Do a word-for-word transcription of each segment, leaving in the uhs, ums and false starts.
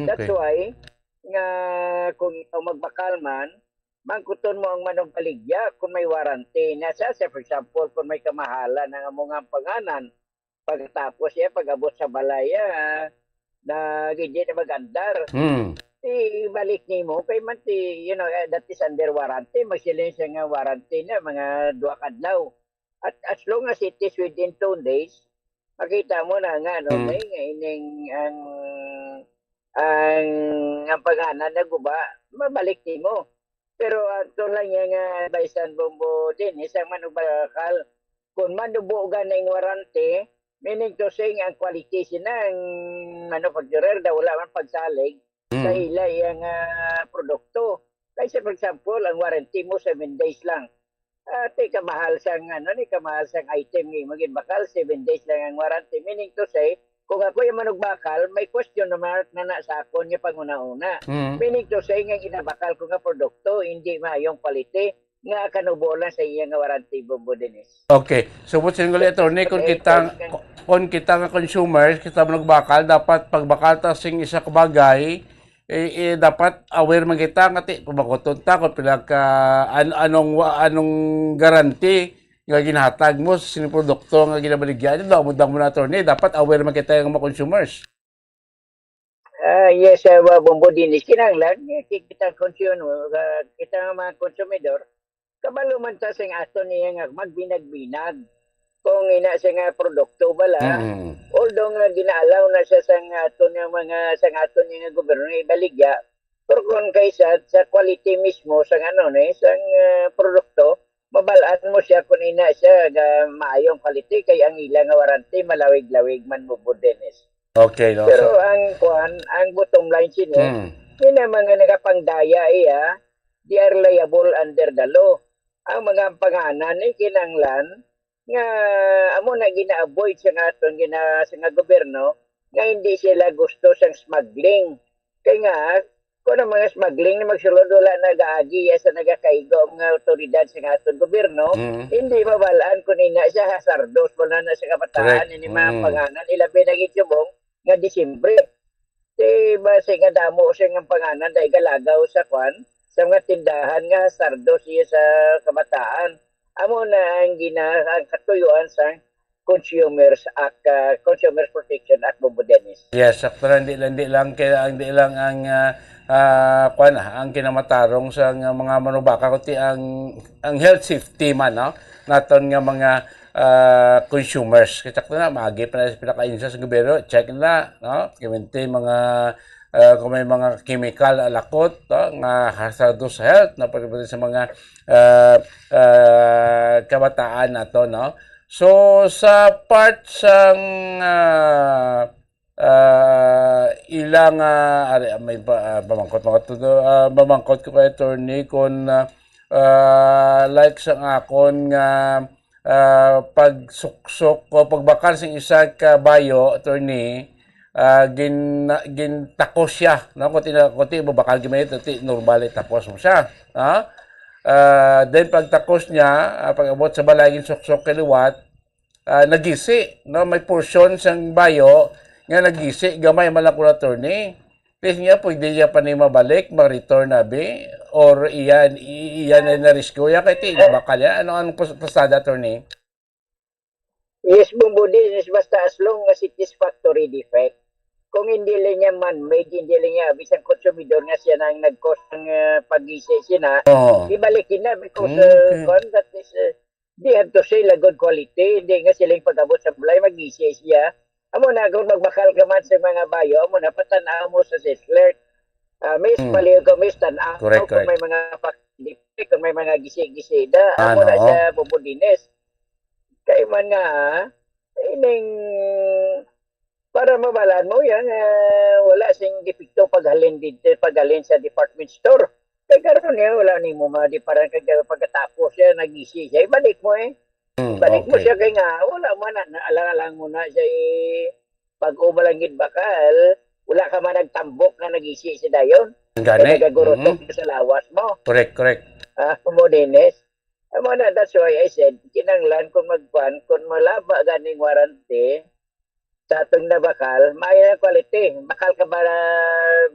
That's Okay. why nga kung ikaw magbakal man, mangkuton mo ang manugbaligya kung may warranty na siya. Sa, for example, kung may kamahalan ang among panganan, pagkatapos siya, pag-abot sa balay, ah, na hindi na mag-andar. Hmm. Ibalik nimo kay man ti, you know, eh, that is under warranty. Magsiling siya nga warranty na mga duha ka adlaw. At as long as it is within two days, makita mo na nga, no, Hmm. may nga ining ang, ang, ang panganan na guba, mabalik nimo. Pero ato lang yan nga advice ang Bombo din, isang manubakal. Kung manubo ka na yung warranty, meaning to say, ang quality sina, ang manufacturer daw wala man pagsalig sa Mm. ila iyang, ah, produkto. Like, say, for example, ang warranty mo, seven days lang. Ah, ti kamahal sang, ano, ni kamahal sang item ni mo ginbakal, seven days lang ang warranty. Meaning to say, kung ako yung manugbakal, may question na mark na na sa akon nga panguna-una. Mm. Meaning to say, nga ginabakal ko nga produkto, hindi maayong quality, nga kanubo lang sa iya nga warranty, Bombo Dennis. Okay. So, what's yung attorney, kung Okay, kita, kung, kung kita nga consumers, kita manugbakal, dapat pagbakal ta sing isa ka bagay, eh, eh, dapat aware man kita nga ti, kumakuton ta kung pila ka, an-, anong, wa-, anong guarantee nga ginahatag mo sa sining produkto nga ginabaligya. Ano daw, mudang mo na, attorney, dapat aware man kita nga mga consumers. Ah, yes, ah, wa-, Bombo Dennis, kinahanglan, eh, ki-, kita ang consumer, ah, kita nga mga konsumidor, kabalo man ta sing aton niya nga magbinag-binag kung ina siya nga produkto bala. Mm. Although nga ginaalaw na siya sang aton nga mga, sang aton nga gobyerno nga ibaligya, pero kung kaysa sa quality mismo sang ano ni, sang, ah, produkto, mabal-an mo siya kung ina siya ga maayong quality kay ang ila nga warranty malawig-lawig man, Bombo Dennis. Okay, no? Pero So ang kuan, ang bottom line sini, Mm. yun ang mga nagapangdaya iya, they are liable under the law. Ang mga panganan ni kinanglan nga amo na gina-avoid sa nga aton gina-, sa nga gobyerno nga hindi sila gusto sang smuggling. Kay nga, kung ang mga smuggling na magsulod, wala nagaagi ya sa nagakaigo ang mga awtoridad sa nga aton gobyerno, Mm. hindi mabalaan kung ina siya hazardos, wala na sa kabataan, Correct. ini mga Mm. panganan, ilabi na gid subong nga Disyembre. Di ba, sa nga damo sa nga panganan, dahil galagaw sa kwan, sa mga tindahan nga hazardos siya sa kabataan. Amo na ang gina-, ang katuyuan sa Consumers Act, ah, Consumers Protection Act, Bombo Dennis. Yes, sakto lang, di lang, di lang, kaya ang, di lang ang, ah, ah, kwan, ah, ang kinamatarong sa nga mga manubaka, kundi ang, ang health safety man, no? Naton nga mga, ah, consumers. Kaya sakto na, maagi pa na sa pinakainsa sa gobyerno, check na, no? Kaya mga, ah, kung may mga chemical alakot, no? Nga hazardous health, na pwede sa mga, ah, ah, kabataan nato, no? So, sa part sang, ah, ah, ilang, ah, ari, ah, may pa-, ah, pamangkot, mga tudo, ah, pamangkot ko kay attorney kung, ah, ah, like sang akon nga, ah, pagsuksok o pagbakal sing isa ka bayo, attorney, ah, gin-, gintakos siya, no? Kuti na, kuti mabakal gid man, ti normal, eh, tapos mo siya, ha? Ah, then pagtakos niya, ah, pag-abot sa balay, ginsuksok kay liwat, ah, nagisi, no? May portion sang bayo nga nagisi, gamay man lang, attorney. Please niya, pwede niya pa ni mabalik, mag-return na bi, or iyan, i-, iyan ay na-rescue ya, kay ti, baka niya. Ano ang pas-, pasada, attorney? Yes, Bombo Dennis, basta as long as it is factory defect. Kung hindi lang niya man-made, hindi lang niya, bisan konsumidor nga siya na ang nag-cause ng, ah, pag-isi siya na, Oo. ibalik yun na because, Okay. uh, kwan, that is, uh, they have to sell a good quality. Hindi nga sila yung pag-abot sa balay, mag-isi siya. Amo na, kung magbakal ka man sa mga bayo, amo na, patanaw mo sa sales clerk. Ah, miss, Hmm. palihog ka, miss, tanaw Correct, kung correct. may mga pa-, kung may mga gisi-gisi da. Amo Ano? na siya, Bombo Dennis. Kay man nga, ining, para mabalaan mo yan, eh, wala sing depekto paghalin dito, paghalin sa department store. Kay karon niya, wala nimo madiparan kay pagkatapos siya, nagisi siya, ibalik mo eh. Mm, Balik mo okay. siya kay nga, wala man na, na alang-alang mo na siya eh, pag umalangit bakal, wala ka man nagtambok nga nagisi si dayon. Ang gani. Kay nagagurutok Mhm. sa lawas mo. Correct, correct. Ah, Bombo Dennis. Amo na, that's why I said, kinanglan kung magkuan, kung malaba ganing warranty, sa atong nabakal, maayo ang quality. Bakal ka ba na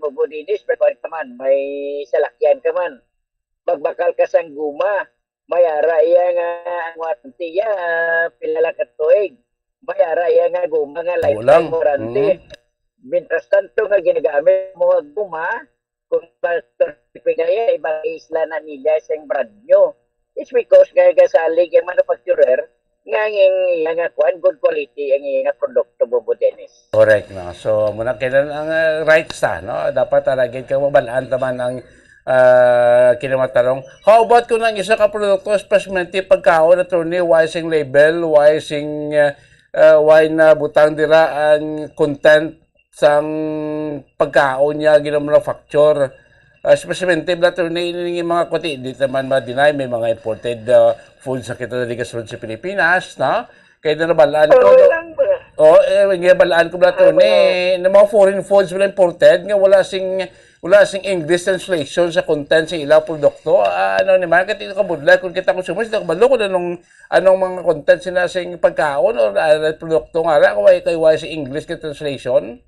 Bobo Dennis, may kuwan ka man, may salakyan ka man. Magbakal ka sang guma, may ara iya nga ang warranty iya, pila lang ka tuig. May ara iya nga guma nga Amo lifetime lang. warranty. Mm. Mientras tanto nga ginagamit mo nga guma, kung pa-, pinaya, ibang isla na nila sing brand new. It's because nga gasalig ang manufacturer nga ang iya nga kuan, good quality ang iya nga produkto, Bobo Dennis. Correct, no? So, muna kailan ang, ah, rights ta, no? Dapat aragid ka mabalaan taman ang, ah, kinamatarong. How about kung ang isa ka produkto, especially pagkaon, attorney, why sing label, why sing, ah, ah, why na butang dira ang content sang pagkaon niya ginamanufacture. Ah, especially bala, attorney, ini nga mga kuti, di naman ma-deny, may mga imported, ah, foods na kita diri sa Pilipinas, no? Kay nabalaan ko, Oo, no? lang ba? Oh, eh, nabalaan ko bala, Ah, attorney, na mga foreign foods wala imported, nga wala sing, wala sing English translation sa content sa ilang produkto. Ah, ano ni, market ito kabudlay, kung kita consumers, ito kabalo kung anong, anong mga content sila sa pagkaon o, ah, produkto nga ra, kay wala sa English nga translation.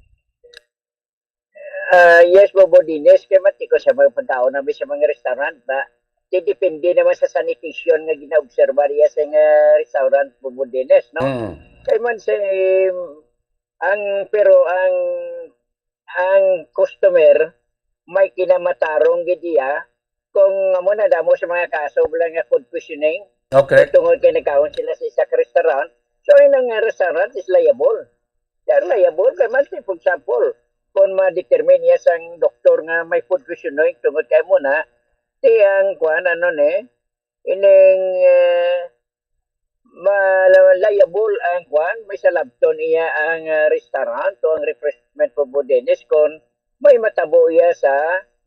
Ah, yes, Bobo Dennis, kay mati ko sa mga pagkaon namin sa mga restaurant na, di depende naman sa sanitation nga ginaobserba niya sa nga restaurant, Bobo Dennis, no? Mm. Kay man sa, ang, pero ang, ang customer, may kinamatarong gid iya, kung amo na damo sa mga kaso wala nga food poisoning, Okay. Tungod kay nagkaon sila sa isa ka restaurant, so, ang restaurant is liable. They are liable kay man, for example, kung ma-determine niya sang doktor nga may food poisoning tungod kay mo na, di ang kuan, ano ni, ining, eh, ma-, liable ang kuan, may salabton iya ang, ah, restaurant o ang refreshment for Bobo Dennis kung may matabo iya sa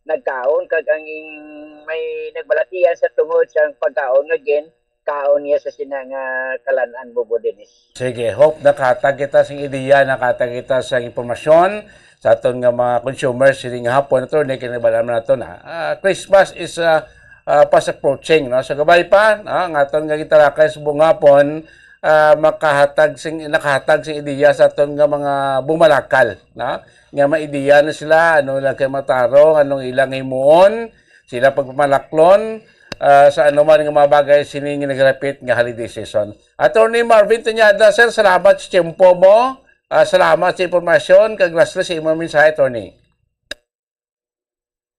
nagkaon kag ang ing-, may nagbalatian sa tungod sa pagkaon nga gin kaon niya sa sina nga kalan-an, Bobo Dennis. Sige, hope nakahatag kita sing ideya, nakahatag kita sa impormasyon sa aton nga mga consumers sining hapon, attorney, kay nabalaan man nato na, ah, Christmas is, ah, ah, fast approaching, no? So, gabay pa, no, ang aton nga gitalakay sa buong hapon, ah, makahatag sing, nakahatag sing ideya sa aton nga mga bumalakal, no? Nga may ideya na sila, ano lang kay matarong, anong ilang himuon, sila pagpamalaklon, ah, sa anuman nga mga bagay sining nagrapit nga holiday season. Attorney Marvin Tañada, sir, salamat sa tiyempo mo. Ah, salamat sa impormasyon. Kag lastly, sa imong mensahe, attorney.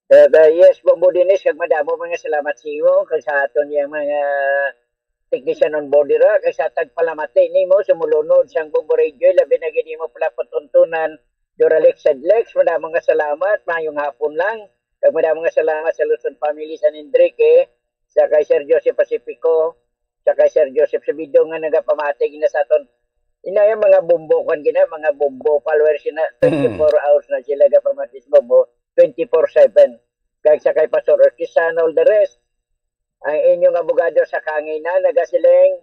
Eh, eh, yes, Bombo Dennis, kag madamo mga salamat sa imo, kag sa aton yang mga technician on board dira, kag sa tagpalamati nimo, sumulunod sang Bombo Radio, labi na gid imo pala patuntunan, Duralex Sedlex, madamo nga salamat, mayong hapon lang. Kag madamo nga salamat sa Luzon Family San Enrique, sa kay Sir Joseph Pacifico, sa kay Sir Joseph Sabido nga nagapamati gina sa aton. Inaya mga Bombo, kwan gina, mga Bombo followers gina, Mm. twenty-four hours na sila gapamati sa Bombo, twenty-four seven. Kag sa kay Pastor Ortisan, all the rest, ang inyong abogado sa kanginan, nagasiling,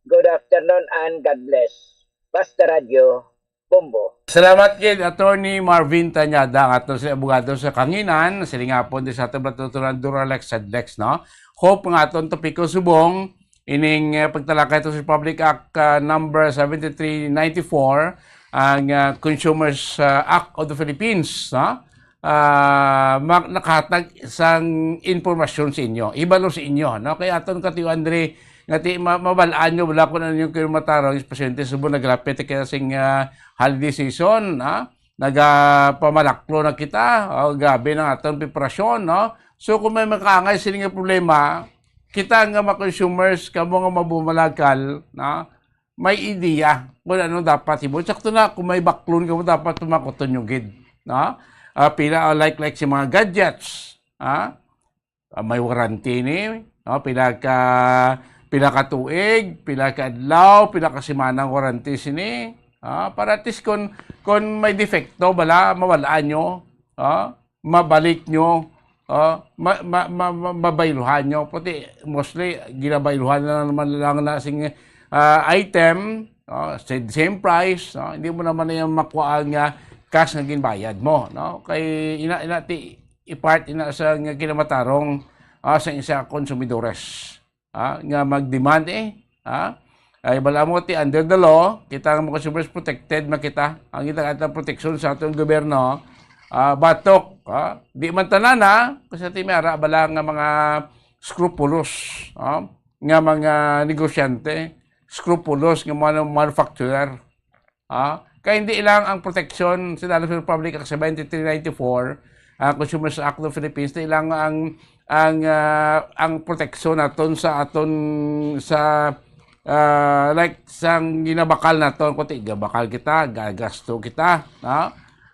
"Good afternoon and God bless." Basta Radyo, Bombo. Salamat gid, Attorney Marvin Tañada, ang aton sa abogado sa kanginan, siling hapon di sa aton matutunan Duralex Sedlex, no? Hope nga aton topiko subong, ining, eh, pagtalakay to sa Republic Act, ah, number seventy-three ninety-four, ang, ah, Consumers, ah, Act of the Philippines, no? Ah, ma-, nakahatag sang impormasyon sa inyo, ibalo sa inyo, no? Kay aton katiuan diri, nga ti-, ma-, mabalaan nyo, wala ko na ninyo kayo matarong, especially subong nagrapit kita sing, ah, holiday season, ha? Nagapamalaklon na kita, oh, grabe na atong preparasyon, no? So, kung may makaangay sila nga problema, kita nga mga consumers, kamo nga mabumalakal, no? May ideya kung ano dapat himo. Sakto na, kung may baklon ka mo, dapat tumakoton yung gid, no? Ah, pila, ah, like, like sa mga gadgets, ha? Ah, may warranty ni, no? Pila ka, pila ka tuig, pila ka adlaw, pila ka semana ang warranty sini. Ah, para at least kung, kung may defekto, bala, mawalaan nyo. Ah, mabalik nyo. Ah, ma, ma, ma, ma, mabayluhan nyo. Pati, mostly, ginabayluhan na naman lang na sing, ah, item. Ah, same, same price. No? Hindi mo naman na yung makuha nga cash nga ginbayad mo. No? Kay ina, ina, ti, i-part ina sa nga kinamatarong, ah, sa isa konsumidores, ah, nga mag-demand, eh, ah. Ay, bala mo ti under the law, kita nga mga consumers protected man kita. Ang kita nga protection sa atong gobyerno, ah, batok, ah. Di man tanan, ah, kasi ti may ara bala nga mga scrupulous, ah, nga mga negosyante, scrupulous nga mga manufacturer. Ah, kay hindi lang ang proteksyon sa Dallas Republic Act seventy-three ninety-four, ah, Consumers Act of Philippines, hindi lang ang, ang, ah, ang proteksyon naton sa aton, sa, ah, like, sang ginabakal naton, kundi gabakal kita, gagasto kita, no?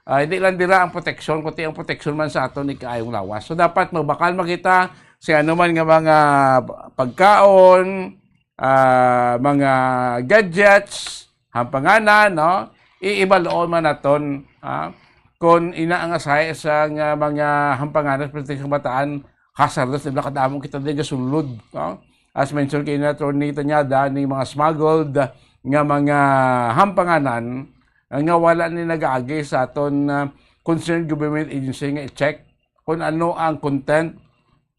Ah, hindi lang dira ang proteksyon, kundi ang proteksyon man sa aton ikaayong lawas. So, dapat magbakal man kita sa anuman nga mga pagkaon, ah, mga gadgets, hampanganan, no? Iibaloon man naton, ha? Kung ina ang asay sa nga mga hampanganan, especially sa kabataan, hazardous, di ba, kadamo kita din gasulod, no? As mentioned kay na Attorney Tanyada, ni mga smuggled nga mga hampanganan nga wala ni nagaagi sa aton, ah, concerned government agency nga i-check kung ano ang content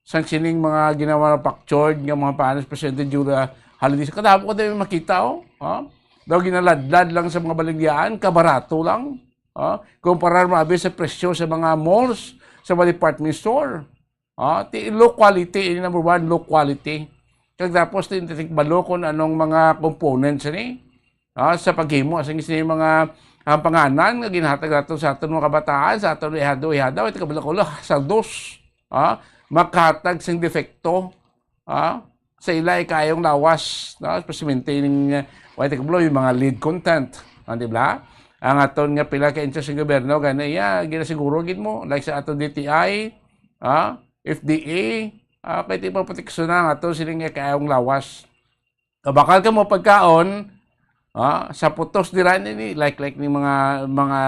sang sining mga ginamanufactured nga mga panis, Presidente Jura Holidays. Kadamo ko tayo makita, oh. Ha? Daw ginaladlad lang sa mga baligyaan, kabarato lang. Ha? Kumpara mo abi sa presyo sa mga malls, sa mga department store. Ha? Ti low quality, ini number one, low quality. Kag tapos, ti, ti, balo kung anong mga components ni. Ah, sa paghimo sa sini mga, ah, panganan nga ginhatag nato sa aton mga kabataan, sa aton ihado-ihado, ito kabalo-kulo, sa dos, ah, makahatag sing depekto, ah, sa ila ikayong lawas, no? Especially ning, ah, way kabalo, yung mga lead content, ah, di ba? Ang aton nga pila ka inches sa gobyerno, gani, iya, ginasiguro gid mo, like sa aton D T I, ah, F D A, ah, kay ti pa proteksyon na ang aton sining ikayong lawas. Kabakal ka mo pagkaon, ah, sa putos dira ni, ni, like, like ni mga, mga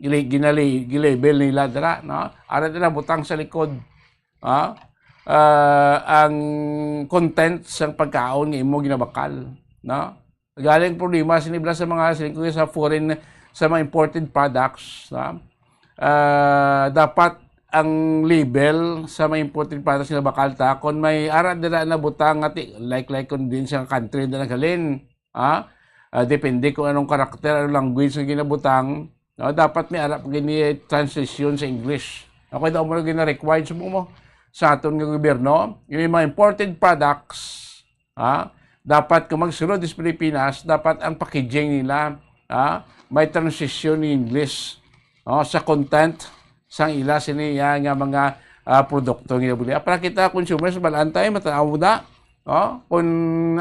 gili-, ginali-, gilabel nila dira, no? Ara dira butang sa likod, ah, ah, ang content sang pagkaon nga imo ginabakal, no? Galing problema sini bala sa mga, siling ko, sa foreign, sa mga imported products, no? Ah, dapat ang label sa mga imported products nga bakal ta, kung may ara dira na butang nga ti-, like, like kung din sa country na naghalin, ha? Ah, depende kung anong karakter, anong language nga ginabutang, no? Dapat may ara pa gini translation sa English. Ako daw mo gina-required sa mo sa aton nga gobyerno, yung mga imported products, ha? Dapat kung magsulod sa Pilipinas, dapat ang packaging nila, ha, may transition ni English, no, sa content sang ila sini, ah, nga mga, ah, produkto nga ginabuli. Para kita consumers, balaan tayo, matanaw mo da, no? Kung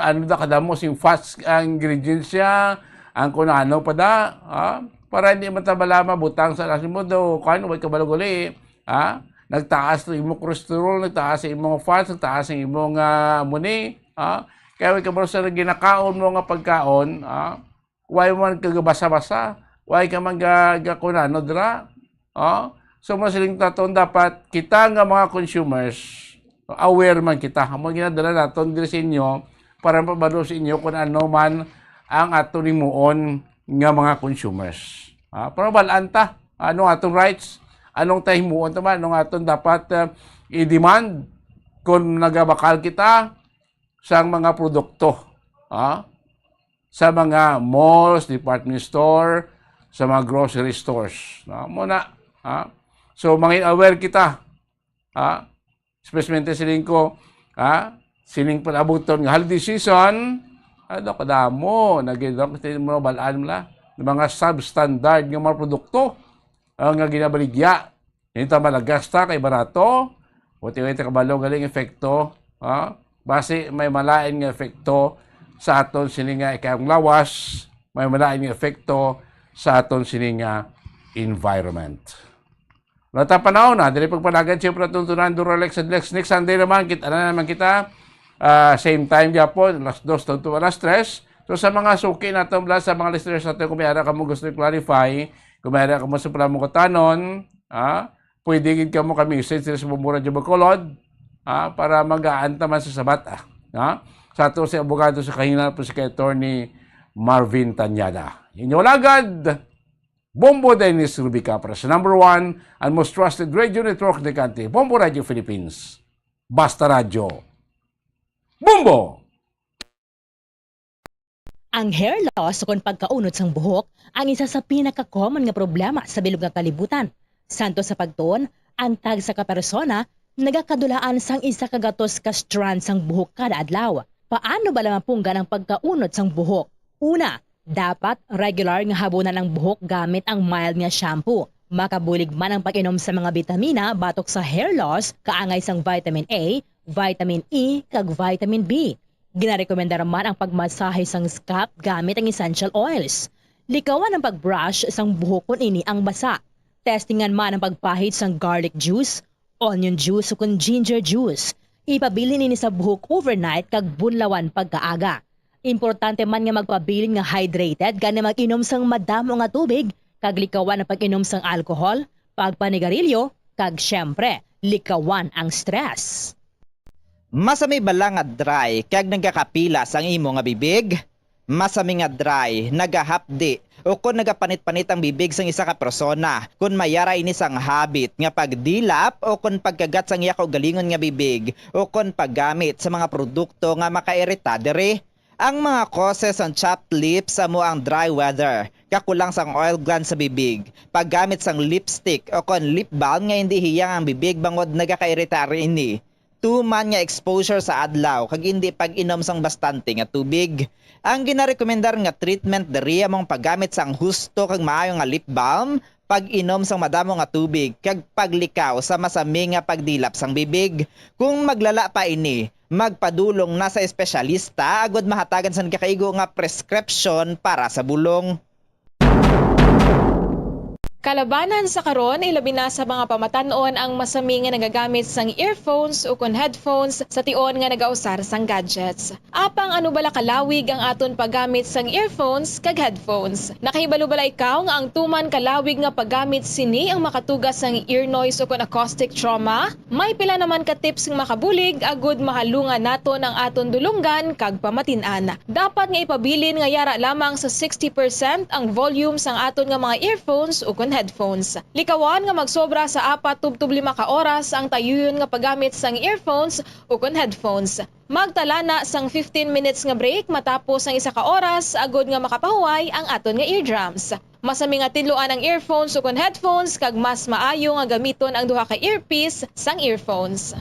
ano da kadamo sing fats ang ingredients siya, ang kung ano pa da, ha? Para hindi man ta bala mabutang sa alas mo do, kung ano, way kabalo gali, ha? Nagtaas ang imong cholesterol, nagtaas ang imong fats, nagtaas ang imong, ah, amo ni, ha? Kaya way kabalo sa ginakaon mo nga pagkaon, ha? Way man ka gabasa-basa, way ka man ga-, gakunano dira, ha? So, masiling taton dapat kita nga mga consumers, aware man kita. Amo ginadala naton diri sa inyo para mapabalo sa inyo kung ano man ang aton himuon nga mga consumers. Ha? Para balaan ta, ano atong rights, anong ta himuon ta man, anong aton dapat, ah, i-demand kung nagabakal kita sang mga produkto, ha? Sa mga malls, department store, sa mga grocery stores, no? Muna, ha? So, mangin aware kita, ha? Especially siling ko, ha? Sining palabuton nga holiday season, ano, kadamo, nagidok, mo, balaan mo na, mga substandard nga mga produkto, ah, nga ginabaligya. Hindi ta malagasta kay barato, uti-uti ta kabalo galing epekto, ha? Basi may malain nga epekto sa aton sini nga ikayong lawas, may malain nga epekto sa aton sini nga environment. Wala ta panahon na, dili pagpanagan, siyempre, tuntunan, Duralex, and Lex, next Sunday naman, kita na naman kita, ah, same time gyapon, alas dos to, to alas tres. So, sa mga suki nato, bala, sa mga listeners nato, kung may ara ka mo gusto i-clarify, kung may ara ka mo sa pala mo katanon, ah, pwede gid ka mo ka-message diri sa Bombo Radyo Bacolod, ah, para magaan ta man sa sabat, ah, ha? Sa ato si abogado sa kahinal po si kay Attorney Marvin Tanyada. Inyo lagad, Bombo Dennis Rubica para sa number one and most trusted radio network in the country, Bombo Radio Philippines. Basta Radyo. Bombo! Ang hair loss ukon pagkaunod sang buhok ang isa sa pinaka-common nga problema sa bilog nga kalibutan. Santo sa pagtuon, ang tagsa ka persona nagakadulaan sang isa ka gatos ka strand sang buhok kada adlaw. Paano bala mapunggan ang pagkaunot sang buhok? Una, dapat regular nga habunan ang buhok gamit ang mild nga shampoo. Makabulig man ang pag-inom sa mga bitamina batok sa hair loss, kaangay sang vitamin A, vitamin E, kag vitamin B. Ginarekomendar man ang pagmasahe sang scalp gamit ang essential oils. Likawan ang pag-brush sang buhok kon ini ang basa. Testingan man ang pagpahid sang garlic juice, onion juice, o kon ginger juice. Ipabilin ini sa buhok overnight kag bunlawan pagkaaga. Importante man nga magpabilin nga hydrated, gani mag-inom sang madamo nga tubig, kag likawan ang pag-inom sang alcohol, pagpanigarilyo, kag, siyempre, likawan ang stress. Masami bala nga dry kag nagakapilas ang imo nga bibig? Masami nga dry, nagahapdi, o kon nagapanit-panit ang bibig sang isa ka persona. Kon may ara ini sang habit nga pagdilap o kon pagkagat sang iya kaugalingon nga bibig o kon paggamit sa mga produkto nga makairita diri. Ang mga causes sang chapped lips amo ang dry weather, kakulang sang oil glands sa bibig, paggamit sang lipstick o kon lip balm nga indi hiyang ang bibig bangod nagakairita ini. Tuman nga exposure sa adlaw kag indi pag-inom sang bastante nga tubig. Ang ginarekomendar nga treatment diri amo ang paggamit sang husto kag maayo nga lip balm, pag-inom sang madamo nga tubig, kag paglikaw sa masami nga pagdilap sang bibig. Kung maglala pa ini, magpadulong na sa espesyalista agud mahatagan sang nagakaigo nga prescription para sa bulong. Kalabanan sa karon, ilabi na sa mga pamatan-on ang masami nga nagagamit sang earphones ukon headphones sa tion nga nagausar sang gadgets. Apang ano bala kalawig ang aton paggamit sang earphones kag headphones? Nakahibalo bala ikaw nga ang tuman kalawig nga paggamit sini ang makatuga sang ear noise ukon acoustic trauma? May pila naman ka tips nga makabulig agud mahalungan naton ang aton dulonggan kag pamatin-an. Dapat nga ipabilin nga yara lamang sa sixty percent ang volume sang aton nga mga earphones ukon headphones. Likawan nga magsobra sa apat tubtob lima ka oras ang tayuyon nga paggamit sang earphones ukon headphones. Magtala na sang fifteen minutes nga break matapos ang isa ka oras agud nga makapahuway ang aton nga eardrums. Masami nga tinluan ang earphones ukon headphones kag mas maayo nga gamiton ang duha ka earpiece sang earphones.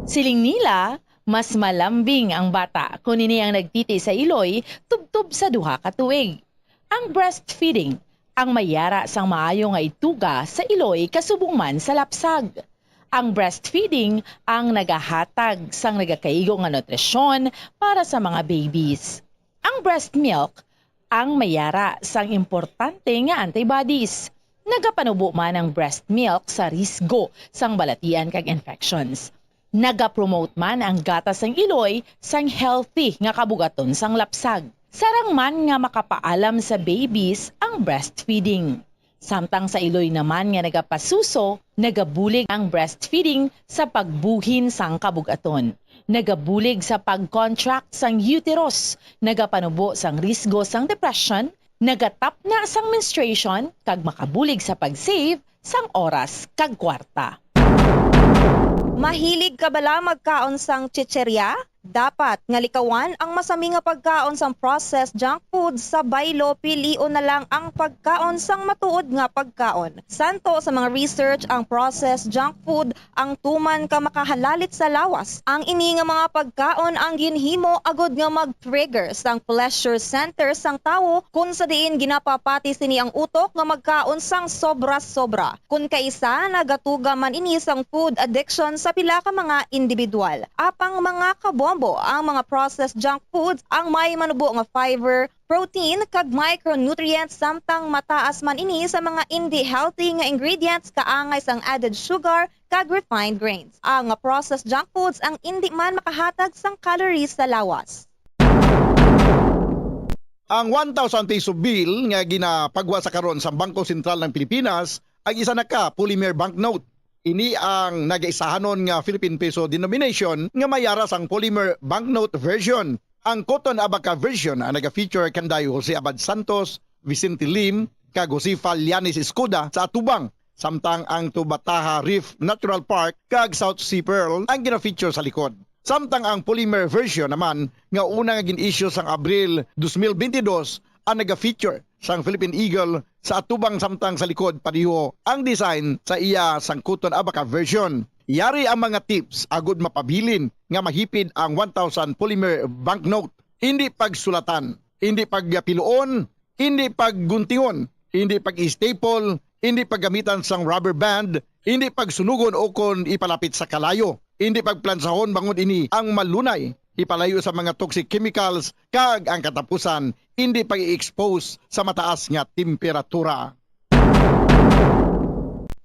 Siling nila, mas malambing ang bata kon ini ang nagtiti sa iloy tubtob sa duha ka tuig. Ang breastfeeding ang may yara sang maayo nga ituga sa iloy kasubong man sa lapsag. Ang breastfeeding ang nagahatag sang nagakaigo nga nutrisyon para sa mga babies. Ang breast milk ang may yara sang importante nga antibodies. Nagapanubo man ang breast milk sa risgo sang balatian kag infections. Nagapromote man ang gatas sang iloy sang healthy nga kabugaton sang lapsag. Sarang man nga makapaalam sa babies ang breastfeeding. Samtang sa iloy naman nga nagapasuso, nagabulig ang breastfeeding sa pagbuhin sang kabugaton. Nagabulig sa pag-contract sang uterus, nagapanubo sang risgo sang depression, nagatapna sang menstruation, kag makabulig sa pag-save sang oras kag kwarta. Mahilig ka bala magkaon sang chicheria? Dapat nga likawan ang masami nga pagkaon sang processed junk food sa baylo, pilion na lang ang pagkaon sang matuod nga pagkaon. Santo sa mga research, ang processed junk food ang tuman ka makahalalit sa lawas. Ang ini nga mga pagkaon ang ginhimo agud nga mag-trigger sang pleasure center sang tawo, kun sa diin ginapapati sini ang utok nga magkaon sang sobra-sobra. Kun kaisa, nagatuga man ini sang food addiction sa pila ka mga individual. Apang mga kabombo, ang mga processed junk foods ang may manubo nga fiber, protein, kag micronutrients, samtang mataas man ini sa mga indi healthy nga ingredients kaangay sang added sugar kag refined grains. Ang processed junk foods ang indi man makahatag sang calories sa lawas. Ang one thousand peso bill nga ginapagwa sa karon sa Bangko Sentral ng Pilipinas ang isa na ka polymer banknote. Ini ang nagaisahanon nga Philippine peso denomination nga may yara sang polymer banknote version. Ang Cotton Abaca version ang naga-feature kanday Jose Abad Santos, Vicente Lim, kag Josefa Llanes Escoda sa atubang, samtang ang Tubataha Reef Natural Park kag South Sea Pearl ang gina-feature sa likod. Samtang ang polymer version naman nga una nga gin-issue sang Abril dos mil bentidós ang naga-feature sang Philippine Eagle sa atubang, samtang sa likod pareho ang design sa iya sangkuton abaca version. Yari ang mga tips agud mapabilin nga mahipid ang one thousand polymer banknote. Indi pagsulatan, indi pagpiluon, indi pagguntingon, indi pag-staple, indi paggamitan sang rubber band, indi pagsunugon ukon ipalapit sa kalayo, indi pagplansahon, bangod ini ang malunay ipalayo sa mga toxic chemicals, kag ang katapusan, indi pag-i-expose sa mataas nga temperatura.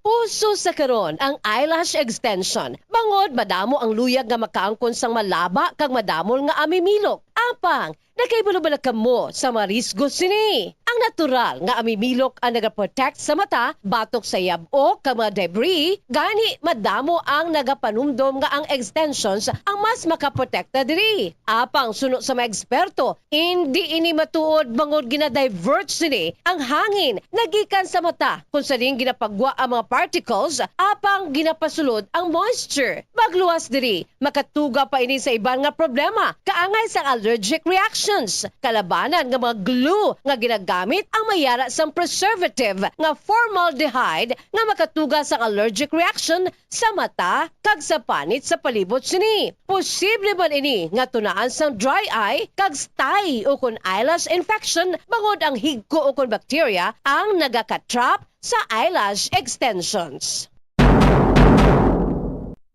Uso sa karon ang eyelash extension, bangod madamo ang luyag nga makaangkon sang malaba kag madamol nga amimilok. Apang, nakahibalo bala kamo sa mga risgo sini? Ang natural nga amimilok ang nagaprotect sa mata batok sa yab-ok kag mga debris, gani madamo ang nagapanumdom nga ang extensions ang mas makaprotekta diri. Apang suno sa mga eksperto, indi ini matuod, bangod gina-divert sini ang hangin nga gikan sa mata, kung sa diin ginapagwa ang mga particles, apang ginapasulod ang moisture. Magluwas diri, makatuga pa ini sa iban nga problema, kaangay sang allergic reactions. Kalabanan nga mga glue nga ginagamit ang may yara sang preservative nga formaldehyde nga makatuga sang allergic reaction sa mata kag sa panit sa palibot sini. Posible man ini nga tunaan sang dry eye kag stye ukon eyelash infection, bangod ang higko ukon bacteria ang nagaka-trap sa eyelash extensions.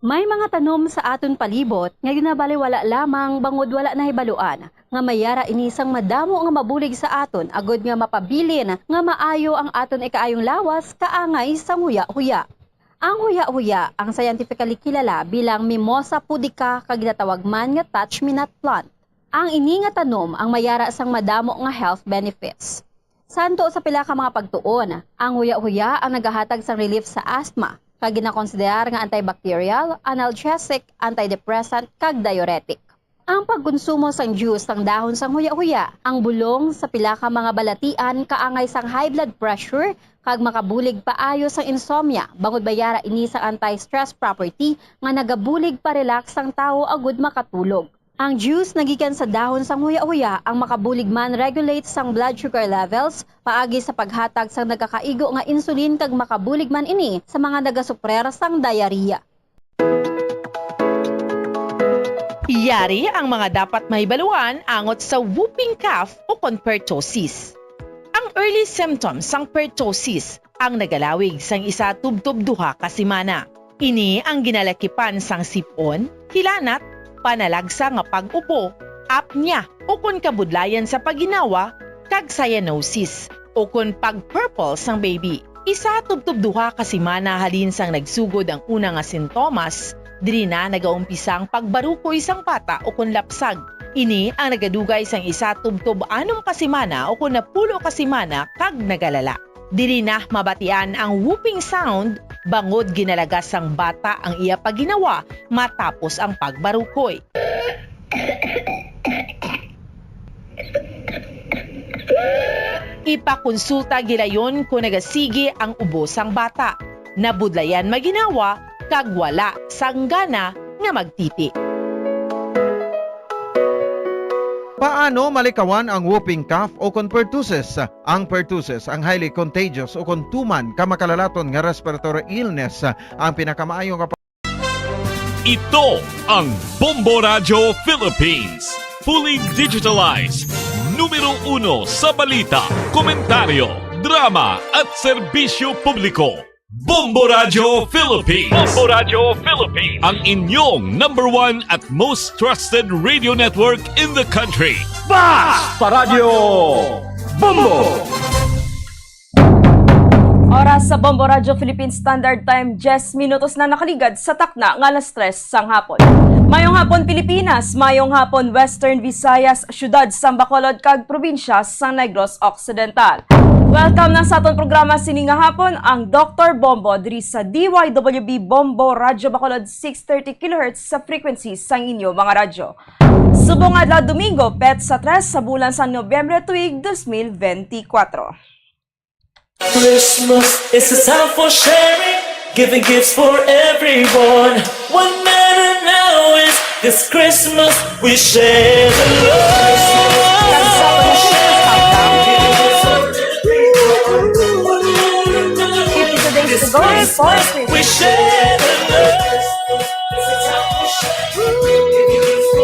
May mga tanom sa aton palibot nga ginabaliwala lamang bangod wala nahibaluan nga may yara ini sang madamo nga mabulig sa aton, agud nga mapabilin nga maayo ang aton ikaayong lawas kaangay sang huya-huya. Ang huya-huya, ang scientifically kilala bilang Mimosa pudica kag ginatawag man nga touch-me-not plant. Ang ini nga tanom ang may yara sang madamo nga health benefits. Santo sa pila ka mga pagtuon, ang huya-huya ang nagahatag sang relief sa asthma, kag ginakonsiderar nga antibacterial, analgesic, antidepressant, kag diuretic. Ang pagkonsumo sang juice sang dahon sang huya-huya, ang bulong sa pila ka mga balatian kaangay sang high blood pressure kag makabulig paayo sang insomnia, bangod may yara ini sang anti-stress property nga nagabulig pa-relax sang tawo agud makatulog. Ang juice nga gikan sa dahon sang huya-huya ang makabulig man regulate sang blood sugar levels paagi sa paghatag sang nagakaigo nga insulin, kag makabulig man ini sa mga nagasuprer sang diarrhea. Yari ang mga dapat mahibaluan angot sa whooping cough ukon pertussis. Ang early symptoms sang pertussis ang nagalawig sang isa tubtob duha ka semana. Ini ang ginalakipan sang sip-on, hilanat, panalagsa nga pag-upo, apnea, ukon kabudlayan sa pagginawa, kag cyanosis, ukon pag-purple sang baby. Isa tubtob duha ka semana halin sang nagsugod ang una nga sintomas, diri na nagaumpisa ang pagbarukoy sang bata ukon lapsag. Ini ang nagadugay sang isa tubtob anom ka semana ukon napulo ka semana kag nagalala. Diri na mabatian ang whooping sound, bangod ginalagas sang bata ang iya pagginawa matapos ang pagbarukoy. Ipakonsulta gilayon kon nagasigi ang ubo sang bata, nabudlayan maginawa, kag wala sang gana nga magtiti. Paano malikawan ang whooping cough ukon pertussis? Ang pertussis ang highly contagious ukon tuman ka makalalaton nga respiratory illness. Ang pinakamaayo nga Ito ang Bombo Radyo Philippines. Fully digitalized. Numero uno sa balita, komentaryo, drama at serbisyo publiko. Bombo Radyo Philippines. Bombo Radyo Philippines. Ang inyong number one at most trusted radio network in the country. Bas Paradyo Bombo! Oras sa Bombo Radyo Philippine Standard Time, diyes minutos na nakaligad sa takna nga alas tres sang hapon. Mayong hapon, Pilipinas. Mayong hapon, Western Visayas, siyudad sang Bacolod, kag probinsya sang Negros Occidental. Welcome na sa aton programa sini nga hapon, ang Doktor Bombo, diri sa D Y W B Bombo Radyo Bacolod, six thirty kilohertz sa frequency sang inyo mga radyo. Subong adlaw, Domingo, petsa tres sa bulan sa Nobyembre, tuig dos mil benti kwatro. Christmas is a time for sharing, giving gifts for everyone. What matter now is this Christmas we share the love. Going forward. We share the love.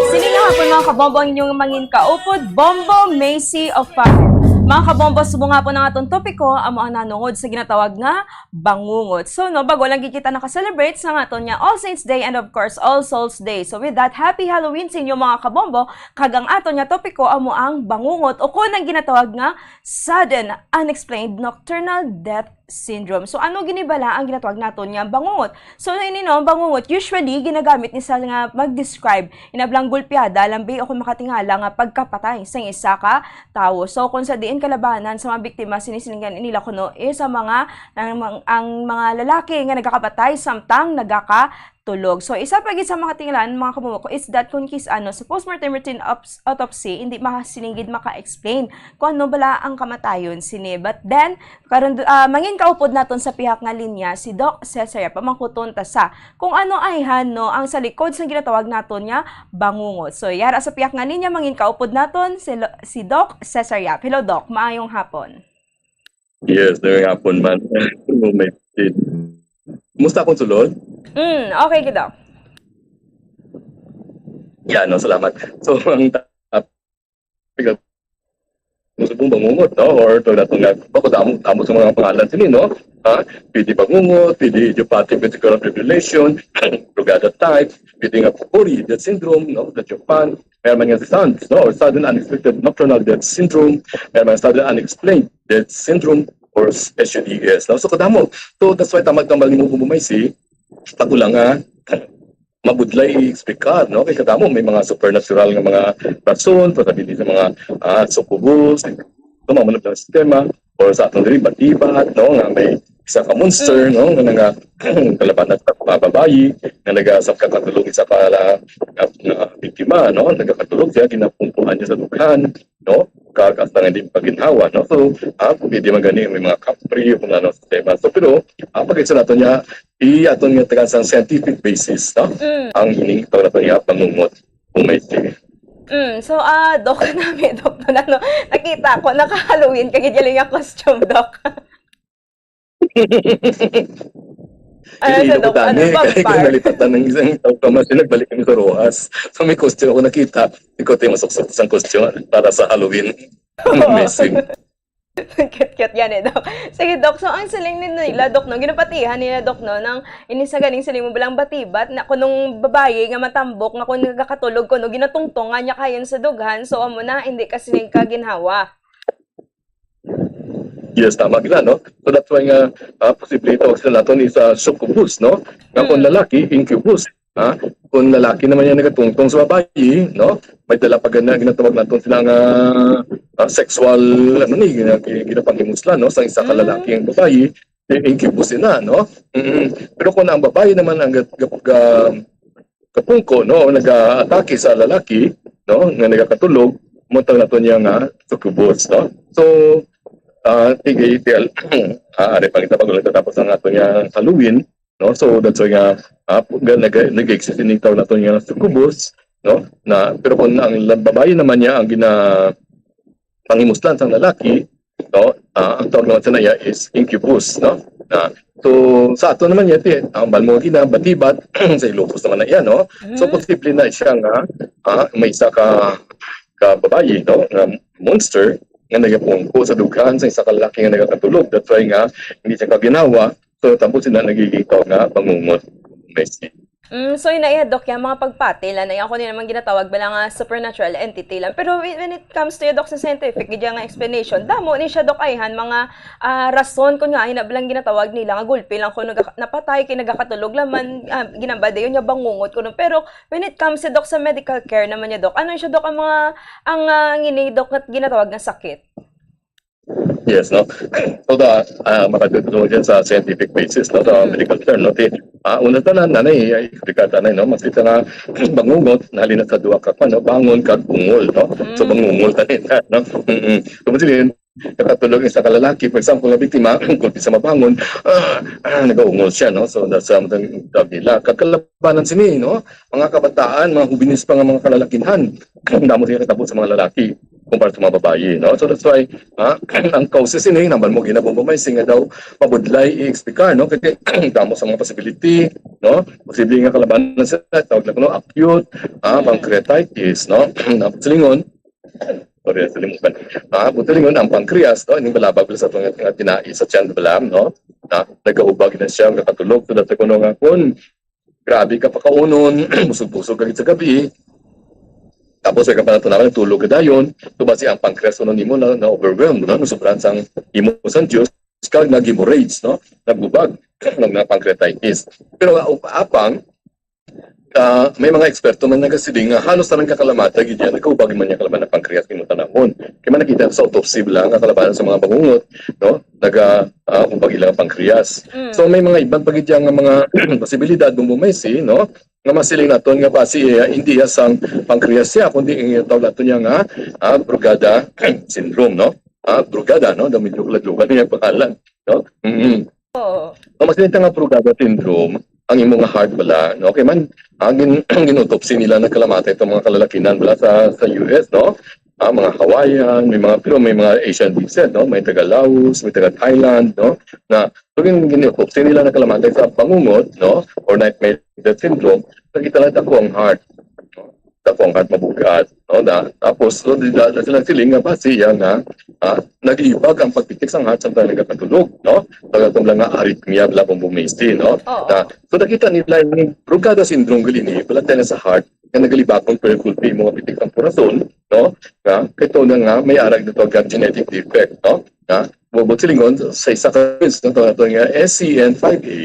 Sini nga hapon, mga kabombo, ang inyong mangin kaupod, Bombo Macy of Fire. Mga kabombo, subong hapon ang aton topiko, amo ang nanungod sa ginatawag nga bangungot. So, no, bago lang gid kita naka-celebrate sa aton nga All Saints Day and of course, All Souls Day. So, with that, happy Halloween sa inyo, mga kabombo. Kag ang aton nga topiko amo ang bangungot o kon ang ginatawag nga sudden unexplained nocturnal death syndrome. So, ano gini bala ang ginatawag naton nga bangungot? So, ini, no, ang bangungot, usually, ginagamit ni sa nga mag-describe, inablang gulpiada, lambi, o kung makatingala nga pagkapatay sa isa ka tawo. So, kung sa diin kalabanan sa mga biktima, sinisilingan nila kuno is ang mga, ang, ang mga lalaki nga nagakapatay samtang nagakatulog. So, isa pa gid sa mga tinglan, mga kabombo ko, is that kung kis-, ano, sa postmortem routine ops-, autopsy, hindi masiling gid maka-explain kung ano bala ang kamatayon sini. But then, karon, ah, mangin kaupod naton sa pihak nga linya si Doc Cesar Yap. Pamangkuton ta sa kung ano ayhan, no, ang sa likod sa ginatawag naton nga bangungot. So, yara sa pihak nga linya, mangin kaupod naton si, Lo-, si Doc Cesar Yap. Hello, Doc. Maayong hapon. Yes, maayong hapon man. May Kumusta akong sulod? Mm, okay gid, Doc. Yan, no, salamat. So, ang topic, gusto pong bangungot, no? Or to nato nga, bako damo, damo sa mga pangalan sini, no? Ha? Pwede bangungot, pwede idiopathic ventricular fibrillation, Brugada type, pwede nga Fabry death syndrome, no? Sa Japan, meron man nga SUNDS, no? Or sudden unexpected nocturnal death syndrome, meron man sudden unexplained death syndrome, or SUDS, no? So, kadamo. So, that's why tambal-tambal nimo, Bombo Macy, pag wala nga, mabudlay i-explicar, no? Kay kadamo, may mga supernatural nga mga rason, pagkabili sa mga, ah, succubus, ito, mga manok ng sistema, or sa atong diri, batibat, no? Nga may isa ka monster, Mm. no? Nga nga, kalabanan sa mga babayi, nga nagasap ka katulog isa ka la-, nga, nga biktima, no? Nagakatulog siya, ginapumpuan niya sa dughan, no? Kag hasta nga di paginhawa, no? So, ah, pwede man gani may mga kapri o kung ano sa tema. So, pero, ah, pag-isa nato niya, i-aton nga tagaan sang scientific basis, no? Mm. Ang ining tawag nato niya, bangungot, Bombo Macy. Mm, so, ah, Doc, nami, Doc, no, nakita ko, naka-Halloween, kag galing nga costume, Doc. Ano sa Dok? Ano, kay, kay vampire? Nalipatan ng isang taon pa man, nagbalik kami sa Roxas. So, may costume ako nakita. Ikaw tayo masuksok sa costume para sa Halloween. Amazing. Cute-cute yan eh, Dok. Sige, Dok. So, ang siling ni nila, Dok, no? Ginapatihan nila, Dok, no? Nang ini sa ganing siling mo bilang batibat na kunong babayi nga matambok nga kung nagakatulog ko, no? Ginatungtongan niya kayon sa dughan. So, amo na, hindi kasi nagkaginhawa. Yes, tama gila, no? So that's why nga, ah, posible itawag sila naton is, ah, succubus, no? Nga kung Mm. lalaki, incubus, ha? Kung lalaki naman yan nagatungtong sa babayi, no? May dala pa gana, ginatawag naton sila nga, ah, sexual, ano ni, gina-, gina-, ginapanghimuslan, no? Sa isa ka Mm. lalaki ang babayi, eh, incubus sila, no? Mm. Pero kung ang babayi naman ang ga-, ga-, ga-, kapungko, no, nag-aatake sa lalaki, no, nga nagakatulog, mutang nato niya nga succubus, no? So, ah, tigay, tigay, ah, ari pangita pag tapos ang ato niya Halloween, no? So, that's why nga, ah, pu-, ga-, nag-, nag-exist ini tawag nato niya succubus, no? Na, pero kung ang la-, babayi naman niya ang gina-, pangimuslan sang lalaki, no? Ah, ang tawag naman sa naya is incubus, no? Ah, so, sa ato naman yan, ti, ang balmo gina, batibat, sa Ilocos naman na yan, no? So, Mm. posible na siya nga, ah, may isa ka, ka babayi, no? Nga monster, nga nagapungko sa dughan sa isa ka lalaki nga nagakatulog. That's why nga, hindi siya kaginawa. So, tapos sila nagiging tao nga bangungot. May si- Mm, so, yun na iya, Dok, yung mga pagpati lang na yan, ako nila man ginatawag bala nga supernatural entity lang. Pero when, when it comes to, Dok, sa scientific, gid nga explanation, damo ni siya, Dok, ayhan, mga, ah, rason kung nga, hinabalang ginatawag nila nga gulpi lang kung naga-, napatay, kay nagakatulog lang man, ah, ginambal dayon niya bangungot kuno. Pero when it comes to, Dok, sa medical care naman niya, Dok, ano siya, Dok, ang mga, ang, ah, ngini, Dok, nga ginatawag nga sakit? Yes, no? So, the, ah, makatutulong dyan sa scientific basis, no? Sa Mm. medical term, no? Ti, ah, una tanan, nanay, ay, delikado, nanay, no? Makita nga bangungot, nalina sa duha ka, ano, bangon kag ungol, no? So, Mm. bangungot, nanay, no? Mm-mm. So, kung sige, nakatulog isa ka lalaki, for example, nga biktima, kung di sa mabangon, ah, ah, nagaungol siya, no? So, that's something, nila. Kag kalabanan sini, no? Mga kabataan, mga hubinis pa nga mga kalalakinhan, ang damo siya katapos sa mga lalaki. kumpara sa mga babayi, no? So that's why, ah, ang causes ini, naman mo ginabombo may singa daw, mabudlay i-explicar, no? Kasi damo sa mga possibility, no? Posible nga kalabanan sila, tawag na kuno acute, ah, pancreatitis, no? Ang silingon, sorry, salimutan. Ah, buti lingon ang pancreas, no? Ining balabag sa atong nga tinai sa tiyan bala, no? Na nagahubag na siya, nakatulog, so that's kuno nga kun grabe ka pakaunon, busog-busog ka gid sa gabi. Tapos may ka pa natanaw, tulog ka dayon, so basi ang pancreas kuno nimo na, na overwhelmed, no? Nasobrahan sang imo sang juice, kag nag-hemorrhage, no? Naghubag, nag na pancreatitis. Pero uh, apang, ah, may mga eksperto man nagasiling nga halos tanan ka kalamatay gid yan, nagkaubag man niya kalaban ang pancreas, kay mo tanawon. Kay man nakita sa autopsy bala nga kalabanan sa mga bangungot, no? Naga, ah, ubag ila ang pancreas. Mm. So may mga iban pa gid yan nga mga posibilidad, Bumbo Macy, no? Nga masiling naton nga basi, eh, hindi ya sang pancreas siya, kundi ang tawag naton niya nga, ah, Brugada syndrome, no? Ah, Brugada, no? Daw medyo kalaglugan niya ang pangalan, no? Mm. Oo. Kung masiling ta nga Brugada syndrome, ang imo nga heart bala, no? Okay man, ang gin, ang gin-autopsy nila nagkalamatay itong mga kalalakinan bala sa, sa U S, no? Ah, mga Hawaiian, may mga, pero may mga Asian descent, no? May taga Laos, may taga Thailand, no? Na, so, gin, gin-autopsy nila nagkalamatay sa bangungot, no? Or nightmare death syndrome, nakita lang ako ang heart. Ako ang heart mabugat, no? Na, tapos, so, di da, da sila siling nga ba siya nga, ah, naglibag ang pagpitik sang heart samtang nagakatulog, no? Tagatong lang nga arrhythmia, bala, Bumbo Macy, no? Oo. Na, so, nakita nila yung Brugada syndrome gali ni, bala tayo sa heart, nga nagalibagon pero gulpi yung mga pitik sang corazon, no? Nga, kay ito na nga, may arag na to, genetic defect, no? Nga, bubot silingon, sa isa ka genes, no? Tawag nato nga S C N five A,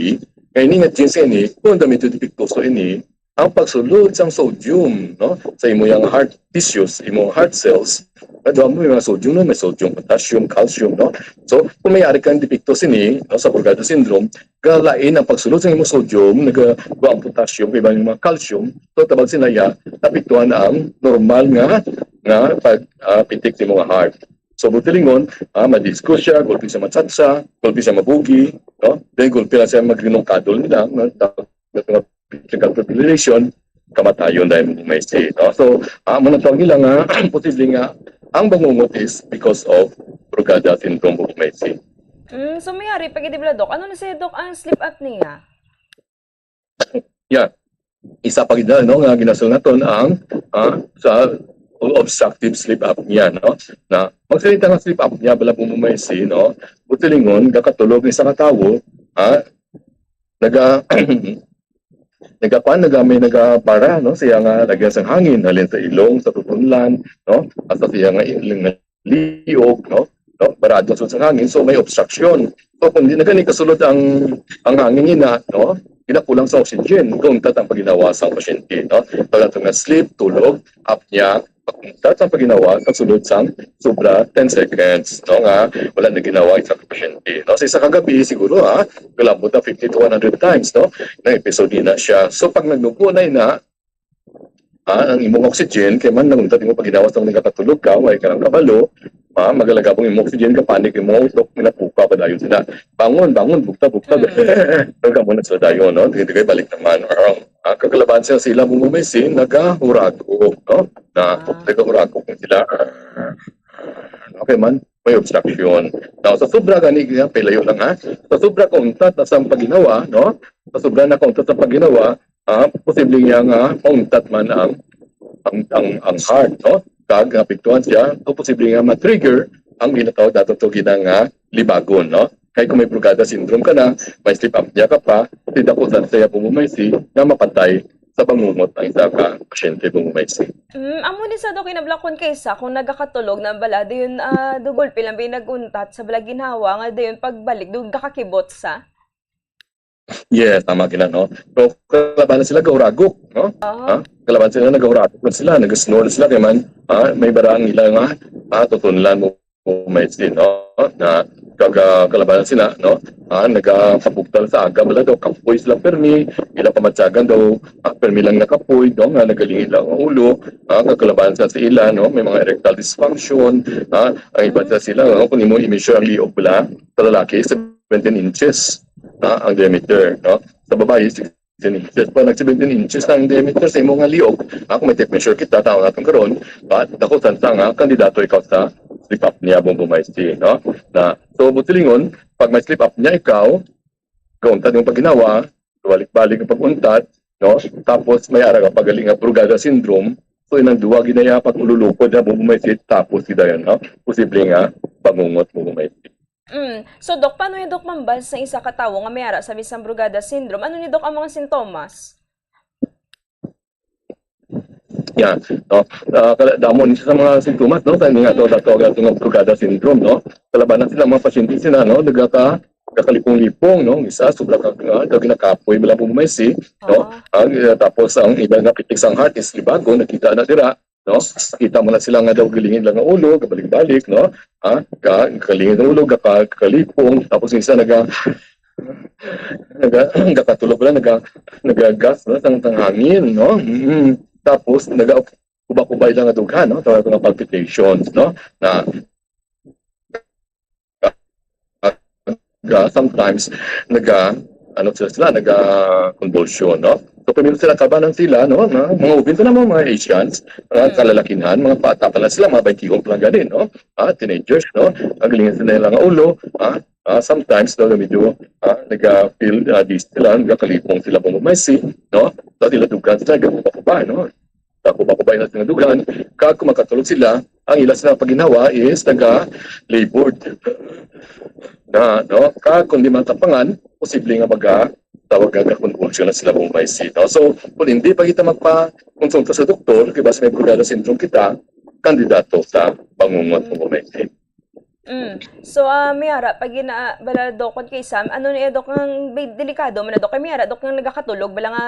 nga ini nga genes ini, kung medyo depektoso ini, ang pagsulod sang sodium, no? Sa imo yang heart tissues, imo heart cells, nga duha mo may mga sodium, no? May sodium, potassium, calcium, no? So, kung may ari kang depekto sini, no, sa Brugada syndrome, galain ang pagsulod sa imo sodium, nagawa ang potassium, kay mga calcium, so tabag sila ya, napiktuhan ang normal nga, nga pag, ah, pitik sa imo nga heart. So, butilingon, ah, madisco siya, gulpi siya matsatsa, gulpi siya mabugi, no? Then, gulpi lang siya magrinong kadol nila, no? Tapos, nga physical fibrillation, kamatayon dahil may state, no? So, ah, mo na tawag nila nga, posible nga, ang bangungot is because of Brugada syndrome of may state. Mm, so, may hari pa gid, Dok. Ano na siya, Dok, ang sleep apnea? Yeah. Isa pa gid, no, nga ginasal naton ang, ah, sa obstructive sleep apnea, no? Na magsalita nga sleep apnea bala, Bumbo Macy, no? Butilingon, gakatulog ni sa katawo, ha? Naga, nagakuan, naga, may nagabara, no? Siya nga lagyan sang hangin, halin sa ilong, sa tutunlan, no? Hasta siya nga iling liog, no? No? Barado sa, sa hangin, so may obstruction. So kung di na gani kasulod ang, ang hangin ina, no? Ginakulang sa oxygen, kauntat ang paginawa sa pasyente, no? Pag nga sleep, tulog, apnea, kauntat ang paginawa kasulod sang sobra ten seconds, no? Nga wala na ginawa sa pasyente, no? Sa isa ka gabi, siguro, ha, kalabot na fifty to one hundred times, no? Na episode na siya. So pag nagnubo na ina, ah, ang imong oxygen, kay man nanguntat imo paginawa sa nagakatulog ka, way ka lang kabalo, ah, magalagabong imong oxygen, ka panic imong utok, minapuka pa dayon sila. Bangon, bangon, bugta, bugta. Ang kamo na sila dayon, no? Tigay balik naman. Ah, kagalaban sila, sila mo may sin, nagahuragok, no? Na, nagahuragok na sila. Ah, okay man, may obstruction. Now, sa sobra gani, pilayo lang ha. Sa sobra kauntat na sa paginawa, no? Sa sobra na kauntat sa paginawa, ah, posible niya nga mauntat man ang ang ang, ang heart, no? Kag naapektuhan siya, o posible nga ma-trigger ang ginatawag nato to gina nga libagon, no? Kay kung may Brugada syndrome ka na, may sleep apnea ka pa, si dako sa saya pumumaysi na mapatay sa bangungot ang isa ka pasyente pumumaysi. Mm, amo ni sa do kinablakon kaysa kung nagakatulog na bala, dayon, ah, dugol pilang bay naguntat sa bala ginawa nga dayon pagbalik dugol gakakibot sa. Yes, tama gina, no? So, kalaban sila gahuragok, no? Ah. Ha? Kalaban sila nagahuragok na sila, nag-snore sila kay man, ha? May barang nila nga, ha? Tutunlan mo may sin, no? Na kaga kalaban sila, no? Ha? Nagapabugtal sa aga bala daw, kapoy sila permi, ila pamatyagan daw, ah, permi lang nakapoy, no? Nga nagaling ila ang ulo, ha? Kag kalaban sa, sa ila, no? May mga erectile dysfunction, ha? Ang iba sa sila, no? Kung imo i-measure ang liog bala, sa lalaki, seventeen inches, ha? Ang diameter, no? Sa babayi, seventeen inches, pag nag seventeen inches na ang diameter sa imo nga liog, ah, kung may tape measure kita, tawag natin karon, but dako sang nga kandidato ikaw sa sleep apnea, Bombo Maisi, no? Na, so, buot silingon, pag may sleep apnea ikaw, gauntad yung pagginawa, balik-balik ang pag-untat, no? Tapos may ara ka pagaling nga Brugada syndrome, so inang duwa ginaya pag ululupod na, Bombo Maisi, tapos gid yan, no? Posible nga bangungot, Bombo Maisi. Mm. So, Doc, paano ni Doc mambal sa isa ka tawo nga may ara sa misang Brugada syndrome? Ano ni Doc ang mga sintomas? Yeah, no. Uh, damo ni sa mga sintomas, no, sa nga to dato nga itong Brugada syndrome, no. Kalabanan sila mga pasyente sila, no, nagaka kakalipong-lipong, no, isa sobra ka uh, daw ginakapoy bala, Bombo Maisi, no. Ang uh, tapos ang iba nga pitik sang heart is libago, nakita na dira, no. Kita mo na sila nga daw gilingid lang ang ulo, gabalik-balik, no. Ha, ka kalingid ang ulo, gaka kalipong, tapos isa naga naga gakatulog lang, naga nagagas, no, sang, sang hangin, no. Mm. Tapos naga kubakubay lang nga dughan, no, tawag nga palpitations, no, na ga, sometimes naga ano sila, sila naga convulsion, no. So primero sila kabanan sila, no, na mga ubin to na mga, mga Asians, mga kalalakinhan, mga bata pa lang sila, mga baynte pa lang gani, no, ah, teenagers, no, ang galingan sila nga ulo, ah, ah, sometimes, no, medyo ah, naga feel ah, dizzy sila, nagakalipong sila, Bombo Maisi, no, sa ila dughan sila, gakuba-kuba, no. Sa kuba-kuba ila sila dughan, kag kung makatulog sila, ang ila sila paginawa is naga labored na, no. Kag kung di man tapangan, posible nga maga tawag nga convulsion na sila, Bombo Maisi, no. So kung hindi pa kita magpa-konsulta sa doktor, kay basi may Brugada syndrome kita, kandidato sa bangungot, Bombo Maisi. Mm. So, ah, may ara pag gina bala, Doc, kon kay Sam, ano ni, Doc, ang may delikado man na, Doc, kay may ara, Doc, nga nagakatulog bala nga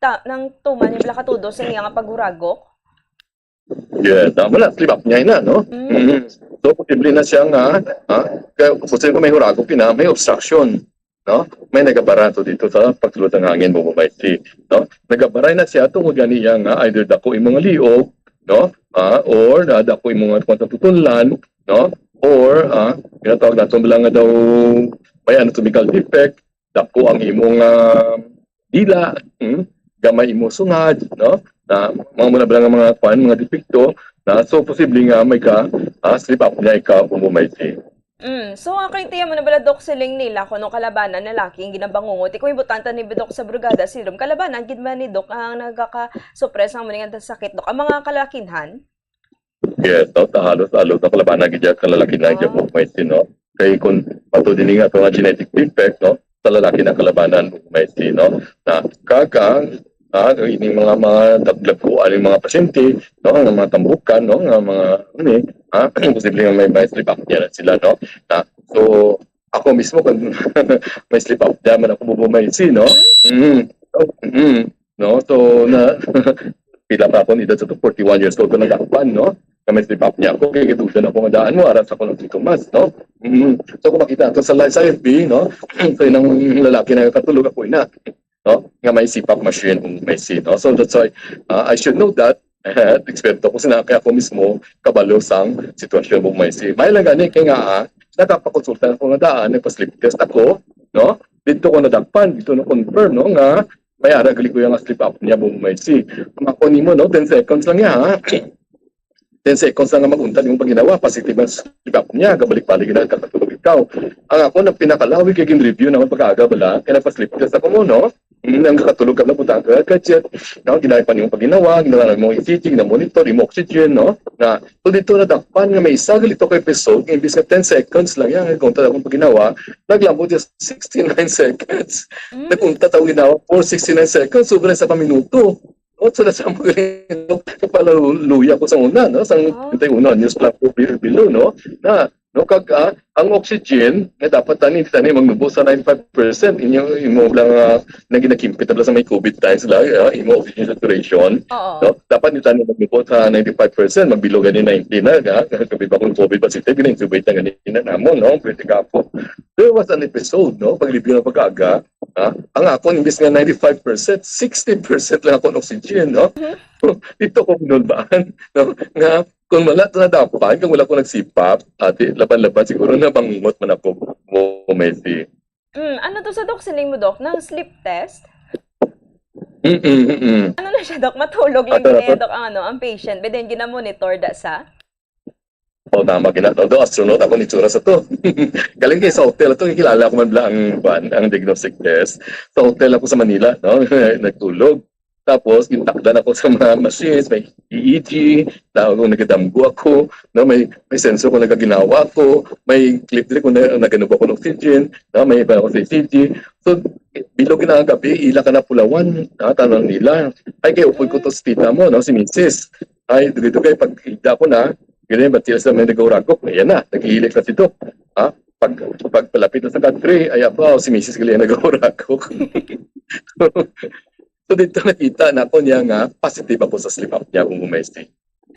ta, nang tuman ni bala katudo sa iya nga paghuragok? Yeah, tama na, sleep apnea na, no? Mm. Mm. So posible na siya nga, ha, kaya posible ko may huragok kina, may obstruction, no? May nagabarato dito sa pagsulod ng hangin, Bombo Maisi, no? Nagabaray na siya tungod gani iya nga either dako imong liog, no, ah, or ah, dako imong nga kwan sa tutunlan, no, or ah, ginatawag nato lang nga daw may anatomical defect, dako ang imong ah, dila, hmm? Gamay imo sungad, no, na mga muna bala nga mga kwan, mga depekto, na so posible nga may ka ah, sleep apnea ikaw, Bombo Maisi. Mm. So, ang kaintiya mo na bala, Doc, siling nila kuno kalabanan na laki ang ginabangungot. Ikaw, ibutanta ni Doc sa Brugada syndrome. Kalabanan gid man ni Doc ang nagaka-suppress ang muli nga sakit, Doc. Ang mga kalakinhan? Yes, no? Ta halos, halos ang kalabanan gid ang kalalakinhan, ah, Bombo Maisi, no? Kay kung pato din nga ito nga genetic defect, no? Sa lalaki na kalabanan, Bombo Maisi, no? Na kag ang ah, ining mga, mga daglaguan, yung mga pasyente, no, nga mga tambukan, no, nga mga, ano eh, ah, posible nga may, may sleep apnea na sila, no. Na, so, ako mismo, kung may sleep apnea man ako, Bombo Maisi, no. Mm. So, mm, no, so, na, pila pa akong edad sa to, forty-one years old ko nagakpan, no, nga may sleep apnea ako, kay giduda na ako nga daan mo, aras ako ng sintomas, no. Mm. So, kung makita nato sa live sa F B, no, so, inang lalaki na katulog ako, ina, no, nga may C PAP machine, Bombo Maisi, no. So that's why, uh, I should know that. Eksperto ko sina, kaya ako mismo kabalo sang sitwasyon, Bombo Maisi. May lang gani kay nga, ah, nakapakonsulta ako nga daan, nagpa-sleep test ako, no. Dito ko nadakpan, dito na confirm, no, nga may ara gali ko yung sleep apnea, Bombo Maisi. Ang ako nimo, no, ten seconds lang ya, ha. Ten seconds lang nga mag-untat yung pagginawa, positive ang sleep apnea, gabalik-balik na kakatulog ikaw. Ang ako nang pinakalawi kay gin-review naman pag-aga bala, kay nagpa-sleep test ako mo, no? Mm, ang katulog ka na, butang ka, gadget, no? Ginaya pa niyong pagginawa, ginawa mo E C G, gina-monitor, imo oxygen, no? Na, so dito nadakpan nga may isa galito ka episode, imbis nga ten seconds lang yan, kung untat akong pagginawa, naglambot yung sixty-nine seconds. Mm. Nag-untat ako ginawa for sixty-nine seconds, sobra sa paminuto. O, sila sa mga kapalaluya ko sa una, no? Sa, oh, twenty-one years lang po below, below, no? Na, no, kag, ah, ang oxygen nga dapat tani, tani magnubo sa ninety-five percent, inyo, imo lang, ah, na ginakimpit na sa may COVID times lang, ah, imo oxygen saturation, oo, no? Dapat ni tani magnubo sa ninety-five percent, magbilo gani ninety na, ah, kami ba kung COVID positive, gina-intubate na gani na namon, no? Pwede ka po. There was an episode, no? Pag-review ng pag-aga, ah, ang akon, imbis nga ninety-five percent, sixty percent lang akon oxygen, no? Mhm. Dito ko binulbaan, no? Nga, kung wala to nadapan, kung wala ko nag-C PAP, ati, laban-laban, siguro nabangungot man ako, Bombo Maisi. Mm, ano to sa, Doc, siling mo, Doc? Nang sleep test? Mm-mm, mm-mm. Ano na siya, Doc? Matulog lang Ato na din, to. Doc, ang ano, ang patient. But then, ginamo ni Tor da sa? O, tama, gina. Although astronaut ako, ni tsura sa to. Galing kayo sa hotel. Ito, kilala ko man bala ang, kuwan, ang diagnostic test. Sa hotel ako sa Manila, no? Nagtulog. Tapos, gintakdan ako sa mga machines, may E E G, tawag ko, nagadamgo ako, no? May, may sensor ko, nagaginawa ako, may clip diri kung na, naganubo ako ng oxygen, no? May iba ako sa E C G. So, bilog na ang gabi, ila ka na pulawan, ah, tanang nila. Ay, kay upoy ko to sa tita mo, no? Si misis. Ay, dugay-dugay, pag ida ko na, ganyan, ba't sila sa may naguragok? Ayan na, naghihilik na si Doc. Ha? Pag, pag palapit na sa country, ay, abaw, si misis gali ang naguragok. So, dito nakita na ko niya nga positive ako sa sleep apnea kung umesti.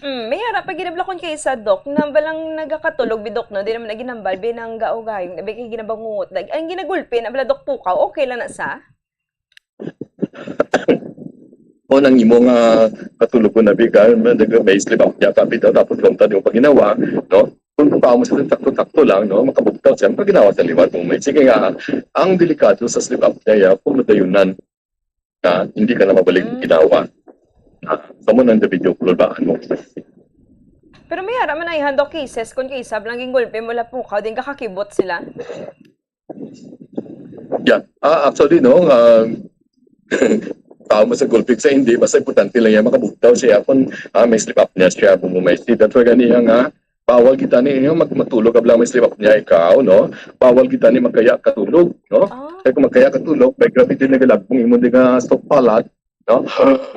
Mm, may harap pa ginablakon kay isa, Doc, na balang nagakatulog bi, Doc, no? Di naman naginambal, binangga o gayong, nabi kay ginabangungot. Dag-, ang ginagulpi na bala, Doc, pukaw, okay lang na sa? O nang imo nga katulog ko na bigal, may sleep apnea ka bitaw, tapos kung tadi mo pa ginawa, no? Kung pa mo sa sakto-sakto lang, no? Makabugtaw siya, makaginawa sa liwat mo may. Sige nga, ang delikado sa sleep apnea, ya, kung madayunan na hindi ka na mabalik Mm. ginawa. Ah, sa mo nang video call ba, ano? Pero may harap man ay handok cases kung kay isab lang gingulpi mo lapukaw, din kakakibot sila. Yeah. Ah, actually, no, ah, tao mo sa gulpig sa hindi, basta importante lang yan, makabugtaw siya kung ah, may sleep apnea siya, kung may sleep. That's why ganiya nga, bawal kita ni, yung mag matulog ka lang may sleep apnea ikaw, no? Bawal kita ni magkaya katulog, no? Ah. Kaya kung magkaya katulog, may gravity na galagbong imo di nga soft palate, no?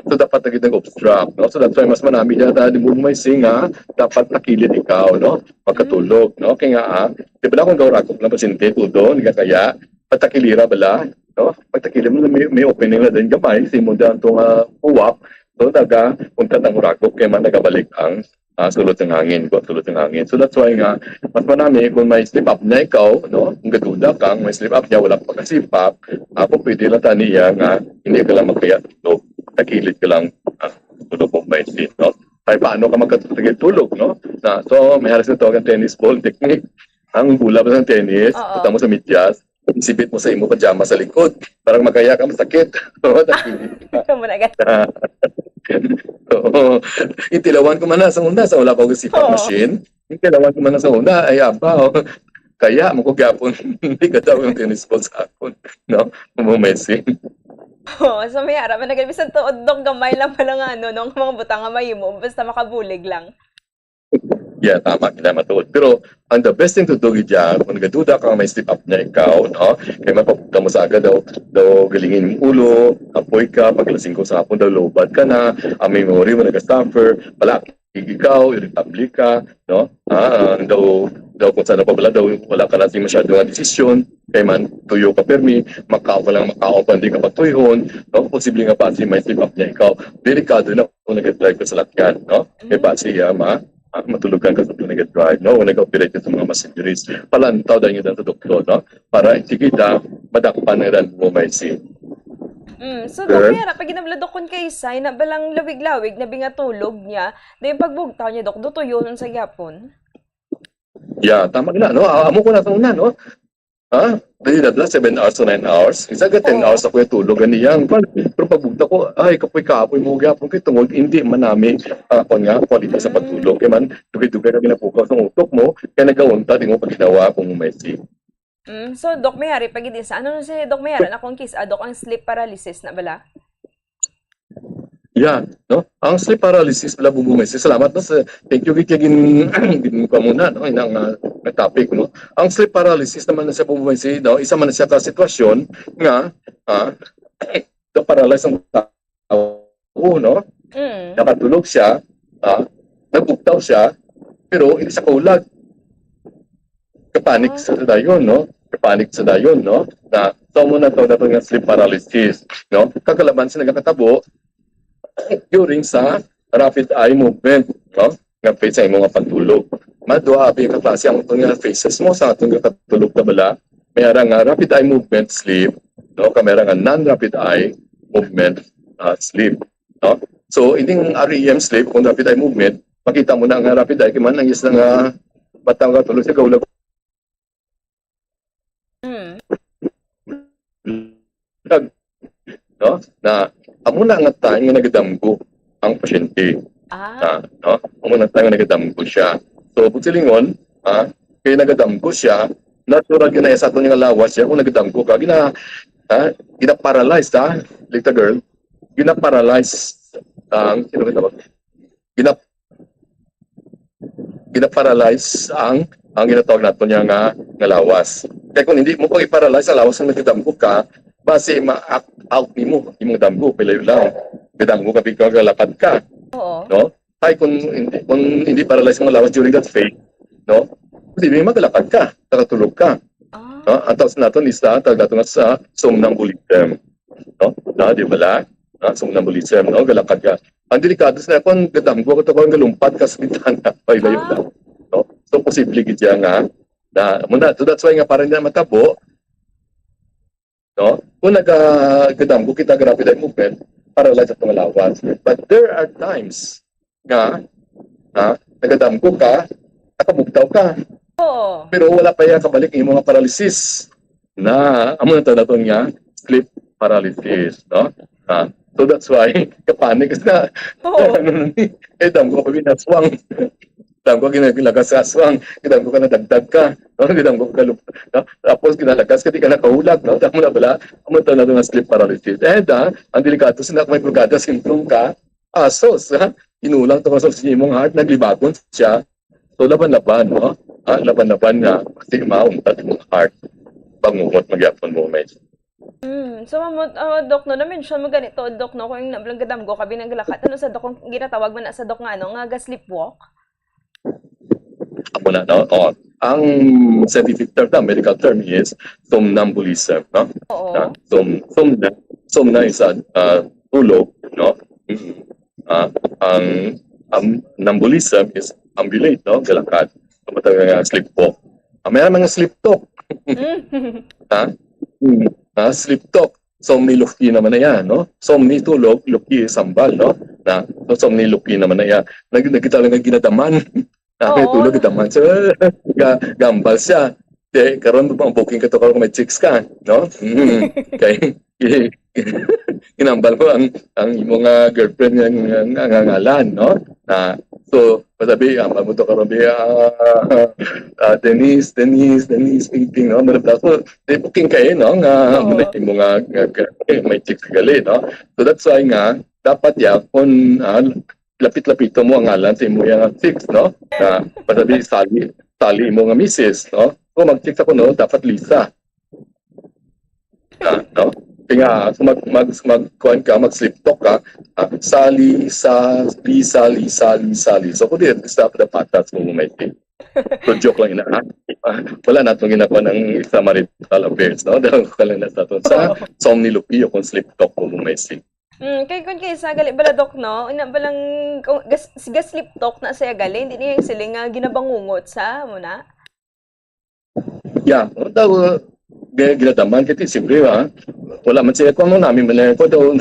So dapat na kita obstruct, no? So that's why mas manami dyan tayo, di mo may singa, dapat takilid ikaw, no? Pagkatulog, no? Kaya nga, ah, di ba na kung gawrakok lang pasyente, tudo, hindi ka kaya, patakilira bala, no? Pagtakilid mo, may, may opening na din gamay, simo dyan itong uh, uwak, so naga, untat ang urakok, kaya man nagabalik ang ah, sulod ng hangin, kuwan, sulod ng hangin. So that's why nga, mas manami kung may sleep apnea ikaw, no? Kung gaduda ka, may sleep apnea, wala ka pagkasipak, ah, kung pwede lang tani iya nga, hindi ka lang magkaya tulog, takilid ka lang, ah, tulog kung may sleep, no? Kaya paano ka magkatulog, no? Na, so, may halos na tawag ang tennis ball technique. Ang bola ba ng tennis, Oo. Punta mo sa medyas, isipit mo sa imo pajama sa likod. Parang magkaya ka, masakit. Oo, takilid ka. Kamu na agad. Oo. Itilawan ko man na sa una, sa wala pa ako sipak Oo. Machine. Itilawan ko man na sa una, ay aba, oh. Kaya, mo ko gyapon, hindi ka daw yung tennis ball sa akon. No? Mo Messi. Oh, so may ara man nagay bisan tuod, Doc, gamay lang pala nga, ano, no, mga butang nga mahimo, basta makabulig lang. Yeah, tama, kailangan matuod. Pero, ang the best thing to do, gid dyan, kung nagaduda ka nga may sleep apnea ikaw, no? Kaya mapagpunta mo sa aga daw, daw galingin yung ulo, apoy ka, paglasing ko sa hapon daw, lowbat ka na, ang memory mo naga-suffer, pala, ikaw, irritable ka, no? Ah, daw, daw kung saan pa pala, daw wala ka natin masyado nga desisyon, kaya man, tuyo ka permi, makao ka lang, makao pa, hindi ka patuyhon, no? Posible nga pa si may sleep apnea ikaw, delikado na kung nag-drive ka sa lakyan, no? Kaya pa siya, ma, ah, matulugan ka sa nag-drive, no? O nag-operate ka sa mga machineries. Palantaw dahil yun sa doktor, no? Para hindi kita madakpan ng ran mo may sin. Mm, so, Sir? Doc, may ara pa ginabladokon kay Isay na balang lawig-lawig na bingatulog niya, dahil pagbugtaw niya, Doc, dutuyonon sa gyapon. Yeah, tama na, no? Ah, amo ko na sa una, no? Ha? Dili na bala, seven hours to nine hours. Isa ka ten Oo. Hours ako yung tulog, ganyan. Pero pagbugtaw ko, ay, kapoy-kapoy mo gyapon kay tungod, hindi man nami, ah, kung nga, quality sa pagtulog. Kaya man, dugay-dugay ka ginapukaw sa utok mo, kaya nagkaunta, di mo pag ginawa kung may sleep. Mm, so, Doc, may hari pa gid isa. Ano na si Doc, may ara na kung kis, ah, Doc, ang sleep paralysis na bala? Yeah, no? Ang sleep paralysis pala, Bubu Messi. Salamat, no? Sa, thank you, gid, kay gin, gin pa muna, no? Inang, ah, nga topic, no? Ang sleep paralysis naman na sa, Bubu Messi, no? Isa man na siya ka sitwasyon nga, ah, na-paralyze ang tao, no? Mm. Nakatulog siya, ah, nabugtaw siya, pero hindi siya kaulag. Kapanik sa dayon, no? Kapanik sa dayon, no? Na, so mo na to, na to nga sleep paralysis, no? Kagalaman sa nagakatabo during sa rapid eye movement, no? Nga phase sa imo nga pagtulog. Madua abi ka klase ang aton nga phases mo sa aton nga katulog na bala. May ara nga rapid eye movement sleep, no? Kay may ara nga non-rapid eye movement, ah, sleep, no? So, ining R E M sleep, kung rapid eye movement, makita mo na nga rapid eye, kay man ang isa nga batang katulog sa kaulag, Mm. no? Na, amo na nga time nga nagadamgo ang pasyente. Ah. Ah, no? Amo na time nga nagadamgo siya. So, kung silingon, ah, kay nagadamgo siya, natural gina sa ato nga lawas siya kung nagadamgo ka, gina, ah, gina-paralyze, ha? Little girl, gina-paralyze ang, sino ka tawag? Gina, gina-paralyze ang, ang ginatawag nato niya nga, nga lawas. Kaya kung hindi mo pa i-paralyze ang lawas kung nagadamgo ka, basi ma-act out nimo imong damgo, palayo lang. Gadamgo ka, bigla galapad ka, Oo. no? Ay, kung hindi, kung hindi paralyze ang lawas during that phase, no? Hindi mo magalapad ka, nakatulog ka. Ah. No? Ang tawag nato ni sa, tawag nato nga sa somnambulism. No? No, di ba la? No? Somnambulism, no? Galakad ka. Ang delikado sa kung gadamgo ka, kung galumpat ka sa bintana, palayo Ah. lang. No? So, posible gid siya nga, na, muna, so that's why nga parang na matabo, no? Kung nagagadamgo kita, grabe eye movement, paralyze ang lawas. But there are times nga, ha, nagadamgo ka, nakabugtaw ka. Oo. Pero wala pa yan kabalik yung mga paralysis na, amo na naton nga sleep paralysis, no? Ah, so that's why, kapanic na. Oo. Ano na ni? Eh, damgo ka pa binaswang. Damgo ka ginagilagas sa aswang. Damgo ka nadagdag ka. No? Damgo ka lup-, no? Tapos ginalagas ka, di ka nakahulag, no? Damo na bala, amo to na nga sleep paralysis. And, ah, ang delikado sa may brugada syndrome ka, asos, ha? Inulang to sa imong heart, naglibagon siya. So, laban-laban, no? Ah, laban-laban nga, kasi mauntat imong heart. Bangungot, magyapon mo, may. Mm. So, mamot, ah, Doc, no, na-mention mo ganito, Doc, no, kung nabalang gadamgo ka, binanggalakat. Ano sa, Doc, kung ginatawag man na sa, Doc, nga, ano, nga ga-sleepwalk? Amo na, no? Oh. Ang scientific term, the medical term is somnambulism, no? Oo. Ah, som-, somna, somna is a, ah, tulog, no? Mm. Ah, ang, ang nambulism is ambulate, no? Galakad. Ang matagal nga sleep talk. Ah, may mga sleep talk. Mm. Ha? Hmm. Ha? Sleep talk. Somniloquy naman na yan, no? Somni tulog, loquy sambal, no? Na, so, somniloquy naman na yan. Nag-, nagkita lang ang ginadaman. Na, may Oo. Tulog, ginaman. So, ga-, gambal siya. Te, karon, ang booking ka to, karon may chicks ka, no? Mm. Kay, ginambal mo ang, ang imong, ah, girlfriend nga, nga, nga, nga ngalan, no? Na, so, masabi, ang mo to karon, bi, ah, ah, Denise, Denise, Denise, meeting, no? Meron so, di booking kayo, no? Nga, Oo. Imo nga, nga, nga, eh, may chicks gali, no? So, that's why nga, dapat ya, kung, ah, lapit-lapito mo ang ngalan sa imo yang chicks, no? Na, masabi, Sally, Sally imo nga misis, no? Kung mag-chicks ako, no? Dapat Lisa. Ah, no? Kaya nga, kung mag, mag, mag, kuwan ka, mag-sleep talk ka, ah, Sally, sa, Lisa, Lisa, Lisa, Lisa. So, kung di, stop the patas mo, may thing. So, joke lang ina, ha? Ah, wala na itong ginagawa ng extramarital affairs, no? Dahil ko lang na sa ito. Sa, sa omnilupio, kung sleep talk mo, may thing. Mm, kay kun kay sa gali bala, Doc, no? Ina balang kung gas, siga sleep talk na siya gali, hindi niya yung siling nga ginabangungot sa, mo na? Yeah, daw, uh, gi-, ginadaman kay ti, siyempre, ah, wala man siya kung ano namin man ko daw,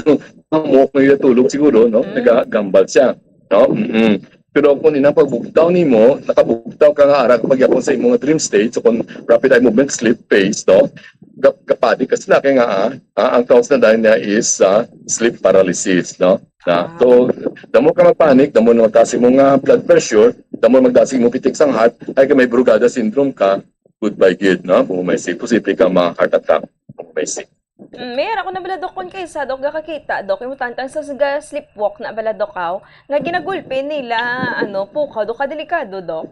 mo ko yung tulog siguro, no? Mm. Nagagambal siya, no? Mm. Pero kung ina pagbugtaw nimo, nakabugtaw ka nga ara ka pagyapon sa imong dream state, so kung rapid eye movement sleep phase, no? Gap-, kapadi kasi na kaya nga, ah, ah, ang cause na dahil niya is, ah, sleep paralysis, no? Na, Ah. So, damo ka magpanic, damo na mataas imong, ah, blood pressure, damo magtaas imong pitik sang heart, ay kay may Brugada syndrome ka, goodbye gid, no? Bumumay si, posible ka ma-heart attack. Bumumay si. Mm, may ara ko na bala, Doc, kun kay sa, Doc, gakakita, Doc, imo tantang sa siga sleepwalk na bala, Doc, aw, nga ginagulpi nila, ano, pukaw, Doc, kadelikado, Doc?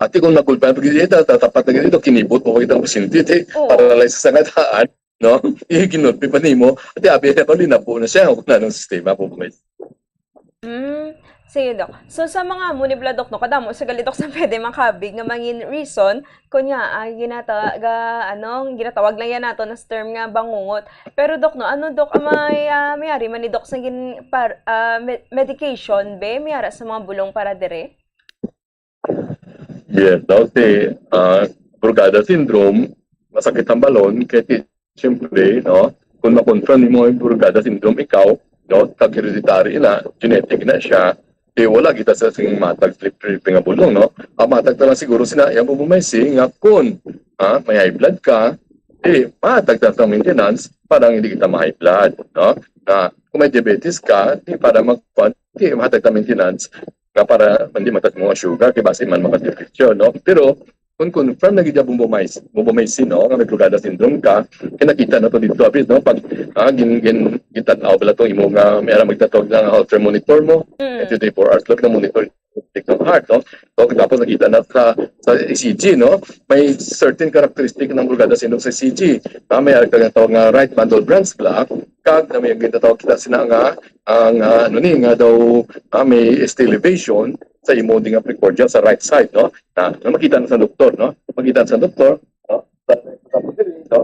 Ati kung nagulpa na pag-, ita, tatapat na ganito, kinibot mo kita ang pasyente, ti, Oo. Paralyze sa ngataan, no? Iginulpi pa nimo. Ati, abi na ko, linapo na siya, kung anong sistema po, may. Mm, sige, Doc. So, sa mga amo ni bala, Doc, no, kadamo sa gali, Doc, sa pwede makabig nga mangin reason, kun nga, ah, ginata-, ga, ano, ginatawag lang yan nato na term nga bangungot. Pero, Doc, no, ano, Doc, ang may, ah, may ari man ni Doc sa gin-, par-, ah, me-, medication, be, may ara sa mga bulong para dire? Yes, daw si, ah, Brugada syndrome, masakit ang balon, kaya ti-, siyempre, no, kung makonfront mo yung Brugada syndrome, ikaw, no, kag hereditary na, genetic na siya, di wala kita sa sing matag sleep tripping nga bulong, no? Ang matag na lang siguro sina, yung bumumay si, nga kun, ah, may high blood ka, Di, mahatag ta sa maintenance para hindi kita ma-high blood, no? Na kung may diabetes ka, di para mag-, di, mahatag ta maintenance nga para hindi mataas mo nga sugar, kay basi man makadiabetes, no? Pero kung confirm na gid ang bumbumays-, bumbumaysin, no, nga may Brugada syndrome ka, kinakita na to dito, abis, no? Pag, ah, gin-, gin-, gitanaw pala to imo nga may ara magtatawag na heart monitor mo, Mm. twenty-four hours lang na monitor ng heart, no? So, tapos nakita na sa, sa E C G, no? May certain characteristic ng Brugada syndrome sa E C G. Ah, may ara ka nga tawag nga right bundle branch block, kag na may ginatawag kita sina nga, ang, ah, ano ni, nga daw, ah, may S T elevation sa imo di nga precordia sa right side, no? Na, na makita na sa doktor, no? Makita na sa doktor, no? Sa, sa, no?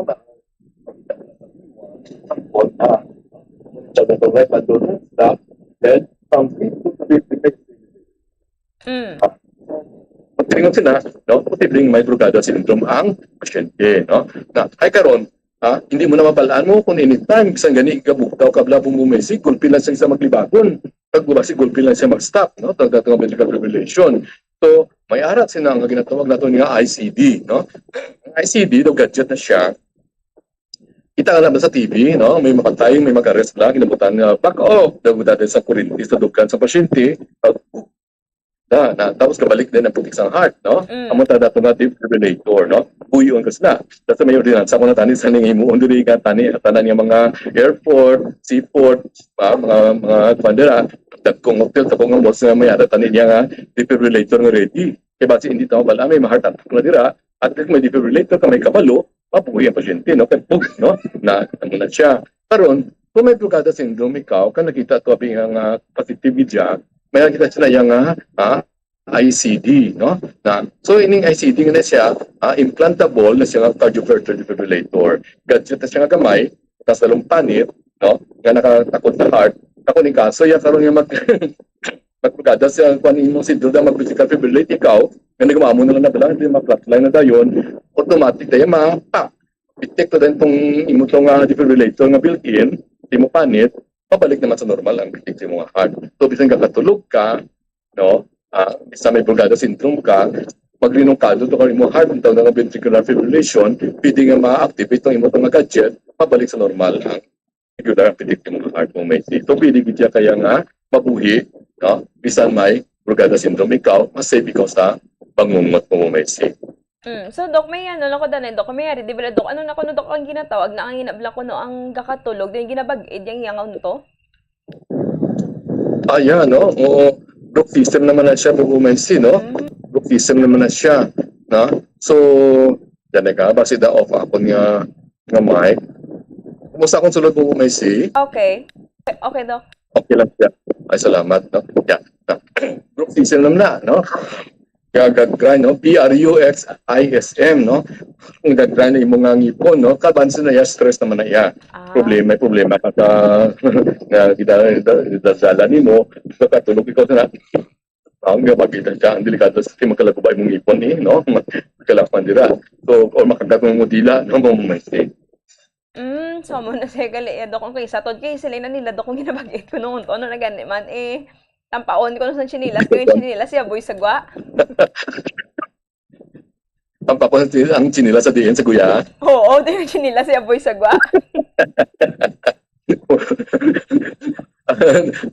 Sa, sa right bundle branch block, then, from Mm. Magtingog sila, no? Posibleng may Brugada syndrome ang pasyente, no? Na, ay karon, ha, hindi mo na mabalaan mo kung anytime, bisan gani gabugtaw ka bala, bumumisi, gulpi lang siya sa maglibagon. Pag bumasi, gulpi lang siya mag-stop, no? Tawag nato nga ventricular fibrillation. So, may ara sina nga ginatawag nato nga I C D, no? Ang I C D, daw gadget na siya. Kita nga naman sa T V, no? May mapatay, may mag-arrest bala, ginabutan nga, back off, daw dati sa kurinti, sa dugan sa pasyente, pag na, na, tapos kabalik din ang putik sa heart, no? Mm. Amo ta dato nga defibrillator, no? Buyon ka sila. Basta may ordinansa ko na tani sa ning himuon diri nga tani, tanan nga mga airport, seaport, ah, mga, mga kuwan dira, dagkong hotel, sa kung malls nga may ara tani niya nga defibrillator nga ready. Kay basi hindi tama bala, may ma-heart attack na dira, at least may defibrillator ka, may kabalo, mabuhi ang pasyente, no? Kay pug, no? Na, ano na siya. Karon, kung may Brugada syndrome ikaw, ka nakita to, abi nga, nga positive gid siya, may nakita siya na iya nga, ah, I C D, no? Na, so, ining I C D nga na siya, ah, implantable na siya nga cardioverter defibrillator. Gadget na siya nga gamay, tas lalong panit, no? Nga nakatakod sa heart. Ako ning kaso, ya karon nga mag-, magbrugada siya, kung imong sindro na mag-ventricular fibrillate ikaw, nga nagmamo na lang na bala, hindi ma-flatline na dayon, automatic tayo ma-, pa, detect na din tong imo tong, ah, defibrillator nga built-in, di mo panit, pabalik naman sa normal ang beating sa imong heart. So, bisan kakatulog ka, no? Ah, bisan may Brugada syndrome ka, pag rinungkado to ka imong heart, ang tawag nga ventricular fibrillation, pwede nga ma-activate tong imo tong gadget, pabalik sa normal ang regular ang pitik imong heart mo, may. So, pwede gid siya kaya nga mabuhi, no? Bisan may Brugada syndrome ikaw, ma-save ikaw sa bangungot mo, may. Mm. So, Doc, may ano lang ko, danay, Doc, may yari, di ba, Doc? Ano na kuno, Doc, ang ginatawag na ang ginabla kuno ang gakatulog, din ginabag-id yang yangaw to? Ah, yeah, no? Oo. Bruxism naman na siya, bago may, no? Mm. Bruxism naman na siya, no? So, dyan ka, basi da off ako nga, nga mic. Kumusta akong sulod mo, may? Okay. Okay, Doc. Okay lang siya. Ay, salamat, no? Yeah. Bruxism naman na, no? Gag-, gag-grind, no? B R U X I S M, no? Ang gag-grind na imo nga ngipon, no? Kabansin na iya, stress naman na iya. Ah. Problema, may problema ka sa, na, kita, kita, kita, dala nimo, so katulog ikaw sa na, ang nga bagay na siya, ang delikado sa ating magkalagubay mong ngipon, eh, no? Kalapan dira. So, or makagat mong mudila, no? Mamamansin. Mm, so mo na siya gali, eh, Dok, kung kay sa tod kay sila na nila, Dok, kung ginabag-it ko noon to, ano na gani man, eh, tampaon ko sa chinelas, kay chinelas siya, boy, sagwa. Tampaon ang chinelas sa diin, sa guya? Oo, di yung chinelas siya, boy, sagwa.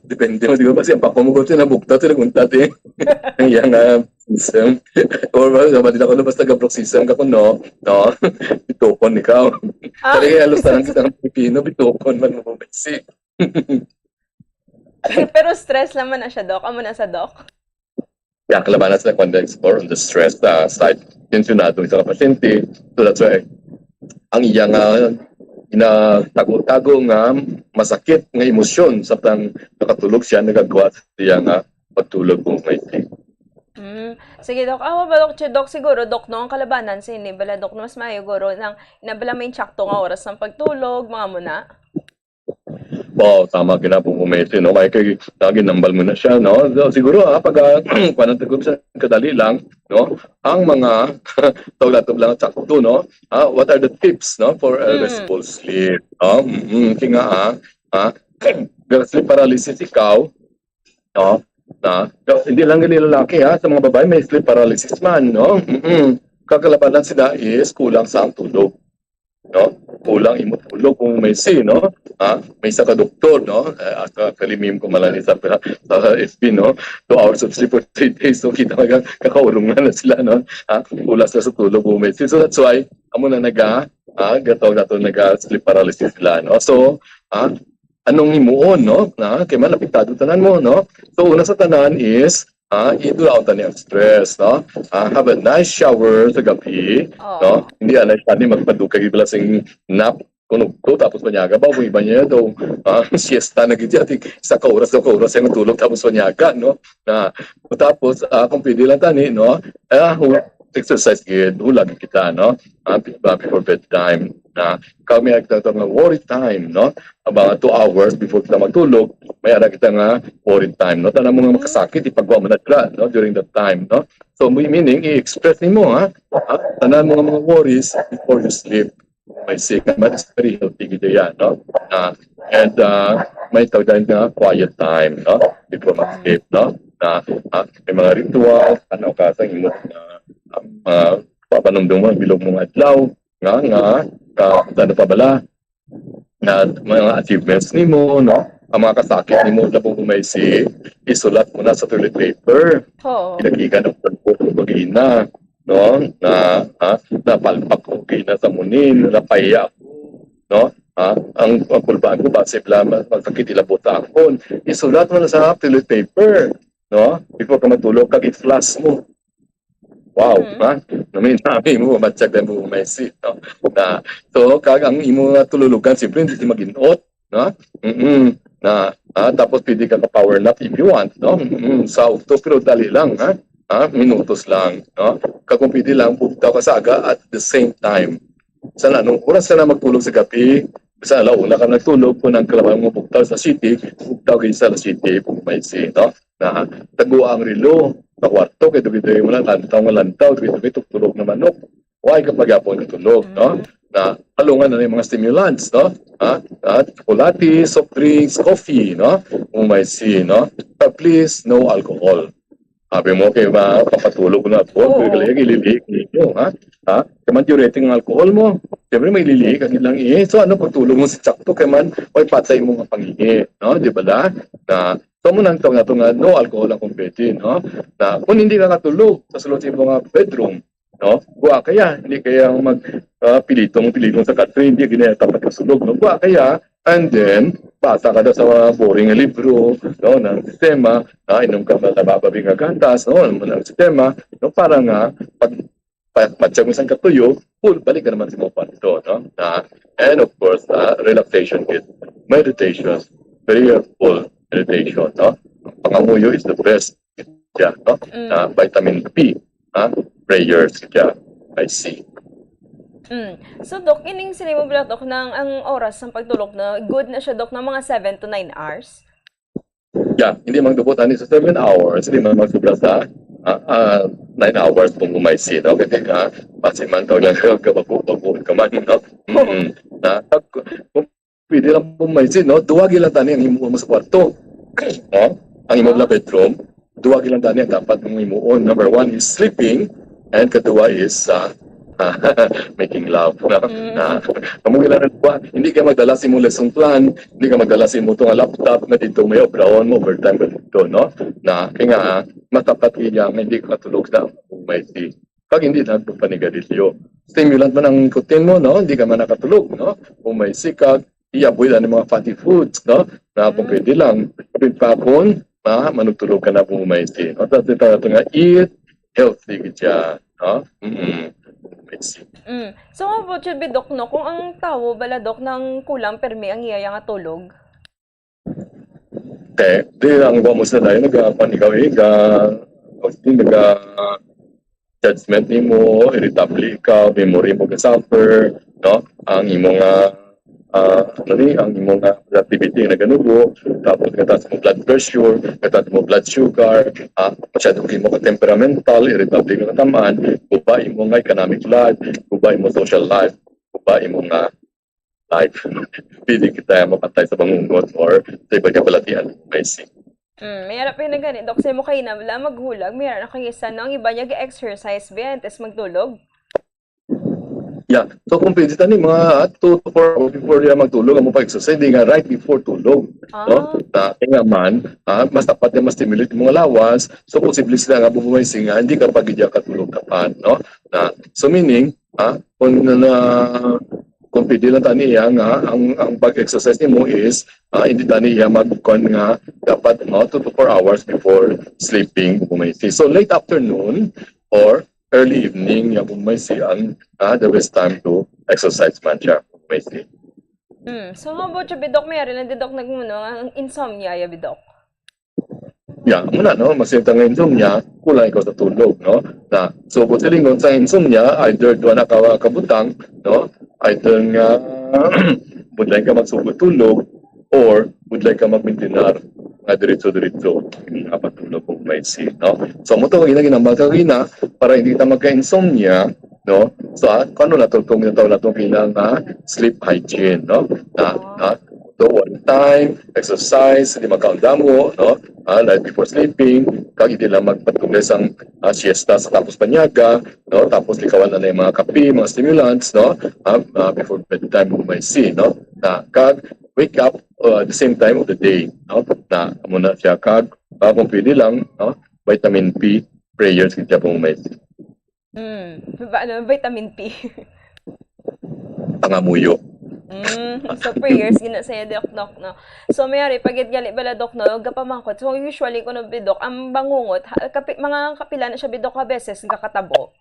Depende mo, di ba? Kasi ang pako mo, gusto na bukta, sila kuntat, eh. Ang yang, ah, isang, or, ba, ba, di na ko na basta gabrok sa isang ka kuno, no? Bitukon ikaw. Ah. Pero kaya halos tanan kita ng Pilipino, bitukon man mo, basic. Pero stress naman na siya, Doc. Amo na sa Doc. Kaya kalabanan sa kwan, explore on the stress, ah, side. Tensyonado isa ka pasyente. So that's why ang iya nga ginatago-tago nga masakit nga emosyon sa tang nakatulog siya, nagagawa sa iya nga pagtulog mo, may. Mm. Sige, Doc. Awa ba, Doc? Che, Doc, siguro, Doc, no, ang kalabanan sa ini, bala, Doc, no, mas maayo, guro, nang, na bala may tsakto nga oras ng pagtulog, mga muna. Wow, tama, ginapong kumete, no? Kaya kay, lagi nambal mo na siya, no? So, siguro, ah, pag, ah, kuwan ang tagom sa kadali lang, no? Ang mga, tawag nato lang, tsakto, no? Ah, what are the tips, no, for a Mm. restful sleep? No? Mm-mm, kaya nga, ah, ah, sleep paralysis ikaw, no? Na, hindi lang gani lalaki, ha, sa mga babae may sleep paralysis man, no? Mm-mm. Kakalabanan sila is kulang sa ang tulog. no? Kulang imo tulog kung may si, no? Ha? May isa ka doktor, no? Eh, aka, kalimim ko man lang sa, sa F B, no? Two hours of sleep for three days. So, kita mo yung kakaurungan na sila, no? Ha? Kulang sila sa tulog kung may si. So, that's why, amo na naga, ha? Gato, gato, naga sleep paralysis sila, no? So, ha? Anong himuon, no? Na, kay man, apektado tanan mo, no? So, una sa tanan is, ha, idulaon ta ni ang stress, no? Ha, have a nice shower sa gabi, Oo. No? Hindi anay siya ni magpadugay bala sing nap, kung ugto, tapos panyaga ba, kung iba niya daw, ah, siesta na gid yan, sa ka oras, daw ka oras yung tulog, tapos panyaga, no? Na, tapos, ah, kung pwede lang tani, no? Ah, hu- exercise gid, hulag kita, no? Ah, be- ah, before bedtime. Na, kami ang tawag nga worry time, no? About two hours before kita matulog, may ara kita nga worry time, no? Tanan mo nga makasakit, ipagwa mo na dira, no? During that time, no? So, may meaning, i-express nimo, ha? Ha? Tanan mo nga mga worries before you sleep. May second, but it's very healthy gid yan, no? Na, and uh, may tawag nga quiet time, no? Before mag-sleep, no? Na, ah, may mga ritual, ano ka sa imo na uh, papanumdum mo ang bilog mong adlaw, nga, nga, ka, ano pa bala, na mga achievements nimo, no? Ang mga kasakit nimo na kung may si isulat mo na sa toilet paper. Oo. Pinagigan ang pagbuko pag-ina, no? Na, ha? Napalpak ko pina sa munin, napaya ako, no? Ha? Ang, ang kulbaan ko, base lang, masakit ilabot sa akon. Isulat mo na sa toilet paper, no? Before ka matulog, kag i-flash mo. Wow, Mhm. Ha? Nami-nami mo, matsag na mo, may si, no? Na, so, kag ang imo nga tululugan, siyempre, hindi mag-inot, no? Mm-mm. Na, ah, tapos pwede ka ka-power nap if you want, no? Mm-mm. Sa auto, pero dali lang, ha? Ha? Minutos lang, no? Kag kung pwede lang, bugtaw ka sa aga at the same time. Sa anong oras ka na magtulog sa gabi, sa alauna ka nagtulog, kung ang kalaban mo bugtaw sa city, bugtaw kayo sa city, kung may si, no? Na, tagua ang relo, sa kwarto, kay dugay-dugay mo lang, lantaw nga lantaw, dugay-dugay, tulog na manok. Why ka pagyapon ng tulog, no? Na, halungan na yung mga stimulants, no? Ha? Ha? Chocolate, soft drinks, coffee, no? Kung may si, no? But please, no alcohol. Sabi mo, kay ma, papatulog na po, Oo. Kaya ililiik ninyo, ha? Ha? Kaya man diuretic ang alcohol mo, siyempre may ililiik ang ilang ihi. So, ano, pagtulog mo sa tsakto, kaya man, may patay mo nga pangihi, no? Di ba la? Na, so, mo nang tawag nato nga, no alcohol ang kumpete, no? Na, kung hindi ka katulog, sa sulod sa imo nga bedroom, no? Buwa kaya, hindi kaya mag, ah, pilitong, pilitong sa katre, hindi ginaya tapat kasulog, no? Buwa kaya, and then, basa ka na sa mga boring nga libro, no? Ng sistema, ah, inom ka na nabababing nga gatas, no? Ano mo ng sistema, no? Para nga, pag, pag, pag mo isang katuyo, full, balik ka naman sa mga panito, no? Ah, and of course, ah, relaxation kit, meditation, prayerful meditation, no? Pangamuyo is the best, yeah, no? Mm. Ah, vitamin B, ha? Prayers, yeah. I see. Mm. So, Doc, ining sini mo bala, Doc, nang ang oras ng pagtulog na good na siya, Doc, ng mga seven to nine hours? Yeah, hindi man gabot ani sa seven hours, hindi man magsubra sa ah, ah, nine hours kung umaysin, no? Kasi nga, basi man tawag lang ka, kabago-bago ka man, no? Mm. Na, pag, kung pwede lang umaysin, no? Duwagi lang tani ang himuon mo sa kwarto. No? Ang imo na bedroom, duwagi lang tani ang dapat mong himuon. Number one is sleeping, and kadua is ah, making love. No? Mm. Na, kamo gila na ba? Hindi ka magdala sa imong lesson plan, hindi ka magdala sa imong tunga laptop na dito may obrahon mo, overtime ka dito, no? Na, kaya nga, mas dapat iya nga hindi ka matulog na umaysin. Pag hindi na panigarilyo. Stimulant man ang nikotin mo, no? Hindi ka man nakatulog, no? Umaysi ka, i-avoid ang mga fatty foods, no? Na kung Mm. pwede lang, kapit pa hapon, na manugtulog ka na kung umaysi. No? Tapos ito, ito nga, eat healthy gid siya, no? Mm-mm. Umaysi. Mm. So, what should be, Doc, no? Kung ang tawo bala, Doc, nang kulang permi ang iya nga tulog? Okay, di lang ba mo sa dayon, nagapanigaw-iga, o di naga judgment nimo, irritable ka, memory mo ka-suffer, no? Ang imo nga, ah, ano ni, ang imo nga productivity nga naganubo, tapos kataas mo blood pressure, kataas mo blood sugar, ah, masyado ka mo ka-temperamental, irritable ka katamaan, guba imo nga economic life, guba imo social life, guba imo nga life. Pwede kita mapatay sa bangungot or sa iba nga balatian. Amazing. Mm, may harap pa yung nagani, Doc, sa mo kayo na wala maghulag, may harap na kayo isa, no? Ang iba niya ga-exercise, ba, antes magtulog? Yeah. So kung pwede tani mga two to four hours before niya magtulog, amo pag-exercise, di nga right before tulog. No? Ah. Na, kaya man, ah, mas dapat niya ma-stimulate mo nga lawas, so posible sila nga bumumay nga hindi ka pag katulog dapat, no? Na, so meaning, ah, kung na, kung pwede lang tani iya nga ang ang pag-exercise nimo is, ah, hindi tani iya magkuan nga dapat, no, two to four hours before sleeping, bumumay. So late afternoon or early evening, ya bumumay ang, ah, the best time to exercise man siya, bumumay. Hmm. So, how about you, Bidok? May ari lang, Bidok, nagmuno ang insomnia, ya, Bidok. Ya, muna, no? Masinta nga insomnia, kulang ikaw sa tulog, no? Na, so, kung silingon sa insomnia, either duha na ka kabutang, no? Either nga, budlay ka magsugod tulog, or budlay ka magmintinar nga diretso-diretso nga patulog kung may sin, no? So, mo to, ginagina, magkagina, para hindi ta magka-insomnia, no? So, ah, kung ano nato, kung ginatawag nato, kina nga sleep hygiene, no? Na, na, do one time, exercise, hindi magkaundamo, no? Ah, like before sleeping, kag hindi lang magpatugay sang, ah, siesta sa tapos panyaga, no? Tapos likawan na yung mga kape, mga stimulants, no? Ah, ah, before bedtime, kung may sin, no? Na, kag wake up, uh, at the same time of the day, no? Na, amo na siya, kag, ah, kung pwede lang, no? Vitamin P, prayers, kita po may sin. Hmm. Ba, ano, vitamin P. Pangamuyo. Mm, so prayers gina sa iya, Doc, Doc, no? So, may ari, pagid gali bala, Doc, no, gapamangkot. So, usually, kuno, Bidok, ang bangungot, ha, kapi, mga kapila na siya, Bidok, ka beses, gakatabo.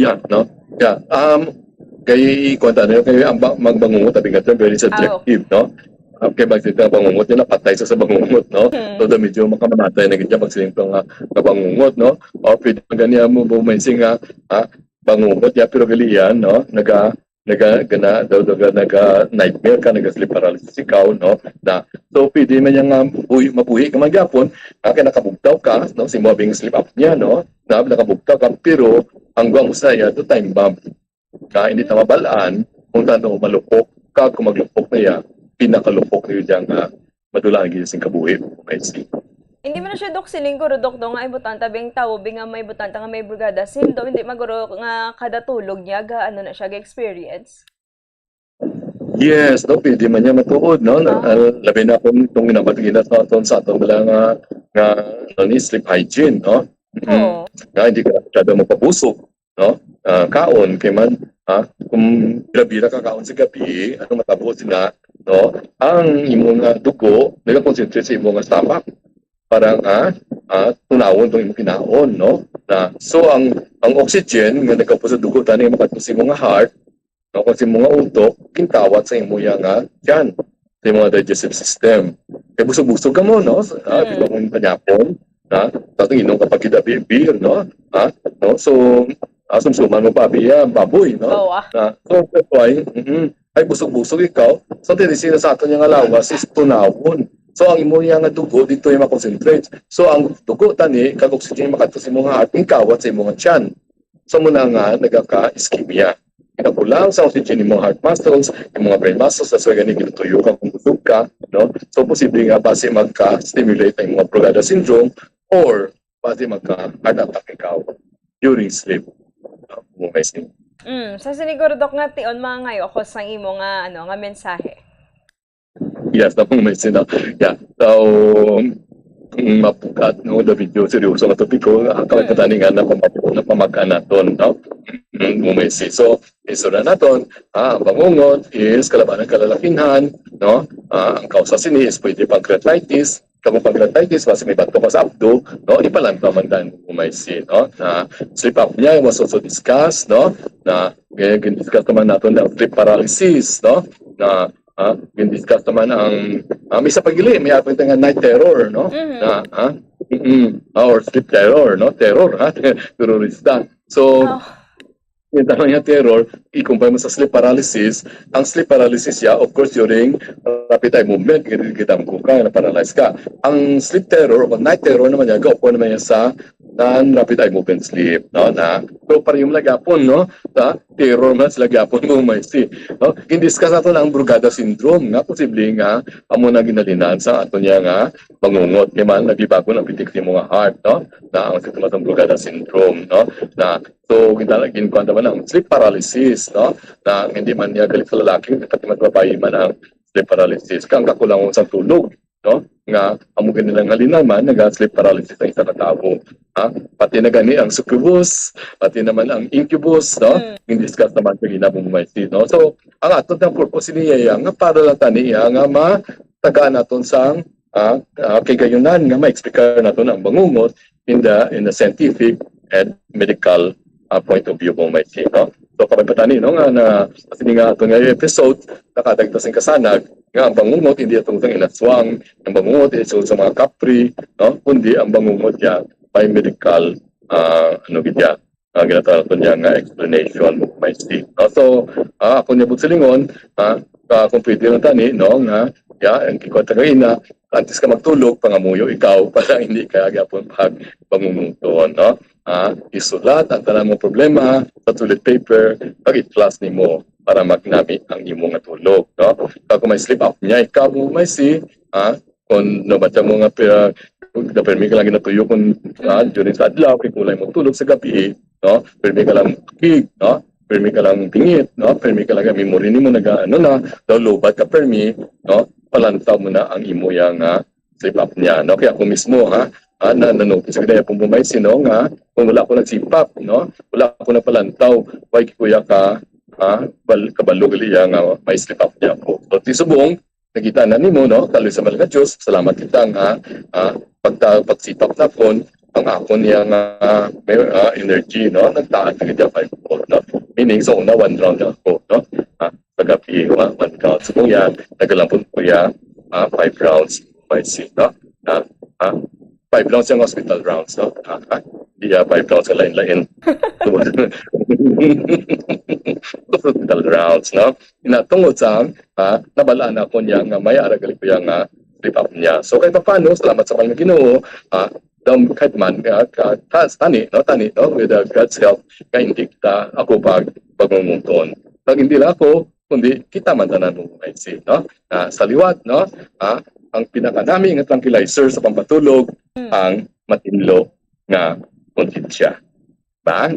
Yeah, no? Yeah. Um, kay, kung ano, kay ang ba- magbangungot, sabi nga, very subjective, no? Ah, kay bag sila bangungot, yun, napatay sa sa bangungot, no? Hmm. So, da medyo makamamatay na ganyan pag sila nga kabangungot, no? O pwede man gani mo bumensing nga, ha? Bangungot, ya, pero gali yan, no? Naga, naga, gana, daw, naga, naga nightmare ka, naga sleep paralysis ikaw, no? Na, so, pwede man yan nga mabuhi, mabuhi ka man gyapon, ha? Kaya nakabugtaw ka, no? Si mo bing sleep apnea, no? Na, nakabugtaw ka, pero ang guwa mo sa iya, do time bomb. Ka, hindi ta mabalaan kung tano malupok ka, kung maglupok na iya, pinakalupok na yun dyan nga madulaan gyud sing kabuhi, may sin. Hindi man na siya, Dok, siling guro, Dok, do nga ibutanta bing tawo, bing nga may butanta nga may brugada. Sin do, hindi maguro nga kada tulog niya, ga, ano na siya, ga-experience. Yes, no, pwede man niya matuod, no? Ah. Ah, labi na kung itong ginabatingin na sa aton, sa aton wala nga, nga, ano ni, sleep hygiene, no? Mm. Oo. Nga hindi ka masyado mapabusog, no? Ah, kaon, kay man, ha? Kung bira-bira ka kaon sa gabi, ano matabo sila, no? Ang imo nga dugo, nagakonsentrate sa imo nga stomach. Para nga, ah, tunawon tong imo kinaon, no? Na, so, ang, ang oxygen nga nagkapos sa dugo, tani makadto sa imo nga heart, no? Kung sa imo nga utok, gintawat sa imo ya nga tiyan, sa imo nga digestive system. Kay busog-busog ka mo, no? Ah, Mm. di ba kung panyapon, ha? Tapos inom ka pag beer, no? Ha? No? So, ah, sumsuman mo pa, biya, baboy, no? Oo, ah. Na, so, that's why, mm, ay busog-busog ikaw. So, tinisina sa aton nga lawas is tunawon. So, ang imo niya nga dugo, dito yung makonsentrate. So, ang dugo, tani, kag oxygen, makadto sa imo nga heart, gintawat sa imo nga tiyan. So, muna nga, nagaka-ischemia. Kinakulang sa oxygen yung mga heart muscles, yung mga brain muscles, that's why gani ginutuyo ka kung busog ka, no? So, posible nga basi magka-stimulate ang mga Brugada syndrome or basi magka-heart attack ikaw during sleep. Uh, kung may sleep. Mm, sa siniguro, Dok, nga tion, mga ngayo ako sa imo nga, ano, nga mensahe. Yes, na kung may sino. Yeah. So, mm, mapukat, no, the video, seryoso nga topiko, ang kawit na tani nga na pamag-, na pamag-anaton, no? Mm, kung may si-, so, isura naton, ah, ang bangungot is kalabanan kalalakinhan, no? Ah, ang kausa sini is pwede pancreatitis, kung pancreatitis, basi may bato ka sa abdo, no? Ipalanta man dan kung may si-, no? Na sleep apnea was also discussed, no? Na, eh, gin-discuss naman naton ang sleep paralysis, no? Na, ah, gin-discuss naman ang, ah, may sa pagili, may apit nga night terror, no? Mhm. Na, ah, mm, ah, or sleep terror, no? Terror, ha? Terorista. So, Oh. Yung tama niya terror, i-compare mo sa sleep paralysis. Ang sleep paralysis siya, of course, during rapid eye movement, kita, kita mo ka, na-paralyze ka. Ang sleep terror o night terror naman niya, gaupo naman niya sa non-rapid eye movement sleep, no, na, so, pareho man gihapon, no, sa terror man sila gihapon, mga Maisi, no? Gin-discuss nato na ang Brugada syndrome, nga posible nga amo na ginhalinan sa ato niya nga bangungot, kay man nagbibago ang pitik sa imo nga heart, no, na ang sintomas sang Brugada syndrome, no, na, so, gintala-, ginkuan naman ang sleep paralysis, no, na hindi man niya galit sa lalaki, pati man sa babayi man ang sleep paralysis, kay ang kakulangon sa tulog, no, nga amo gani lang halinaman, naga-sleep paralysis ang isa ka tawo, ha? Pati na gani ang succubus, pati naman ang incubus, no? Mm. Gin-discuss naman sa ginabong mga no? So, ang ato nga purpose niya, ya, nga para lang tani, ya, nga matagaan naton sang, ah, ah, kay gayunan nga ma-explicar naton ang bangungot in the, in the scientific and medical, ah, point of view, mga Maisi, no? So, kabay pa tani, no, nga na, kasi nga ato nga episode, nakadagdag sing kasanag, nga ang bangungot hindi tungod sang inaswang, ang bangungot hindi tungod sa mga kapri, no? Kundi ang bangungot niya may medical, ah, ano gid niya, ah, ginatawag ko niya nga explanation, mga Maisi, no? So, ah, ako niya po silingon, ah, ah, kung pwede lang tani, no, nga, ya, ang kikot ka kaina, antes ka magtulog, pangamuyo ikaw para hindi ka gyapon pag bangunguton, no? Ah, isulat ang tanan mong problema sa toilet paper, pag i-flash nimo para magnami ang imo nga tulog, no? Kag kung may sleep apnea ikaw, mga Maisi, ah, kung nabatya mo nga pira, na permi ka lang ginatuyo kung, ah, during sa adlaw, kay kulay mo tulog sa gabi, no? Permi ka lang kig, no? Permi ka lang bingit, no? Permi ka lang memory nimo naga, ano na, daw lobat ka permi, no? Palantaw mo na ang imo ya nga sleep apnea, no? Kaya ako mismo, ha, ah, na, na-notice ko na akong mga Maisi, no, nga kung wala ako nag-sleep up, no, wala ako nagpalantaw, why kuya ka, ha, bal-, kabalo gali ya nga may sleep apnea ako. So, ti subong, nakita na nimo, no, kaluy sa Mahal nga Diyos, salamat kita nga, ah, pagta-, pag-sleep up na kon ang akon niya nga, may, ah, energy, no, nagtaas na gid five fold, no? Meaning, sa una, one round lang ako, no? Ah, sa gabi, wa-, one round. So, kung yan, nagalampon ko ya, ah, five rounds, five seat, no? Ah, ah, five rounds yung hospital rounds, no? Ah, ah, di ya five rounds sa lain-lain. Hospital rounds, no? Ina, tungod sa, ah, nabalaan ako niya nga may ara gali ko ya nga sleep apnea. So, kay paano, salamat sa Panginoon, ah, dam-, kahit man, ah, ka-, ka-, tani, no? Tani, no? With, uh, God's help, kay hindi kita, ako pag, pagmumuton. Pag hindi lang ako, kundi kita man tanan, mga Maisi, no? Ah, sa liwat, no? Ah, ang pinakanami nga tranquilizer sa pampatulog, Mm. ang matinlo nga konsensya. Ba?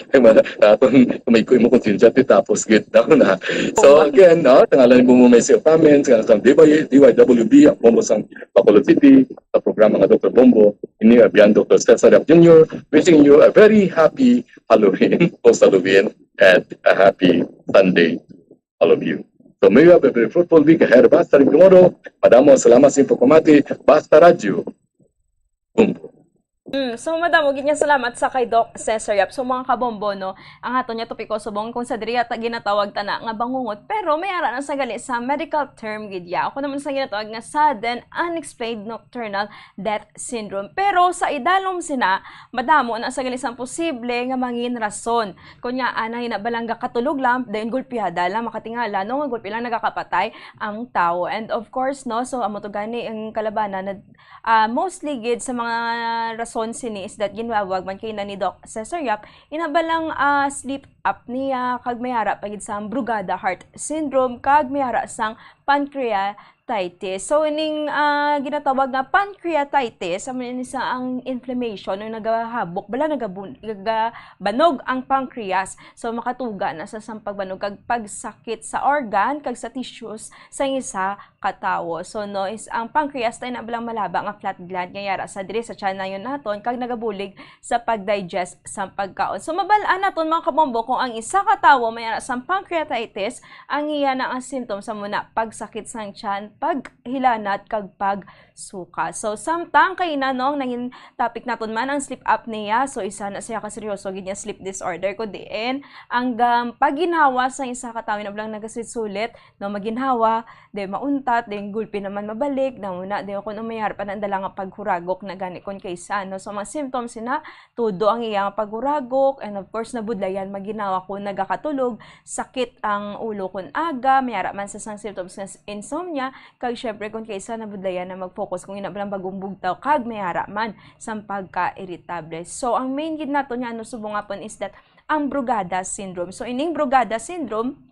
Ay, wala. Ah, kung, kung may kuy mo konsensya, ti tapos gid daw na. So, Oo. Again, no? Sa ngalan ni Bombo Maisi Pamin, sa ngalan sa D Y, D Y W B, ang Bombo sang Bacolod City, sa programa nga Doktor Bombo, ini Abian, Doktor Cesar Yap Junior, wishing you a very happy Halloween, post Halloween, and a happy Sunday, all of you. So may you have a very fruitful week ahead of us starting tomorrow. Madamo salamat sa inyong pagpamati. Basta Radyo. Bombo. Mm, so, madamo gid nga salamat sa kay Doc Cesar Yap. So, mga kabombo, no, ang aton nga topiko subong kung sa diri ta ginatawag ta na nga bangungot, pero may ara na sa gali sa medical term gid ya. Ako naman sa ginatawag nga sudden unexplained nocturnal death syndrome. Pero sa idalom sina, madamo na sa gali sang posible nga mangin rason. Kunya, ana, hinabalang gakatulog lang, dayon gulpihada lang, makatingala, no, nga gulpi lang nagakapatay ang tawo. And of course, no, so amo to gani ang kalabanan na, ah, mostly gid sa mga rason sini is that ginawag man kay na ni Doc Cesar Yap, hinabalang, ah, sleep apnea, kag may ara pa gid sang brugada heart syndrome, kag may ara sang pancreatitis. So, ining, ah, ginatawag nga pancreatitis, amo ni sa ang inflammation, yung nagahabok, bala, nagabun-, nagabanog ang pancreas. So, makatuga na sa sang pagbanog kag pagsakit sa organ kag sa tissues sa isa ka tawo. So, no, is ang pancreas tayo na balang malaba nga flat gland nga yara sa diri sa tiyan nayon naton kag nagabulig sa pag-digest sang pagkaon. So, mabal-an naton, mga kabombo, kung ang isa ka tawo may ara sang pancreatitis, ang iya na ang symptoms sa muna pagsakit sang tiyan, paghilanat, kag pagsuka. So, samtang kay na, no, ang nangin topic naton man ang sleep apnea. So, isa na siya ka seryoso gid nga sleep disorder, kundi ang, um, pagginhawa sang isa ka tawo na balang nagasulit-sulit, no, maginhawa, di mauntat, di gulpi naman mabalik, na una, di kung umayar pa na dala nga paghuragok na gani kung kaysa, no? So, mga symptoms na, tudo ang iya nga paghuragok, and of course, nabudlayan, maginhawa kung nagakatulog, sakit ang ulo kung aga, may ara man sa sang symptoms nga s-, insomnia, Kag syempre, kung kaisa nabudlayan na mag-focus kung ina ba lang bagong bugtaw kag may ara man sang pagka-irritable. So, ang main gid nato nga ano subong hapon is that ang Brugada syndrome. So, ining Brugada syndrome,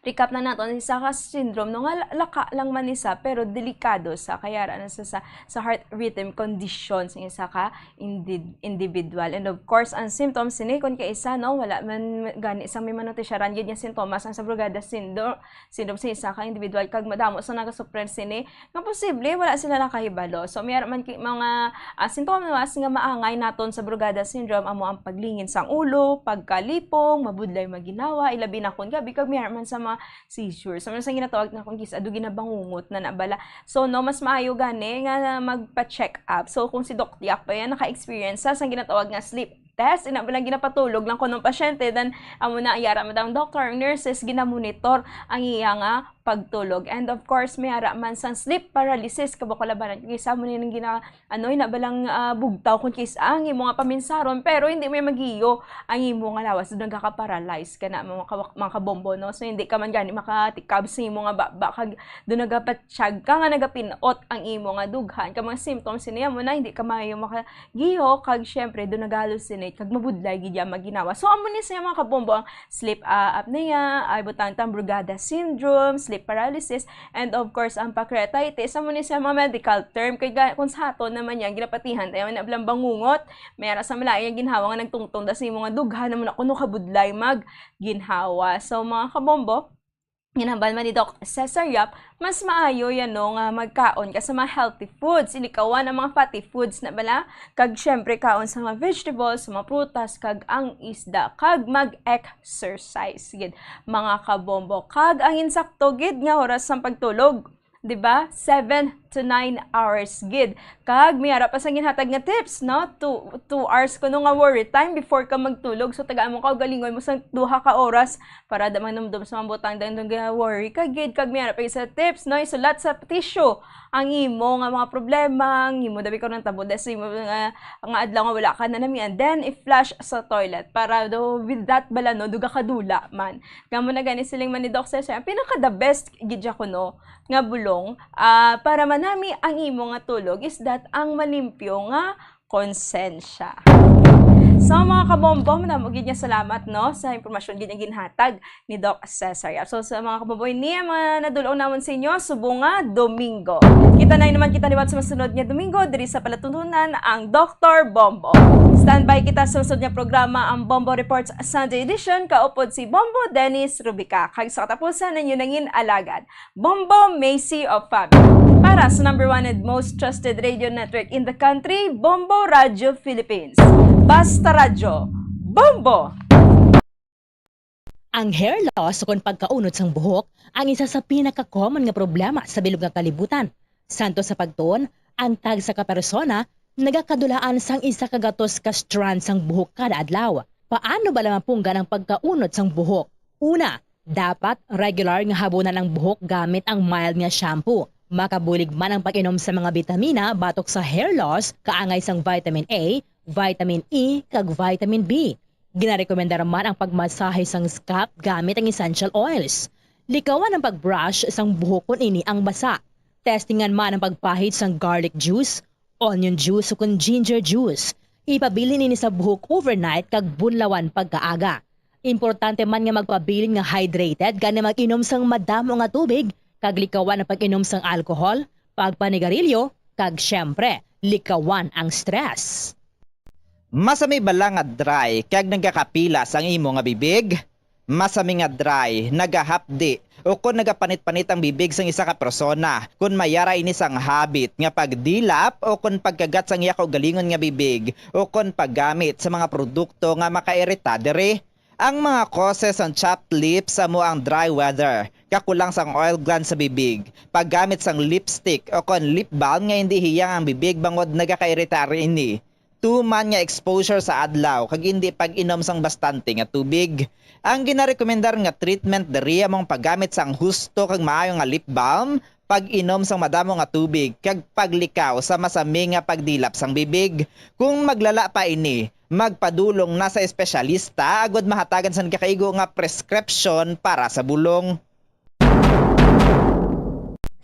recap na nato, isa ka syndrome, no, nga la-, laka lang man isa, pero delikado sa kay ara na sa, sa, sa heart rhythm condition sa isa ka indi-, individual. And of course, ang symptoms sini, kung kaisa, no, wala man gani sang may manutisyaran gid nga sintomas ang sa Brugada syndrome, syndrome sa isa ka individual, kag madamo sa nagasuffer sini, nga posible wala sila nakahibalo. So, may ara man ki-, mga, ah, sintomas nga maangay naton sa Brugada syndrome, amo ang paglingin sang ulo, pagkalipong, mabudlay magginawa, ilabi na kung gabi, kag may ara man sa mga seizure. So, sa ginatawag na kung kis-, ado ginabangungot na nabala. So, no, mas maayo gani nga magpa-check up. So, kung si Doc Tiak pa yan, naka-experience sa, sa ginatawag nga sleep test, ina ba lang ginapatulog lang kuno ang pasyente, then amo na, yara man ang doctor, ang nurses, ginamonitor ang iya nga pagtulog. And of course, may ara man sang sleep paralysis, kabakulabanan. Kisa mo ni nang gina-, ano, ina ba lang, ah, bugtaw kung kis-, ang imo nga paminsaron, pero hindi may magiyo ang imo nga lawas, doon nagkaka-paralyze ka na, mga, ka-, mga kabombo, no? So, hindi ka man gani makatikab sa imo nga baba, kag doon nagapatyag ka nga nagapinot ang imo nga dughan. Kag mga symptoms niya mo na, hindi ka maayo maka-, giho, kag syempre, do nag-hallucinate, kag mabudlay gid ya magginawa. So, amo ni siya, mga kabombo, ang sleep, ah, apnea, ay butang tang Brugada syndrome, sleep paralysis, and of course, ang pancreatitis. Amo ni siya, mga medical term, kay ga-, kung sa aton naman yan, ginapatihan tayo, na blang bangungot, may ara sa malayo yung ginhawa nga nagtungtong, das yung mga dughan naman ako, no, kabudlay mag ginhawa. So, mga kabombo, ginhambal man ni Doc Cesar Yap, mas maayo yan, no, nga magkaon ka sa mga healthy foods. Ilikawan ang mga fatty foods na bala, kag syempre kaon sa mga vegetables, sa mga prutas, kag ang isda, kag mag-exercise gid, mga kabombo. Kag ang insakto gid nga oras sang pagtulog, di ba? Seven to nine hours gid. Kag may ara pa sang ginhatag nga tips, no? Two, two hours kuno nga worry time before ka magtulog. So, tagaan mo kaugalingon mo sa duha ka oras para da manumdom sa mga butang dahil nga worry ka gid. Kag may ara pa sa tips, no? Isulat sa tissue ang imo nga mga problema, ang imo dabi karon tabo sa imo nga, nga adlaw nga wala ka nanamian. Then, i-flush sa toilet para do with that bala, no, duga kadula man. Kamo na gani siling man ni Doc Cesar, ang pinaka the best gid siya kuno nga bulong, ah, para manami ang imo nga tulog is that ang malimpyo nga konsensya. So, mga kabombo, madamo gid nga salamat, no, sa impormasyon gid nga ginhatag ni Doc Cesar Yap. So, sa mga kabombo, ini ang mga nadulong namon sa inyo subong nga Domingo. Kita na naman kita liwat sa masunod nga Domingo diri sa palatuntunan ang Doctor Bombo. Standby kita sa masunod nga programa, ang Bombo Reports Sunday Edition, kaupod si Bombo Dennis Rubica. Kag sa katapusan, ninyo nangin alagad, Bombo Macy of Fabio. Para sa number one and most trusted radio network in the country, Bombo Radio Philippines. Basta Radyo, Bombo! Ang hair loss ukon pagkaunod sang buhok ang isa sa pinaka-common nga problema sa bilog nga kalibutan. Santo sa pagtuon, ang tagsa ka persona nagakadulaan sang isa ka gatos ka strand sang buhok kada adlaw. Paano bala mapunggan ang pagkaunod sang buhok? Una, dapat regular nga habunan ang buhok gamit ang mild nga shampoo. Makabulig man ang pag-inom sa mga bitamina batok sa hair loss, kaangay sang vitamin A, vitamin E, kag vitamin B. Ginarekomendar man ang pagmasahe sang scalp gamit ang essential oils. Likawan ang pag-brush sang buhok kon ini ang basa. Testingan man ang pagpahid sang garlic juice, onion juice, ukon ginger juice. Ipabilin ini sa buhok overnight kag bunlawan pagkaaga. Importante man nga magpabilin nga hydrated, gani mag-inom sang madamo nga tubig, kag likawan ang pag-inom sang alcohol, pagpanigarilyo, kag, siyempre, likawan ang stress. Masami bala nga dry kag nagakapila sang imo nga bibig? Masami nga dry, nagahapdi, ukon nagapanit-panit ang bibig sang isa ka persona. Kon may ara ini sang habit nga pagdilap ukon pagkagat sang iya kaugalingon nga bibig, ukon paggamit sa mga produkto nga makairita diri. Ang mga causes sang chapped lips amo ang dry weather, kakulang sang oil gland sa bibig, paggamit sang lipstick ukon lip balm nga indi hiyang ang bibig bangod nagakairita ini. Tuman nga exposure sa adlaw kag indi pag-inom sang bastante nga tubig. Ang ginarekomendar nga treatment diri amo ang paggamit sang husto kag maayo nga lip balm, pag-inom sang madamo nga tubig, kag paglikaw sa masami nga pagdilap sang bibig. Kung maglala pa ini, magpadulong na sa espesyalista agud mahatagan sang gakaigo nga prescription para sa bulong.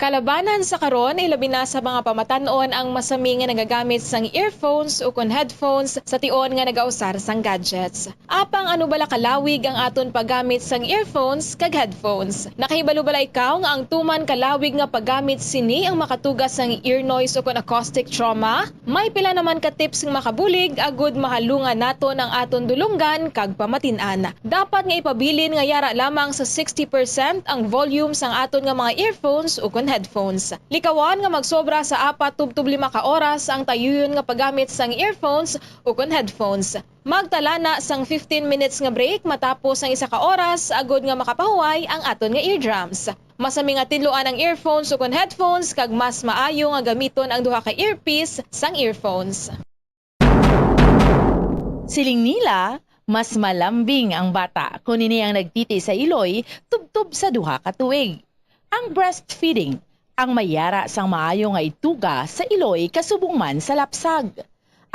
Kalabanan sa karon, ilabi na sa mga pamatan-on ang masami nga nagagamit sang earphones ukon headphones sa tion nga nagausar sang gadgets. Apang ano bala kalawig ang aton paggamit sang earphones kag headphones? Nakahibalo bala ikaw nga ang tuman kalawig nga paggamit sini ang makatuga sang ear noise ukon acoustic trauma? May pila naman ka tips nga makabulig agud mahalungan naton ang aton dulonggan kag pamatin-an. Dapat nga ipabilin nga yara lamang sa sixty percent ang volume sang aton nga mga earphones ukon headphones. Likawan nga magsobra sa apat tubtob lima ka oras ang tayuyon nga paggamit sang earphones ukon headphones. Magtala na sang fifteen minutes nga break matapos ang isa ka oras agud nga makapahuway ang aton nga eardrums. Masami nga tinluan ang earphones ukon headphones kag mas maayo nga gamiton ang duha ka earpiece sang earphones. Siling nila, mas malambing ang bata kon ini ang nagtiti sa iloy tubtob sa duha ka tuig. Ang breastfeeding ang may yara sang maayo nga ituga sa iloy kasubong man sa lapsag.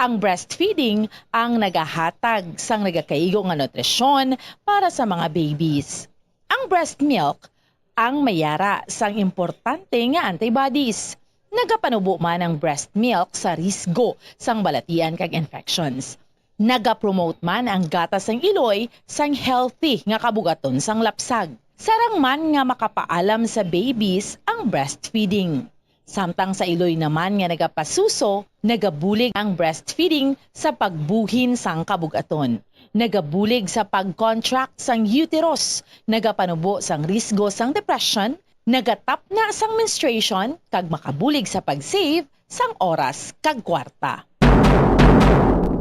Ang breastfeeding ang nagahatag sang nagakaigo nga nutrisyon para sa mga babies. Ang breast milk ang may yara sang importante nga antibodies. Nagapanubo man ang breast milk sa risgo sang balatian kag infections. Nagapromote man ang gatas sang iloy sang healthy nga kabugaton sang lapsag. Sarang man nga makapaalam sa babies ang breastfeeding. Samtang sa iloy naman nga nagapasuso, nagabulig ang breastfeeding sa pagbuhin sang kabugaton. Nagabulig sa pag-contract sang uterus, nagapanubo sang risgo sang depression, nagatapna sang menstruation, kag makabulig sa pag-save sang oras kag kwarta.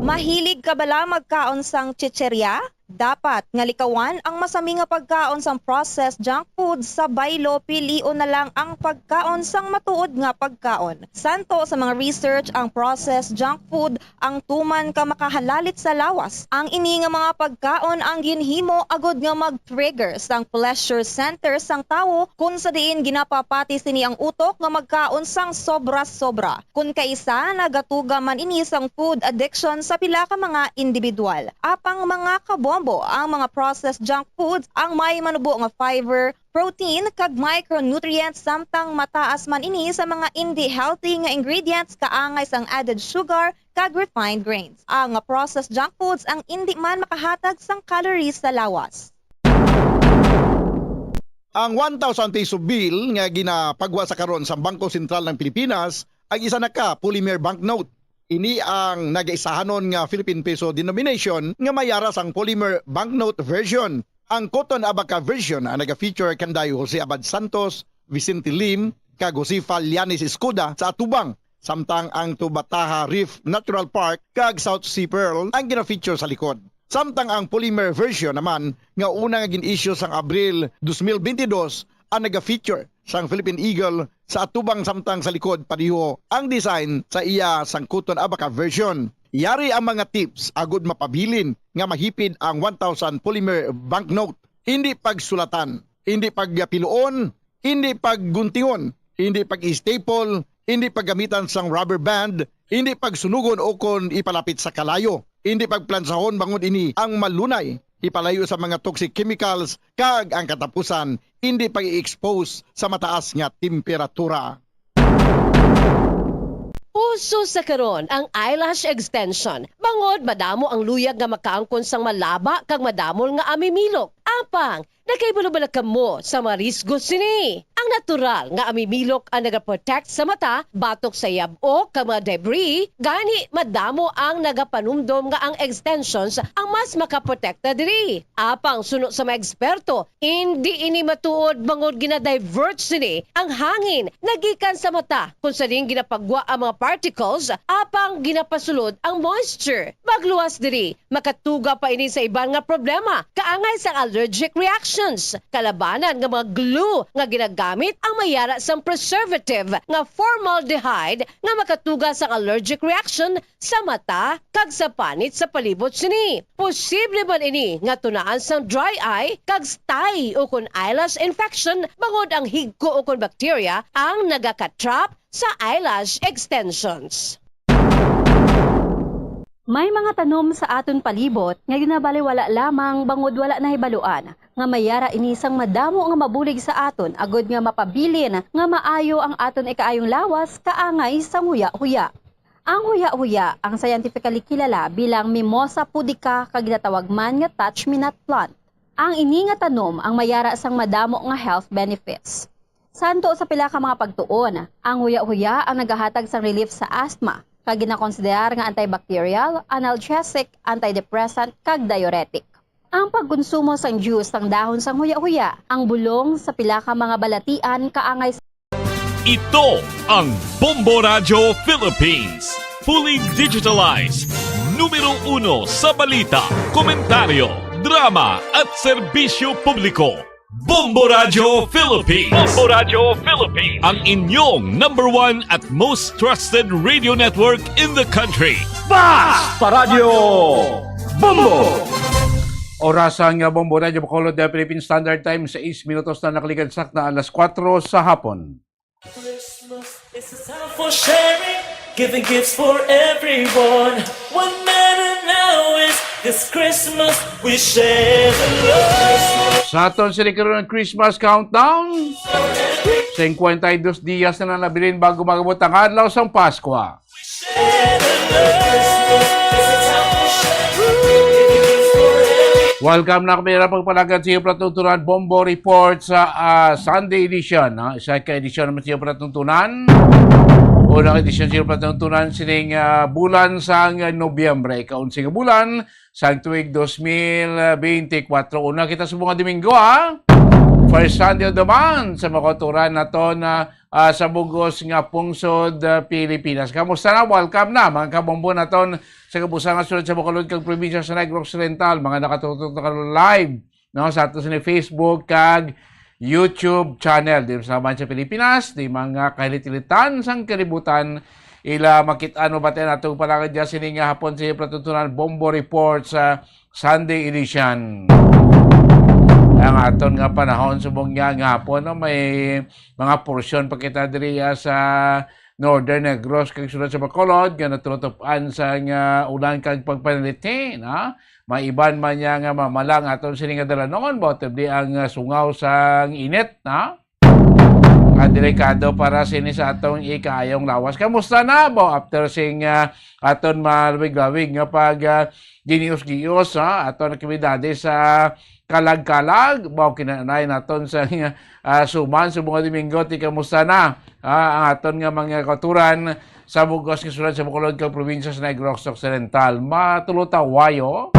Mahilig ka bala magkaon sang chicherya? Dapat nga likawan ang masami nga pagkaon sang processed junk food sa baylo, pilion na lang ang pagkaon sang matuod nga pagkaon. Santo sa mga research, ang processed junk food ang tuman ka makahalalit sa lawas. Ang ini nga mga pagkaon ang ginhimo agud nga mag-trigger sang pleasure center sang tawo, kun sa diin ginapapati sini ang utok nga magkaon sang sobra-sobra. Kun kaisa, nagatuga man ini sang food addiction sa pila ka mga individual. Apang mga kabombo, ang mga processed junk foods ang may manubo nga fiber, protein, kag micronutrients, samtang mataas man ini sa mga indi healthy nga ingredients kaangay sang added sugar kag refined grains. Ang processed junk foods ang indi man makahatag sang calories sa lawas. Ang one thousand peso bill nga ginapagwa sa karon sa Bangko Sentral ng Pilipinas ang isa na ka polymer banknote. Ini ang nagaisahanon nga Philippine peso denomination nga may yara sang polymer banknote version. Ang Cotton Abaca version ang naga-feature kanday Jose Abad Santos, Vicente Lim, kag Josefa Llanes Escoda sa atubang, samtang ang Tubataha Reef Natural Park kag South Sea Pearl ang gina-feature sa likod. Samtang ang polymer version naman nga una nga gin-issue sang Abril dos mil bentidós ang naga-feature sang Philippine Eagle sa atubang, samtang sa likod padiho ang design sa iya sang Cotton Abaca version. Yari ang mga tips agud mapabilin nga mahipid ang one thousand polymer banknote. Hindi pagsulatan, hindi pagpiluon, hindi pagguntingon, hindi pag-staple, hindi paggamitan sang rubber band, hindi pagsunugon ukon ipalapit sa kalayo, hindi pagplansahon bangod ini ang malunay ipalayo sa mga toxic chemicals, kag ang katapusan, hindi pag-i-expose sa mataas nga temperatura. Uso sa karon ang eyelash extension, bangod madamo ang luyag nga makaangkon sang malaba kag madamol nga amimilok. Apang, nakahibalo bala kamo sa mga risgo sini? Ang natural nga amimilok ang nagaprotect sa mata batok sa yab-ok kag mga debris, gani madamo ang nagapanumdom nga ang extensions ang mas makaprotekta diri. Apang suno sa mga eksperto, indi ini matuod bangod gina-divert sini ang hangin nga gikan sa mata, kung sa diin ginapagwa ang mga particles, apang ginapasulod ang moisture. Magluwas diri, makatuga pa ini sa iban nga problema, kaangay sang allergic reactions. Kalabanan nga mga glue nga ginagamit ang may yara sang preservative nga formaldehyde nga makatuga sang allergic reaction sa mata kag sa panit sa palibot sini. Posible man ini nga tunaan sang dry eye kag stye ukon eyelash infection, bangod ang higko ukon bacteria ang nagaka-trap sa eyelash extensions. May mga tanom sa aton palibot nga ginabaliwala lamang bangod wala nahibaluan nga may yara ini sang madamo nga mabulig sa aton agod nga mapabilin nga maayo ang aton ikaayong lawas kaangay sang huya-huya. Ang huya-huya ang scientifically kilala bilang Mimosa pudica kag ginatawag man nga touch-me-not plant. Ang ini nga tanom ang may yara sang madamo nga health benefits. Santo sa pila ka mga pagtuon, ang huya-huya ang nagahatag sang relief sa asthma, kag ginakonsiderar nga antibacterial, analgesic, antidepressant, kag diuretic. Ang pagkonsumo sang juice sang dahon sang huya-huya, ang bulong sa pila ka mga balatian kaangay sa Ito ang Bombo Radyo Philippines. Fully digitalized. Numero uno sa balita, komentaryo, drama at serbisyo publiko. Bombo Radyo Philippines. Bombo Radyo Philippines. Ang inyong number one at most trusted radio network in the country. Basta Radyo Bombo! Oras ang Bombo Radyo Bacolod, the Philippine Standard Time, sais minutos na nakaligad sakto alas kuwatro sa hapon. Christmas is a time for sharing, giving gifts for everyone. What matter now is this Christmas we share the love. Sa aton sini karon ang Christmas countdown. Cincuenta y dos dias na lang nabilin bago mag-abot ang adlaw sang Paskwa. Share the love. Christmas is a time for sharing, giving gifts for everyone. Welcome na kami na pagpalagad sa iyo palatuntunan Bombo Report sa ah, Sunday edition. Ha? Isa ka edisyon naman sa iyo palatuntunan. Unang edisyon sa iyo palatuntunan sining ah, bulan sang Nobyembre, ikaunsi nga bulan sang tuig dos mil beintikwatro. Una kita sa mga Domingo, ha? First Sunday of the month sa mga kauturan naton ah, ah, sa bugos nga pungsod ah, Pilipinas. Kamusta na? Welcome na mga kabombo naton sa kabusa nga sulod sa Bacolod kag probinsya sa Negros Oriental, mga nakatutok na karon live, no, sa ato sa Facebook kag YouTube channel. Di sa man sa Pilipinas, di mga kahilit-hilitan sang kalibutan, ila makit-an mo ba tayo natong palangad dyan sini nga hapon sa iyo palatuntunan Bombo Report sa Sunday edition. Ang aton nga panahon subong niya nga hapon, no, may mga porsyon pa kita diri ah, sa Northern Negros kag sulod sa Bacolod nga natulotop-an sang ah, ulan kag pagpanalithi, no? May iban man niya nga mamalang aton sini nga dalanon, ba tubli ang ah, sungaw sang init, no? Ang delikado para sini sa atong ikaayong lawas. Kamusta na, bo? After sing ah, aton malawig-lawig nga pag ah, ginius-gios, ha? Aton aktibidades sa kalag-kalag, baw kinanay naton sa ah, suman sa mga Domingo, ti kamusta na ah, ang aton nga mga kauturan sa bugos nga sulod sa Bacolod kag probinsya sa Negros Occidental. Matulutawayo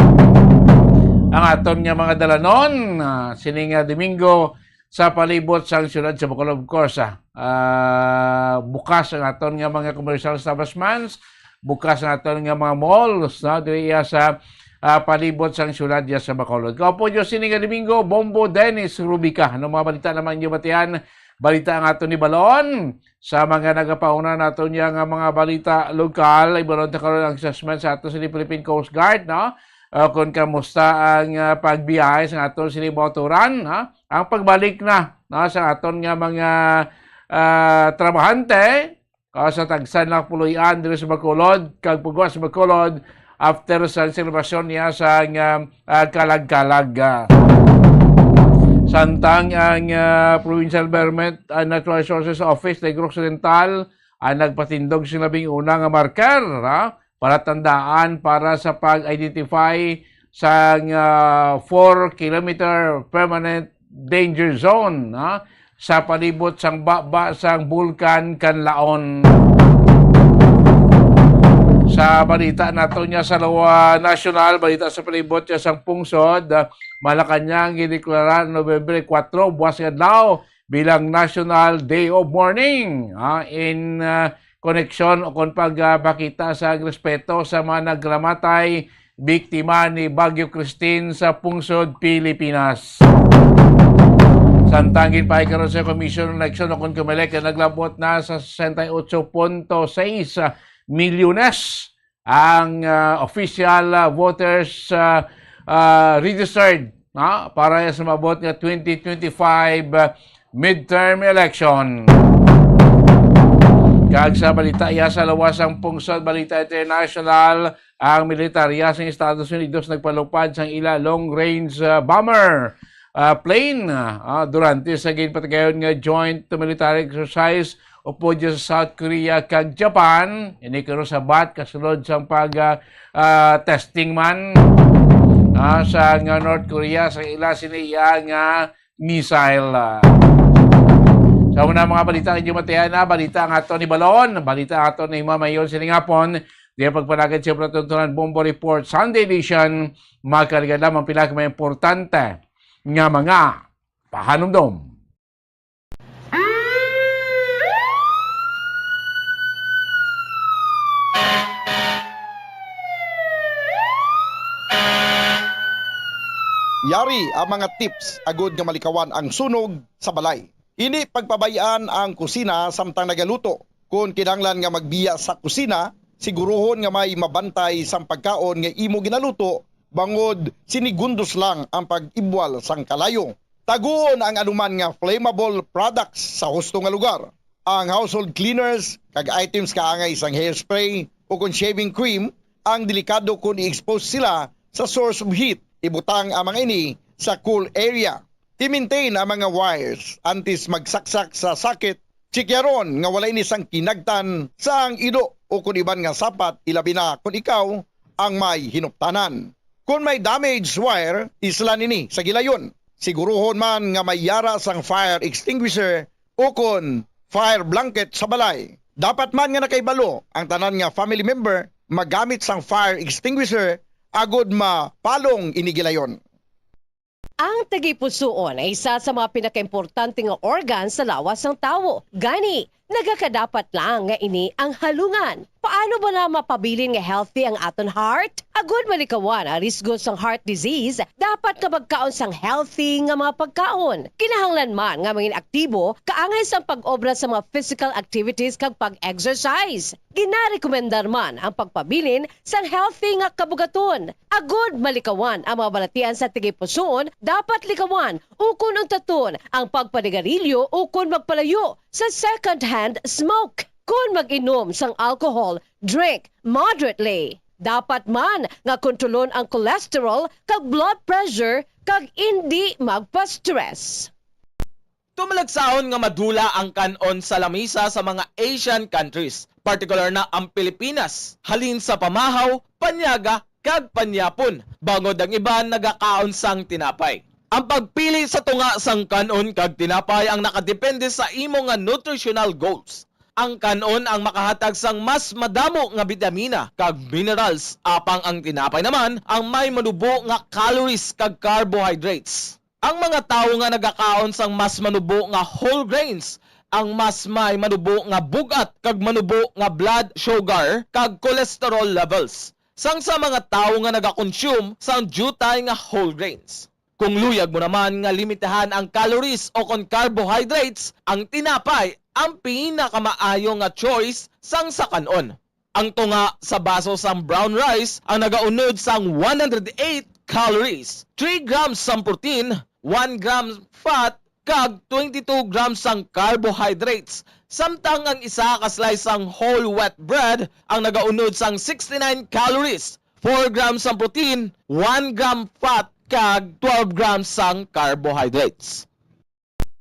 ang aton nga mga dalanon ah, sini nga Domingo sa palibot sang siyudad sa Bacolod, of course. Ah. Ah, bukas ang aton nga mga commercial establishments, bukas ang aton nga mga malls, no? Diri iya sa ah, palibot sang siyudad iya sa Bacolod. Kaupo Diyos sini nga Domingo, Bombo Dennis Rubica. Ano mga balita naman inyo batian? Balita ang aton ni Balon. Sa mga nagapauna nato niya nga mga balita lokal, ibalon ta karon ang assessment sa ato sa Philippine Coast Guard, no? Ah, kung kamusta ang ah, pagbiyahe sa aton sini motoran, no? Ang pagbalik na, no, sa aton nga mga ah, trabahante, ah, sa tagsa na puloy-an diri sa Bacolod kag pagwa sa Bacolod after sa selebrasyon niya sa nga ah, kalag-kalag. Ah. Samtang ang ah, Provincial Government and Natural Resources Office Negros Occidental ang nagpatindog sa labing una nga marker, ha, para tandaan para sa pag-identify sa nga four kilometer permanent danger zone, ha, sa palibot sang baba sang Bulkan Kanlaon. Sa balita nato niya sa Lawa National, balita sa palibot niya sang pungsod, ah, Malacañang gideklara November kuwatro, buwas nga adlaw, bilang National Day of Mourning, ah, in ah, koneksyon o kon pagpakita sa respeto sa mga naglamatay biktima ni Bagyo Christine sa pungsod Pilipinas. Samtang ginpahay karon sa Commission on Election o kon Comelec nga naglabot na sa sesenta y ocho punto seis milyones ang ah, official ah, voters ah, ah, registered, ah, para sa maabot nga twenty twenty-five ah, midterm election. Kag sa balita iya sa lawas sang pungsod, balita international, ang militarya sang Estados Unidos nagpalupad sang ila long-range, ah, bomber, ah, plane, ah, durante sa ginpatigayon nga joint military exercise upod sa South Korea kag Japan. Ini karon sabat kasulod sang pag, ah, ah, testing man, ah, sang North Korea sa ila sini iya nga missile. Sa una mga balita nga inyo matiana, balita nga ato ni Balon, balita nga ato ni Mamayon sining hapon, di ang pagpanagad sa Platon Tunan Bombo Report Sunday edition, makaligad lamang pila ka mga importante nga mga pahanumdom. Yari ang mga tips agud nga malikawan ang sunog sa balay. Hindi pagpabay-an ang kusina samtang nagaluto. Kon kinahanglan nga magbiya sa kusina, siguruhon nga may mabantay sang pagkaon nga imo ginaluto, bangod sinigundos lang ang pag-ibwal sang kalayo. Taguon ang anuman nga flammable products sa husto nga lugar. Ang household cleaners kag items kaangay sang hairspray o kon shaving cream ang delikado kon i-expose sila sa source of heat. Ibutang ang mga ini sa cool area. I-maintain ang mga wires antes magsaksak sa socket. Chikyaron nga wala ini sang kinagtan sang ido o kon iban nga sapat, ilabi na kon ikaw ang may hinuptanan. Kon may damaged wire, islan ini sa gilayon. Siguruhon man nga may yara sang fire extinguisher ukon fire blanket sa balay. Dapat man nga nakahibalo ang tanan nga family member magamit sang fire extinguisher agod mapalong ini gilayon. Ang tagipusoon ay isa sa mga pinakaimportante nga organ sa lawas sang tawo. Gani, nagakadapat lang nga ini ang halungan. Paano bala mapabilin nga healthy ang aton heart? Agud malikawan ang risgo sang heart disease, dapat nga magkaon sang healthy nga mga pagkaon. Kinahanglan man nga mangin aktibo kaangay sang pag-obra sa mga physical activities kag pag-exercise. Ginarekomendar man ang pagpabilin sang healthy nga kabugaton. Agud malikawan ang mga balatian sa tagipusoon, dapat likawan ukon untaton ang pagpanigarilyo ukon magpalayo sa second-hand smoke. Kon mag-inom sang alcohol, drink moderately. Dapat man nga kontrolon ang cholesterol kag blood pressure kag indi magpa-stress. Tumalagsaon nga madula ang kan-on sa lamisa sa mga Asian countries, partikular na ang Pilipinas, halin sa pamahaw, panyaga, kag panyapon, bangod ang iban nagakaon sang tinapay. Ang pagpili sa tunga sang kan-on kag tinapay ang nakadepende sa imo nga nutritional goals. Ang kan-on ang makahatag sang mas madamo nga bitamina kag minerals, apang ang tinapay naman ang may manubo nga calories kag carbohydrates. Ang mga tawo nga nagakaon sang mas manubo nga whole grains ang mas may manubo nga bug-at kag manubo nga blood sugar kag cholesterol levels sang sa mga tawo nga nagakonsume sang diutay nga whole grains. Kung luyag mo naman nga limitahan ang calories o kon carbohydrates, ang tinapay ang pinakamaayo nga choice sang sa kan-on. Ang tunga sa baso sang brown rice ang nagaunod sang one hundred eight calories, three grams sang protein, one gram fat, kag twenty-two grams sang carbohydrates, samtang ang isa ka slice sang whole wheat bread ang nagaunod sang sixty-nine calories, four grams sang protein, one gram fat, kag twelve grams sang carbohydrates.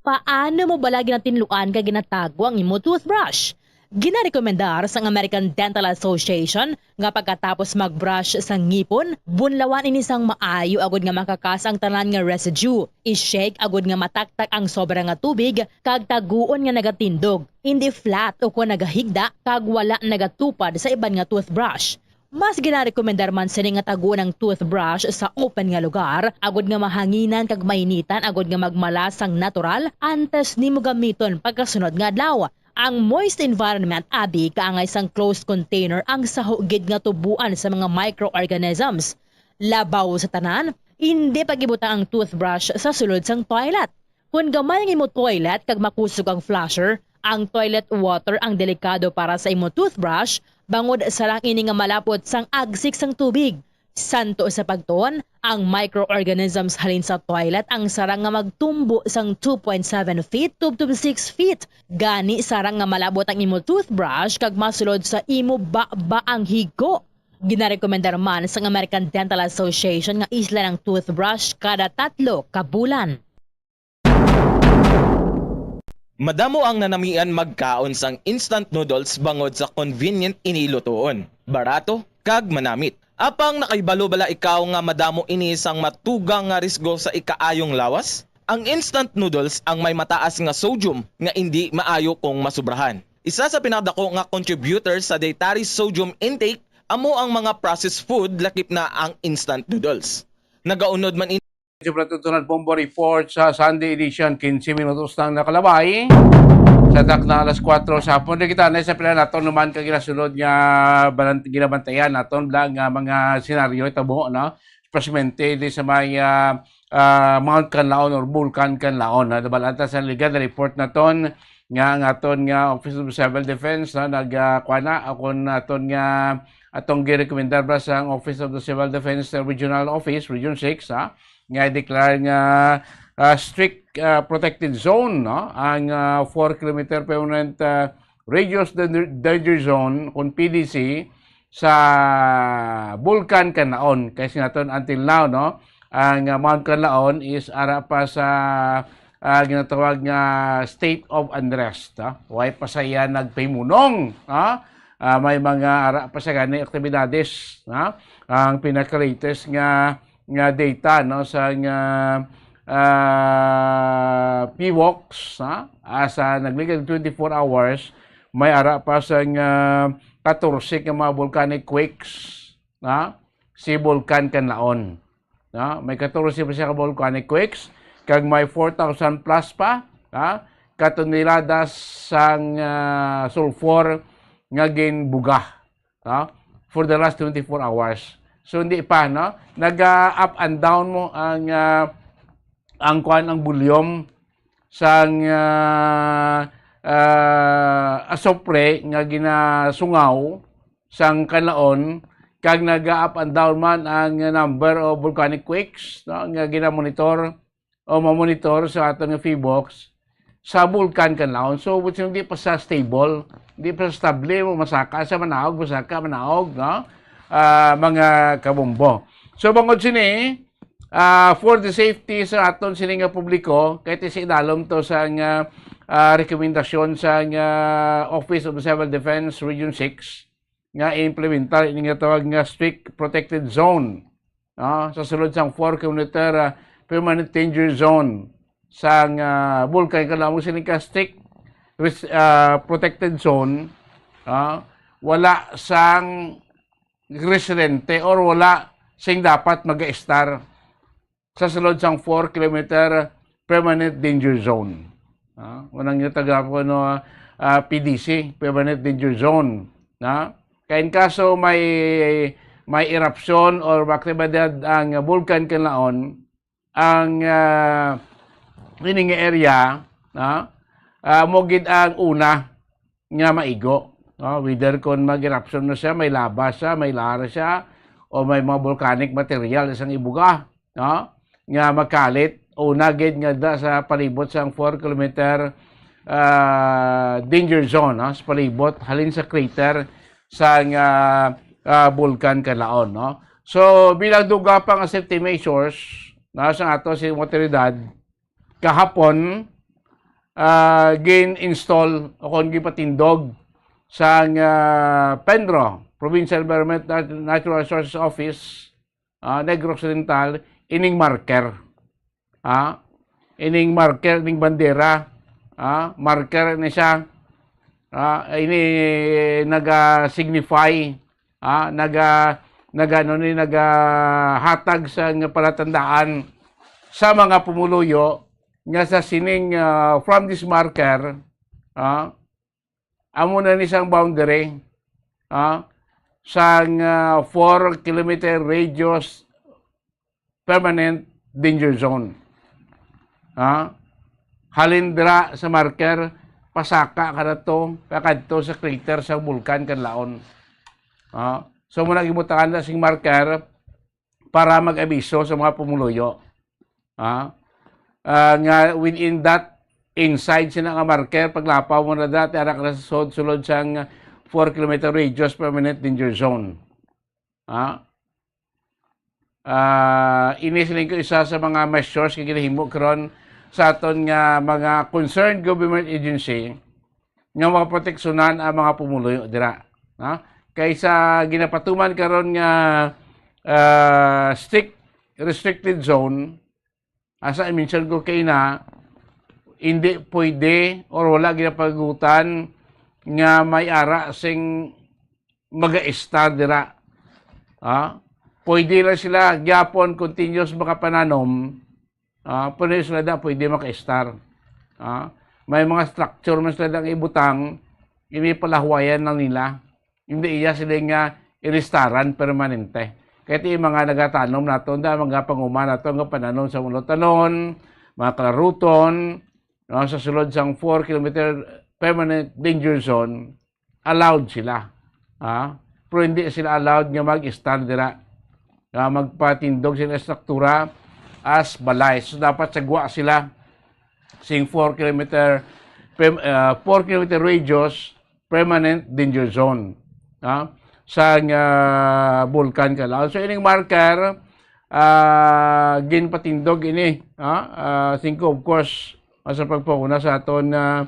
Paano mo bala ginatinluan kag ginatago ang imo toothbrush? Ginarekomendar sang American Dental Association nga pagkatapos mag-brush sa ngipon, bunlawan ini sang maayo agud nga makakas ang tanan nga residue. I-shake agud nga mataktak ang sobra nga tubig kag taguon nga nagatindog, indi flat ukon nagahigda kag wala nagatupad sa iban nga toothbrush. Mas ginarekomendar man sini nga taguon ang toothbrush sa open nga lugar, agud nga mahanginan kag mainitan agud nga magmalas sang natural antes nimo gamiton pagkasunod nga adlaw. Ang moist environment abi kaangay sang closed container ang saho gid nga tuboan sa mga microorganisms. Labaw sa tanan, indi pag-ibutang ang toothbrush sa sulod sang toilet. Kon gamay ang imo toilet kag makusog ang flusher, ang toilet water ang delikado para sa imo toothbrush, bangod sarang ini nga malapot sang agsik sang tubig. Santo sa pagtuon, ang microorganisms halin sa toilet ang sarang nga magtumbo sang two point seven feet tubtob six feet. Gani, sarang nga malabot ang imo toothbrush kag masulod sa imo baba ang higo. Ginarekomendar man sang American Dental Association nga islan ang toothbrush kada tatlo ka bulan. Madamo ang nanamian magkaon sang instant noodles bangod sa convenient ini lutoon, barato, kag manamit. Apang nakahibalo bala ikaw nga madamo ini sang matugang nga risgo sa ikaayong lawas? Ang instant noodles ang may mataas nga sodium nga indi maayo kung masubrahan. Isa sa pinakadako nga contributor sa dietary sodium intake amo ang mga processed food, lakip na ang instant noodles. Nagaunod man ini Sobra to Donald Bombo report sa Sunday edition, quince minutos lang nakalabay. Sa takna alas kuwatro sa hapon, di kita na sa pila naton naman ka ginasunod nga balan- ginabantayan naton bla nga mga senaryo itabo, no? Especialmente di sa may ah, ah, Mount Kanlaon or Bulkan Kanlaon. No? Nabalanta sa liga, na-report naton nga ang aton nga Office of Civil Defense, no? Nag ah, kuha na, akon aton nga atong girekomendar ba sa Office of the Civil Defense Regional Office, Region six, ha? Nga i-declare nga ah, strict ah, protected zone, no? Ang ah, four kilometer permanent ah, radius danger, danger zone, kung P D C, sa Bulkan Kanlaon. Kay sinaton until now, no? Ang ah, Mount Kanlaon is ara pa sa ah, ginatawag nga state of unrest. Ah. Way pa saya nagpahimunong. Ah? Ah, may mga ara pa sa gani aktibidades. Ah? Ang pinaka-latest nga nga data, no, sa nga ah, PHIVOLCS, ha? Asa nagligad twenty-four hours, may ara pa sa nga katorse ka mga volcanic quakes, ha? Si Bulkan Kanlaon. Ha? May katorse pa siya ka volcanic quakes, kag may four thousand plus pa, ha? Ka tonelada sang ah, sulfur nga ginbuga, no? For the last twenty-four hours. So hindi pa, no? Naga up and down mo ang ah, ang kuan, ang volume sang ah, ah, asopre nga ginasungaw sang Kanlaon, kag naga up and down man ang number of volcanic quakes, no, nga ginamonitor o mamonitor sa aton nga PHIVOLCS sa Bulkan Kanlaon. So, which hindi pa sa stable, hindi pa sa stable, mo masaka sa manaog, masaka, manaog, no? Ah, mga kabombo. So, bangod sini, ah, for the safety sa aton sini nga publiko, kay ti si idalom to sa nga ah, rekomendasyon sa nga Office of Civil Defense Region six nga i-implementar ini nga tawag nga strict protected zone, no? Sa sulod sang four kilometer ah, permanent danger zone sang ah, Bulkan Kanlaon. Sini ka strict res- ah, protected zone, ah, wala sang residente or wala sing dapat mag-estar sa sulod sang four kilometer permanent danger zone. Ah, unang yung taga po, no, ah, P D C, permanent danger zone. Na? Kaya in kaso may may eruption or aktibidad ang Bulkan Kanlaon, ang ah, ini nga area, na? Ah, mo gid ang una nga maigo. No? Whether kon mag-eruption na siya, may lava siya, may lara siya, o may mga volcanic material isang ibuga, no? Nga makalit, una gid nga da sa palibot sang four kilometer ah, danger zone, no? Sa palibot, halin sa crater sa nga ah, Bulkan Kanlaon, no? So, bilang dugang pa nga safety measures, no, sa ato sa mga otoridad, kahapon, ah, gin-install o kon gipatindog sang ah, PENRO, Provincial Environment Nat- Natural Resources Office, ah, Negros Occidental, ining marker. Ah, ining marker, ining bandera, ah, marker ni siya. Ah, ini naga-signify, ah, naga naga ano ni nagahatag sa nga palatandaan sa mga pumuluyo nga sa sining ah, from this marker, ah, amo na ni sang boundary, ah, sang ah, four kilometer radius permanent danger zone. Ah, halin dira sa marker, pasaka kadto, pakadto sa crater sa Bulkan Kanlaon. Ah, so muna gibutangan na sing marker, para mag-abiso sa mga pumuluyo. Ah, ah, nga within that, inside sina nga marker, paglapaw mo na dati, ara ka na sa sulod, sulod sang four kilometer radius permanent danger zone. Ah, ah, ini siling ko isa sa mga measures nga ginahimo karon sa aton nga mga concerned government agency nga maproteksyonan ang mga pumuluyo dira, no? Kay sa ginapatuman karon nga, ah, strict restricted zone, asa i-mention ko kay na, hindi pwede or wala ginapagutan nga may ara sing mag-estar dira. Ah, pwede lang sila gyapon continuous makapananom, ah, pero sila da pwede maka-estar. Ah, may mga structure man sila nga ibutang, ini palahuwayan lang nila. Hindi iya sila nga ilistaran permanente. Kay ti mga nagatanom nato, da mga panguma nato nga pananom sa mga utanon, mga kalaruton, no, sa sulod sang four kilometer permanent danger zone, allowed sila. Ha? Pero hindi sila allowed nga mag-estar dira. Ah, magpatindog sila sa struktura as balay. So, dapat sagwa sila sing four kilometer, pem-, ah, four kilometer radius permanent danger zone, ha, sang, ah, Bulkan Kanlaon. So, ining marker, ah, ginpatindog ini, ha, ah, singko, of course, sa pagpauna sa aton, ah,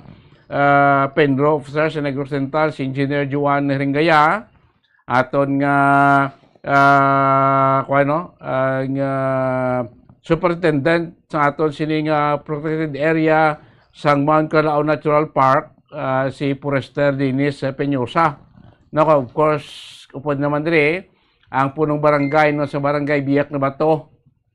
ah, PENRO officer sa Negros Oriental, si Engineer Juan Ringaya, aton nga, ah, kuwan, no, ah, nga superintendent sa aton sini nga protected area sang Mount Kanlaon Natural Park, ah, si Forester Dennis Peñosa. No, of course, upod naman diri ang punong barangay, no, sa Barangay Biak na Bato,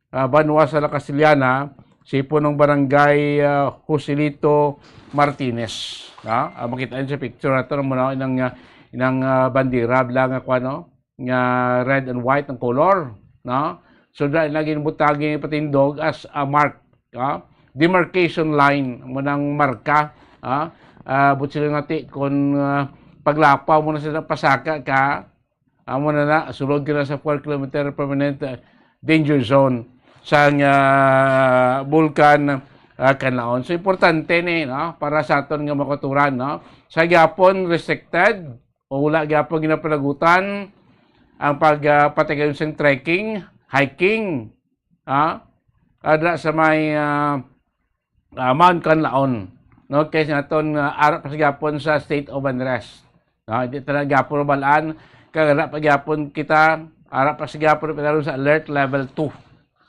ah, banwa sa La Castellana, si punong barangay, ah, Joselito Martinez. Ah, ah, makita niyo sa picture na to, muna inang, ah, inang, ah, bandera, bla nga kwa, no? Nga red and white ang color, no? So, dahil naging butagi patindog as a mark, ah, demarcation line, mo nang marka, ah, ah, but sila nga ti, kung, ah, paglapaw mo na sila, pasaka ka, amo na na, sulod ka na sa four kilometer permanent, uh, danger zone sang, uh, Bulkan, uh, Kanlaon. So, importante ni, no, para sa aton nga mga kautoran, no? Sa gyapon, restricted o wala gyapon ginapalagutan ang pag, uh, patigayon sang trekking, hiking, ha? Adra sa may, uh, ah, Mount Kanlaon, no? Kay sa aton nga ara pa sa gyapon sa state of unrest. No, hindi talaga gyapon mabalaan, kag ara pa gyapon kita, ara pa sa gyapon kita sa alert level two.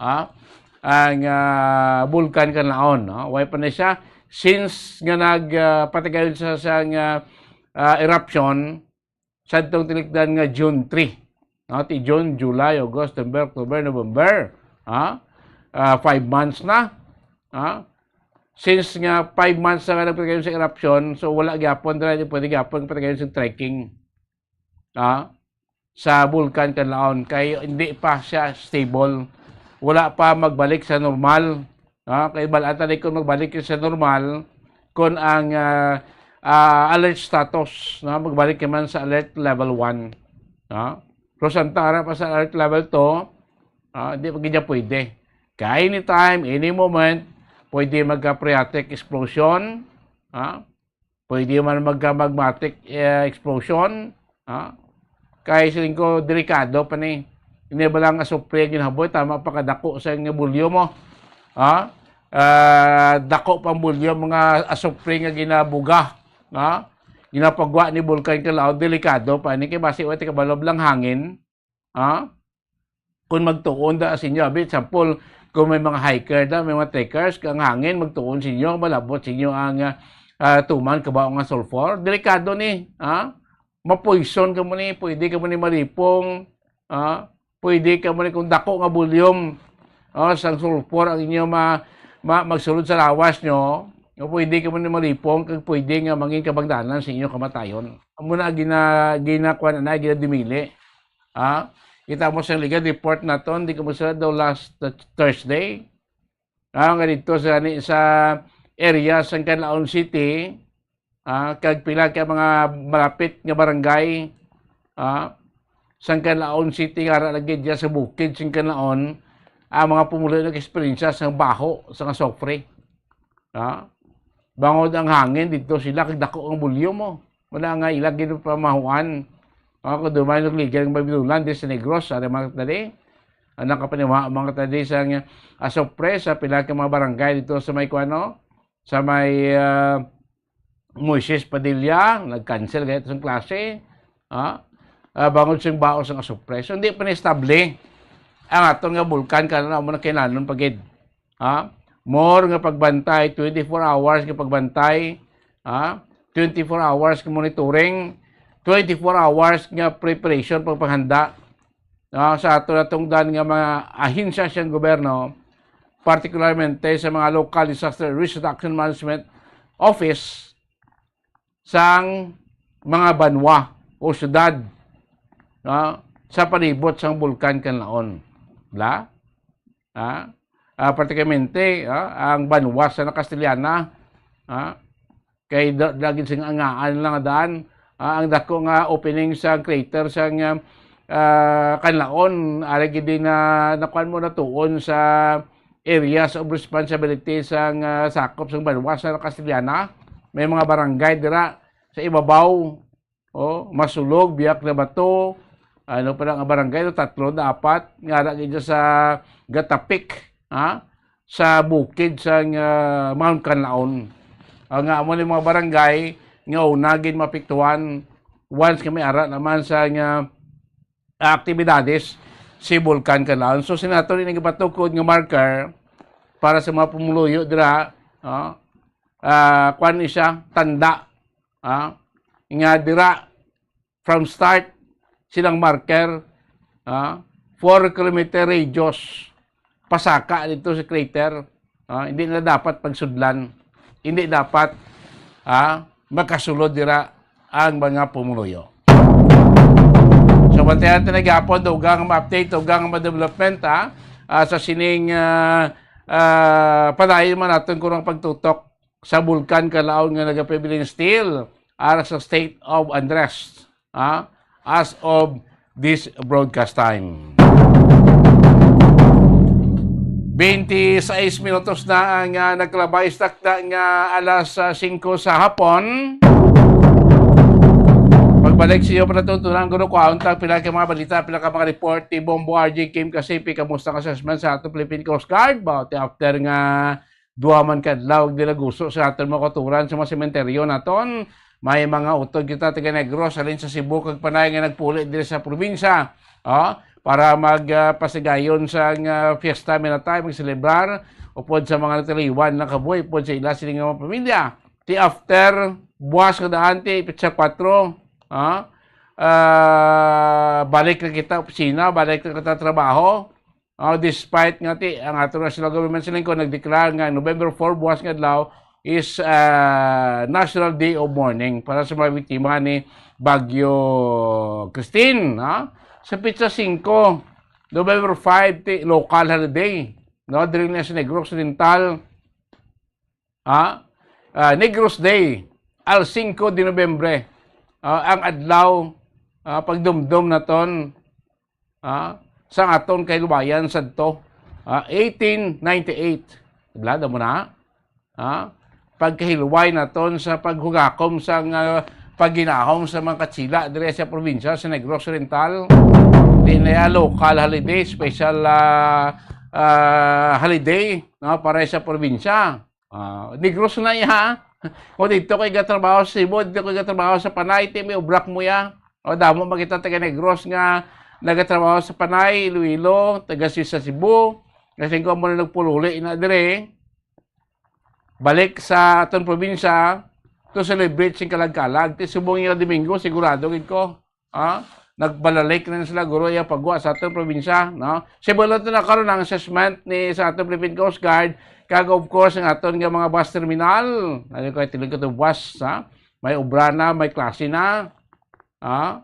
Ha? Ang, ah, Bulkan Kanlaon, no? Way pa na siya since nga nag, ah, patigayon sa, sa nga, ah, eruption, sadtong tinikdan nga June three. No, ti June, July, August, September, October, November. Ha? Ah, five months na. Ha? Since nga five months na nga nagpatigayon sa eruption, so wala gyapon dira, di pwede gyapon patigayon sa trekking. Ha? Sa Bulkan Kanlaon, kay hindi pa siya stable. Wala pa magbalik sa normal. Ah, kay bal-an ta ni kung magbalik yun sa normal, kung ang, ah, ah, alert status, no, magbalik naman sa alert level one, no? Pero samtang ara pa sa alert level two, ah, di pa gid niya pwede. Kay anytime, any moment, pwede magka-phreatic explosion, ah, pwede man magka-magmatic, eh, explosion, ha? Kay siling ko, delikado pa ni. Ini ba lang asupre ang ginahaboy, tama pa kadako sa nga volume mo. Ha? Ah, dako pang volume mga asupre nga ginabuga, ha? Ginapagwa ni Bulkan Kanlaon, delikado pa ni. Kay basi, wa, ti kabalo lang hangin. Ha? Kung magtuon da sa inyo, abi, example, kung may mga hiker da, may mga trekkers, kang hangin, magtuon sa inyo, malabot sa inyo ang, ah, ah, tuman, kabaw nga sulfur, delikado ni, ha? Mapoison ka mo ni, pwede ka mo ni malipong, ha? Pwede ka mo ni kung dako nga volume, ah, sang sulfur ang inyo ma-, ma-, magsulod sa lawas nyo, pwede ka mo ni malipong, kag pwede nga mangin kabangdanan sa inyo kamatayon. Amo na gina-, ginakuan na, ginadumili. Ah, kita mo sa legal report naton, di ko masala daw last Th-, Thursday. Ah, nga dito sa, ni, sa area sa Canlaon City, ah, kag pila ka mga malapit nga barangay, ah, sang Canlaon City, nga ara lagi diya sa bukid sing Canlaon, ang mga pumuluyo nag-eksperyensya sang baho, sang asofre. Ha? Bangod ang hangin dito sila, kag dako ang volume mo. Wala nga ila ginpamahuan. Ah, kung dumay nagligay ang Babilonan, di sa Negros, ari mga tadi. Ang nakapaniwa, mga tadi, sa nga asofre, sa pila ka mga barangay dito sa may kuano, sa may, ah, Moises Padilla, nag-cancel gayat sang klase. Ah, ah, bangod sing baho sang asofre. So, hindi pa na-estable ang aton nga bulkan, kana na mo na kinanon pa gid. Ha? More nga pagbantay, twenty-four hours nga pagbantay, ha? Twenty-four hours nga monitoring, twenty-four hours nga preparation, pagpanghanda, ha? Sa ato natungdan nga mga ahensya sang gobyerno, partikularmente sa mga Local Disaster Risk Reduction Management Office sang mga banwa o syudad, ha? Sa palibot sang Bulkan Kanlaon. Bla? Ha? Ah, praktikamente, ha, ang banwa sa Castellana, ha, kay da-, dagit sing angaan lang daan, ha, ang dako nga opening sa crater sa nga, ah, Kanlaon, ari gid na nakuan mo na tuon sa areas of responsibility sa nga sakop sa banwa sa Castellana. May mga barangay dira sa ibabaw, oh, Masulog, Biak na Bato, ano pa lang ang barangay, no? Tatlo na apat, nga ara gid sa Gatapik, ha? Sa bukid sa, ah, Mount Kanlaon. Ah, nga amo ni mga barangay nga una gid mapiktuhan once kami ara naman sa nga aktibidades si Bulkan Kanlaon. So, sinato ni nagapatukod nga marker para sa mga pumuluyo dira, ah, ah, kuwan ni siya, tanda, ah, nga dira from start silang marker, ah, four kilometer radius pasaka dito sa crater. Ah, hindi na dapat pagsudlan. Hindi dapat, ah, makasulod dira ang mga pumuluyo. So, bantayan natin na gihapon, dugang ma-update, dugang ma-development, ah, ah, sa sining, ah, ah, padayon man naton kung ang pagtutok sa Bulkan Kanlaon nga nagapibiling still ara sa state of unrest, ah, as of this broadcast time. Twenty-six minutos na ang, ah, nagkalabay sa takda nga alas, ah, singko sa hapon. Pagbalik sa iyo, palatuntunan ko, kuhaon ta pila ka mga balita, pila ka mga report ni Bombo R J Kim Kasipi. Kamusta ang assessment sa ato Philippine Coast Guard? About after nga duha man ka adlaw, di naguso sa aton mga kauturan sa mga sementeryo naton. May mga utod kita taga Negros, halin sa Cebu kag Panay nga nagpuli diri sa probinsya, oh, para mag, ah, pasigayon sa nga fiesta, minatay, magselebrar upod sa mga nataliwan na kabuhi upod sa ila sini nga mga pamilya. Ti after, buwas nga daan, ti petsa kuwatro, ah, ah, balik na kita opisina, balik na kita trabaho. Ah, despite nga ti ang ato national government sa lingkod nagdeklara nga November four, buwas nga adlaw, is, ah, National Day of Mourning para sa mga biktima ni Bagyo Christine, ha? Sa petsa singko, November five, ti local holiday, no? Diri na sa Negros Occidental, ha? Ah, Negros Day, al singko de Nobyembre, ah, ang adlaw, ah, pagdumdom naton, ah, sa aton kahilwayan sadto, ah, eighteen ninety-eight. Taglada mo na, ah, pagkahilway naton sa paghugakom sa nga pagginahom sa mga Katsila diri sa probinsya sa Negros Oriental. Di na ya local holiday, special, ah, ah, holiday, no, para sa probinsya. Ah, Negros na iya. O dito kay gatrabaho sa Cebu, dito kay gatrabaho sa Panay, ti may obra mo ya. O damo makita taga Negros nga nagatrabaho sa Panay, Iloilo, taga si-, sa Cebu. Kasi kung mo na nagpululi na dire, balik sa aton probinsya to celebrate sing kalag-kalag. Ti subong nga Domingo, sigurado gid ko. Ah, nagbalalik na sila, guro, iya pagwa sa aton probinsya, no? Sibulan to na karon ang assessment ni sa aton Philippine Coast Guard, kag of course ang aton nga mga bus terminal. Ano ko, tilig ko to bus, ha? May obra na, may klase na. Ha?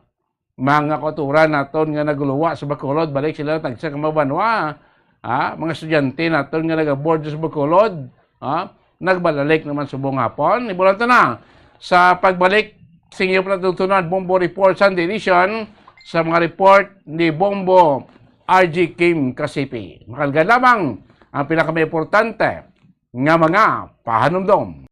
Mga kauturan naton nga naguluwa sa Bacolod, balik sila tagsa ka mga banwa. Ha? Mga estudyante naton nga nagaboard sa Bacolod, ha? Nagbalalik naman subong hapon. Ibulan to na. Sa pagbalik, sa inyo pala tutunan, Bombo Report Sunday Edition, Sa mga report ni Bombo R G Kim Kasipi, makalga lamang ang pinakamaimportante nga mga pahanumdom.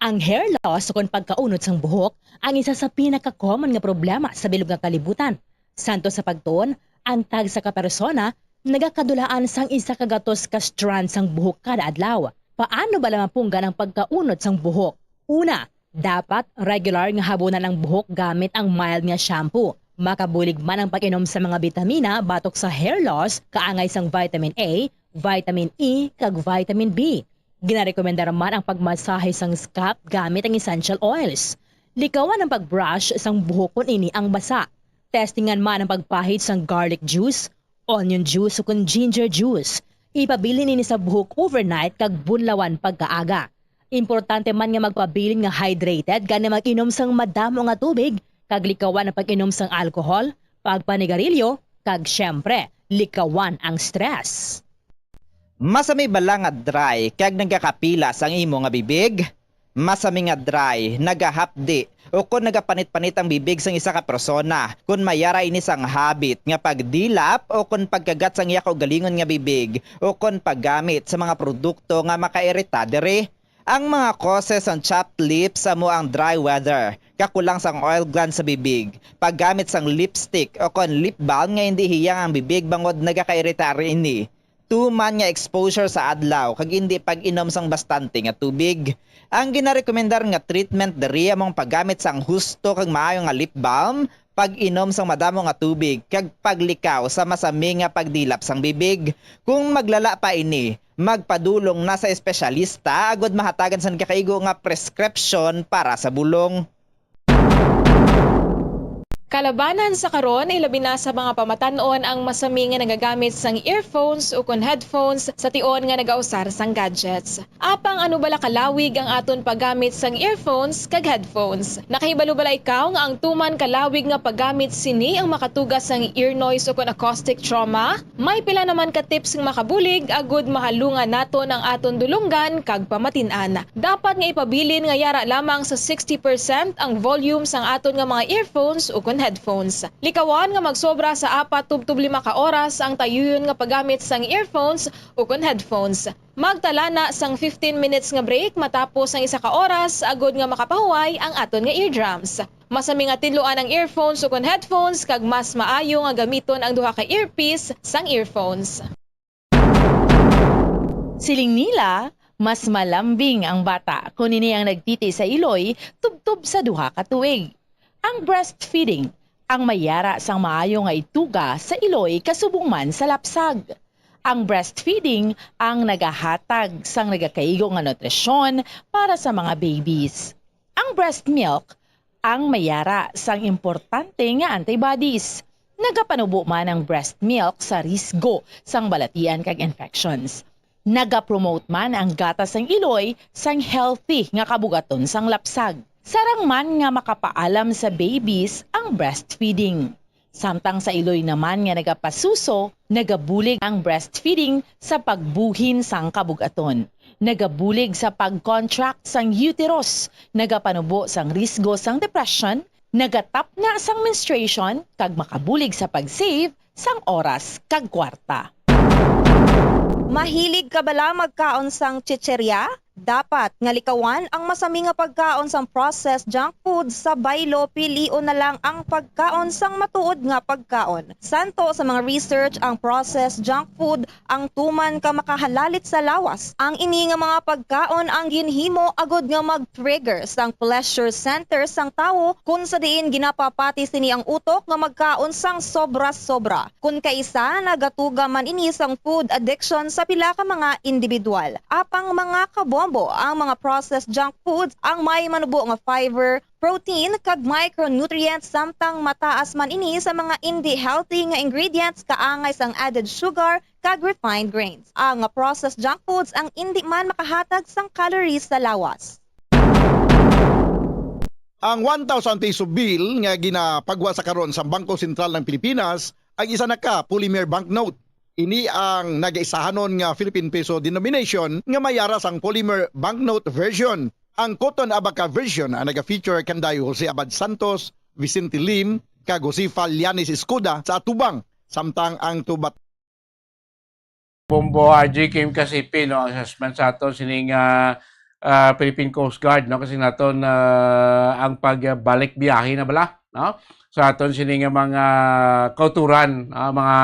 Ang hair loss ukon pagkaunod sang buhok ang isa sa pinaka-common nga problema sa bilog nga kalibutan. Santo sa pagtuon, ang tagsa ka persona nagakadulaan sang isa ka gatos ka strand sang buhok kada adlaw. Paano bala mapunggan ang pagkaunod sang buhok? Una, dapat regular nga habunan ang buhok gamit ang mild nga shampoo. Makabulig man ang pag-inom sa mga bitamina batok sa hair loss, kaangay sang vitamin A, vitamin E, kag vitamin B. Ginarekomendar man ang pagmasahe sang scalp gamit ang essential oils. Likawan ang pag-brush sang buhok kon ini ang basa. Testingan man ang pagpahid sang garlic juice, onion juice, o kon ginger juice. Ipabilin ini sa buhok overnight kag bunlawan pagkaaga. Importante man nga magpabilin nga hydrated, gani mag-inom sang madamo nga tubig, kag likawan ang pag-inom sang alcohol, pagpanigarilyo, kag, siyempre, likawan ang stress. Masami bala nga dry kag nagakapilas ang imo nga bibig? Masami nga dry, nagahapdi, o kon nagapanit-panit ang bibig sang isa ka persona, kon may ara ini sang habit nga pagdilap o kon pagkagat sang iya kaugalingon nga bibig, o kon paggamit sa mga produkto nga makairita diri. Ang mga causes sang chapped lips amo ang dry weather, kakulang sang oil glands sa bibig, paggamit sang lipstick o kon lip balm nga indi hiyang ang bibig bangod nagakairita ini, tuman nga exposure sa adlaw kag indi pag-inom sang bastante nga tubig. Ang ginarekomendar nga treatment diri amo ang paggamit sang husto kag maayo nga lip balm, pag-inom sang madamo nga tubig, kag paglikaw sa masami nga pagdilap sang bibig. Kung maglala pa ini, magpadulong na sa espesyalista agod mahatagan sang nagakaigo nga prescription para sa bulong. Kalabanan sa karon, ilabi na sa mga pamatan-on ang masami nga nagagamit sang earphones ukon headphones sa tion nga nagausar sang gadgets. Apang ano bala kalawig ang aton paggamit sang earphones kag headphones? Nakahibalo bala ikaw nga ang tuman kalawig nga paggamit sini ang makatuga sang ear noise ukon acoustic trauma? May pila naman ka tips nga makabulig agud mahalungan naton ang aton dulonggan kag pamatin-an. Dapat nga ipabilin nga yara lamang sa sixty percent ang volume sang aton nga mga earphones ukon headphones. Likawan nga magsobra sa apat tubtob lima ka oras ang tayuyon nga paggamit sang earphones ukon headphones. Magtala na sang fifteen minutes nga break matapos ang isa ka oras agud nga makapahuway ang aton nga eardrums. Masami nga tinluan ang earphones ukon headphones kag mas maayo nga gamiton ang duha ka earpiece sang earphones. Siling nila, mas malambing ang bata kon ini ang nagtiti sa iloy tubtob sa duha ka tuig. Ang breastfeeding ang may yara sang maayo nga ituga sa iloy kasubong man sa lapsag. Ang breastfeeding ang nagahatag sang nagakaigo nga nutrisyon para sa mga babies. Ang breast milk ang may yara sang importante nga antibodies. Nagapanubo man ang breast milk sa risgo sang balatian kag infections. Nagapromote man ang gatas sang iloy sang healthy nga kabugaton sang lapsag. Sarang man nga makapaalam sa babies ang breastfeeding. Samtang sa iloy naman nga nagapasuso, nagabulig ang breastfeeding sa pagbuhin sang kabugaton. Nagabulig sa pag-contract sang uterus, nagapanubo sang risgo sang depression, nagatapna sang menstruation, kag makabulig sa pag-save sang oras kag kwarta. Mahilig ka bala magkaon sang chicheria? Dapat nga likawan ang masami nga pagkaon sang processed junk food sa baylo, pilion na lang ang pagkaon sang matuod nga pagkaon. Santo sa mga research, ang processed junk food ang tuman ka makahalalit sa lawas. Ang ini nga mga pagkaon ang ginhimo agud nga mag-trigger sang pleasure center sang tawo, kun sa diin ginapapati sini ang utok nga magkaon sang sobra-sobra. Kun kaisa, nagatuga man ini sang food addiction sa pila ka mga individual. Apang mga kabombo, ang mga processed junk foods ang may manubo nga fiber, protein, kag micronutrients, samtang mataas man ini sa mga indi healthy nga ingredients kaangay sang added sugar kag refined grains. Ang processed junk foods ang indi man makahatag sang calories sa lawas. Ang one thousand peso bill nga ginapagwa sa karon sa Bangko Sentral ng Pilipinas ang isa na ka polymer banknote. Ini ang nagaisahanon nga Philippine Peso denomination nga may ara sang polymer banknote version. Ang Cotton Abaca version ang naga-feature kanday Jose Abad Santos, Vicente Lim, kag Josefa Lianes Escoda sa atubang, samtang ang tubat Bombo R J Kim Kasipi, no, assessment sa aton sining, ah, ah, Philippine Coast Guard, no, kasi naton, ah, ang pagbalik biyahe na bala, no, sa aton sining mga kauturan, ah, mga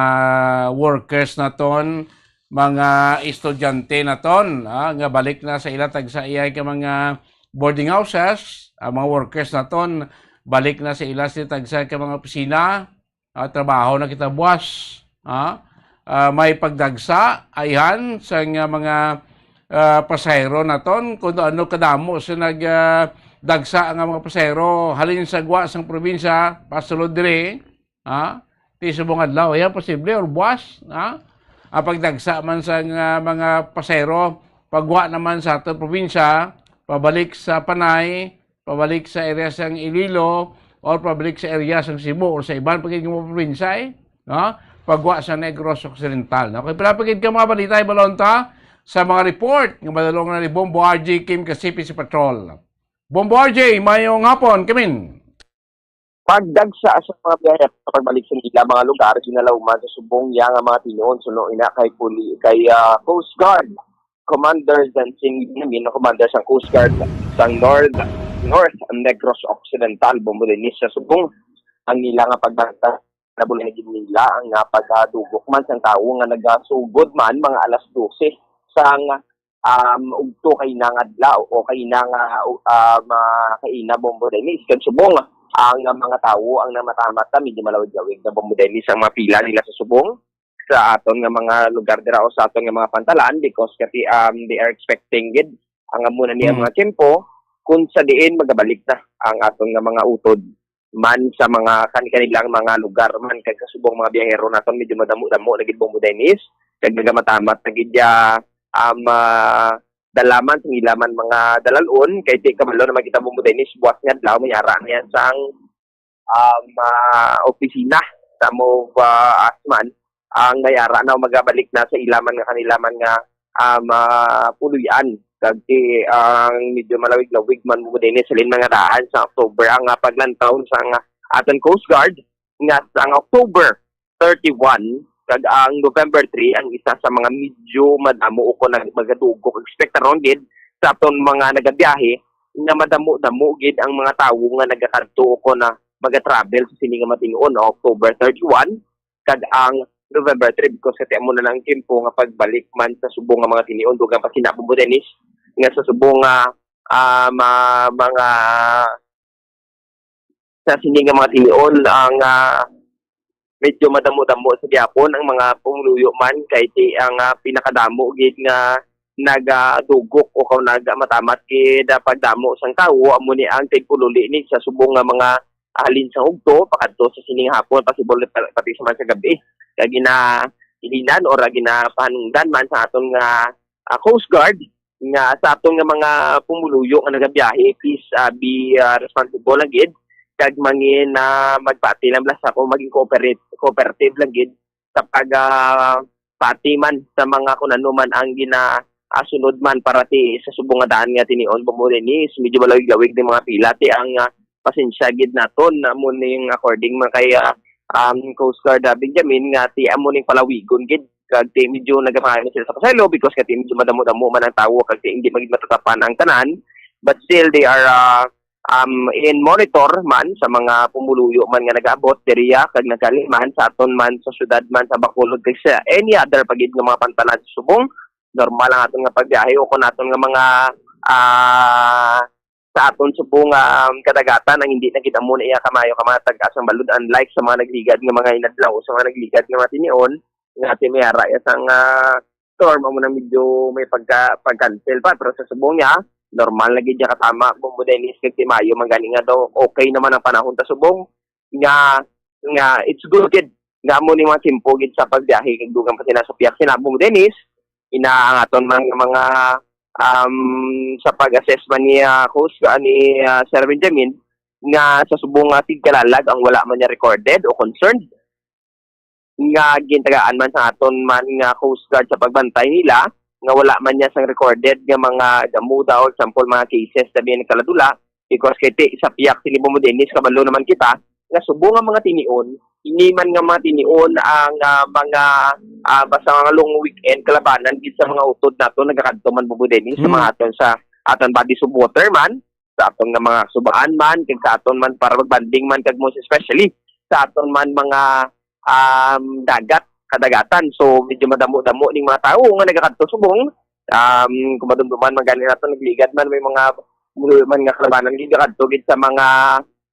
workers naton, mga estudyante naton, ah, nga balik na sa ila tagsa iya ka mga boarding houses, ang mga workers naton balik na sa ila sa tagsa ka mga opisina, ah, trabaho na kita buwas, ah. Ah, may pagdagsa ayhan sa nga mga, ah, pasahero naton, kung ano kadamo sa nag, ah, dagsa nga mga pasahero halin sa gwa sang probinsya pasulod diri, ah, ti subong adlaw, yan posible or buwas, ah. Ang pagdagsa man sa nga mga pasahero pagwa naman sa aton probinsya pabalik sa Panay, pabalik sa area sang Iloilo, or pabalik sa area sang Cebu or sa iban pa gid nga mga probinsya, eh, no? Pagwa sa Negros Occidental, no? Kay pila pa gid ka mga balita, ibalon ta sa mga report nga madalong na ni Bombo R J Kim Kasipi sa Patrol. Bombo R J, mayong hapon, kamin. Pagdagsa sa mga biyahero sa pagbalik sa ila mga lugar, ginalauman sa subong iya nga mga tinion, suno ina kay puli kay, ah, Coast Guard Commander Dancing Benjamin, na commander sang Coast Guard sang North, North Negros Occidental, Bombo Dennis, sa subong ang ila nga pagdagsa, nabulay na gid nila ang, ah, pagkadugok man sang tawo nga nagasugod man mga alas dose sang, um, ugto kay nang adlaw o kay nang, ah, u-, um, ah, kay ina Bombo Dennis. Kag subong ang, ah, mga tawo ang namatamat na medyo malawig-lawig na Bombo Dennis ang mga pila nila sa subong sa aton nga mga lugar dira o sa aton nga mga pantalan because kati, um, they are expecting gid ang amo na niya Mm. mga tiyempo kung sa diin magabalik na ang aton nga mga utod man sa mga kani-kanilang mga lugar man kag sa subong mga biyahero naton medyo madamo-damo na gid Bombo Dennis kag nagamatamat na gid ya, um, ah, dalaman sa ila man mga dalalon kay ti kabalo naman kita Bombo Dennis buwas nga adlaw may ara na yan sang, um, ah, opisina sa mo, ah, asman ang may ara na magabalik na sa ila man nga kanila man nga, um, ah, puloy-an kag ti ang medyo malawig-lawig man mo din sa lin mga daan sa October ang, ah, paglantaw sa nga aton Coast Guard nga sa October thirty-one kag ang November three ang isa sa mga medyo madamo o kon nag-, magadugok. Ekspektaron gid sa aton mga nagabiyahe nga madamo-damo gid ang mga tawo nga nagakadto o kon na maga-travel sa sini nga matingon, October thirty-one kag ang November three, because kati amo na lang timpo nga pagbalik man sa subong nga mga tinion, dugang pa sina Bombo Dennis nga sa subong nga, ah, ma-, mga sa sini nga mga tinion ang, ah, medyo madamo-damo sa gihapon ang mga pumuluyo man kay ti ang, ah, pinakadamo gid nga nagadugok o kung nagamatamat gid, ah, pagdamo sang tawo amo ni ang tigpululi ni sa subong nga mga halin sa ugto pakadto sa sining hapon, possible pa-, pati sa man sa gabi. Kag ginailinan or ginapahanungdan man sa aton nga, ah, Coast Guard nga sa aton nga mga pumuluyo nga nagabiyahe, please, ah, be, ah, responsible lang gid kag mangin, ah, magpati lang bala sa ako maging cooperate, cooperative lang gid sa pag, ah, pati man sa mga kung ano man ang gina, ah, sunod man para ti sa subong nga daan nga tinion mo ni medyo malawig-lawig ni mga pila ti ang, ah, pasensya gid naton na mo ning according man kay, ah, um, Coast Guard, ah, Benjamin nga ti amo ning palawigon gid kag ti medyo nagamahay man sila sa pasaylo because kag ti medyo madamo-damo man ang tawo kag ti hindi magid matatapan ang tanan, but still they are, ah, um, in monitor man sa mga pumuluyo man nga nagaabot diriya kag nagkaliman sa aton man sa syudad man sa Bacolod kag sa any other pa gid nga mga pantalan sa subong. Normal ang aton nga pagbiyahe o kung aton nga mga, ah, sa aton subong nga, um, kadagatan ang hindi na kita mo na iya kamayo ka mga tag-as ang balod, unlike sa mga nagligad nga mga inadlaw o sa mga nagligad nga mga tinion nga ati may ara ya sang, ah, storm amo na medyo may pagka, pag-cancel pa, pero sa subong niya normal na gid niya katama mo mo Dennis kag ti mayo man gani nga daw okay naman ang panahon ta subong nga, nga it's good gid nga amo ni mga timpo gid sa pagbiyahe kag dugang pa sila sa piyak sila mo Dennis ina ang aton mga, mga, um, sa pag-assess man ni, ah, Coast, ah, ni, ah, Sir Benjamin nga sa subong nga tigkalalag ang wala man niya recorded o concerned nga gintagaan man sa aton man nga Coast Guard sa pagbantay nila nga wala man niya sang recorded nga mga damuda or example mga cases na biya nagkaladula because kay ti sa piyak sini mo Dennis kabalo naman kita nga subong nga mga tinion, ini man nga mga tinion ang, ah, mga, ah, basta nga long weekend, kalabanan gid sa mga utod nato nagakadto man, Bubo Dennis, sa Hmm. mga aton, sa aton bodies of water man, sa aton nga mga subaan man, kag sa aton man para magbanding man, kag most especially sa aton man mga, um, dagat, kadagatan. So, medyo madamo-damo ning mga tawo nga nagakadto subong, um, kung madumduman man gani nato, nagligad man, may mga man nga kalabanan gid kadto gid sa mga,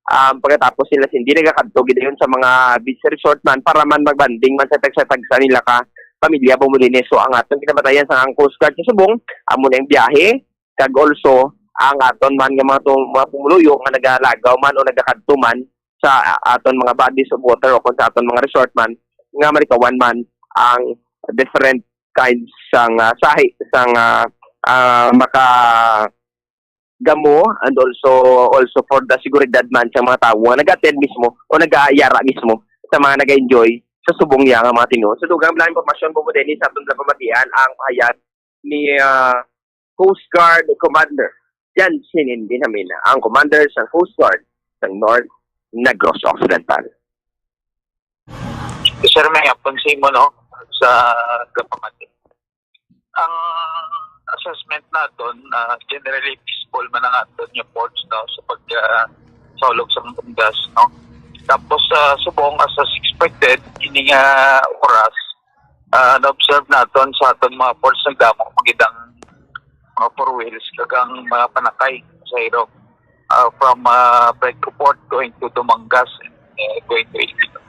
um, pagkatapos nila sindi, nagakadto gid dayon sa mga beach resort man para man magbanding man sa tagsa-tagsa nila ka pamilya, Bubo Dennis. So, ang aton kinabatayan sa ang Coast Guard sa subong, amo na yung biyahe, kag also ang aton man nga mga tu-, mga pumuluyo nga nagalagaw man o nagakadto man sa aton mga bodies of water o kung sa aton mga resort man, nga malikawan man ang different kinds sang, ah, sahi sang, ah, ah, makagamo, and also, also for the seguridad man sa mga tawo nga nag-attend mismo o nag-aayara mismo sa mga nag-enjoy sa subong niya nga mga tinion. So, dugang lang impormasyon, Bubo Dennis, sa aton lang pamatian ang pahayag ni, ah, Coast Guard Commander Jan Sinin Dinamina, ang commander sa Coast Guard sa North Negros Occidental. Sir, may hapon sa imo, no? Sa kapamati. Ang assessment naton, ah, generally peaceful man ang aton yung ports, no? Sa pag, ah, sa ulog sa mga bunggas, no? Tapos, ah, subong as, as expected, ini nga oras, ah, na-observe naton sa aton mga ports, nagdamo magid ang mga four wheels, kag ang mga panakay sa iro, ah, from, ah, Fredco Port going to Dumangas and, eh, going to Iloilo.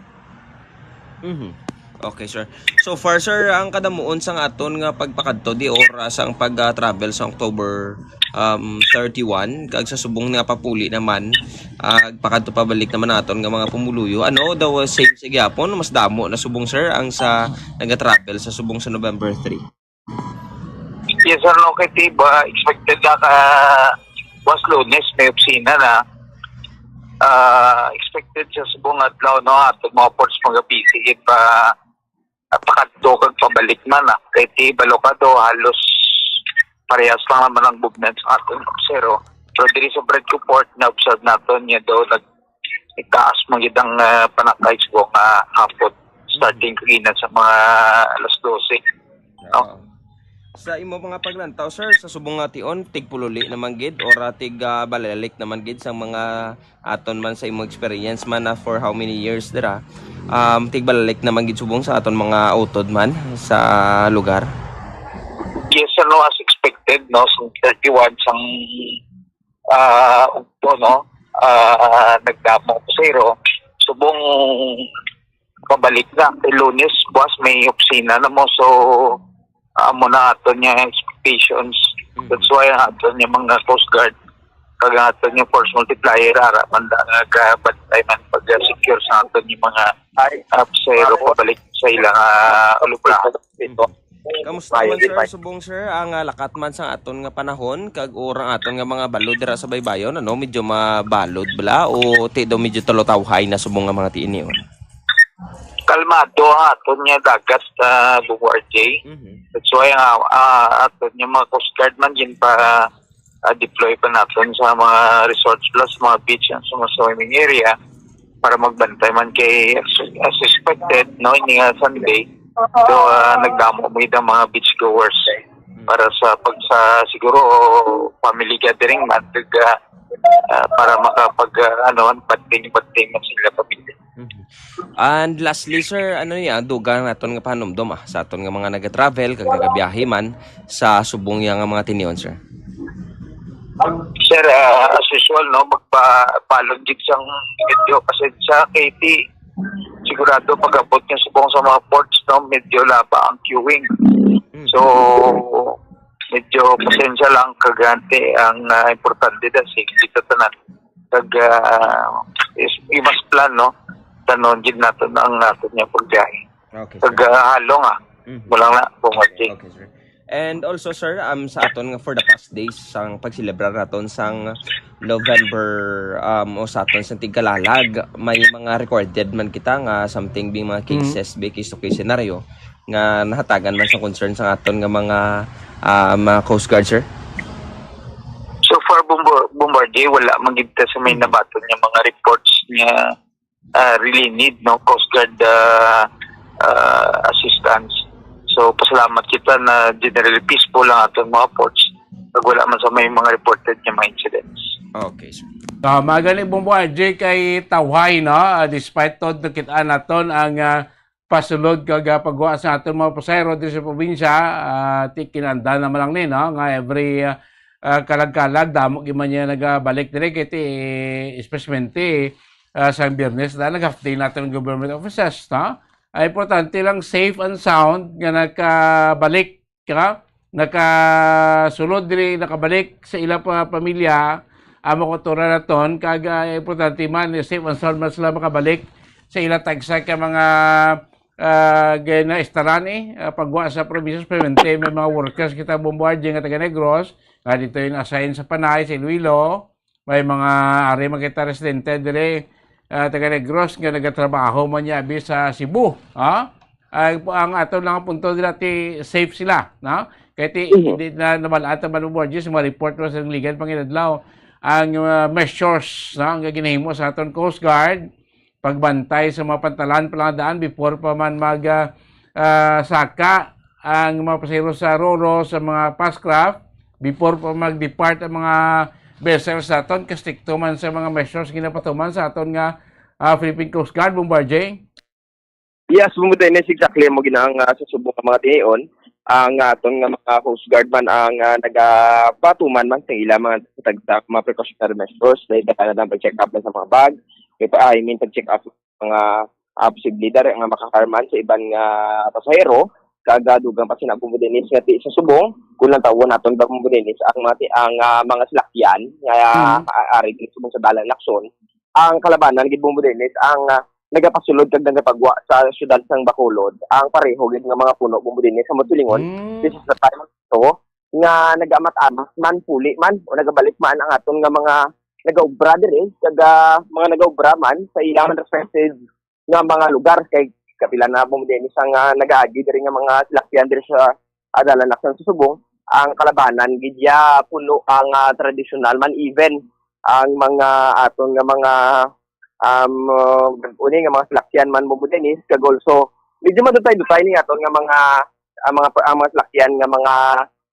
Mhm. Okay, sir. So far, sir, ang kadamuon sang aton nga pagpakadto di oras ang pag-travel sa October, um, thirty-one, kag sa subong nga papuli naman, ah, pakadto pabalik naman naton nga mga pumuluyo. Ano daw, same sa gyapon, mas damo na subong, sir, ang sa naga-travel sa subong sa November three? Yes, sir, no, kay diba, expected na ka, was Lunes, may opisina na. Ah, expected sa subong adlaw, no, ato mga ports mga busy, pa, ah, pakadto kag pabalik man, ah. Kay ti Balocado, halos parehas lang naman ang movement sa aton, sir, oh. Pero diri sa Fredco Port, na-observe naton niya daw nag-, itaas man gid ang, ah, panakay subong nga hapon, starting kagina sa mga alas dose. No? Oo. Sa imo mga paglantaw, sir, sa subong nga tion, tigpululi naman gid or, ah, tig, ah, balalik naman gid sa mga aton man sa imong experience man na for how many years dira, um, tigbalalik naman gid subong sa aton mga utod man sa lugar? Yes, ano, as expected, no, sa thirty-one sang, ah, ugto, no, ah, nagdamo ang pasahero. Subong pabalik na kay Lunes, buwas may opisina na mo. So, amo na aton nga expectations. Mhm. That's why ang aton nga mga Coast Guard kag ang aton nga force multiplier, ara man da nga gabantay man pag-secure sa aton nga mga, ah, pasahero pabalik sa ilang, ah, lugar. Mhm. Kamusta man, sir, subong, sir, ang, ah, lakat man sa aton nga panahon kag urang aton nga mga balod dira sa baybayon, ano, medyo mabalod bala o ti daw medyo talutawhay na subong nga mga tiinion? Kalmado ang aton nga dagat sa Bubo R J. Mhm. That's why, ah, ah, aton nga mga Coast Guard man gin pa, ah, deploy pa naton sa mga resorts plus mga beach and sa mga swimming area para magbantay man kay as, as expected, no, ini nga Sunday. So, ah, nagdamo mo ang mga beach goers para sa pag, sa siguro family gathering man, kag, ah, ah, para makapag, ah, ano, banting-banting man sila pamilya. Mhm. And lastly, sir, ano niya, dugang naton nga pahanumdom, ah, sa aton nga mga nagatravel kag nagabiyahe man sa subong niya nga mga tinion, sir? Sir, ah, as usual, no, magpa-, follow gid sang medyo pasensya, kay ti sigurado pag-abot nga subong sa mga ports, no, medyo laba ang queuing. Mm. So, medyo pasensya lang, kag anti ang, ah, importante da, sige kita tanan. Kag, ah, is, i-mas plan, no, tanon gid naton ang aton nga pagbiyahe. Okay, sir. Kag, ah, halong, ah. Mhm. Wala na, bungod, Okay, okay, sir. And also, sir, um, sa aton nga for the past days sang pagselebrar naton sang November, um, o sa aton sang tigkalalag, may mga recorded man kita nga something bing mga Mhm. cases, bing case to case scenario nga nahatagan man sa concern sa aton nga mga, ah, mga Coast Guard, sir? So far, Bombo-, Bombardier, wala man gid ta sa may Mhm. nabaton nga mga reports nga uh, really need, no, Coast Guard uh, uh, assistance. So pasalamat kita na generally peaceful ang atong mga ports. Pag wala man sa may mga reported nga mga incidents. Okay, sir. Uh, magani, Bombo R J, kay tawhay, no? Uh, despite to, nakita naton ang uh, pasulod kag uh, pagwa sa aton mga pasahero diri sa probinsya, uh, ti kinanda naman lang ni, no? Nga every uh, uh, kalag-kalag, damo gyud man niya nagabalik diri kay ti, especially uh, sa Biyernes na nag-half day natin ang government offices, no? Ay importante lang safe and sound nga nakabalik ka, nakasulod diri, nakabalik sa ila pa pamilya, ang mga kultura naton, kag ah, importante man, safe and sound man sila makabalik sa ila tagsa ka mga uh, ginaistaran eh, uh, pagwa sa probinsya, especially may mga workers kita, Bombo R J, nga taga Negros, nga dito yung assign sa Panay, sa Iloilo, may mga ari makita residente dire, uh, taga Negros nga nagatrabaho man niya abi sa Cebu, ha? Ang, ang ato lang ang punto dira ti safe sila, no? Kay ti Mhm. Di na nabalaan ta man, Bombo R J, sa mga report mo sa ligan panginadlaw ang uh, measures, no, nga ginahimo sa aton Coast Guard, pagbantay sa mga pantalan, palangadaan before pa man mag uh, uh, saka ang mga pasahero sa Roro, sa mga Pascraft, before pa mag-depart ang mga vessels sa aton, kastrikto man sa mga measures ginapatuman sa aton nga uh, Philippine Coast Guard, Bombo R J? Yes, Bombo Dennis, exactly mo ginang uh, sa subong nga mga tinion. Ang uh, aton nga mga Coast Guard man ang uh, nagapatuman man sa ila mga tagsa mga precautionary measures. Dahil na lang pag-check up sa mga bag, may pa, I mean, pag-check up mga uh, posible dari nga makaharman sa iban nga pasahero. Kag uh, dugang pa sina, Bombo Dennis, nga ti sa subong, kung lang tawon naton ba, Bombo Dennis, ang mga ti- ang uh, mga salakyan nga uh, ari subong sa dalan Lacson, ang kalabanan gid, Bombo Dennis, ang uh, nagapasulod kag nagapagwa sa siyudad sang Bacolod ang pareho gid nga mga puno, Bombo Dennis, sa Matulingon. Mm. This is the time to nga nagamat-amat man, puli man, o nagabalik man ang aton nga mga nagaubra diri, kag uh, mga nagaubra man sa ilang respective nga mga lugar, kay kapila na, Bombo Dennis, ang uh, nagaagi diri nga mga salakyan diri sa uh, dalan Lacson sa Subong. Ang kalabanan gid ya puno ang uh, tradisyonal man, even ang mga aton nga mga um, uh, uni nga mga salakyan man, Bombo Dennis, kag also medyo madutay-dutay ni aton nga mga uh, mga ang mga salakyan nga mga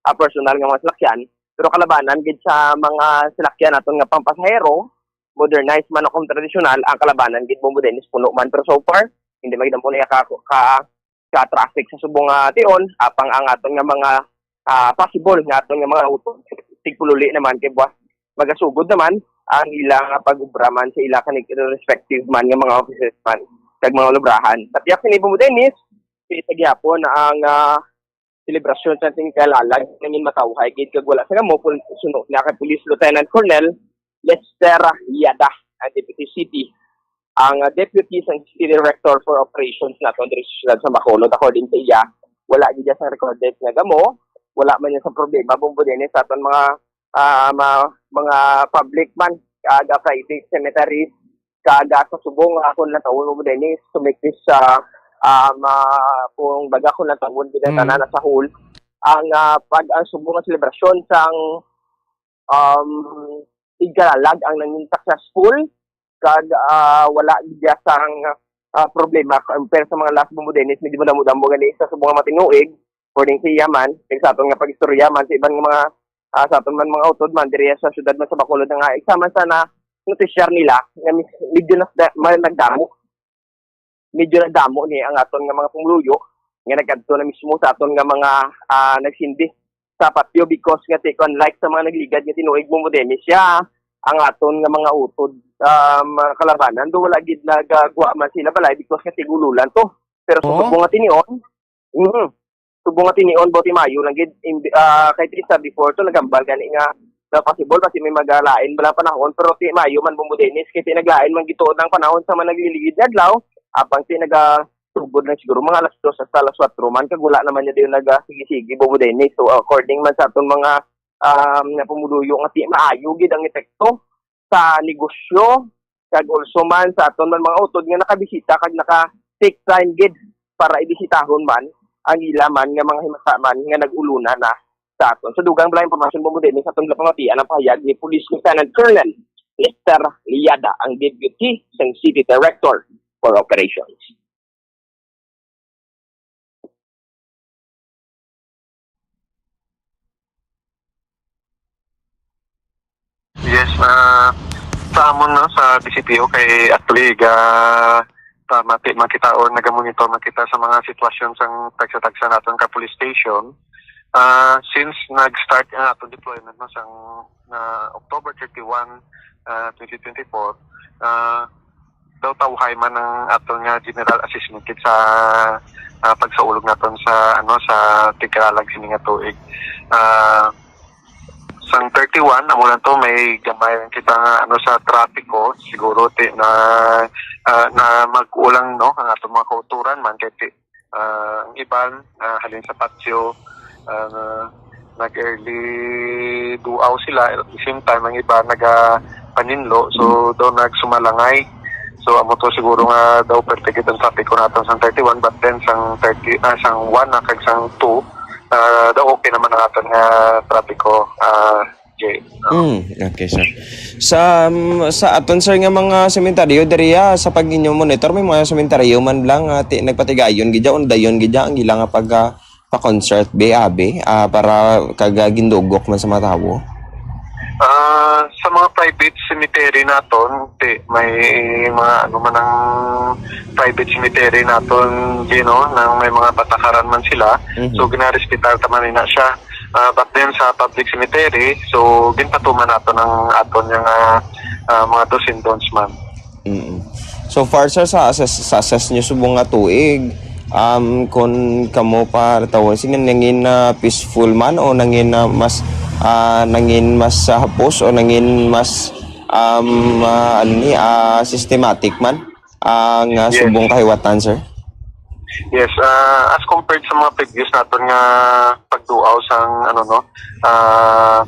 uh, personal nga mga salakyan, pero kalabanan gid sa mga salakyan aton nga pampasahero, modernized man o kung tradisyonal, ang kalabanan gid, Bombo Dennis, puno man, pero so far hindi magdamo na ka, ka, ka traffic sa subong nga tion, apang ang aton nga mga uh, possible nga aton nga mga utod tigpululi naman kay buwas magasugod naman ang ila nga pag-ubra man sa ila kanig respective man nga mga offices man kag mga lubrahan. Sa tiyak sini, Bombo Dennis, kita gyapon ang uh, selebrasyon sa ating kalalag nangin matawhay gid kag wala sa gamo pul suno na kay Police Lieutenant Colonel Lester Yada, ang Deputy City, ang uh, Deputy sang City Director for Operations naton diri sa siyudad sa Bacolod. According sa iya, wala gid sa recorded nga gamo, wala man niya sa problema, Bombo Dennis, sa aton mga uh, mga, mga public man, aga private cemeteries, kaga sa subong nga akon lang tawon, Bombo Dennis, to make this uh, um, uh, kung baga akon lang tawon gid ang tanan na sa hall ang uh, pag ang subong nga selebrasyon sang um, igkalalag ang nangin successful kag uh, wala gid sang uh, problema compare sa mga last, Bombo Dennis, medyo madamo-damo gani sa subong nga matinuig, according sa iya man, kag sa aton nga pag-istorya man sa iban nga mga uh, sa aton man mga utod man diri sa syudad man sa Bacolod nga example sa na notisyar nila nga medyo na nagdamo, medyo nagdamo ni ang aton nga mga pumuluyo nga nagkadto na mismo sa aton nga mga uh, nagsindi sa patio because nga take unlike sa mga nagligad nga tinuig, Bombo Dennis, siya ang aton nga mga utod um, kalabanan do wala gid nagagwa man sila balay because nga tigululan to, pero sa oh? Subong nga tinion mm, subong nga tinion, buti mayo lang gid uh, kay sa before to nagambal gani nga na possible kasi may magalain bala panahon, pero ti mayo man, Bombo Dennis, kay ti naglain man gituod ang panahon sa mga nagliligid nga adlaw, apang ti naga sugod lang siguro mga alas dos hasta alas kwatro man kag wala naman niya dayon naga sige-sige, Bombo Dennis. So according man sa aton mga um, nga pumuluyo nga ti maayo gid ang epekto sa negosyo kag also man sa aton man mga utod nga nakabisita kag naka take time gid para ibisitahon man ang ila man nga mga himataman nga nag-uluna na sa aton. Sa dugang bala impormasyon, Bombo Dennis, sa aton pamatian ang pahayag ni Police Lieutenant Colonel Lester Liada, ang Deputy sang City Director. for operations. Yes, ah, sa amon, no, sa D C P O, kay actually ga sa mati makita or nagamonitor makita sa mga sitwasyon sang tagsa-tagsa naton ka police station. Ah, since nag-start ang aton deployment, no, sang, ah, October thirty-one, ah, twenty twenty-four, ah, daw tawhay man ang aton nga general assessment kit sa, ah, pagsaulog naton sa, ano, sa tigkalalag sini nga tuig. Ah, sang thirty-one, amo lang to, may gamay lang kita nga, ano, sa trapiko, siguro ti na, ah, na mag-ulang, no, ang aton mga kauturan man kay ti, ah, ang iban, ah, halin sa patio, ah, nag-early duaw sila, at the same time ang iba naga paninlo, so daw nagsumalangay. So amo to siguro nga daw pertigit ang trapiko naton sang thirty-one, but then sang thirty, ah, sang one na kag sang two, ah, daw okay naman ang aton nga trapiko, ah, Jay. Mm, okay, sir. Sa um, sa aton, sir, nga mga sementeryo diri, ah, sa pag-inyo monitor, may mga sementeryo man lang, ah, ti, nagpatigayon gid dya, undayon gid dya ang ila nga pag, ah, pa-concert, be, abi, ah, para kag, ah, gindugok man sa mga tawo. Ah, sa mga private cemetery naton, ti, may mga, ano man ang private cemetery naton, you know, nang may mga patakaran man sila. Mhm. So ginarespetar ta man na siya. Ah, but then sa public cemetery, so ginpatuman nato ng aton yung, ah, ah, mga dos and don'ts man. Mm. So far, sir, sa assess, sa assess nyo subong nga tuig, um, kung kamo pa tawon, sige, nangin, ah, peaceful man o nangin, ah, mas, ah, nangin mas, ah, hapos o nangin mas, um, ah, ano ni, ah, systematic man ang, ah, Yes. Subong kahiwatan, sir? Yes, ah, as compared sa mga previous naton nga pagduaw sang, ano, no, ah,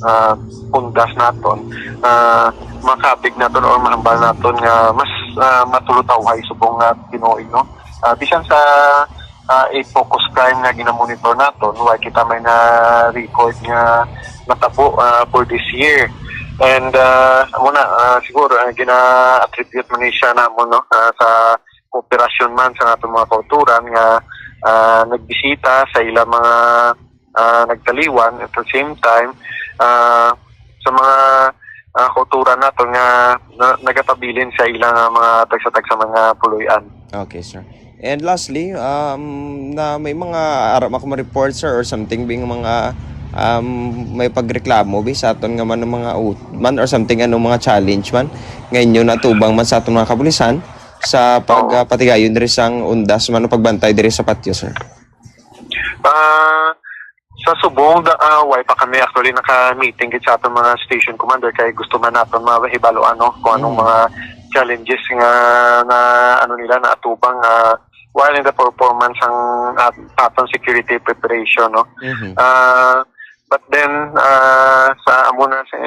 ah, undas naton, ah, makabig naton or mahambal naton nga mas, ah, matulutawhay subong nga tinuig, no. Ah, bisan sa, ah, eight focus crime nga ginamonitor naton, wa kita may na-record nga natabo, ah, for this year. And, ah, amo na, ah, siguro, ah, gina-attribute man ni siya namon, no, ah, sa kooperasyon man sa atong mga kauturan nga, ah, nagbisita sa ila mga, ah, nagtaliwan, at the same time, ah, sa mga, ah, kauturan nato nga na, nagapabilin sa ilang, ah, mga tagsa-tagsa mga puloy-an. Okay, sir. And lastly, um, na may mga aram ako ma-report, sir, or something, bing mga, um, may pagreklamo bi sa aton nga man, mga ut- man or something, ano, mga challenge man nga inyo natubang man sa aton mga kapulisan sa pag, Oo. ah, patigayon diri sang undas man o pagbantay diri sa patio, sir? Ah, sa Subong, da, ah, way pa kami actually naka-meeting gid sa atong mga station commander kay gusto man naton mahibalo, ano, kung anong Mm. mga challenges nga na, ano, nila naatubang, ah, while in the performance ang, ah, atong security preparation, no. Mhm. Ah, but then, ah, sa amo na sa,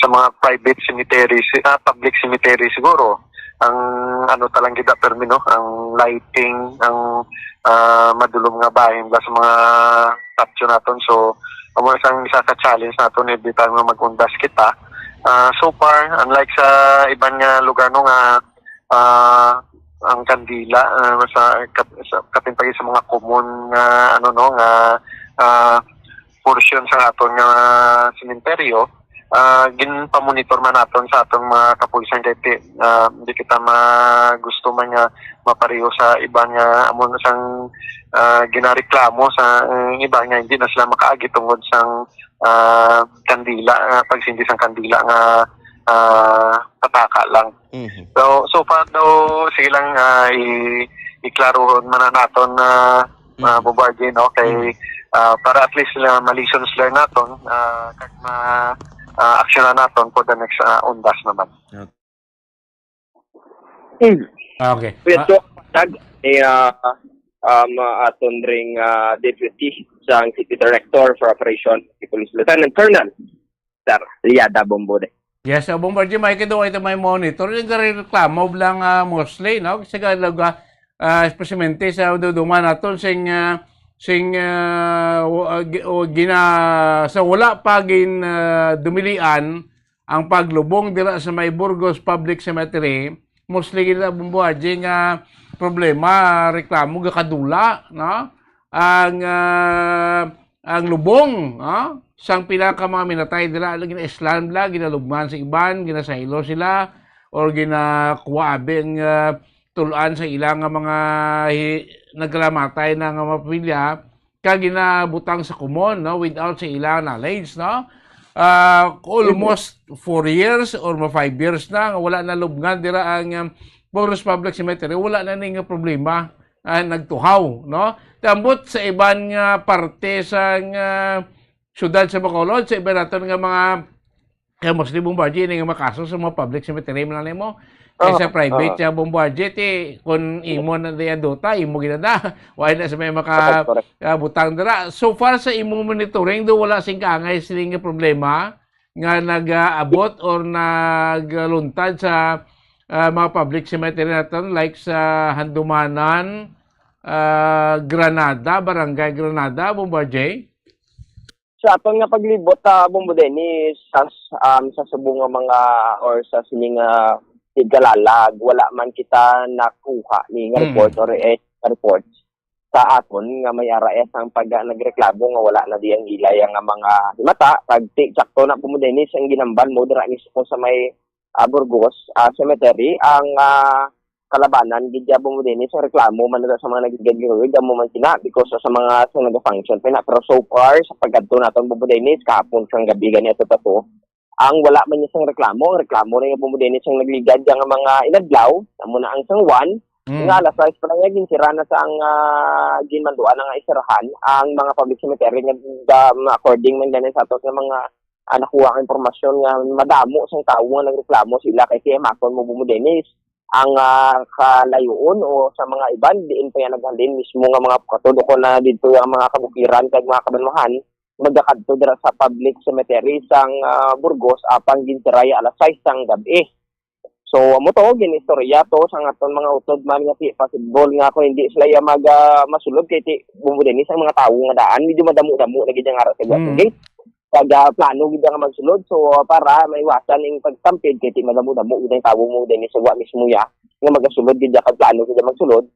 sa mga private cemetery, si, ah, public cemetery siguro, ang, ano, talang gid permi, no, ang lighting, ang, ah, madulom nga bahin ba sa mga patio naton. So amo na sang isa ka challenge naton every time nga mag-undas kita. Ah, so far, unlike sa iban nga lugar, no, nga, ah, ang kandila, ah, sa, kat, sa kapin pa sa mga common nga, ano, no, nga, ah, portion sa aton nga sementeryo, ah, ginpamonitor man naton sa atong mga kapulisan kay ti, ah, di kita ma-, gusto man nga mapareho sa iban nga amo na sang, ah, ginareklamo sa, ah, iba nga hindi na sila makaagi tungod sang, ah, kandila, ah, pagsindi sang kandila nga, ah, pataka lang. Mhm. So, so far daw, sige lang, ah, i-, iklaro man na naton na, ah, Mhm. Bombardier, no? Kay, Mhm. ah, para at least na ma-lessons learn naton, ah, kag ma, ah, aksyonan naton for the next, ah, undas naman. Mm. Okay. Pwede tag ni, ah, um, aton ring, ah, deputy sang city director for operation, si Police Lieutenant Colonel Sir Liada Bombude. Yes, uh, Bombardier, may kiduha ito may monitor. Yung reklamo lang, ah, mostly, no? Sa Galaga, ah, especially sa duduman naton sing, ah, sing, ah, wa-, ah, gi-, o gina-, sa wala pa gin, ah, dumilian ang paglubong dira sa may Burgos Public Cemetery, mostly gid na, Bombo Haji, nga problema, reklamo, gakadula, no? Ang, ah, ang lubong, no? Sang pila ka mga minatay dira, ginaislan bala, ginalubngan sa iban, ginasaylo sila, or ginakuha abi ang, ah, tul-an sa ila nga mga hi-, nagkalamatay na nga mga pamilya, kag ginabutang sa komon, no, without sa ila knowledge, no? Ah, almost four years or ma five years na nga wala na lubngan dira ang, um, Burgos Public Cemetery, wala na ni nga problema, ah, nagtuhaw, no? Tambot sa iban nga parte sa nga syudad sa Bacolod, sa iban naton nga mga, kaya mostly, Bombo Haji, ini nga makaso sa mga public cemetery man lang nimo. Kay Oo, sa private, oo. Siya, Bombo Haji, ti, kung imo na diya duta, imo ginada. Wala na sa may maka-, Correct, correct. Ah, butang dira. So far sa imong monitoring, do wala sing kaangay sini nga problema nga nag-aabot or nagluntad sa, ah, mga public cemetery naton, like sa Handumanan, ah, Granada, Barangay Granada, Bombo Haji? Sa aton nga paglibot, ah, Bombo Dennis, sa, um, sa subong nga mga, or sa sining, ah, tigalalag, wala man kita nakuha ni nga Mm. report or, eh, reports sa aton nga may ara, eh, sang pag, ah, nagreklamo nga wala na di ang ila ya nga mga himata. Kag ti-, sakto na, Bombo Dennis, ang ginambal mo dira mismo sa may, ah, Burgos, ah, Cemetery, ang, ah, kalabanan gid ya, Bombo Dennis, ang reklamo man na sa mga nagligad-ligad, amo man sina, because sa mga, sa naga-function pa na. Pero so far, sa pagkadto naton, Bombo Dennis, kahapon sang gabi gani ato pa to, ang wala man niya sang reklamo, ang reklamo na yung, Bombo Dennis, ang nagligad ya nga mga inadlaw, amo na ang sang one, Mm. nga alas sais pa lang niya, ginsira na sa ang, ah, ginmanduan na nga isirahan ang mga public cemetery nga, um, according man gani sa ato nga mga, ah, nakuha ang impormasyon nga madamo sang tawo nga nagreklamo sila kay kay makon mo, Bombo Dennis, ang, ah, kalayoon o sa mga iban, diin pa yan naghalin mismo nga mga pukatod o kung na dito yung mga kabukiran kag mga kabanwahan, magakadto dira sa public cemetery sang, ah, Burgos, apang ginsiraya alas sais sang gabi. So, amo to, ginistorya to sa aton mga utod man nga ti possible nga kung hindi sila ya mag, ah, masulod kay ti, Bombo Dennis, ang mga tawo nga daan, medyo madamo-damo na gid ang ara sa Mm. gate. Pag, ah, plano gid nga magsulod, so, para maiwasan ang pagstampede kay ti madamo-damo gid ang tawo mo din sa wa mismo ya nga magasulod gid kag plano gid magsulod.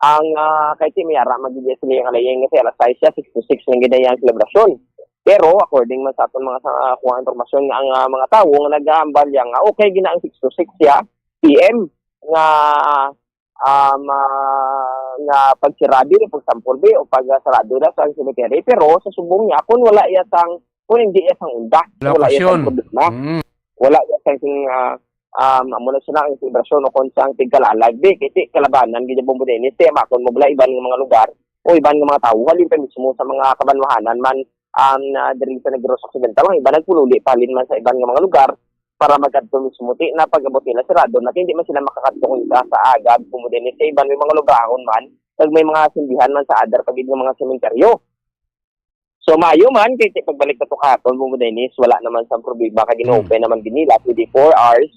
Ang, ah, kay ti may ara magiging sila yung alayang nga si alas sais siya, six to six lang gid ang selebrasyon. Pero according man sa aton mga sa, ah, kuha impormasyon nga ang, ah, mga tawo nga nag-aambal ya nga okay gina ang six to six siya P M nga, um, ah, nga pagsirado ni pagsampol bi o pagsarado na sa cemetery. Pero sa subong niya, kung wala iya sang, kung hindi iya sang unda, Wala wala iya sang pasyon. problema. Mm. Wala iya sang, ah, um, amo na sila ang selebrasyon o kung sa ang tigkalalag, di, kasi kalabanan, gid, Bombo Dennis, kaya makon mo bala iban nga mga lugar o iban nga mga tawo, halin pa mismo sa mga kabanwahanan man, um, na diri sa Negros Occidental, ang iba nagpululi pa halin man sa iban nga mga lugar para magkadto mismo. Ti, na pag-abot nila, sirado na, hindi man sila makakadto kung sa, sa agab, Bombo Dennis, sa iban may mga lugaon man, kag may mga sindihan man sa adar pagid nga mga sementeryo. So, maayo man, kay ti pagbalik na to kahapon, Bombo Dennis, wala naman sa problema, kay Hmm. gina-open naman din nila, twenty-four hours.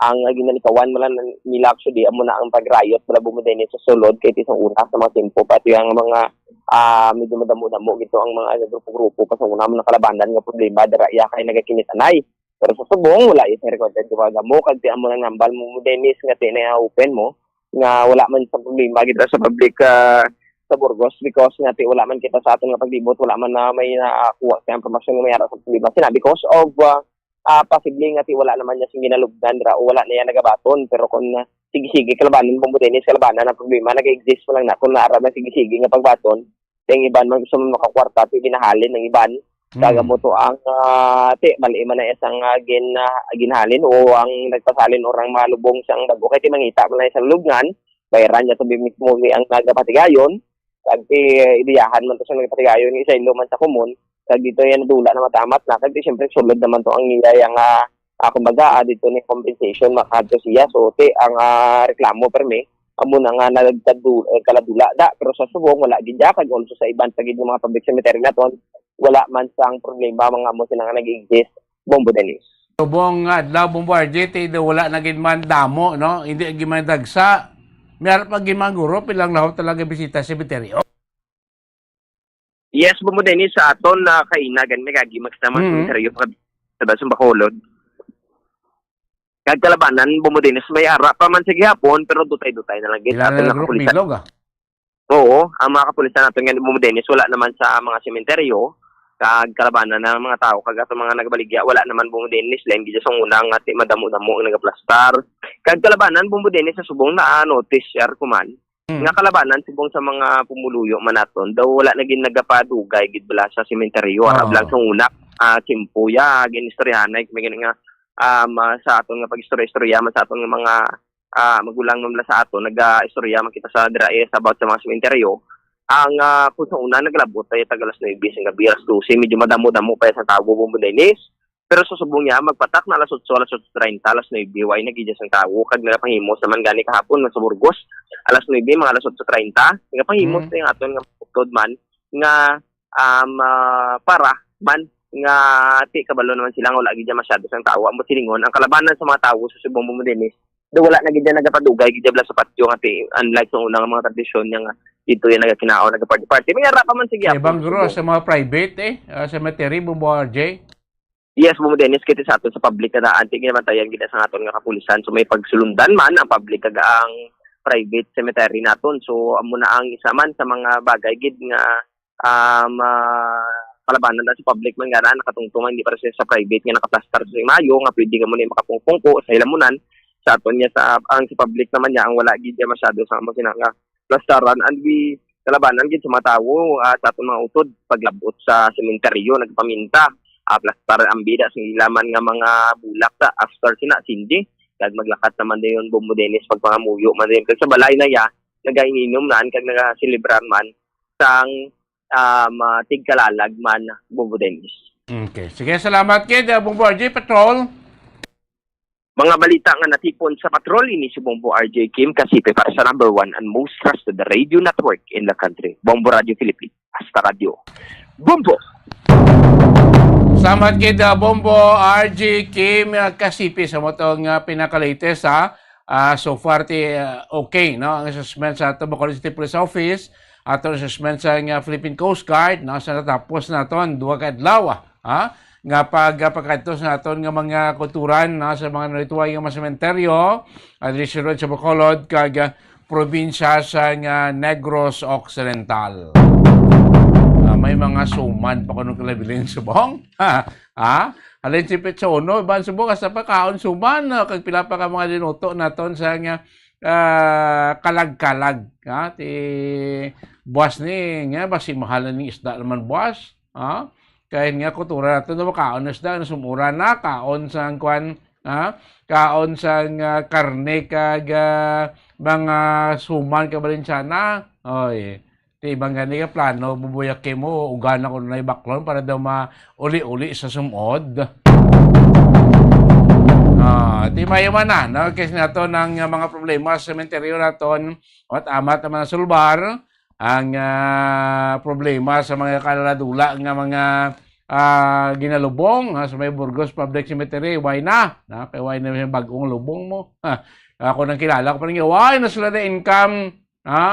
Ang, ah, ginalikawan mo lang nila, actually, amo na ang pag-riot, wala, Bombo Dennis, sa sulod, kay ti sa una, sa mga tempo, pati ang mga, ah, medyo madamo-damo, gito ang mga grupo-grupo, pa sa una, mga kalabanan nga problema, dara, iya, kay nagakinitanay. Pero sa subong, wala, yung recorded, di ba, gamo, kag ti amo nang nambal mo, Bombo Dennis, nga ti na-open mo, nga wala man sa problema, gito sa public, ah, sa Burgos, because nga ti wala man kita sa aton nga paglibot, wala man na may nakuha sa impormasyon nga may ara sa problema. Sina, because of, ah, ah, posible nga ti wala naman niya sing ginalubdan ra o wala na niya nagabaton, pero kung, ah, sige-sige kalabanan, Bombo Dennis, kalabanan ang problema, nag-exist pa lang na kung naara na sige-sige nga pagbaton, ang iban man gusto man makakwarta, ti ginahalin ang iban. Hmm. Kag amo to ang, ah, ti, mali man na isang, ah, gin-, ah, ginhalin o ang nagpasalin o ang mga lubong sang bag-o. Kay ti mangita man na sa lubngan, bayaran niya to mismo ni ang nagapatigayon. Kag ti, ibiyahan man to sa nagapatigayon, isaylo man sa komon. Kag dito yan, dula na matamat na. Kag ti, siyempre, sulod naman to ang iya yang, ah, ah, kumbaga, ah, dito ni compensation, makadto siya. So, ti, ang, ah, reklamo, permi, amo na nga nagkadu-, eh, kaladula da. Pero sa subong, wala gid ya. Kag also sa iban pa gid nga mga public cemetery naton, wala man sang problema, mga amo sila nga nag-exist, Bombo Dennis. Subong nga adlaw, Bombo R J, ti daw wala na gid man damo, no? Hindi gid man dagsa. May ara pa gid man guro, pilang lahat talaga bisita sa sementeryo. Yes, Bombo Dennis, sa aton na kainagan, may gagi magsa man Mm. sementeryo pa sa Bacolod. Ang kalabanan, Bombo Dennis, may ara pa man sa gihapon, pero dutay-dutay na lang gid Ila aton na nga group kapulisan. Bilog, ah. Oo, ang mga kapulisan naton nga Bombo Dennis, wala naman sa mga sementeryo. Kag kalabanan ng mga tao, kag ato mga nagabaligya, wala naman, Bombo Dennis, lain gid sa una nga ti madamo-damo ang nagaplastar. Kag kalabanan, Bombo Dennis, sa subong na, ah, notice, share ko man, Mm. nga kalabanan, subong sa mga pumuluyo man naton, daw wala na gid nagapadugay gid bala sa sementeryo, arab Oo. lang sa una, ah, tiyempo ya, ginistoryahanay, may gani nga, um, ah, sa aton nga pag-istorya-istorya man sa aton nga mga, ah, magulang man bala sa aton, naga-istorya man kita sa dira, eh, sa about sa mga sementeryo. Ang, ah, kung sa una, naglabot tayo tag alas nuebe sa gabi, alas dose, medyo madamo-damo pa sa tawo, Bombo Dennis. Pero sa subong niya, magpatak na alas otso, alas otso treinta, alas nuebe, way na gid sang tawo, kag nagapahimos naman gani kahapon nga sa Burgos, alas nuebe, mga alas otso treinta, nagapahimos Mm. na yung aton nga utod man, nga, um, ah, para man, nga ti kabalo naman sila nga wala gid dyan masyado sang tawo. Amo silingon, ang kalabanan sa mga tawo sa subong mo din is, do wala na gid dyan nagapadugay gid dyan sa patio nga ti, unlike sa unang mga tradisyon niya nga dito yung nagakinaon, nagaparty-party. May ara pa man, sige, Sa ibang hapon, guro, subong. Sa mga private, eh, ah, cemetery, Bombo R J. Yes, Bombo Dennis, kiti sa aton sa public na daan, ti ginabantayan gid sa aton nga kapulisan. So, may pagsulundan man ang public kag ang private cemetery naton. So, amo na ang isa man sa mga bagay gid nga, um, ah, kalabanan na sa public man nga na nakatungtong, hindi para sa, sa private nga nakaplastar sa mayo, nga pwede ka mo na makapungpungko sa hilamunan. Sa aton niya, sa, ang sa public naman niya, ang wala gid niya masyado sa amo sina nga plastaran, and we kalabanan gid sa mga tawo, ah, sa aton mga utod, paglabot sa sementeryo, nagpaminta, ah, plastar ang bida sa ilaman nga mga bulak sa after sina, sindi, kag maglakat naman dayon, Bombo Dennis, pagpangamuyo man dayon. Kag sa balay na ya, nagaininom nan, kag nagaselebrar man, sang, ah, mga tigkalalag man, Bombo Dennis. Okay. Sige, salamat kay, uh, Bombo R J Patrol. Mga balita nga natipon sa Patrol, ini si Bombo R J Kim Kasipe para sa number one and most trusted radio network in the country, Bombo Radio Philippines. Hasta Radio Bombo! Salamat kay, uh, Bombo R J Kim, uh, Kasipe sa mo to nga pinaka-latest, ha. Ah, so far, ti, uh, okay, no? Ang assessment sa ato, Bacolod City Police Office, ato assessment sa nga Philippine Coast Guard, no? Sa natapos naton, duha ka adlaw, ah. Ha? Nga pag-, pagkadto sa aton nga mga kulturan, no, sa mga narituay nga mga sementeryo, ah, diri sa Bacolod, kag, ah, probinsya sa nga Negros Occidental. Ah, may mga suman pa kuno kalabilin subong. Ha? Halin si Pizza Uno, iban subong, hasta pa kaon suman, no? Kag pila pa ka mga linuto naton sa nga, ah, kalag-kalag, ha? Ti buwas ni, nga, basi mahal na ning isda naman buwas. Ha? Kay nga kultura nato na makaon na sila, nasumura na, kaon sa ang kwan, ha? Kaon sa nga karne kag, ah, mga suman ka Valenciana. Oy, ti ibang gani ka plano, bubuyaki mo, ugan ako na ibaklon para daw mauli-uli sa sumod. Ah, ti mayo man na, no? Kasi nato nang, ah, mga problema sa sementeryo naton, at amat naman ang sulbar, ang, ah, problema sa mga kalaladula nga mga, ah, ginalubong, ah, sa may Burgos Public Cemetery, why na? Na, kay why na may bag-ong lubong mo? Ha, ako nang kilala ko pa rin, why na sila na income? Ha?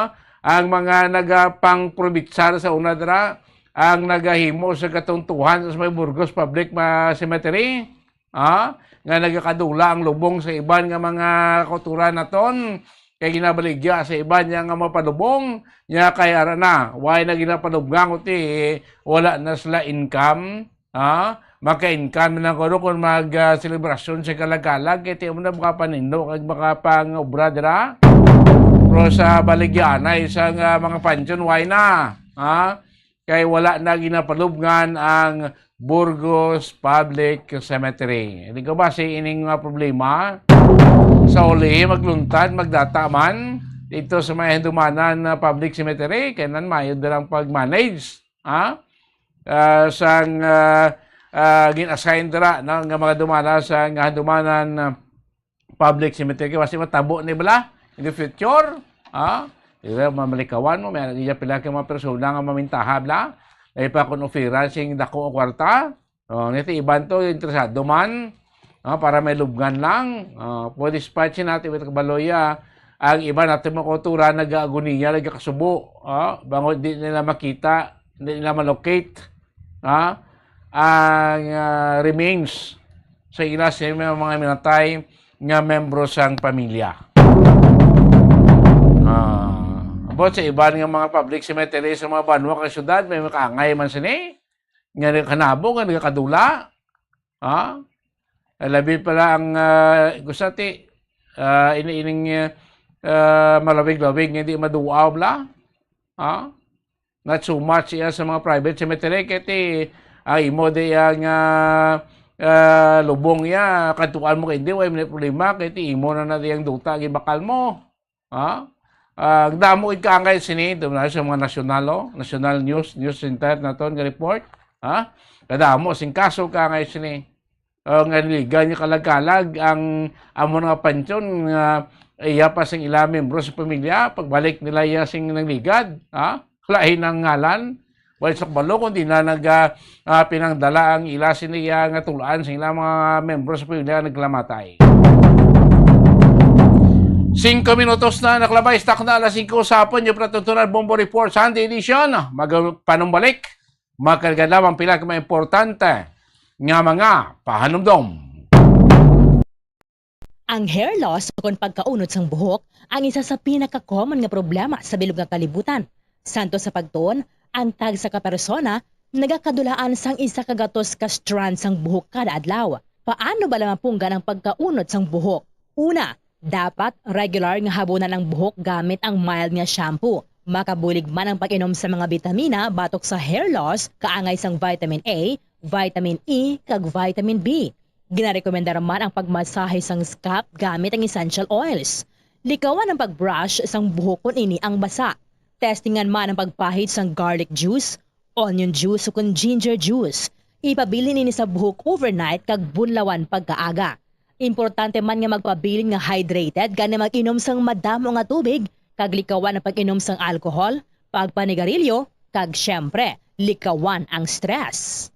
Ang mga nagapangprobitsar sa una dira, ang nagahimo sa katungtuhan sa may Burgos Public ma-, Cemetery, ha? Nga nagakadula ang lubong sa iban nga mga kauturan naton, kay ginabaligya sa iban niya nga mapalubong, niya kay ara na, why na ginapalubngan ko ti, wala na sila income, ha? Maka-income na kuno kung mag, ah, selebrasyon sa kalagalag, kay ti mo na makapanindog kag makapangobra dira. Pero sa baligya na isang, ah, mga pansyon, why na? Ha? Kay wala na ginapalubngan ang Burgos Public Cemetery. Hindi ko ba si ining mga problema? Sa uli, magluntad, magdata man dito sa may Handumanan na Public Cemetery, kay nan mayo nilang pag-manage, ha? Ah, sang, ah, ah, gin-assign dira, no, nga mga dumana sa nga Handumanan, ah, Public Cemetery, kay basi matabo ni bala in the future, ha? Di ba, mamalikawan mo, may iya pila ka mga persona nga mamintaha bala, na ipakunofiran sing dako nga kwarta. Oh, nito iban to, interesado man, ah, para may lubngan lang. Ah, pwede spot siya natin, wait, kabaloya. Ang iba natin mga kultura, nag-aagoniya, nagkakasubo, ah, bangod di nila makita, di nila malocate, ah, ang, ah, remains sa ila sa mga, mga minatay, nga membro sang pamilya. Ah, about sa iban nga mga public cemetery sa mga banwa kag syudad, may makaangay man sini nga nagkanabo, nga nagakadula. Ha? Labi pala ang, ah, gusati, ah, ini-, ining, ah, malawig-lawig nga di maduaw bala. Ha? Not so much iya sa mga private cemetery, kay ti, ah, imo di iya nga, ah, lubong iya, kadtuan mo kay hindi, way man problema, kay ti imo na na diyang duta, gibakal mo. Ha? Ah, damo gid kaangay sini, damo na sa mga nasyonal, oh, national news, news center naton nga report. Ha? Kadamo sing kaso kaangay sini. Oh, nga niligan niya kalag-kalag ang amo nga pansyon nga iya pa sing ila membro sa pamilya, pagbalik nila iya sing nangligad, ha? Lain ang ngalan. Wala sa kabalo, kundi na nag, ah, ah, pinangdala ang ila sini iya nga tulaan sa ila mga membro sa pamilya nga naglamatay. Singko minutos na nakalabay sa takna alas singko sa hapon, yung Pratutunan Bombo Report Sunday Edition. Magpanumbalik, makarga lamang pila ka mga importante nga mga pahanumdom. Ang hair loss ukon pagkaunod sang buhok ang isa sa pinaka-common nga problema sa bilog nga kalibutan. Santo sa pagtuon, ang tagsa ka persona nagakadulaan sang isa ka gatos ka strand sang buhok kada adlaw. Paano bala mapunggan ang pagkaunod sang buhok? Una, dapat regular nga habunan ang buhok gamit ang mild nga shampoo. Makabulig man ang pag-inom sa mga bitamina batok sa hair loss, kaangay sang vitamin A, vitamin E, kag vitamin B. Ginarekomendar man ang pagmasahe sang scalp gamit ang essential oils. Likawan ang pag-brush sang buhok kon ini ang basa. Testingan man ang pagpahid sang garlic juice, onion juice, ukon ginger juice. Ipabilin ini sa buhok overnight kag bunlawan pagkaaga. Importante man nga magpabilin nga hydrated, gani mag-inom sang madamo nga tubig, kag likawan ang pag-inom sang alcohol, pagpanigarilyo, kag, siyempre, likawan ang stress.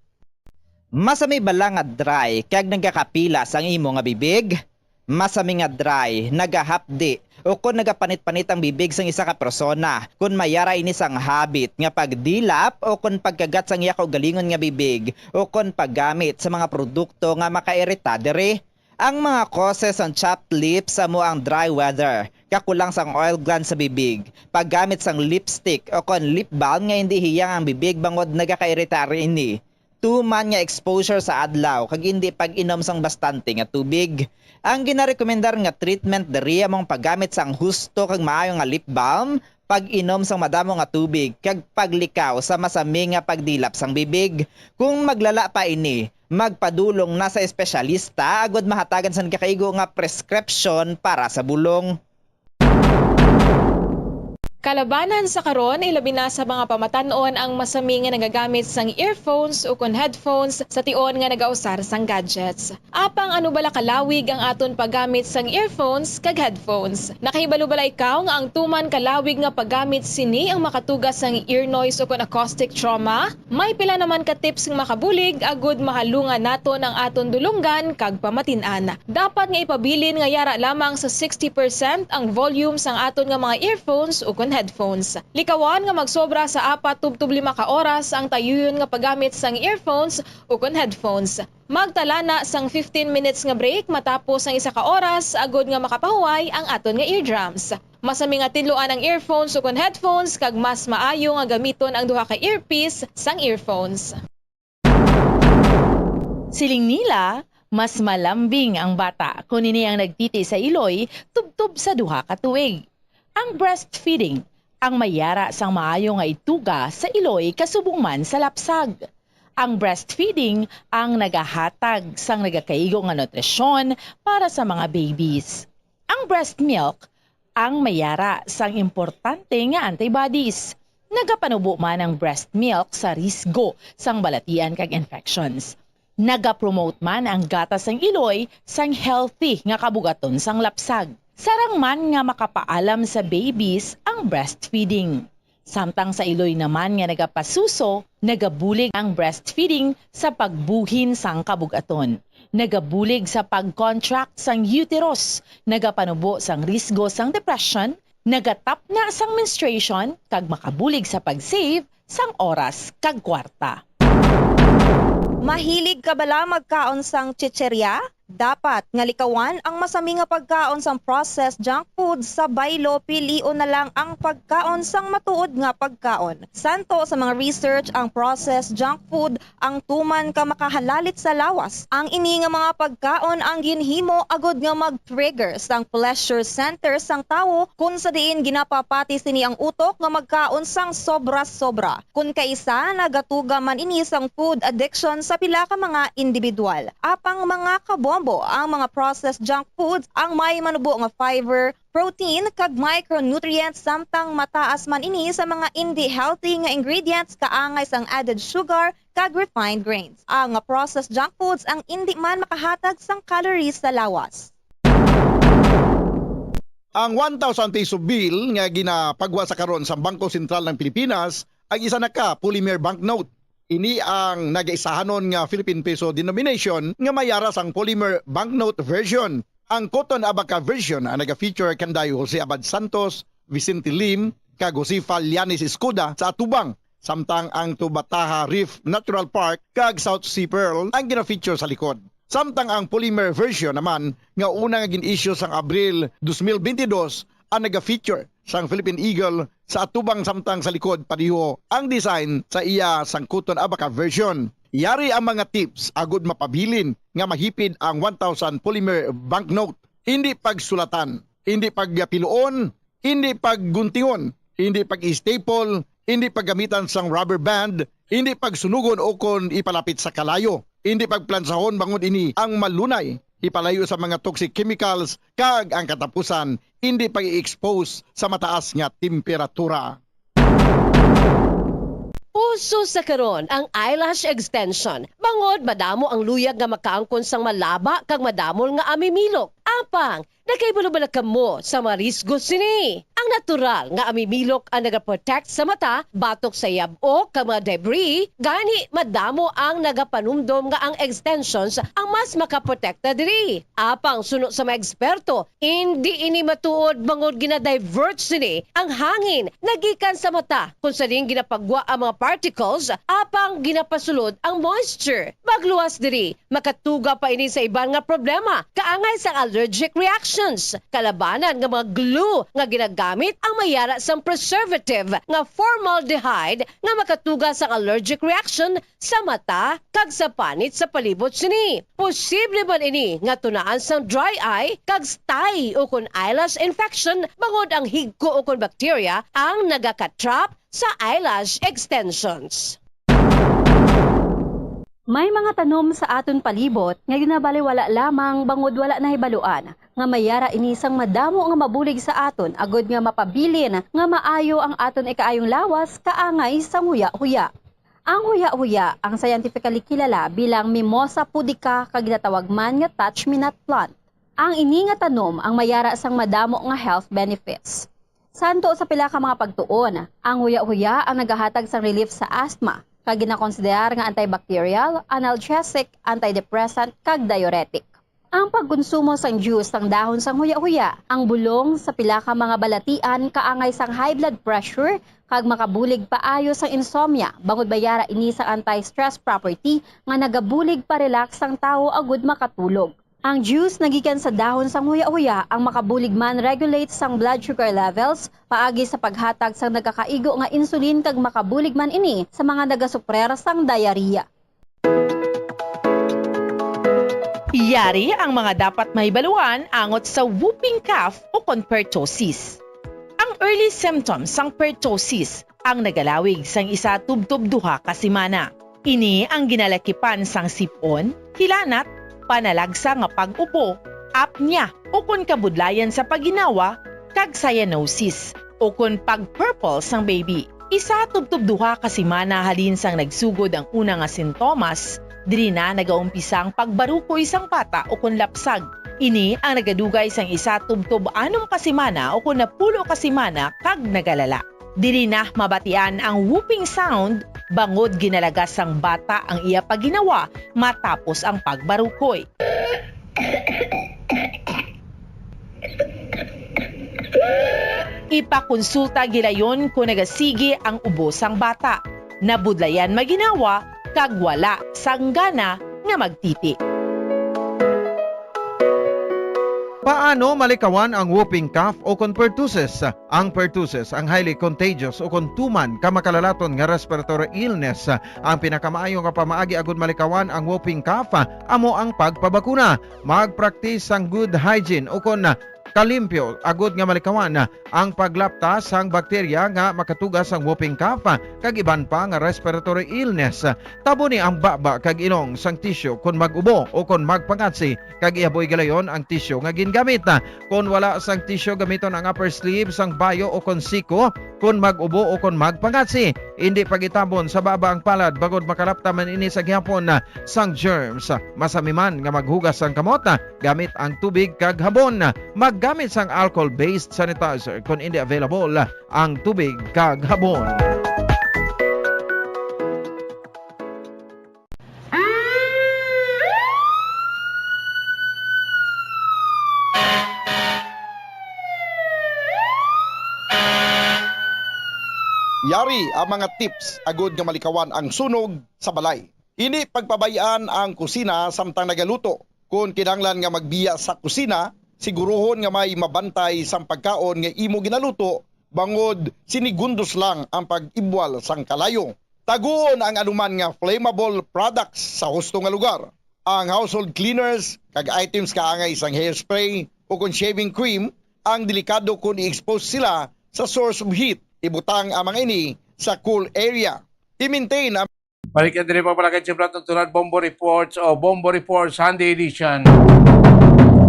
Masami bala nga dry kag nagakapilas ang imo nga bibig? Masami nga dry, nagahapdi, ukon nagapanit-panit ang bibig sang isa ka persona. Kon may ara ini sang habit nga pagdilap ukon pagkagat sang iya kaugalingon nga bibig, ukon paggamit sa mga produkto nga makairita diri. Ang mga causes sang chapped lips amo ang dry weather, kakulang sang oil gland sa bibig, paggamit sang lipstick ukon lip balm nga indi hiyang ang bibig bangod nagakairita ini. Tuman nga exposure sa adlaw kag indi pag-inom sang bastante nga tubig. Ang ginarekomendar nga treatment diri amo ang paggamit sang husto kag maayo nga lip balm, pag-inom sang madamo nga tubig, kag paglikaw sa masami nga pagdilap sang bibig. Kung maglala pa ini, magpadulong na sa espesyalista agod mahatagan sang gakaigo nga prescription para sa bulong. Kalabanan sa karon, ilabi na sa mga pamatan-on ang masami nga nagagamit sang earphones ukon headphones sa tion nga nagausar sang gadgets. Apang ano bala kalawig ang aton paggamit sang earphones kag headphones? Nakahibalo bala ikaw nga ang tuman kalawig nga paggamit sini ang makatuga sang ear noise ukon acoustic trauma? May pila naman ka tips nga makabulig agud mahalungan naton ang aton dulonggan kag pamatin-an. Dapat nga ipabilin nga yara lamang sa sixty percent ang volume sang aton nga mga earphones ukon headphones. Likawan nga magsobra sa apat tubtob lima ka oras ang tayuyon nga paggamit sang earphones ukon headphones. Magtala na sang fifteen minutes nga break matapos ang isa ka oras agud nga makapahuway ang aton nga eardrums. Masami nga tinluan ang earphones ukon headphones kag mas maayo nga gamiton ang duha ka earpiece sang earphones. Siling nila, mas malambing ang bata kon ini ang nagtiti sa iloy tubtob sa duha ka tuig. Ang breastfeeding ang may yara sang maayo nga ituga sa iloy kasubong man sa lapsag. Ang breastfeeding ang nagahatag sang nagakaigo nga nutrisyon para sa mga babies. Ang breast milk ang may yara sang importante nga antibodies. Nagapanubo man ang breast milk sa risgo sang balatian kag infections. Nagapromote man ang gatas sang iloy sang healthy nga kabugaton sang lapsag. Sarang man nga makapaalam sa babies ang breastfeeding. Samtang sa iloy naman nga nagapasuso, nagabulig ang breastfeeding sa pagbuhin sang kabugaton. Nagabulig sa pag-contract sang uterus, nagapanubo sang risgo sang depression, nagatapna sang menstruation, kag makabulig sa pag-save sang oras kag kwarta. Mahilig ka bala magkaon sang chichirya? Dapat nga likawan ang masami nga pagkaon sang processed junk food sa baylo, pilion na lang ang pagkaon sang matuod nga pagkaon. Santo sa mga research, ang processed junk food ang tuman ka makahalalit sa lawas. Ang ini nga mga pagkaon ang ginhimo agud nga mag-trigger sang pleasure center sang tawo, kun sa diin ginapapati sini ang utok nga magkaon sang sobra-sobra. Kun kaisa, nagatuga man ini sang food addiction sa pila ka mga individual. Apang mga kabombo, ang mga processed junk foods ang may manubo nga fiber, protein, kag micronutrients, samtang mataas man ini sa mga indi healthy nga ingredients kaangay sang added sugar kag refined grains. Ang mga processed junk foods ang indi man makahatag sang calories sa lawas. Ang one thousand peso bill nga ginapagwa sa karon sa Bangko Sentral ng Pilipinas ang isa na ka polymer banknote. Ini ang nagaisahanon nga Philippine peso denomination nga may yara sang polymer banknote version. Ang Cotton Abaca version ang naga-feature kanday Jose Abad Santos, Vicente Lim, kag Josefa Llanes Escuda sa atubang, samtang ang Tubataha Reef Natural Park kag South Sea Pearl ang gina-feature sa likod. Samtang ang polymer version naman nga una nga gin-issue sang Abril dos mil bentidós ang naga-feature sang Philippine Eagle sa atubang, samtang sa likod pareho ang design sa iya sang Cotton Abaca version. Yari ang mga tips agud mapabilin nga mahipid ang one thousand polymer banknote. Hindi pagsulatan, hindi pagpiluon, hindi pagguntingon, hindi pag-staple, hindi paggamitan sang rubber band, hindi pagsunugon ukon ipalapit sa kalayo, hindi pagplansahon bangod ini ang malunay ipalayo sa mga toxic chemicals, kag ang katapusan, hindi pag-i-expose sa mataas nga temperatura. Uso sa karon ang eyelash extension, bangod madamo ang luyag nga makaangkon sang malaba kag madamol nga amimilok. Apang, nakahibalo bala kamo sa mga risgo sini? Ang natural nga amimilok ang nagaprotect sa mata batok sa yab-o kag mga debris, gani madamo ang nagapanumdom nga ang extensions ang mas makaprotekta diri. Apang suno sa mga eksperto, indi ini matuod bangod gina-divert sini ang hangin nagikan sa mata, kung sa diin ginapagwa ang mga particles apang ginapasulod ang moisture. Magluwas diri, makatuga pa ini sa iban nga problema, kaangay sang allergic reactions. Kalabanan nga mga glue nga ginagamit ang may yara sang preservative nga formaldehyde nga makatuga sang allergic reaction sa mata kag sa panit sa palibot sini. Posible man ini nga tunaan sang dry eye kag stye ukon eyelash infection bangod ang higko ukon bacteria ang nagaka-trap sa eyelash extensions. May mga tanom sa aton palibot nga ginabaliwala lamang bangod wala nahibaluan nga may yara ini sang madamo nga mabulig sa aton agod nga mapabilin nga maayo ang aton ikaayong lawas kaangay sang huya-huya. Ang huya-huya, ang scientifically kilala bilang Mimosa pudica kag ginatawag man nga touch-me-not plant. Ang ini nga tanom ang may yara sang madamo nga health benefits. Santo sa pila ka mga pagtuon, ang huya-huya ang nagahatag sang relief sa asthma, kag ginakonsiderar nga antibacterial, analgesic, antidepressant, kag diuretic. Ang pagkonsumo sang juice sang dahon sang huya-huya, ang bulong sa pila ka mga balatian kaangay sang high blood pressure kag makabulig paayo sang insomnia, bangod may yara ini sang anti-stress property nga nagabulig pa-relax sang tawo agud makatulog. Ang juice nagikan sa dahon sang huya-huya ang makabulig man regulate sang blood sugar levels paagi sa paghatag sang nagakaigo nga insulin kag makabulig man ini sa mga nagasuprer sang diarrhea. Yari ang mga dapat mahibaluan angot sa whooping cough ukon pertussis. Ang early symptoms sang pertussis ang nagalawig sang isa tubtob duha ka semana. Ini ang ginalakipan sang sip-on, hilanat, panalagsa nga pag-upo, apnea, ukon kabudlayan sa pagginawa, kag cyanosis, ukon pag-purple sang baby. Isa tubtob duha ka semana halin sang nagsugod ang una nga sintomas, diri na nagaumpisa ang pagbarukoy sang bata ukon lapsag. Ini ang nagadugay sang isa tubtob anom ka semana ukon napulo ka semana kag nagalala. Diri na mabatian ang whooping sound bangod ginalagas sang bata ang iya pagginawa matapos ang pagbarukoy. Ipakonsulta gilayon kon nagasigi ang ubo sang bata, nabudlayan maginawa, kag wala sang gana nga magtiti. Paano malikawan ang whooping cough o kon pertussis? Ang pertussis ang highly contagious o kon tuman ka makalalaton nga respiratory illness. Ang pinakamaayo nga pamaagi agud malikawan ang whooping cough amo ang pagpabakuna. Mag-practice sang good hygiene o kon kalimpyo agud nga malikawan ang paglapta sang bakterya nga makatuga sang whooping cough kag iban pa nga respiratory illness. Taboni ang baba kag ilong sang tisyu kon mag-ubo o kon magpangatsi, kag ihaboy galayon ang tisyu nga gingamit. Kon wala sang tisyu, gamiton ang upper sleeve sang bayo o kon siko kon mag-ubo o kon magpangatsi. Indi pag-itabon sa baba ang palad bangod makalapta man ini sa gihapon sang germs. Masami man nga maghugas sang kamot gamit ang tubig kag habon. Maggamit sang alcohol-based sanitizer kon indi available ang tubig kag habon. Yari ang mga tips agud nga malikawan ang sunog sa balay. Ini pagpabay-an ang kusina samtang nagaluto. Kon kinahanglan nga magbiya sa kusina, siguruhon nga may mabantay sang pagkaon nga imo ginaluto bangod sinigundos lang ang pag-ibwal sang kalayo. Taguon ang anuman nga flammable products sa husto nga lugar. Ang household cleaners kag items kaangay sang hairspray o kon shaving cream ang delikado kon i-expose sila sa source of heat. Ibutang ang mga ini sa cool area. I-maintain ang Balik na diri pa pala kay Chibrat ng Tulad Bombo Reports o Bombo Reports Sunday Edition.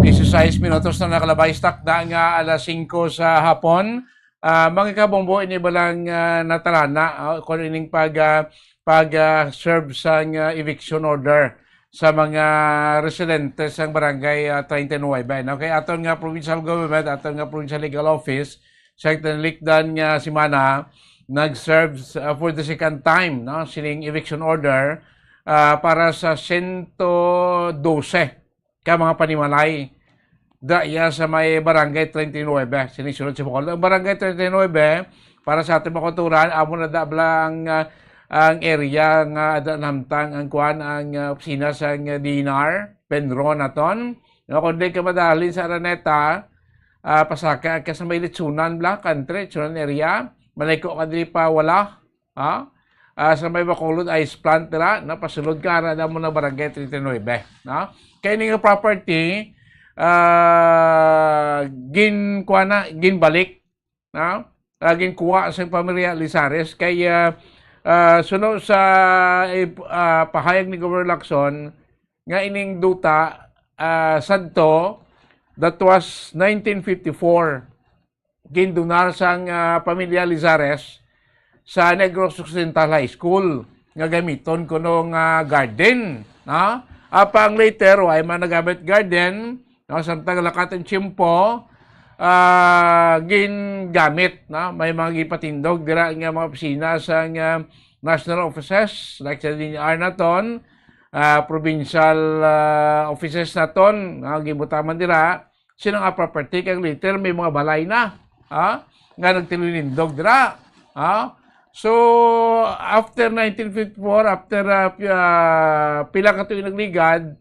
Dise sais minutos na nakalabay sa takda nga alas singko sa hapon. Ah, mga kabombo, ini ba lang ah, natalana ah, kung ining pag ah, pag ah, serve sang ah, eviction order sa mga residentes sang barangay ah, treinta y nueve. No? Kay aton nga provincial government, aton nga provincial legal office, sa tinalikdan nga semana, nag-serve uh, for the second time no sining eviction order uh, para sa sento dose ka mga panimalay daya sa may barangay treinta y nueve sini sulod sa Bacolod. Ang barangay treinta y nueve para sa ating makuturan amo na dabla ang uh, ang area nga ada namtang ang kuan ang uh, opisina sa uh, D N R Penro naton no kundi ka madalin sa Araneta uh, pasaka ka sa may Litsunan bla country Litsunan area maliko ka diri pa wala ha uh, sa may Bacolod ice plant dira no pasulod ka ara mo na barangay treinta y nueve no kay ning property uh, gin kuana ginbalik no uh, ginkuha sa pamilya Lizares kay uh, uh, suno sa uh, pahayag ni Governor Lacson nga ining duta uh, sadto that was nineteen fifty-four gindunar sang uh, pamilya Lizares sa Negros Occidental High School nga gamiton kuno nga garden no apang later why man nagamit garden no samtang lakat ang tiyempo uh, gingamit no may mga gipatindog dira nga mga opisina sang uh, national offices like sa D N R naton uh, provincial uh, offices naton nga gibutaman dira sino nga property kag later may mga balay na ha nga nagtilinindog dira ha so after nineteen fifty-four after uh, uh, pila ka tuig nagligad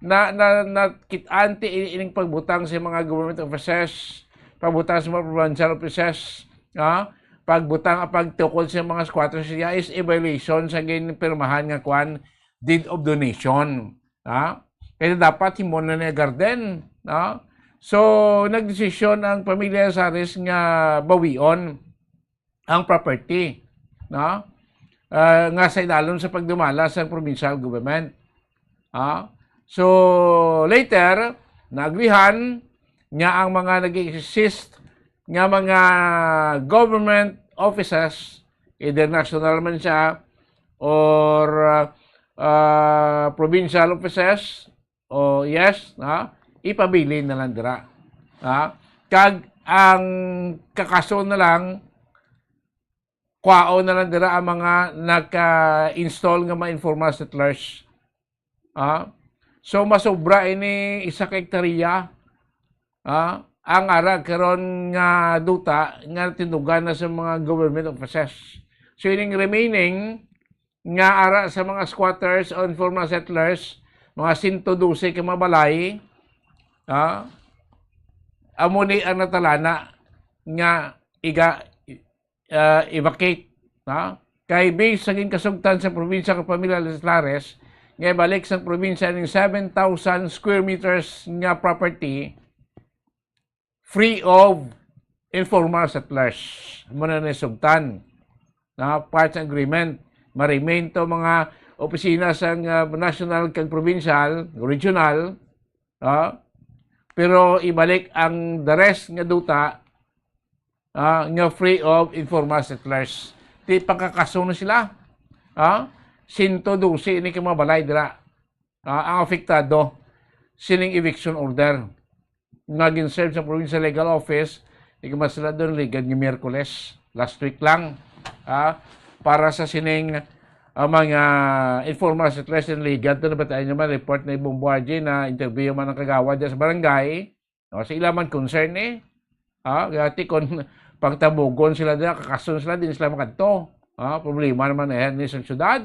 na na nakit-an ti ining pagbutang sa mga government offices pagbutang sa mga provincial offices ha pagbutang ang pagtukod sa mga squatters siya is a violation sa ginpirmahan nga kwan deed of donation. Ha? Kaya dapat himo na niya garden. No? So, nagdesisyon ang pamilya Saris nga bawion ang property. No? Uh, nga sa ilalom sa pagdumala sa provincial government. Ha? So, later, naagrihan nga ang mga nag-exist nga mga government offices, either national man siya or uh, uh, provincial offices, o yes, ha? Ipabilin na lang dira. Ha? Kag ang kakaso na lang, kwaon na lang dira ang mga naka-install nga mga informal settlers. Ha? So masobra ini isa ka hektarya. Ha? Ang ara karon nga duta nga tindugan na sa mga government offices. So ining remaining nga ara sa mga squatters o informal settlers, mga sento dose ka mga balay, ha? amo ni ang natalana nga iga, ah, evacuate, ha? Kay based sa ginkasugtan sa probinsya kang pamilya Lizares, nga ibalik sa probinsya ning seven thousand square meters nga property free of informal settlers. Amo na ni sugtan, na part sa agreement. Marimin to mga opisina sa, ah, national kag provincial, regional, ah, pero ibalik ang the rest nga duta, ah, nga free of informal settlers. Di pagkakaso na sila. Ah, sento dose ini ka mga balay dira, ah, ang apektado sining eviction order nga gin-serve sa Provincial Legal Office ni Kumasla Don Ligad nga Miyerkules last week lang, ah, para sa sining, ah, mga informal settlers in Ligad. Ito na ba tayo naman report na ibong buwaji na interview man ang kagawad dyan sa barangay? No, sa ila man concern eh. Ha? Gati kon pagtabugon sila dira, kakason sila, din sila makadto. Ha? Problema naman eh, ni sa syudad.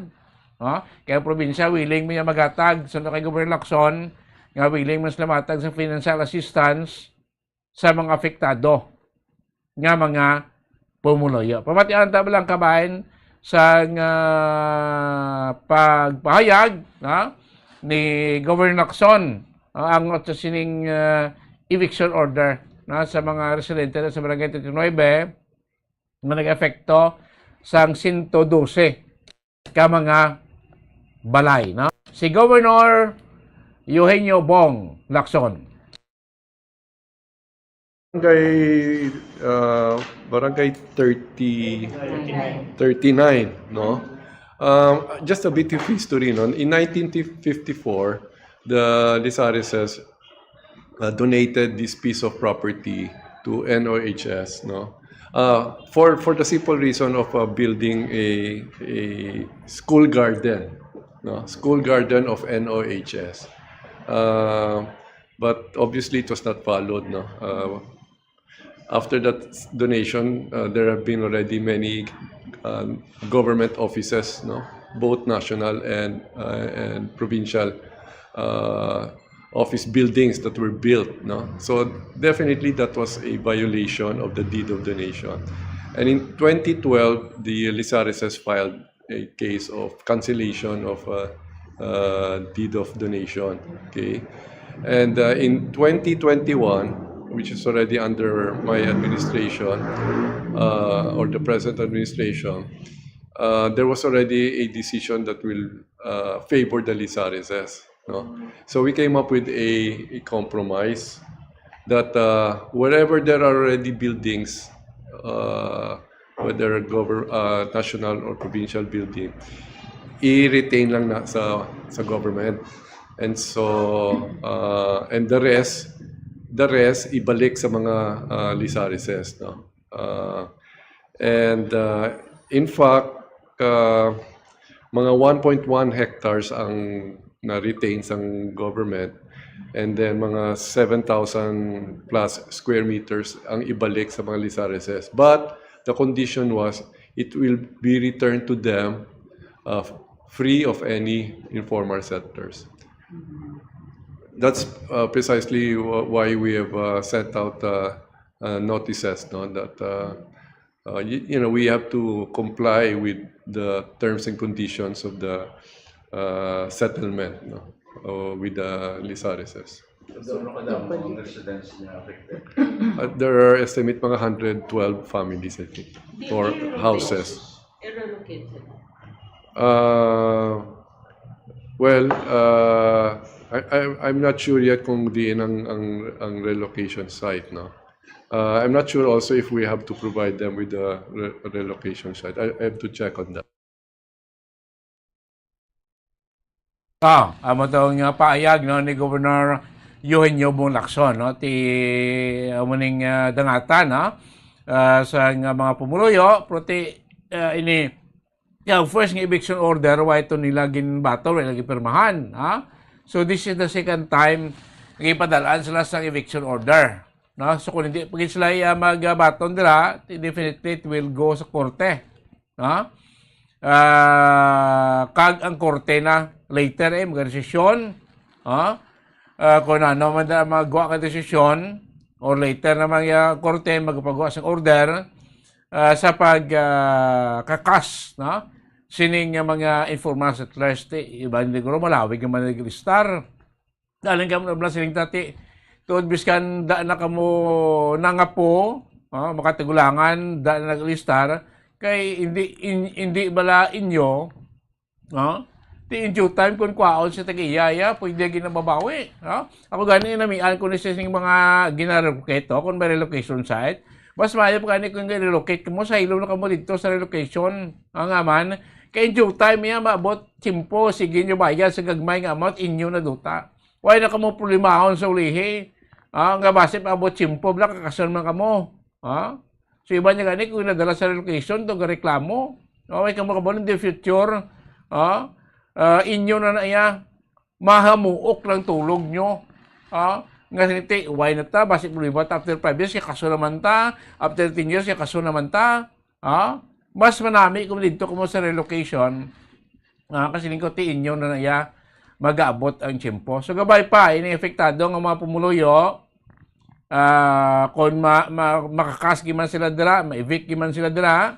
Ha? Kaya ang probinsya, willing man niya maghatag, sa kay Governor Lacson, nga willing man sila matag sa financial assistance sa mga apektado nga mga pumuluyo. Pamatian ta ba lang kabahin sa nga pagpahayag, ha, ni Governor Lacson, ah, ang sa sining, ah, eviction order na sa mga residente na sa Barangay thirty-nine nga nag-epekto sang sento dose ka mga balay, no? Si Governor Eugenio Bong Lacson. Barangay, uh, Barangay thirty, thirty-nine, no? Um, just a bit of history, no? In nineteen fifty-four, the Lizareses, uh, donated this piece of property to N O H S, no? Uh, for, for the simple reason of, uh, building a, a school garden, no? School garden of N O H S. Uh, but obviously, it was not followed, no? Uh, after that donation, uh, there have been already many, um, government offices, no? Both national and, uh, and provincial, uh, office buildings that were built, no? So definitely that was a violation of the deed of donation. And in twenty twelve, the Lizareses filed a case of cancellation of, uh, uh, deed of donation. Okay? And, uh, in twenty twenty-one, which is already under my administration, uh, or the present administration, uh, there was already a decision that will, uh, favor the Lizareses, no? So we came up with a, a compromise that, uh, wherever there are already buildings, uh, whether gover-, uh, national or provincial building, i-retain lang na sa, sa government. And so, uh, and the rest, the rest, ibalik sa mga, uh, Lizareses, no? Uh, and, uh, in fact, uh, mga one point one hectares ang na-retain sang government, and then mga seven thousand plus square meters ang ibalik sa mga Lizareses. But the condition was, it will be returned to them, uh, free of any informal settlers. That's, uh, precisely wh-, why we have, uh, sent out, uh, uh, notices, no, that, uh, uh, you, you know, we have to comply with the terms and conditions of the, uh, settlement, no, uh, with the Lizareses. So, ano ka damo ang residents niya affected? Uh, there are estimate mga hundred twelve families, I think, or houses. Relocate sila? Uh, well, uh, I, I, I'm not sure yet kung diin ang, ang, ang relocation site, no? Uh, I'm not sure also if we have to provide them with a re-, relocation site. I, I have to check on that. Ah, amo to nga paayag, no, ni Governor Eugenio Bong Lacson, no, ti, amo ning, ah, dangatan, ha, ah, sa nga mga pumuluyo, pero ti, ah, ini, yeah, first nga eviction order, wa ito nila ginbaton, wa nila ginpirmahan, ha? So, this is the second time nga ipadalaan sila sa eviction order, no? So, kung hindi pa gid sila, ah, magbaton dira, definitely it will go sa korte, no? Ah, kag ang korte na later, eh, magdesisyon, ha? Ah, kung ano man na magawa ka desisyon, or later naman ya korte magpagawa sang order, ah, sa pag, ah, kakas, no? Sining nga mga informal settlers, ti, iban siguro malawig naman naglistar. Daling kamo na siling tati, tuod biskan da na kamo nangapo, ah, makatigulangan, da na naglistar, kay hindi, in-, hindi bala inyo, no? Ti in due time, kung kwaon sa tag-iya, ya, pwede ginababawi, no? Ako gani, namian ko ni siya sing mga gina-relocate, oh, kung may relocation site. Mas maayo pa gani kung relocate mo, sa ilo na kamo dito sa relocation. Ang aman, kay in due time, ya, maabot, tiyempo, sige nyo bayad sa gagmay nga amount, inyo na duta. Wala na kamo problemahon sa ulihi. Ah, nga basi paabot tiyempo, bala, kakason man kamo. Ah? So, iba niya gani, kung nadala sa relocation, to gareklamo. Okay, kamo kabalo, in the future, ah, ah, inyo na na iya, mahamuok lang tulog nyo. Ah, nga siniti, why na ta, basi problema ta after five years, kay kaso naman ta, after ten years, kay kaso naman ta. Ah, mas manami kung dito kamo sa relocation. Ah, kasi lingkod ti inyo na na iya, mag-aabot ang tiyempo. So, gabay pa, ini apektado nga mga pumuluyo, ah, kung ma-, ma-, makakasgi man sila dira, ma-evict man sila dira,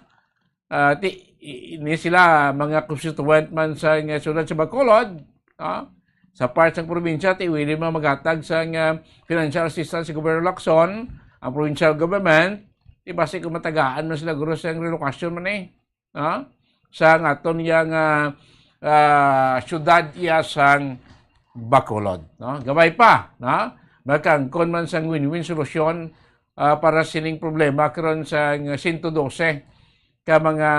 ah, ti, i-, ini sila, mga constituent man sa nga siyudad sa Bacolod, ah, sa part sang probinsya, ti, pwede man maghatag sa nga financial assistance sa Gobyerno Lacson, ang provincial government, ti, basi kung matagaan man sila, guro, sa relocation man eh. Ah, sa aton iya nga, ah, siyudad iya sang Bacolod, no? Gabay pa, no? Magkaangkon man sang win-win solusyon, ah, para sining problema karon sang sento dose ka mga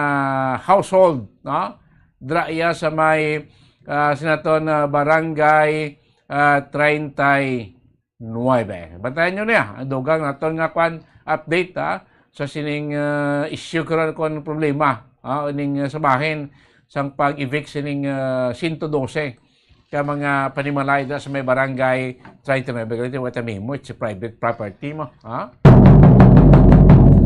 household, no? Dira iya sa may, ah, sinaton, ah, barangay, ah, treinta y nuebe. Bantayan nyo niya ang dugang naton nga kwan, update, ha, sa sining, ah, issue karon, kwan, problema, ha, ning, ah, sa bahin sang pag-evict sining, ah, sento dose ka mga panimalay da sa may barangay treinta y nuebe. Ganito, wala ta mahimo, it's a private property mo, ha?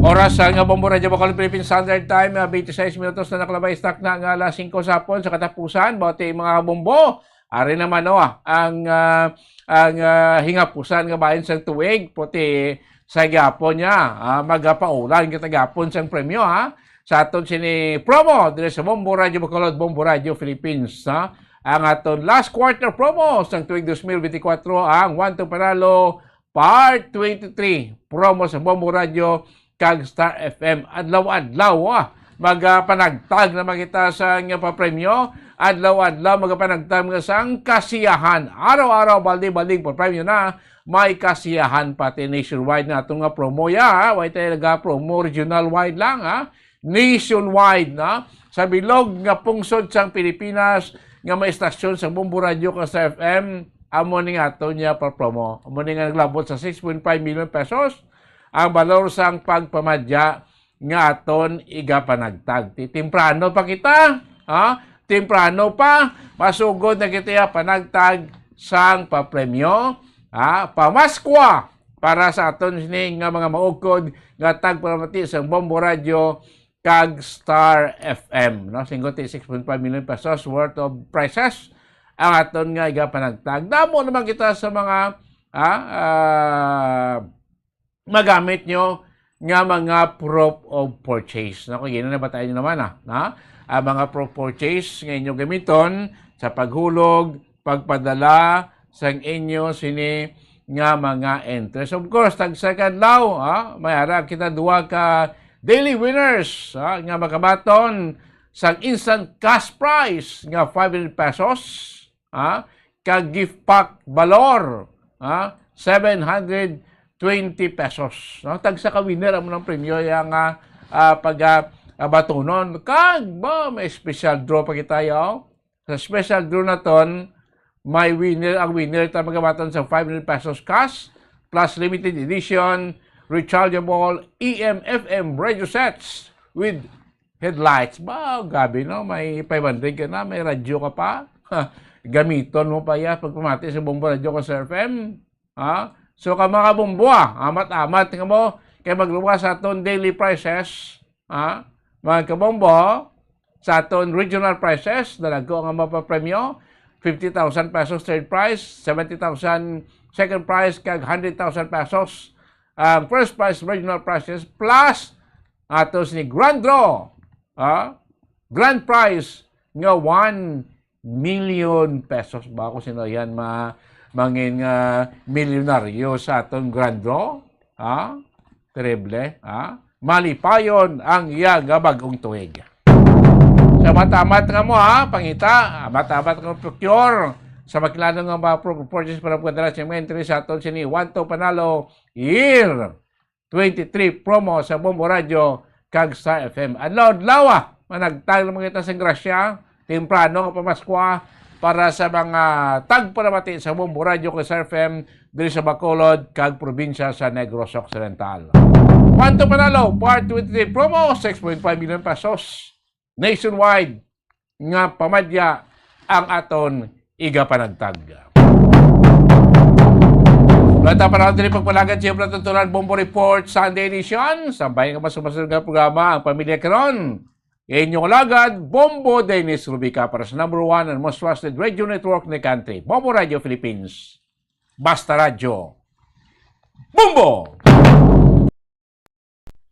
Oras sa nga Bombo Radyo Bacolod Philippine Standard Time, ah, twenty-six minutos na nakalabay, stock na nga alas singko sa hapon sa katapusan. Bati mga bombo, ari naman, oh, ang, ah, ang, ah, hingapusan nga bahin sang tuig, puti sa gihapon niya, ah, magapaulan kita gihapon sang premyo, ha? Sa aton sini promo, dire sa Bombo Radyo Bacolod, Bombo Radyo Philippines, ha? Ang aton last quarter promo sang tuig dos mil benti kwatro, ang One to Panalo Part twenty-three, promo sa Bombo Radyo kag Star F M. Adlaw-adlaw, ah, magapanagtag na man kita sa nga papremyo. Adlaw-adlaw magapanagtag nga sang kasiyahan. Araw-araw, baldi-baldi papremyo na. May kasiyahan pati nationwide na ato nga promo, ya, ha? Way tayo naga-promo regional wide lang, ha? Nationwide, na sa bilog nga pungsod sang Pilipinas nga may estasyon sa Bombo Radyo kag Star F M, amo ni nga ato niya pa-promo. Amo ni nga naglabot sa six point five million pesos ang balor sang pagpamadya nga aton igapanagtag. Ti temprano pa kita, ha? Temprano pa, masugod na kita ya panagtag sang papremyo, ha? Pamaskwa para sa aton sini nga mga maukod nga tagpalamati sa Bombo Radyo kag Star F M, no? Singko ti six point five million pesos worth of prizes ang aton nga igapanagtag. Damo naman kita sa mga, ah, ah, magamit nyo nga mga proof of purchase. Nako, yun na ba tayo naman, ah, na? Ang mga proof of purchase nga inyo gamiton sa paghulog, pagpadala sang inyo sini nga mga entries. Of course, tagsa ka adlaw, ah, may ara kita duha ka daily winners, ah, nga makabaton sang instant cash prize nga five hundred pesos, ah, kag gift pack balor, ah, seven hundred twenty pesos. No? Tagsa ka winner amo nang premyo yang, ah, ah, pag, ah, ah, batunon. Kag ba, may special draw pa kita, yo. Sa special draw naton, may winner, ang winner ta magabaton sa five hundred pesos cash plus limited edition rechargeable A M F M radio sets with headlights. Ba, gabi, no? May five hundred ka na, may radyo ka pa. Ha, gamiton mo pa ya pagpamati sa Bombo Radyo kag Star F M. Ha? So, ka mga bombo, ah, amat-amat nga mo kay magluwas sa aton daily prizes, ha? Mga kabombo, sa aton regional prizes, dalagko nga mapapremyo, fifty thousand pesos third prize, seventy thousand second prize, kag hundred thousand pesos ang first prize, regional prizes, plus ato sini grand draw, ah, grand prize nga one million pesos. Ba ko sino yan ma-, mangin nga milyonaryo sa aton grand draw? Ha? Terrible, ha? Malipayon ang iya nga bag-ong tuig. Sa matamat nga mo, ha, pangita, matamat nga procure sa makilala nga mga pro-, purchase para pagdala sa mga entry sa aton sini One to Panalo Year twenty-three promo sa Bombo Radio kag Star F M. Adlaw-adlaw, ah, managtag naman kita sa grasya, temprano nga pamaskwa para sa mga tagpalamati sa Bombo Radio kag Star F M diri sa Bacolod kag probinsya sa Negros Occidental. One to Panalo, Part twenty-three promo, six point five million pesos. Nationwide nga pamadya ang aton igapanagtag. Wala ta panahon diri pagpalagad sa iyong palatuntunan, Bombo Report Sunday Edition. Sa bayan nga mas sumasunod nga programa, ang Pamilya Karon. Inyong alagad, Bombo Dennis Rubica para sa number one and most trusted radio network in the country, Bombo Radio Philippines. Basta Radyo. Bombo!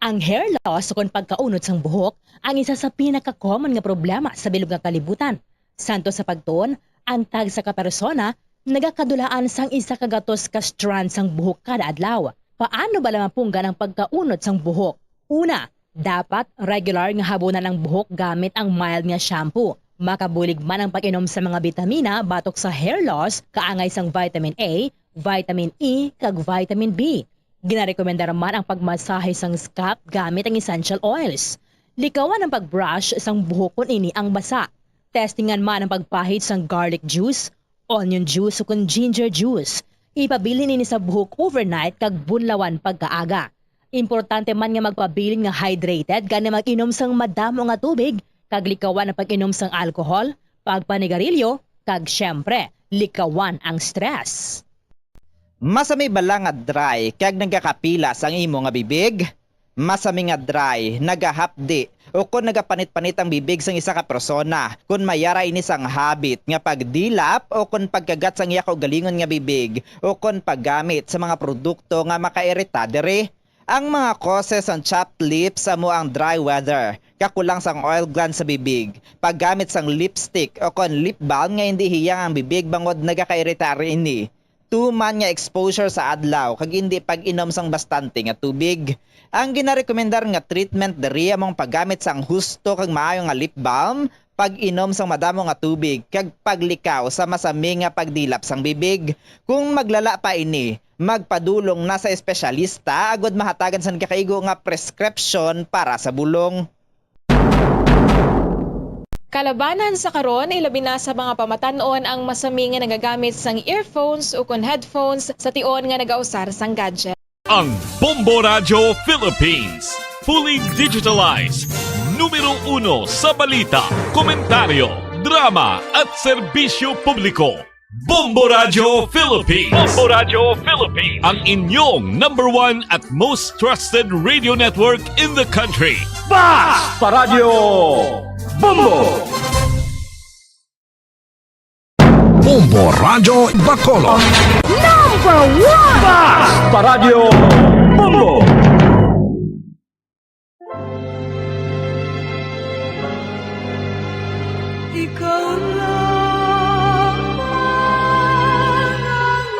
Ang hair loss ukon pagkaunod sang buhok ang isa sa pinaka-common nga problema sa bilog nga kalibutan. Santo sa pagtuon, ang tagsa ka persona nagakadulaan sang isa ka gatos ka strand sang buhok kada adlaw. Paano bala mapunggan ang pagkaunod sang buhok? Una, dapat regular nga habunan ang buhok gamit ang mild nga shampoo. Makabulig man ang pag-inom sa mga bitamina batok sa hair loss, kaangay sang vitamin A, vitamin E, kag vitamin B. Ginarekomendar man ang pagmasahe sang scalp gamit ang essential oils. Likawan ang pag-brush sang buhok kon ini ang basa. Testingan man ang pagpahid sang garlic juice, onion juice, ukon ginger juice. Ipabilin ini sa buhok overnight kag bunlawan pagkaaga. Importante man nga magpabilin nga hydrated, gani mag-inom sang madamo nga tubig, kag likawan ang pag-inom sang alcohol, pagpanigarilyo, kag, siyempre, likawan ang stress. Masami bala nga dry kag nagakapilas ang imo nga bibig? Masami nga dry, nagahapdi, ukon nagapanit-panit ang bibig sang isa ka persona kon may ara ini sang habit nga pagdilap ukon pagkagat sang iya kaugalingon nga bibig ukon paggamit sa mga produkto nga makairita diri. Ang mga causes sang chapped lips amo ang dry weather, kakulang sang oil glands sa bibig, paggamit sang lipstick ukon lip balm nga indi hiyang ang bibig bangod nagakairita ini. Tuman nga exposure sa adlaw kag indi pag-inom sang bastante nga tubig. Ang ginarekomendar nga treatment diri amo ang paggamit sang husto kag maayo nga lip balm, pag-inom sang madamo nga tubig, kag paglikaw sa masami nga pagdilap sang bibig. Kung maglala pa ini, magpadulong na sa espesyalista agud mahatagan sang nagakaigo nga prescription para sa bulong. Kalabanan sa karon, ilabi na sa mga pamatan-on ang masami nga nagagamit sang earphones ukon headphones sa tion nga nagausar sang gadget. Ang Bombo Radyo Philippines, fully digitalized, numero uno sa balita, komentaryo, drama, at serbisyo publiko. Bombo Radyo Philippines. Bombo Radyo Philippines. Ang inyong number one at most trusted radio network in the country. Basta Radyo Bombo! Bombo Radyo Bacolod. Number one! Basta Radyo Bombo! Ikaw lamang ang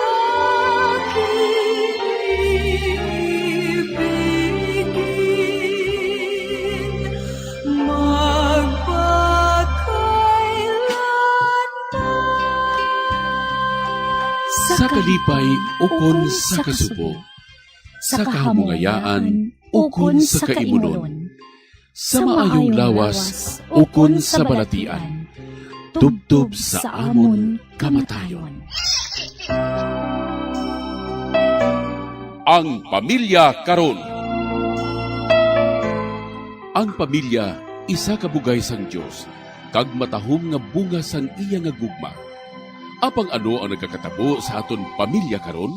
aking ibigin, magpakailanman. Sa kalipay ukon sa kasubo, sa kahamungayaan ukon sa kaimunon, sa maayong lawas ukon sa balatian, tubtob sa amon kamatayon. Ang pamilya karon. Ang pamilya, isa ka bugay sang Dios, kag matahom nga bunga sang iya nga gugma. Apang ano ang nagakatabo sa aton pamilya karon?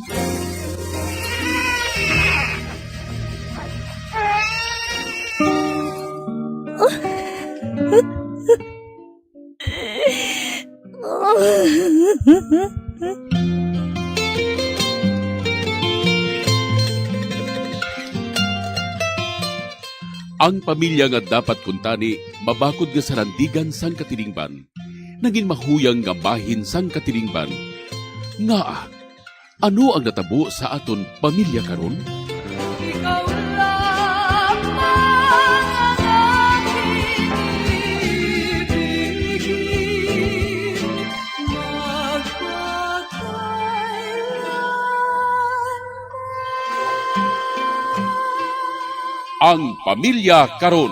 Ang pamilya nga dapat kuntani mabakod nga sarandigan sang katilingban, nagin mahuyang nga bahin sang katilingban. Ngaa? Ano ang natabo sa aton pamilya karon? Ikaw lamang ang aking ibigin, magpakailanman. Ang pamilya karon.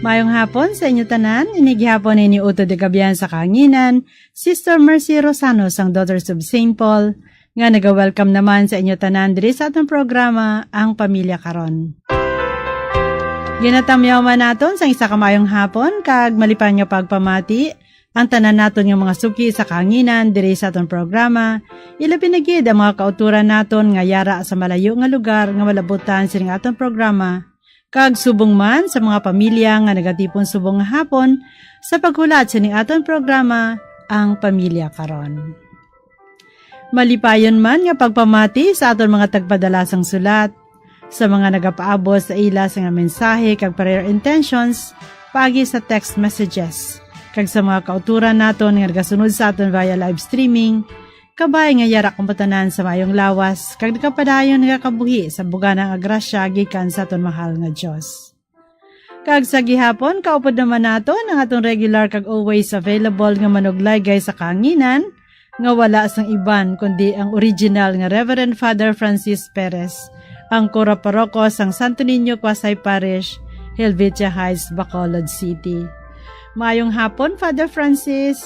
Mayong hapon sa inyo tanan. Ini gihapon ini utod nga kaabyan sa kahanginan, Sister Mercy Rosano sang Daughters of Saint Paul, nga naga-welcome naman sa inyo tanan diri sa atong programa, Ang Pamilya Karon. Ginatamyaw man naton sang isa ka maayong hapon kag malipayon nga pagpamati ang tanan naton nga mga suki sa kahanginan diri sa aton programa, ilabi na gid ang mga kautoran naton nga yara sa malayo nga lugar nga malabutan sining aton programa, kag subong man sa mga pamilya nga nagatipon subong nga hapon sa paghulat sining aton programa, Ang Pamilya Karon. Malipayon man nga pagpamati sa aton mga tagpadala sang sulat, sa mga nagapaabot sa ila sa nga mensahe kag prayer intentions paagi sa text messages, kag sa mga kautoran naton nga nagasunod sa aton via live streaming, kabay nga yara kamo tanan sa maayong lawas kag nagapadayon nga kabuhi sa bugana nga grasya gikan sa aton mahal nga Dios. Kag sa gihapon, kaupod naman naton ang aton regular kag always available nga manuglaygay sa kahanginan, nga wala sang iban kundi ang original nga Reverend Father Francis Perez, ang kura paroko sang Santo Niño Quasi Parish, Helvetia Heights, Bacolod City. Maayong hapon, Father Francis.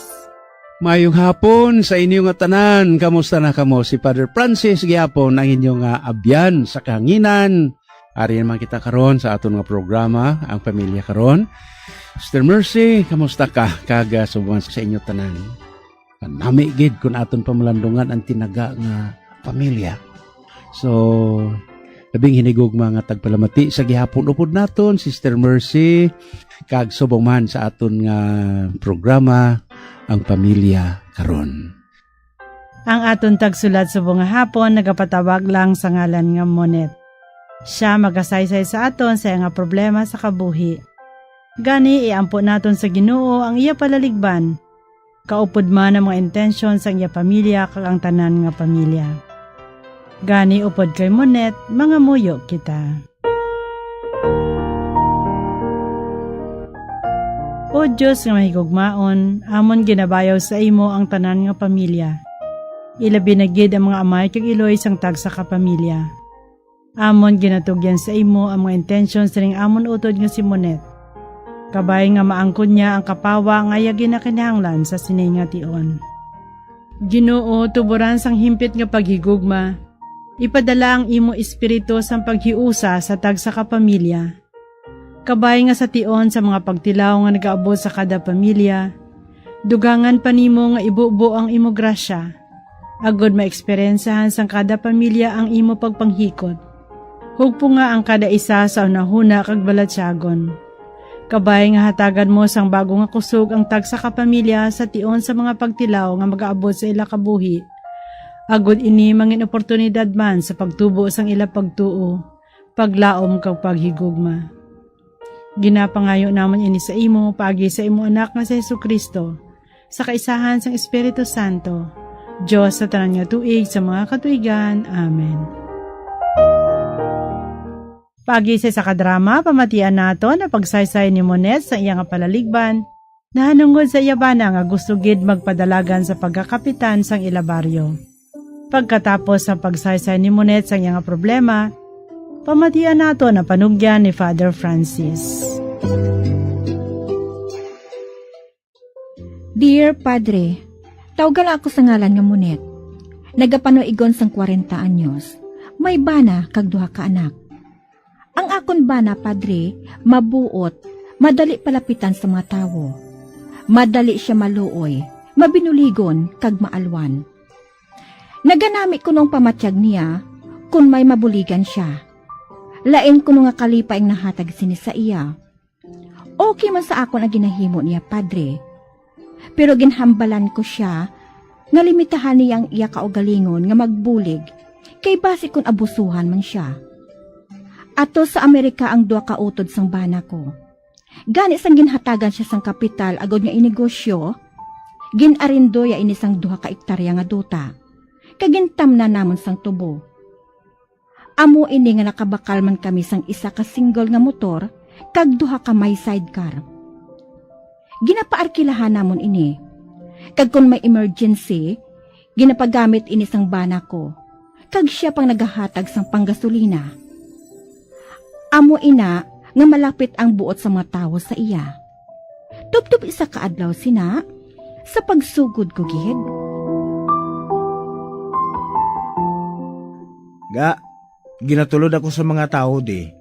Maayong hapon sa inyo nga tanan. Kamusta na kamo? Si Father Francis gihapon ang inyo nga abyan sa kahanginan. Ari naman kita karon sa aton nga programa, Ang Pamilya Karon. Sister Mercy, kamusta ka? Kag, ah, subong sa inyo tanan. Kanami gid kun aton pamalandungan ang tinaga nga pamilya. So, labing hinigugma nga tagpalamati sa gihapon upod naton, Sister Mercy, kag subong man sa aton nga programa, Ang Pamilya Karon. Ang aton tagsulat subong nga hapon nagapatawag lang sa ngalan nga Monet. Sia magasaysay sa aton sa iya nga problema sa kabuhi. Gani, iampo naton sa Ginoo ang iya palaligban, kaupod man ang mga intensyon sang iya pamilya kag ang tanan nga pamilya. Gani, upod kay Monet, mangamuyo kita. O Dios nga mahigugmaon, amon ginabayaw sa imo ang tanan nga pamilya, ilabi na gid ang mga amay kag iloy sang tagsa ka pamilya. Amon ginatugyan sa imo ang mga intensyon sining amon utod nga si Monet, kabay nga maangkon niya ang kapawa nga iya ginakinahanglan sa sini nga tion. Ginoo, tuboran sang himpit nga paghigugma, ipadala ang imo Espiritu sang paghiusa sa tagsa ka pamilya, kabay nga sa tion sa mga pagtilaw nga nagaabot sa kada pamilya, dugangan pa nimo nga ibubo ang imo grasya, agod maeksperiensiyahan sang kada pamilya ang imo pagpanghikot. Hugpunga ang kada isa sa hunahuna kag balatyagon. Kabay nga hatagan mo sang bago nga kusog ang tagsa ka pamilya sa tion sa mga pagtilaw nga magaabot sa ila kabuhi, agod ini mangin oportunidad man sa pagtubo sang ila pagtuo, paglaom, kag paghigugma. Ginapangayo namon ini sa imo paagi sa imo Anak nga si Jesu-Cristo, sa kaisahan sang Espiritu Santo, Dios sa tanan nga tuig sa mga katuigan. Amen. Paagi sa isa ka drama, pamatian naton ang pagsaysay ni Monet sa iya nga palaligban, nahanungod sa iya bana nga gusto gid magpadalagan sa pagkakapitan sang ila baryo. Pagkatapos sa pagsaysay ni Monet sa iya nga problema, pamatian naton ang panugyan ni Father Francis. Dear Padre, tawga lang ako sa ngalan nga Monet. Nagapanuigon sang kwarenta anyos. May bana kag duha ka anak. Ang akon bana, Padre, mabuot, madali palapitan sa mga tawo. Madali sia maluoy, mabinuligon, kag maalwan. Naganami kuno ang pamatyag niya kon may mabuligan sia. Lain kuno nga kalipay ang nahatag sini sa iya. Okay man sa akon ang ginahimo niya, Padre. Pero ginhambalan ko sia nga limitahan niya ang iya kaugalingon nga magbulig, kay basi kon abusuhan man sia. Ato sa Amerika ang duha ka utod sang bana ko. Gani sang ginhatagan sia sang kapital agod nga inegosyo, gin-arindoya ini sang duha ka ektarya nga duta, kag gintamnan namon sang tubo. Amo ini nga nakabakal man kami sang isa ka single nga motor kag duha ka may sidecar. Ginapaarkilahan namon ini, kag kon may emergency, ginapagamit ini sang bana ko, kag sia pang nagahatag sang panggasolina. Amo ina nga malapit ang buot sa mga tawo sa iya. Tubtob isa ka adlaw sina, sa pagsugod ko gid. Ga, ginatulod ako sa mga tawo di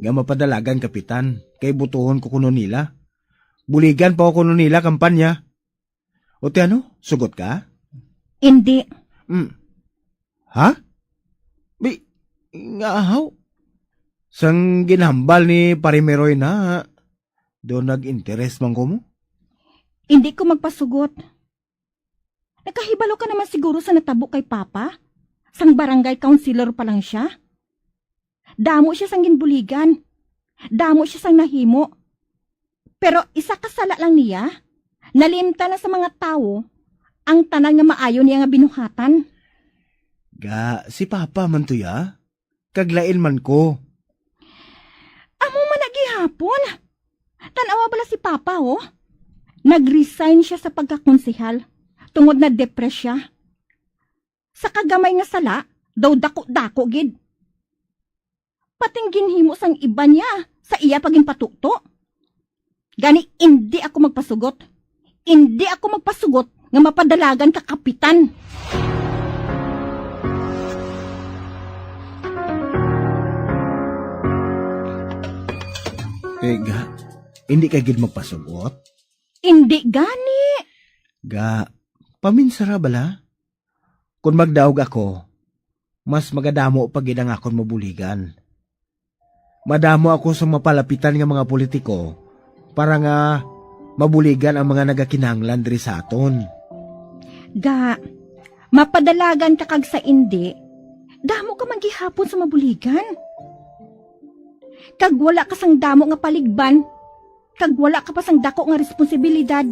nga mapadalagan kapitan kay butuhon ko kuno nila. Buligan pa ko kuno nila kampanya. O ti ano? Sugot ka? Indi. Mm. Ha? Bi, nga ahaw? Sang ginhambal ni Pare Meroy na, do nag-interes man ko mo? Indi ko magpasugot. Nakahibalo ka naman siguro sa natabo kay Papa? Sang barangay councilor pa lang siya? Damo siya sang ginbuligan. Damo siya sang nahimo. Pero isa ka sala lang niya, nalimtan na sa mga tawo ang tanan nga maayo niya nga binuhatan. Ga, si Papa man to ya? Kag lain man ko. Amo man na gihapon. Tan-awa bala si Papa, oh. Nag-resign siya sa pagkakonsehal tungod na depressed siya. Sa kagamay nga sala, daw dako-dako gid. Pating ginhimo sang iban niya sa iya pa ginpatuto. Gani indi ako magpasugot. Indi ako magpasugot nga mapadalagan ka kapitan. Eh, ga, hindi ka gid magpasugot? Indi gani. Ga, paminsara bala? Kon magdaog ako, mas magadamo pa gid ang akon mabuligan. Madamo ako sa mapalapitan nga mga politiko para nga mabuligan ang mga nagakinahanglan diri sa aton. Ga, mapadalagan ka kag sa indi, damo ka man gihapon sa mabuligan. Kag wala ka sang damo nga paligban, kag wala ka pa sang dako nga responsibilidad.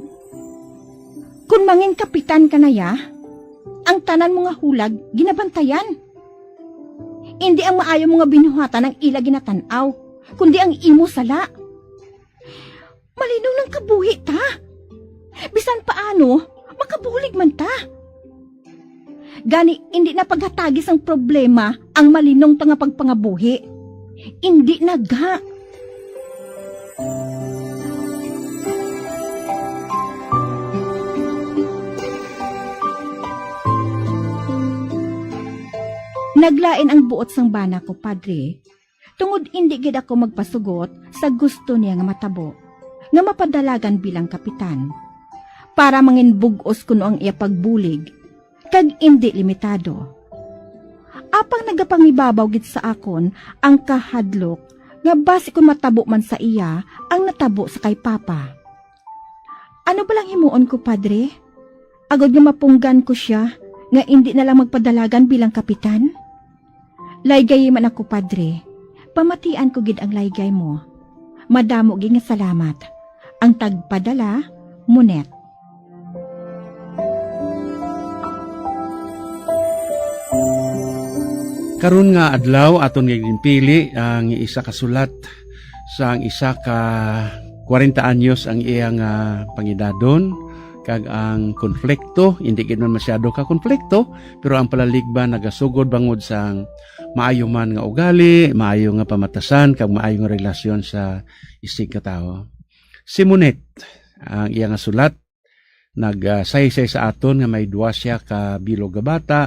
Kon mangin kapitan ka na ya, ang tanan mo nga hulag ginabantayan. Indi ang maayo mo nga binuhatan ang ila ginatan-aw, kundi ang imo sala. Malinong nang kabuhi ta. Bisan paano, makabulig man ta. Gani, indi na paghatagi sang problema ang malinong ta nga pagpangabuhi. Indi na ga. Naglain ang buot sang bana ko, Padre, tungod indi gid ako magpasugot sa gusto niya nga matabo, nga mapadalagan bilang kapitan, para mangin bug-os kuno ang iya pagbulig, kag indi limitado. Apang nagapangibabaw gid sa akon ang kahadlok nga basi kon matabo man sa iya ang natabo sa kay Papa. Ano ba lang himuon ko, Padre? Agod nga mapunggan ko sia nga indi na lang magpadalagan bilang kapitan? Laygayi man ako, Padre. Pamatian ko gid ang laygay mo. Madamo gid nga salamat. Ang tagpadala, Monet. Karon nga adlaw, aton nga ginpili ang isa ka sulat sang isa ka kwarenta anyos ang iya nga pangidadon, kag ang konflikto, hindi gid man masyado ka konflikto, pero ang palaligban nagasugod bangod sang maayo man nga ugali, maayo nga pamatasan, kag maayo nga relasyon sa isigkatawo. Si Monet, ang iya nga sulat, nagsaysay sa aton nga may duwa siya ka bilog nga bata,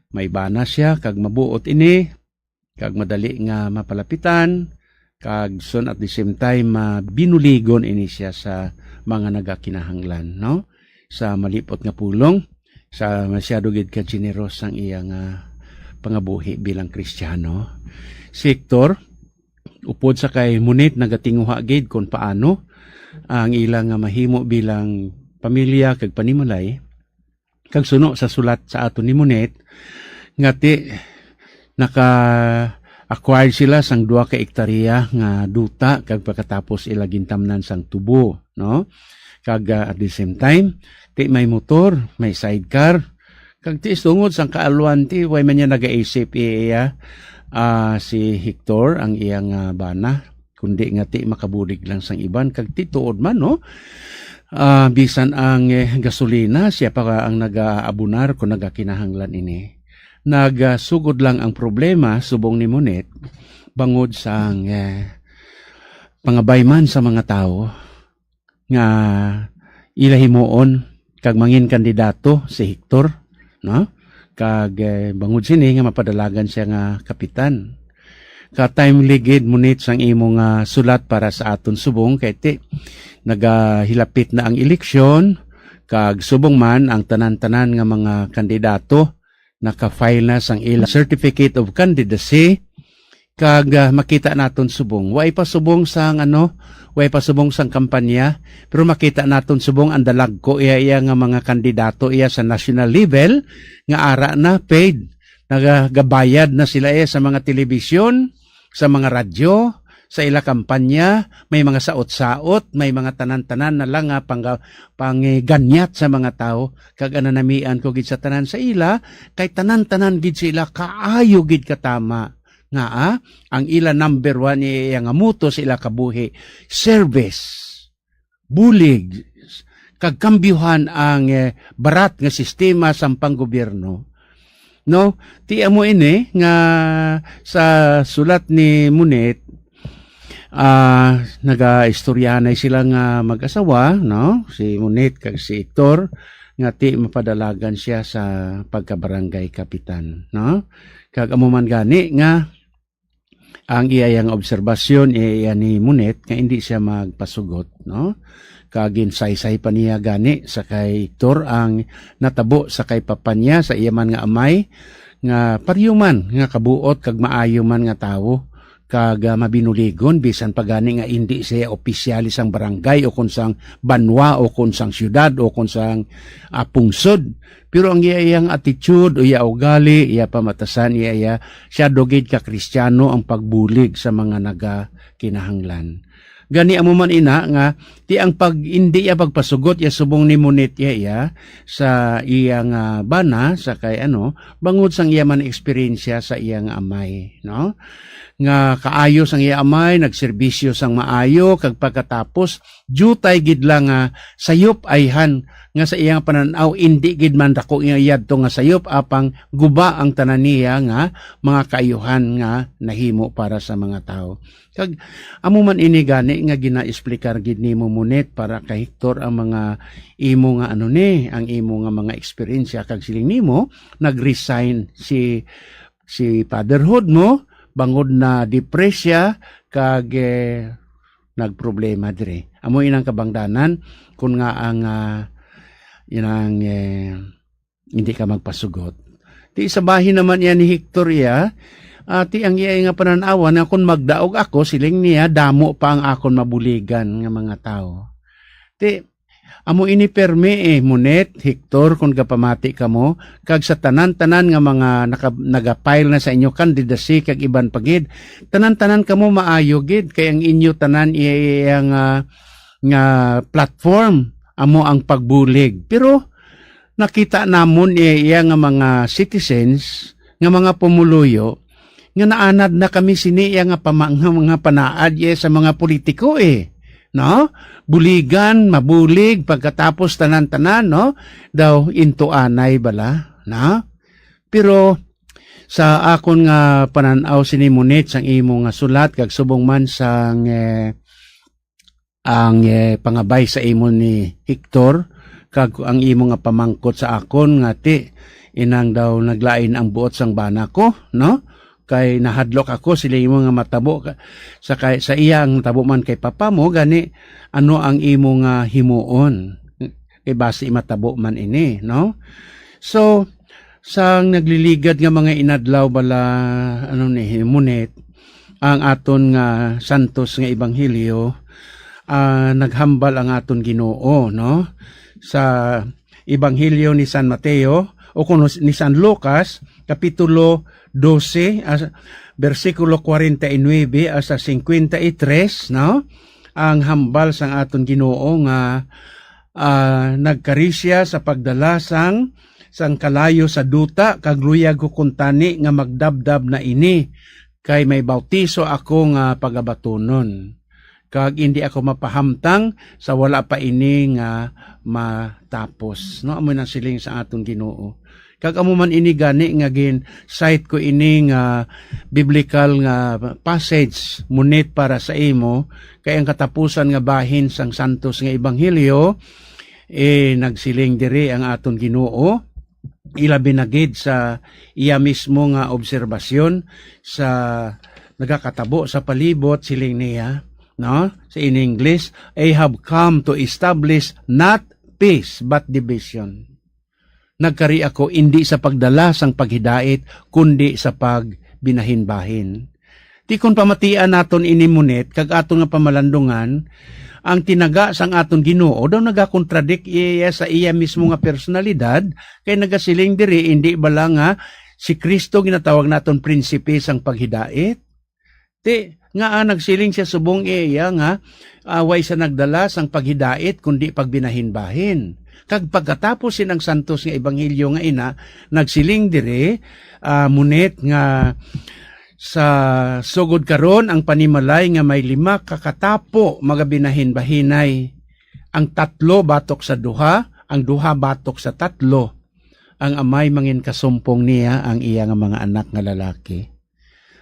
may bana siya, kag mabuot ini, kag madali nga mapalapitan, kag soon at the same time, ah, binuligon ini siya sa mga nagakinahanglan, no? Sa malipot nga pulong, sa masyado gid ka generous ang iya nga pangabuhi bilang Kristiyano. Si Hector, upod sa kay Monet, nagatinguha gid kon paano ang ila nga mahimo bilang pamilya kag panimalay, Kag suno sa sulat sa aton ni Monet, nga ti naka-acquire sila sang duha ka ektarya nga duta, kag pagkatapos ila gintamnan sang tubo, no? Kag, ah, at the same time, ti may motor, may sidecar, kag ti tungod sang kaalwan, ti way man niya nagaisip iya, ah, si Hector, ang iyang, ah, bana, kundi nga ti makabulig lang sang iban, kag ti tuod man, no? Ah, bisan ang, eh, gasolina, siya pa ang nagaabunar kung nagakinahanglan ini. Nagasugod lang ang problema, subong ni Monet, bangod sang, eh, pangabay man sa mga tawo nga ila himuon kag mangin kandidato si Hector, no? Kag, eh, bangod sini nga mapadalagan siya nga kapitan. Ka-timely gid, Monet, sang imo nga sulat para sa aton subong, kay ti nagahilapit na ang eleksyon, kag subong man ang tanan-tanan nga mga kandidato naka-file na sang ila certificate of candidacy, kag, ah, makita naton subong. Way pa subong sang, ano, way pa subong sang kampanya, pero makita naton subong ang dalagko iya, iya nga mga kandidato iya sa national level nga ara na paid. Nagagabayad na sila iya sa mga telebisyon, sa mga radyo, sa ila kampanya, may mga saot-saot, may mga tanan-tanan na lang nga pangga-, pangganyat sa mga tawo, kag ananamian ko gid sa tanan sa ila, kay tanan-tanan gid sila kaayo gid katama nga, ah, ang ila number one iya nga motto sa ila kabuhi, service, bulig, kag kambyuhan ang, eh, barat nga sistema sang panggobyerno. No? Ti amo ini nga sa sulat ni Monet, ah, nagaistoryahanay sila nga mag-asawa, no? Si Monet kag si Hector, nga ti mapadalagan siya sa pagkabarangay kapitan, no? Kag amo man gani nga ang iya yang obserbasyon, iya, iya ni Monet nga indi siya magpasugot, no? Kag ginsaysay pa niya gani sa kay Hector ang natabo sa kay papa niya, sa iya man nga amay, nga pareho man nga kabuot kag maayo man nga tawo, kag, ah, mabinuligon, bisan pa gani nga indi siya opisyal sang barangay o kon sang banwa o kon sang siyudad o kon sang, ah, pungsod. Pero ang iya, iyang attitude o iya ugali, iya pamatasan, iya, iya, siya dugid ka Kristiyano ang pagbulig sa mga nagakinahanglan. Gani amo man ina nga, ti ang pag, indi iya pagpasugot iya subong ni Monet iya, iya sa iya nga bana, sa kay ano, bangod sang iya man eksperyensya sa iya nga amay, no? Nga kaayo sang iya amay, nagserbisyo sang maayo, kag pagkatapos, diutay gid lang nga sayop ayhan nga sa iyang panan-aw, indi gid man dako nga yadto nga sayop, apang guba ang tanan niya nga mga kaayuhan nga nahimo para sa mga tawo. Kag amo man ini gani nga ginaexplicar gid nimo, Monet, para kay Hector ang mga imo nga ano ni, ang imo nga mga eksperyensya, kag siling nimo, nag-resign si, si fatherhood mo, bangod na depressed siya, kag, eh, nagproblema diri. Amo inang kabangdanan, kun nga ang, ah, inang, eh, hindi ka magpasugot. Ti sa bahin naman iya ni Hector iya, ah, ti ang iya nga panan-awan nga kun magdaog ako, siling niya, damo pa ang akon mabuligan nga mga tawo. Ti, amo ini permi, eh, Monet, Hector, kun gapamati kamo, kag sa tanan-tanan nga mga naka-, nagapile na sa inyo candidacy kag iban pa gid, tanan-tanan kamo maayo gid, kay ang inyo tanan iya, iya nga, nga platform amo ang pagbulig. Pero nakita namon iya, iya nga mga citizens, nga mga pumuluyo, nga naanad na kami sini iya nga pama-, nga mga panaad iya sa mga politiko, eh. No? Buligan, mabulig, pagkatapos tanan-tanan, no? Daw intuanay bala, no? Pero sa akon nga panan-aw sini, Monet, sang imo nga sulat, kag subong man sang, eh, ang, eh, pangabay sa imo ni Hector, kag ang imo nga pamangkot sa akon nga ti inang daw naglain ang buot sang bana ko, no? Kay nahadlok ako sila imo nga matabo ka, sa kay, sa iya ang tabo man kay papa mo, gani ano ang imo nga himuon? Kay basi matabo man ini, no? So, sang nagliligad nga mga inadlaw bala, ano ni, Monet, ang aton nga santos nga ebanghelyo, ah, naghambal ang aton Ginoo, no? Sa Ebanghelyo ni San Mateo, o kuno ni San Lucas, Kapitulo dose, as-, bersikulo kwarenta y nuebe hasta cincuenta y tres, no? Ang hambal sang aton Ginoo nga, ah, nagkari sia sa pagdala sang, sang kalayo sa duta, kag luyag ko kuntani nga magdabdab na ini, kay may bautiso ako nga pagabatunon, kag indi ako mapahamtang sa wala pa ini nga matapos. No, amo nang siling sa aton Ginoo. Kag amo man ini gani nga gin-cite ko ini nga biblical nga passage, munit para sa imo, kay ang katapusan nga bahin sang santos nga ebanghelyo, eh, nagsiling diri ang aton Ginoo, ilabi na gid sa iya mismo nga obserbasyon sa nagakatabo sa palibot, siling niya, no? Sa in English, "I have come to establish not peace, but division." Nagkari ako indi sa pagdala sang paghidait, kundi sa pagbinahinbahin. Ti kon pamatian naton ini munit kag aton nga pamalandungan, ang tinaga sang aton Ginoo daw nagakontradik iya sa iya mismo nga personalidad, kay nagasiling diri, indi bala nga si Cristo ginatawag naton prinsipe sang paghidait? Ti, nga, ah, nagsiling sia subong iya nga, ah, way sa nagdala sang paghidait kundi pagbinahinbahin. Kag pagkatapos sin ang santos nga ebanghelyo nga ina, nagsiling diri, ah, munit nga sa sugod karon ang panimalay nga may lima ka katapo magabinahinbahinay. Ang tatlo batok sa duha, ang duha batok sa tatlo. Ang amay mangin kasumpong niya ang iya nga mga anak nga lalaki.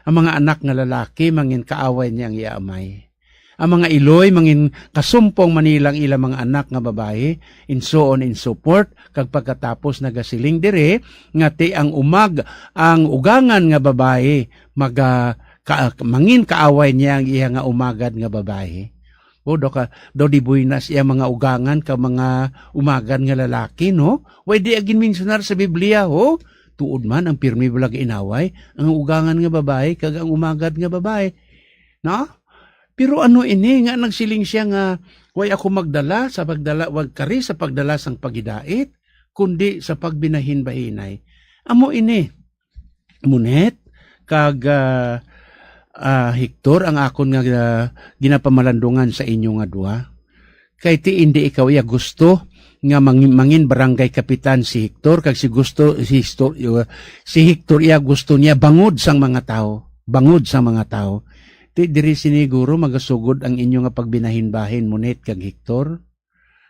Ang mga anak nga lalaki mangin kaaway niya ang iya amay. Ang mga iloy mangin kasumpong man nila ang ila mga anak nga babayi, and so on and so forth. Kag pagkatapos nagasiling diri nga ti ang umag, ang ugangan nga babayi maga-, ka-, mangin kaaway niya ang iya nga umagad nga babayi. O, daw ka, daw di buenas iya mga ugangan ka mga umagad nga lalaki, no? Way di ginmensionar sa Biblia, ho? Tuod man ang pirmi balag inaway, ang ugangan nga babayi kag ang umagad nga babayi. No? Pero ano ini nga nagsiling siya nga, "Way ako magdala sa pagdala, wag kari sa pagdala sang paghidait, kundi sa pagbinahinbahinay"? Amo ini, Monet, kag, ah, ah, Hector, ang akon nga, ah, ginapamalandungan sa inyo nga duha. Kay ti indi ikaw iya gusto nga mangin, mangin barangay kapitan si Hector, kag si gusto, si Hector, uh, si Hector iya gusto niya bangod sang mga tawo, bangod sang mga tawo. Ti diri siniguro magasugod ang inyo nga pagbinahinbahin, Monet kag Hector.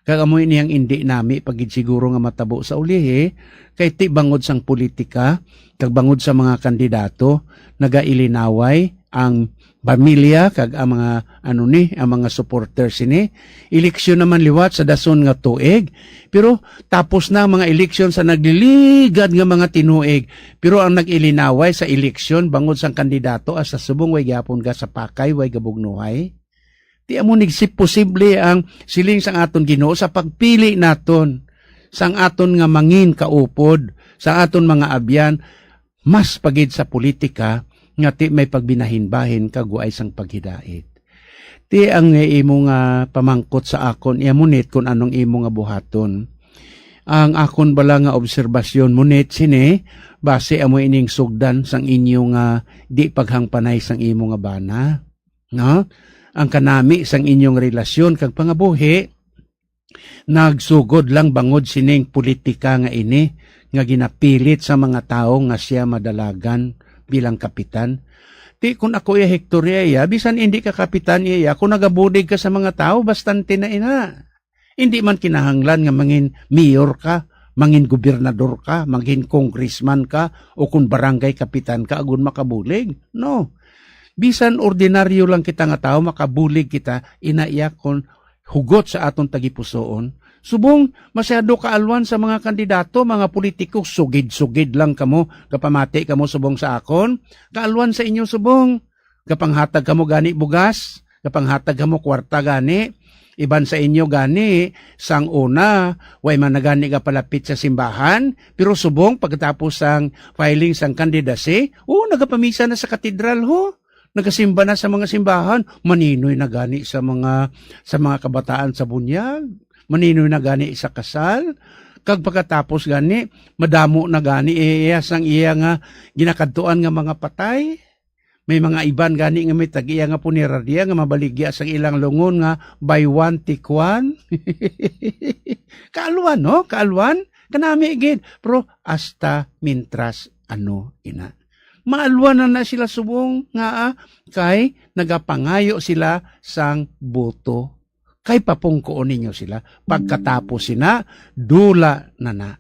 Kag amo ini ang indi nami pa gid siguro nga matabo sa ulihi, kay ti bangod sang politika, kag bangod sa mga kandidato, nagailinaway ang pamilya kag ang mga, ano ni, ang mga supporters sini. Eleksyon naman liwat sa dason nga tuig, pero tapos na ang mga eleksyon sa nagliligad nga mga tinuig. Pero ang nag-ilinaway sa eleksyon bangod sang kandidato, hasta subong way gyapon ga sa pakay, way gabugnuhay. Ti amo ni si posible ang siling sang aton Ginoo sa pagpili naton sang aton nga mangin kaupod, sa aton mga abyan, mas pa gid sa politika nga ti may pagbinahinbahin kag waay sang paghidait. Ti ang imo nga pamangkot sa akon, iya Monet, kun anong imo nga buhaton. Ang akon bala nga obserbasyon, Monet, sini, base amo ining sugdan sang inyo nga di paghangpanay sang imo nga bana. No? Ang kanami sang inyong relasyon kag pangabuhi nagsugod lang bangod sining politika nga ini nga ginapilit sa mga tawo nga sia madalagan bilang kapitan. Ti kun ako iya Hector iya, bisan indi ka kapitan iya, kung nagabulig ka sa mga tawo, bastante na ina. Indi man kinahanglan nga mangin mayor ka, mangin gobernador ka, mangin congressman ka, o kon barangay kapitan ka, agud makabulig. No. Bisan ordinaryo lang kita nga tawo, makabulig kita, ina iya kon hugot sa aton tagipusoon. Subong, masyado ka alwan sa mga kandidato, mga politiko, sugid-sugid lang kamo, kapamati kamo subong sa akon. Kaalwan sa inyo subong. Gapanghatag kamo gani bugas, gapanghatag kamo kwarta gani. Iban sa inyo gani, sang una, way man na gani gapalapit sa simbahan, pero subong pagkatapos sang filing sang candidacy, oo, nagapamisa na sa katedral, ho. Nagasimba na sa mga simbahan, maninoy na gani sa mga, sa mga kabataan sa bunyag, maninoy na gani sa kasal. Kag pagkatapos gani, madamo na gani iya sang iya nga ginakadtuan nga mga patay. May mga iban gani nga may tag-iya nga punerarya nga mabaligya sang ilang lungon nga buy one, take one. Kaalwan, no? Kaalwan? Kanami gid. Pero hasta mintras ano ina. Maalwan na na sila subong nga, ah, kay nagapangayo sila sang boto. Kay papungkoon ninyo sila. Pagkatapos sina, dula na na.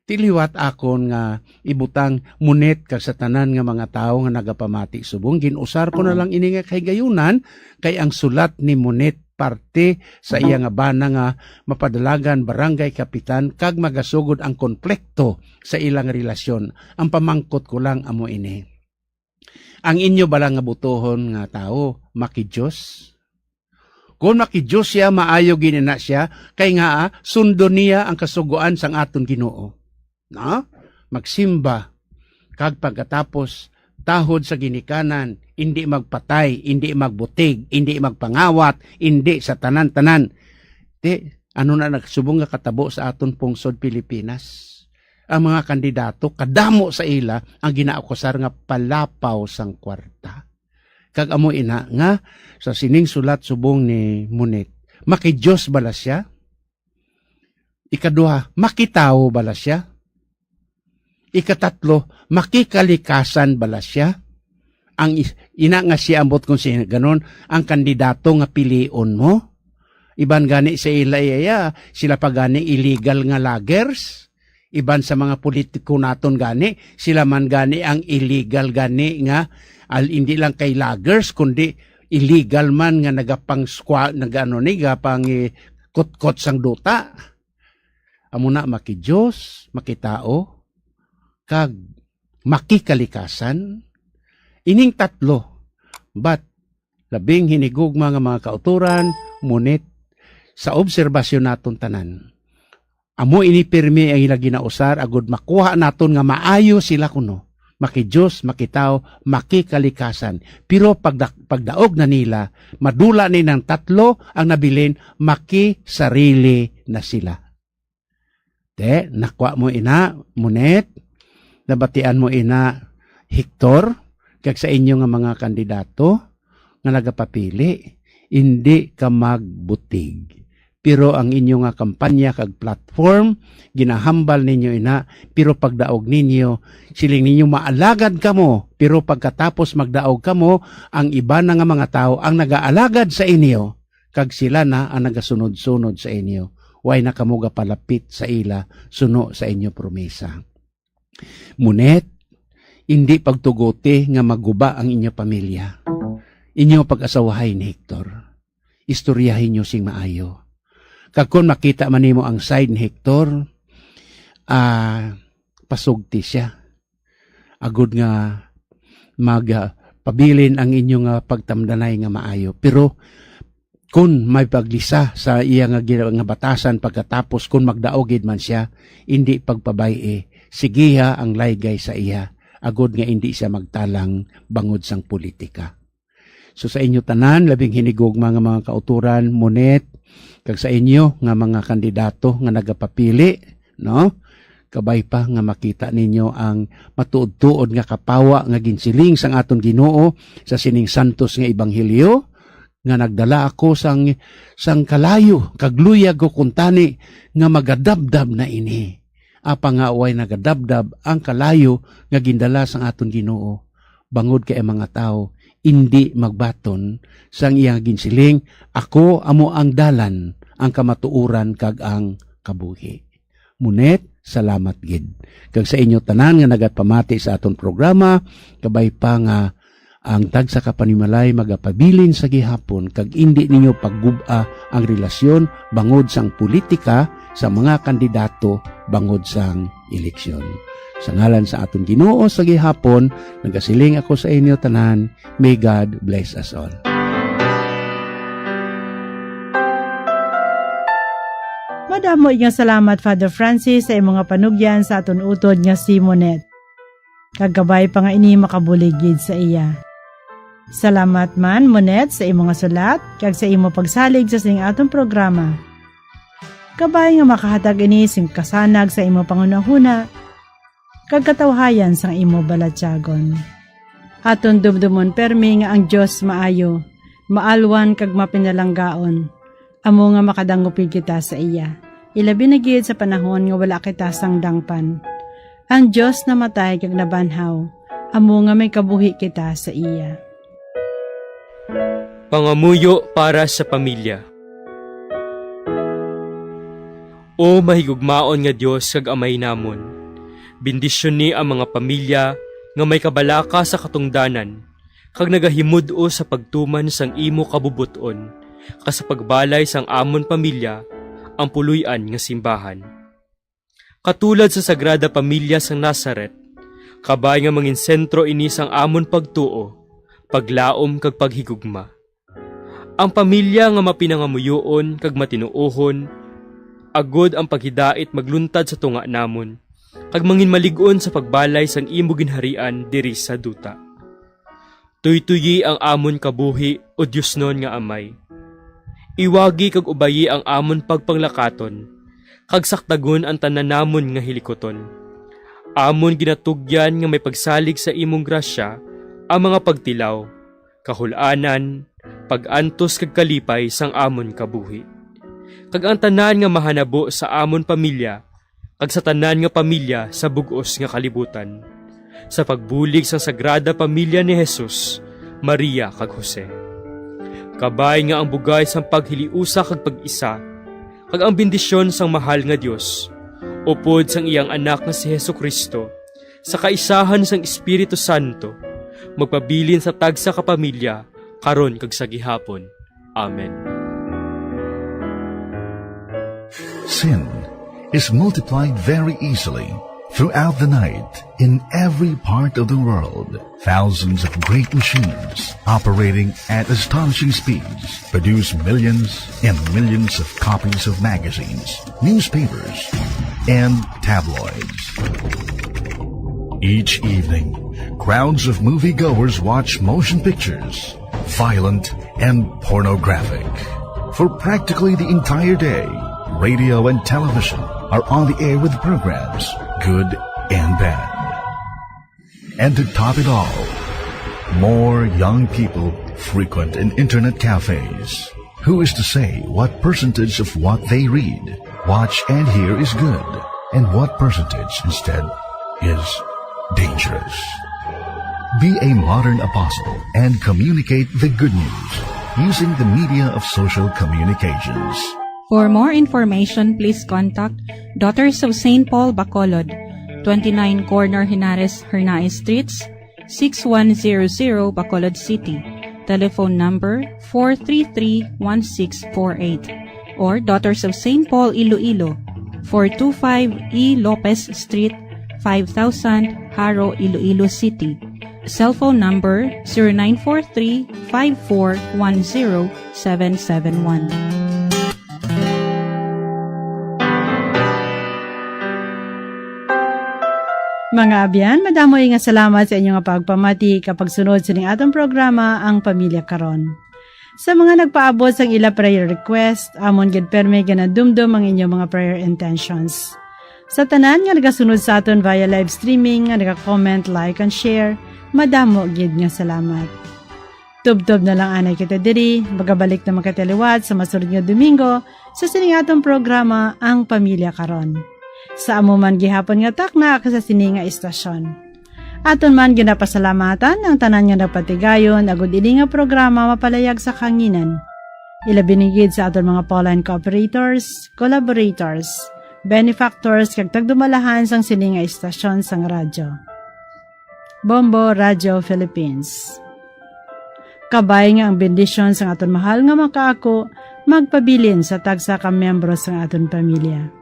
Ti liwat akon nga ibutang Monet kag sa tanan nga mga tawo nga nagapamati subong, gin-usar ko na lang ini nga kahigayunan, kay ang sulat ni Monet parte sa iya nga bana nga mapadalagan barangay kapitan kag magasugod ang konplekto sa ilang relasyon. Ang pamangkot ko lang amo ini. Ang inyo bala nga butohon nga tawo, makidiyos? Kon makidiyos siya, maayo gid na siya, kay nga, ah, sundon niya ang kasugoan sang aton Ginoo. No? Magsimba, kag pagkatapos, tahod sa ginikanan, indi magpatay, indi magbutig, indi magpangawat, indi sa tanan-tanan. Ti, ano na nagsubong nga katabo sa aton pungsod Pilipinas? Ang mga kandidato, kadamo sa ila ang ginaakusar nga palapaw sang kwarta. Kag amo ina nga sa sining sulat subong ni Monet, makidiyos bala siya? Ikaduha, makitawo bala siya? Ikatatlo, makikalikasan bala siya? Ang is-, ina nga siya ambot kung sino ganon, ang kandidato nga pilion mo? Iban gani sa ila, iya, sila pa gani illegal nga loggers. Iban sa mga politiko naton gani, sila man gani ang illegal gani nga, al-, hindi lang kay loggers, kundi illegal man nga nagapang squa-, nagano ni, gapang, eh, kutkot sang duta. Amo na, makidiyos, makitao, kag makikalikasan. Ining tatlo, but labing hinigugma nga mga kautoran, Monet, sa obserbasyon naton tanan, amo ini pirmi ang ila ginausar agud makuha naton nga maayo sila kuno. Makidiyos, makitawo, makikalikasan. Pero pagda-, pagdaog na nila, madula ni nang tatlo ang nabilin, makisarili na sila. Te, nakwa mo ina, Monet, nabatian mo ina, Hector, kag sa inyo nga mga kandidato nga nagapapili, indi ka magbutig. Pero ang inyo nga kampanya kag platform, ginahambal ninyo ina, pero pagdaog ninyo, siling ninyo, "Maalagad kamo," pero pagkatapos magdaog kamo, ang iban na nga mga tawo ang nagaalagad sa inyo, kag sila na ang nagasunod-sunod sa inyo. Way na kamo gapalapit sa ila suno sa inyo promesa. Monet, indi pagtuguti nga maguba ang inyo pamilya. Inyo pag-asawahay ni Hector. Istoryahin niyo sing maayo. Kag kon makita man nimo ang side ni Hector, ah, pasugti siya. Agud nga mag, ah, pabilin ang inyo nga pagtamdanay nga maayo. Pero kon may paglisa sa iya nga gina-, nga batasan pagkatapos, kon magdaog gid man siya, indi pagpabay-i. Sigiha ang laygay sa iya, agud nga indi siya magtalang bangod sang politika. So, sa inyo tanan, labing hinigugma nga mga kautoran, Monet, kag sa inyo nga mga kandidato nga nagapapili, no? Kabay pa nga makita ninyo ang matuod-tuod nga kapawa nga ginsiling sang aton Ginoo sa sining santos nga ebanghelyo, nga nagdala ako sang, sang kalayo, kag luyag ko kuntani nga magadabdab na ini. Apang nga way nagadabdab ang kalayo nga gindala sang aton Ginoo, bangod kay ang mga tawo indi magbaton sang iya nga ginsiling, "Ako amo ang dalan, ang kamatuoran, kag ang kabuhi." Monet, salamat gid. Kag sa inyo tanan nga nagapamati sa aton programa, kabay pa nga ang tagsa ka panimalay magapabilin sa gihapon, kag indi ninyo paggub-a ang relasyon bangod sang politika sa mga kandidato bangod sang eleksyon. Sa ngalan sa aton Ginoo sa gihapon, nagasiling ako sa inyo tanan, may God bless us all. Madamo nga salamat, Father Francis, sa imong nga panugyan sa aton utod nga si Monet. Kag kabay pa nga ini makabulig gid sa iya. Salamat man, Monet, sa imo nga sulat kag sa imo pagsalig sa sining aton programa. Kabay nga makahatag ini sing kasanag sa imo panghunahuna kag katawhayan sang imo balatyagon. Aton dumdumon permi nga ang Dios maayo, maalwan kag mapinalanggaon, amo nga makadangop gid kita sa iya, ilabi na gid sa panahon nga wala kita sang dangpan. Ang Dios namatay kag nabanhaw, amo nga may kabuhi kita sa iya. Pangamuyo para sa pamilya. O mahigugmaon nga Dios kag Amay namon, bendisyoni ang mga pamilya nga may kabalaka sa katungdanan kag nagahimud-o sa pagtuman sang imo kabubot-on, kag sa pagbalay sang amon pamilya ang puloy-an nga simbahan. Katulad sa Sagrada Pamilya sang Nazaret, kabay nga mangin sentro ini sang amon pagtuo, paglaom kag paghigugma. Ang pamilya nga mapinangamuyoon kag matinuohon, agod ang paghidait magluntad sa tunga namon, kag manginmalig-on sa pagbalay sang imo ginharian diri sa duta. Tuytoyi ang amon kabuhi, O Diosnon nga Amay. Iwagi kag ubayi ang amon pagpanglakaton, kag saktagon ang tanan namon nga hilikuton. Amon ginatugyan nga may pagsalig sa imong grasya ang mga pagtilaw, kahul-anan, pag-antos kag kalipay sang amon kabuhi, kag ang tanan nga mahanabo sa amon pamilya kag sa tanan nga pamilya sa bug-os nga kalibutan, sa pagbulig sang Sagrada Pamilya ni Jesus, Maria, kag Jose. Kabay nga ang bugay sang paghiliusa kag pag-isa, kag ang bendisyon sang mahal nga Dios, upod sang iyang Anak nga si Jesu-Cristo, sa kaisahan sang Espiritu Santo, magpabilin sa tagsa ka pamilya, karon kag sa gihapon. Amen. Sin is multiplied very easily throughout the night in every part of the world. Thousands of great machines operating at astonishing speeds produce millions and millions of copies of magazines, newspapers, and tabloids. Each evening, crowds of moviegoers watch motion pictures, violent and pornographic. For practically the entire day, radio and television are on the air with programs, good and bad. And to top it all, more young people frequent in internet cafes. Who is to say what percentage of what they read, watch, and hear is good, and what percentage instead is dangerous? Be a modern apostle and communicate the good news using the media of social communications. For more information, please contact Daughters of Saint Paul Bacolod, twenty-nine Corner Henares Hernaez Streets, six one zero zero, Bacolod City. Telephone number four three three one six four eight. Or Daughters of Saint Paul Iloilo, four two five E Lopez Street, five thousand, Jaro, Iloilo City. Cellphone number zero nine four three five four one zero seven seven one. Mga abyan, madamo nga salamat sa inyo nga pagpamati kag pagsunod sining atong programa, Ang Pamilya Karon. Sa mga nagpaabot sang ila prayer request, amon gid permi ginadumdom ang inyo mga prayer intentions. Sa tanan nga nagasunod sa aton via live streaming, nga naga-comment, like, and share, madamo gid nga salamat. Tubtob na lang anay kita diri, magabalik naman kita liwat sa masunod nga Domingo sa sining atong programa, Ang Pamilya Karon. Sa amo man gihapon nga takna kag sa sini nga istasyon. Aton man ginapasalamatan ang tanan nga nagpatigayon agud ini nga programa mapalayag sa kahanginan. Ilabi na gid sa aton mga pauline cooperators, collaborators, benefactors, kag tagdumalahan sang sini nga istasyon sang radyo. Bombo Radio Philippines. Kabay nga ang bendisyon sang aton mahal nga makaako magpabilin sa tagsa ka miyembro sang aton pamilya.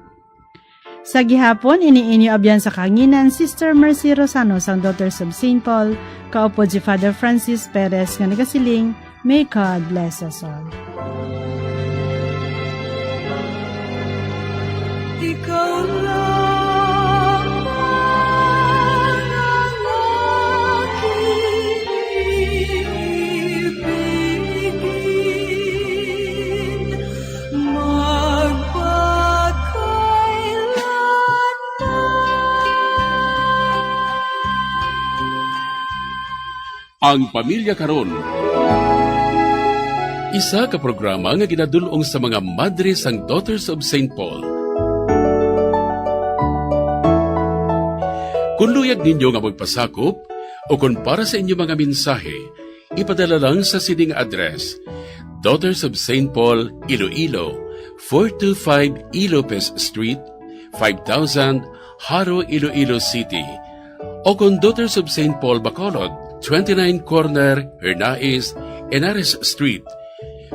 Sa gihapon, ini inyo abyan sa kahanginan, Sister Mercy Rosano sang Daughters of Saint Paul, kaupod si Father Francis Perez nga nagasiling, "May God bless us all." Ikaw lamang ang aking ibigin, magpatuloy Ang Pamilya Karon. Isa ka programa nga ginadul-ong sa mga madre sang Daughters of Saint Paul. Kung luyag ninyo nga magpasakop o kung para sa inyo mga mensahe, ipadala lang sa sining address: Daughters of Saint Paul, Iloilo, four two five E Lopez Street, five thousand, Jaro, Iloilo City, o kon Daughters of Saint Paul, Bacolod, twenty-nine Corner Hernais, Henares Street,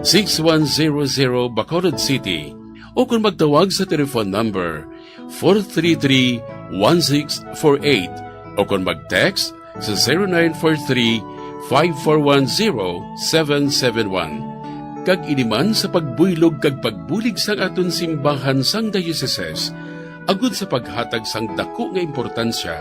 six one zero zero, Bacolod City, o kon magtawag sa telephone number four three three, one six four eight, o kon mag-text sa zero nine four three, five four one, zero seven seven one. Kag ini man sa pagbuylog kag pagbulig sang aton simbahan sang diocese, agud sa paghatag sang daku nga importansya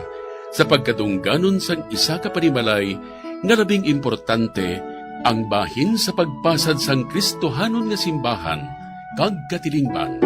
sa pagkadungganon sang isa ka panimalay nga labing importante, ang bahin sa pagpasad sang Kristohanon nga simbahan kag katilingban.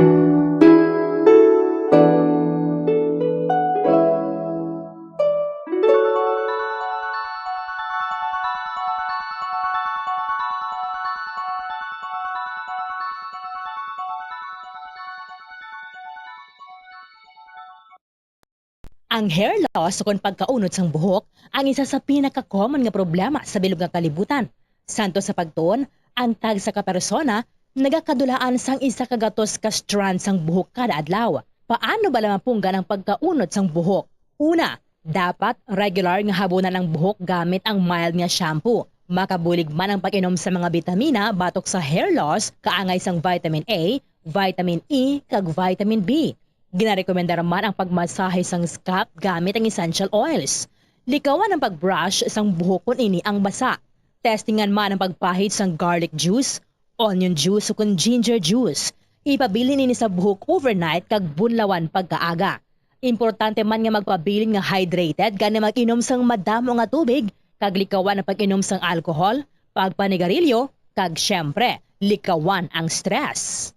Ang hair loss ukon pagkaunod sang buhok ang isa sa pinaka-common nga problema sa bilog nga kalibutan. Santo sa pagtuon, ang tagsa ka persona nagakadulaan sang isa ka gatos ka strand sang buhok kada adlaw. Paano bala mapunggan ang pagkaunod sang buhok? Una, dapat regular nga habunan ang buhok gamit ang mild nga shampoo. Makabulig man ang pag-inom sa mga bitamina batok sa hair loss, kaangay sang vitamin A, vitamin E, kag vitamin B. Ginarekomendar man ang pagmasahe sang scalp gamit ang essential oils. Likawan ang pag-brush sang buhok kon ini ang basa. Testingan man ang pagpahid sang garlic juice, onion juice, ukon ginger juice. Ipabilin ini sa buhok overnight kag bunlawan pagkaaga. Importante man nga magpabilin nga hydrated, gani mag-inom sang madamo nga tubig, kag likawan ang pag-inom sang alcohol, pagpanigarilyo, kag, siyempre, likawan ang stress.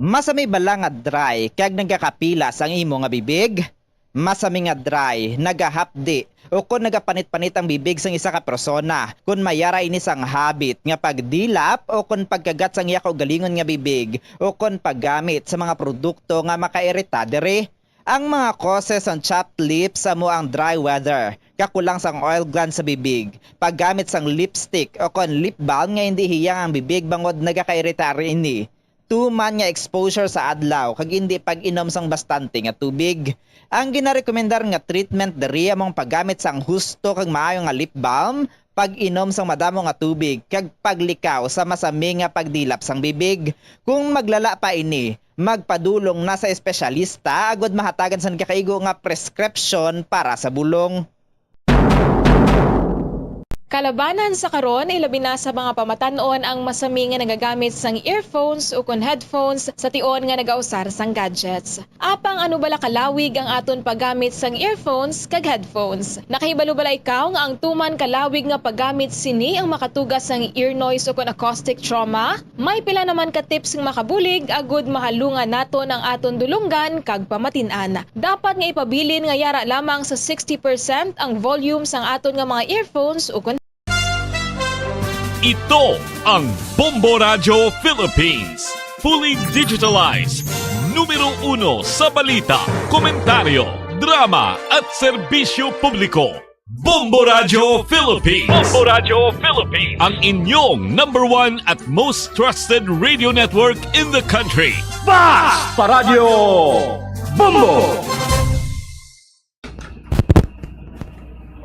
Masami bala nga dry kag nagakapilas ang imo nga bibig? Masami nga dry, nagahapdi, ukon nagapanit-panit ang bibig sang isa ka persona kon may ara ini sang habit nga pagdilap ukon pagkagat sang iya kaugalingon nga bibig ukon paggamit sa mga produkto nga makairita diri. Ang mga causes sang chapped lips amo ang dry weather, kakulang sang oil gland sa bibig, paggamit sang lipstick ukon lip balm nga indi hiyang ang bibig bangod nagakairita ini. Tuman nga exposure sa adlaw kag indi pag-inom sang bastante nga tubig. Ang ginarekomendar nga treatment diri amo ang paggamit sang husto kag maayo nga lip balm, pag-inom sang madamo nga tubig, kag paglikaw sa masami nga pagdilap sang bibig. Kung maglala pa ini, magpadulong na sa espesyalista agod mahatagan sang gikaigo nga prescription para sa bulong. Kalabanan sa karon, ilabi na sa mga pamatan-on ang masami nga nagagamit sang earphones ukon headphones sa tion nga nagausar sang gadgets. Apang ano bala kalawig ang aton paggamit sang earphones kag headphones? Nakahibalo bala ikaw nga ang tuman kalawig nga paggamit sini ang makatuga sang ear noise ukon acoustic trauma? May pila naman ka tips nga makabulig agud mahalungan naton ang aton dulonggan kag pamatin-an. Dapat nga ipabilin nga yara lamang sa sixty percent ang volume sang aton nga mga earphones ukon Ito ang Bombo Radyo Philippines. Fully digitalized. Numero uno sa balita, komentaryo, drama, at serbisyo publiko. Bombo Radyo Philippines. Bombo Radyo Philippines. Ang inyong number one at most trusted radio network in the country. Bas pa Radyo Bombo!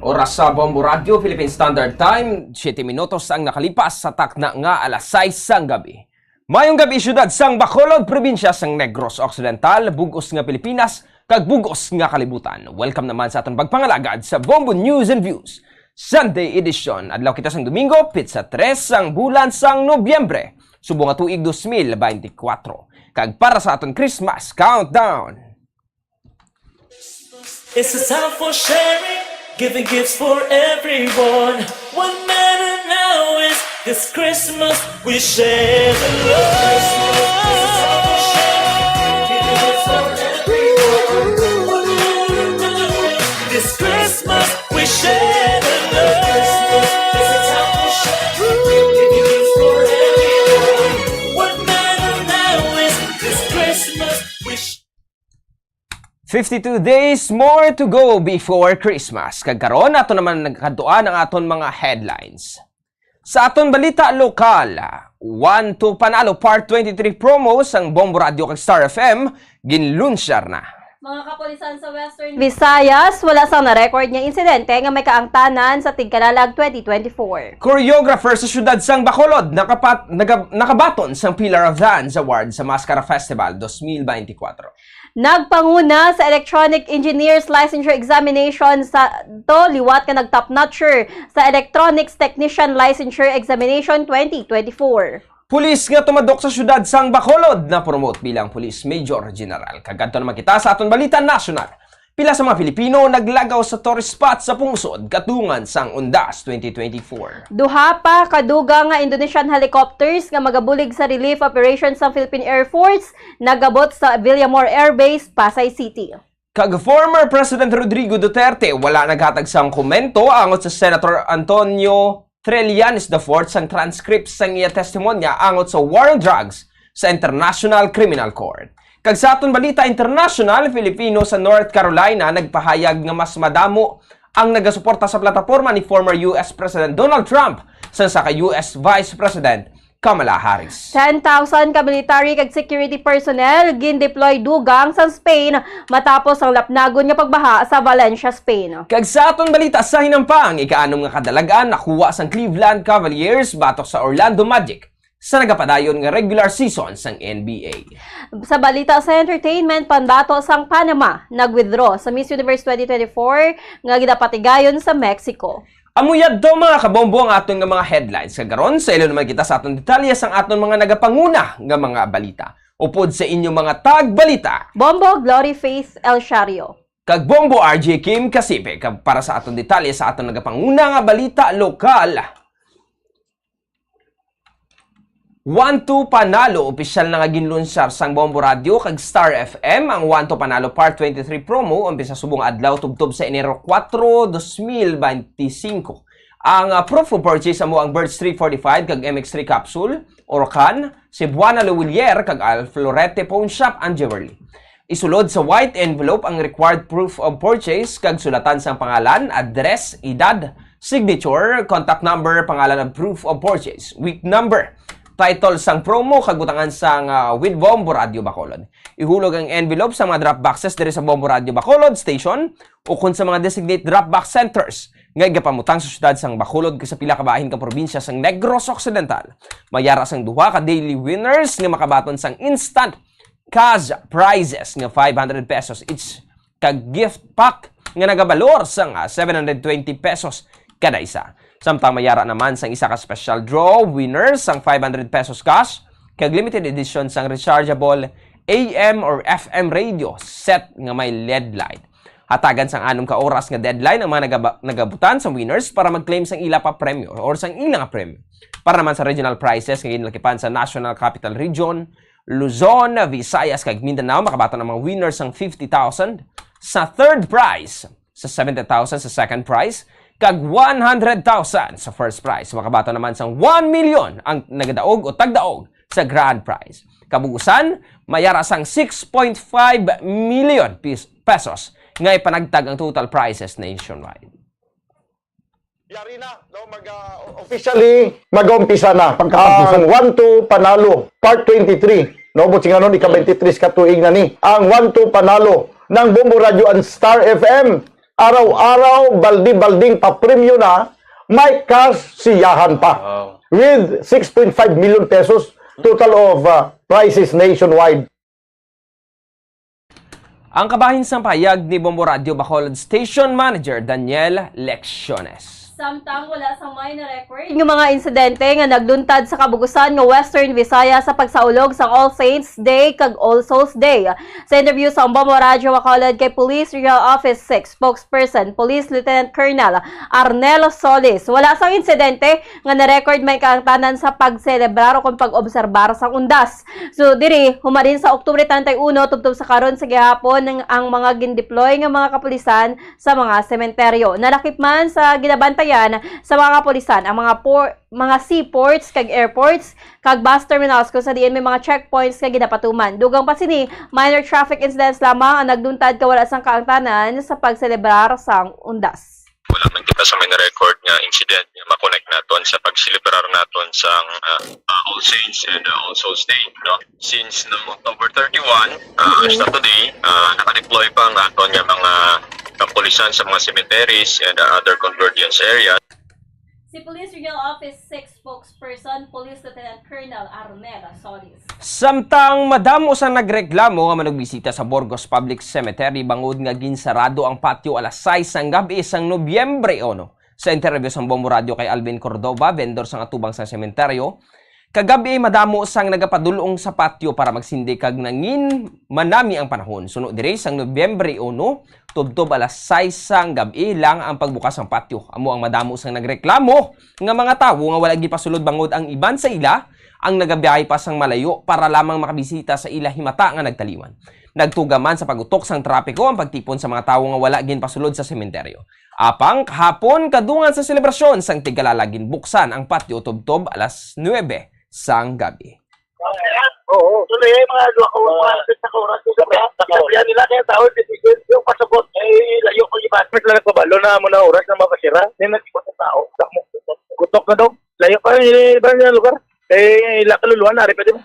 Oras sa Bombo Radyo, Philippine Standard Time, siyete minutos ang nakalipas sa takna nga alas sais sang gabi. Mayong gabi, siyudad sang Bacolod, probinsya sang Negros Occidental, bug-os nga Pilipinas, kag bug-os nga kalibutan. Welcome naman sa aton pagpangalagad sa Bombo News and Views, Sunday edition. Adlaw kita sang Domingo, pitsa tres sang bulan sang Nobyembre, subong nga tuig dos mil beintikwatro. Kag para sa aton Christmas countdown. It's a time for sharing, giving gifts for everyone. What matter now is this Christmas we share the love. This Christmas we share the love. Fifty-two days more to go before Christmas. Kag karon, ato naman nagkadtuan ang aton mga headlines. Sa aton balita lokal, one two Panalo Part twenty-three promo sang Bombo Radio kag Star F M, ginlunsyar na. Mga kapulisan sa Western Visayas, wala sang na-record nga insidente nga may kaangtanan sa tigkalalag twenty twenty-four. Choreographer sa siyudad sang Bacolod, nakapat-, nagab-, nakabaton sang Pillar of Dance Award sa Mascara Festival twenty twenty-four. Nagpanguna sa Electronic Engineers Licensure Examination sa to liwat nga nag-top notcher sa Electronics Technician Licensure Examination twenty twenty-four. Pulis nga tumadok sa siyudad sang Bacolod na-promote bilang Police Major General. Kag kadto naman kita sa aton balita nasyonal. Pila sa mga Pilipino naglagaw sa tourist spot sa pungsod katungan sang Undas twenty twenty-four. Duha pa ka dugang nga Indonesian helicopters nga magabulig sa relief operation sa Philippine Air Force nagabot sa Villamor Air Base, Pasay City. Kag former President Rodrigo Duterte wala naghatag sang komento angot sa Senator Antonio Trillanes the fourth sang transcript sang iya testimonya angot sa war on drugs sa International Criminal Court. Kag sa aton balita international, Filipino sa North Carolina nagpahayag nga mas madamo ang nagasuporta sa plataporma ni former U S President Donald Trump sang sa kay U S Vice President Kamala Harris. Ten thousand ka military kag security personnel gindeploy dugang sa Spain matapos ang lapnagon nga pagbaha sa Valencia, Spain. Kag sa aton balita sa hinampang, ika-anom nga kadalag-an nakuha sang Cleveland Cavaliers batok sa Orlando Magic sa nagapadayon nga regular season sang N B A. Sa balita sa entertainment, panbato sang Panama nag-withdraw sa Miss Universe twenty twenty-four nga ginapatigayon sa Mexico. Amo yadto, mga kabombo, ang aton nga mga headlines. Kag karon, sa ilo naman kita sa aton detalye sang aton mga nagapanguna nga mga balita. Upod sa inyo mga tagbalita, Bombo, Glory, Faith, El Shario. Kag Bombo R J Kim Kasipe, kag para sa aton detalye sa aton nagapanguna nga balita lokal. One two Panalo, opisyal na nga ginlunsar sang Bombo Radio kag Star F M ang One two Panalo Part twenty-three promo, umpisa subong adlaw tubtob sa Enero kuwatro, dos mil benti singko. Ang, ah, proof of purchase amo ang Birch three forty-five kag M X three capsule, Orocan, Cebuana Lhuillier kag Al Florete Pawn Shop and Jewelry. Isulod sa white envelope ang required proof of purchase kag sulatan sang pangalan, address, edad, signature, contact number, pangalan of proof of purchase, week number, title sang promo, kag butangan sang, ah, With Bombo Radio Bacolod. Ihulog ang envelope sa mga drop boxes diri sa Bombo Radio Bacolod Station ukon sa mga designate drop box centers nga igapamutang sa siyudad sang Bacolod kag sa pila ka bahin ka probinsya sang Negros Occidental. Mayara sang duha ka daily winners nga makabaton sang instant cash prizes nga five hundred pesos each kag gift pack nga nagabalor sang, ah, seven hundred twenty pesos kada isa. Samtang mayara naman sang isa ka special draw winner sang five hundred pesos cash kag limited edition sang rechargeable A M or F M radio set nga may L E D light. Hatagan sang anom ka oras nga deadline ang mga nagaba-, nagabutan sa winners para mag-claim sang ila pa premyo or sang ila nga premyo. Para naman sa regional prizes nga ginlakipan sa National Capital Region, Luzon, Visayas, kag Mindanao, makabaton ang mga winners sang fifty thousand sa third prize, sa seventy thousand sa second prize, kag one hundred thousand sa first prize. Makabaton naman sang one million ang nagadaog o tagdaog sa grand prize. Kabugusan, mayara sang six point five million pis-, pesos nga ipanagtag ang total prizes nationwide. Yari na, no? Mag, ah, officially, mag-umpisa na ang One two Panalo, Part twenty-three. No, buot silingon, ika-twenty-three ka tuig na ni. Ang One two Panalo ng Bombo Radio and Star F M. Araw-araw, baldi-balding papremyo na, may cash siyahan pa. Wow. With six point five million pesos total of, uh, prizes nationwide. Ang kabahin sang pahayag ni Bombo Radio Bacolod Station Manager Daniel Lecciones. Samtang wala sang may na-record nga mga insidente nga nagluntad sa kabugusan nga Western Visayas sa pagsaulog sang All Saints Day kag All Souls Day. Sa interview sa Bombo Radio Bacolod kay Police Regional Office six spokesperson Police Lieutenant Colonel Arnel Solis, wala sang insidente nga na-record may kaangtanan sa pagselebrar o kon pag-obserbar sang undas. So, diri, humarin sa Oktubre treinta y uno tubtob sa karon sa gihapon, ang, ang mga gindeploy nga mga kapulisan sa mga sementeryo. Nalakip man sa ginabantay yan sa mga kapulisan ang mga por-, mga seaports kag airports kag bus terminals kung sa diin may mga checkpoints nga ginapatuman. Dugang pa sini, minor traffic incidents lamang ang nagduntad kag wala sang kaangtanan sa pagselebrar sang undas. Wala man kita sa may record nga incident nga ma-connect naton sa pagselebrar naton sang, ah, ah, All Saints and, ah, All Souls Day, no? Since noong October thirty-one, ah, hasta today, ah, naka-deploy pa ang aton nga mga kapulisan sa mga cemeteries and, ah, other convergence areas. Si Police Regional Office six spokesperson, Police Lieutenant Colonel Arnel Solis. Samtang madamo sang nagreklamo nga manugbisita sa Burgos Public Cemetery bangod nga ginsarado ang patio alas sais sang gab-i sang Nobyembre uno. Sa interview sang Bombo Radio kay Alvin Cordova, vendor sang atubang sang sementeryo, kagab-i madamo sang nagapadul-ong sa patio para magsindi kag nangin manami ang panahon. Suno diri, sang Nobyembre uno, tubtob alas sais sang gab-i lang ang pagbukas sang patio. Amo ang madamo sang nagreklamo nga mga tawo nga wala gipasulod bangod ang iban sa ila ang nagabiyahe pa sang malayo para lamang makabisita sa ila himata nga nagtaliwan. Nagtuga man sa pag-utok sang trapiko ang pagtipon sa mga tawo nga wala ginpasulod sa sementeryo. Apang kahapon, kadungan sa selebrasyon sang Tigkalala, ginbuksan ang patio tubtob alas nuebe sang gabi. Oo. Tuloy, eh, mga dua ka oras, sa oras, sa oras. Sabihan nila kaya tao, yung pasabot, eh, layo ko iba. Mas lang nagpabalo na mo na oras na mapasira. May nagkikot sa tao. Kutok na daw. Layo pa, eh, ba yung lugar? Eh, ila kaluluan, ari pa, di ba?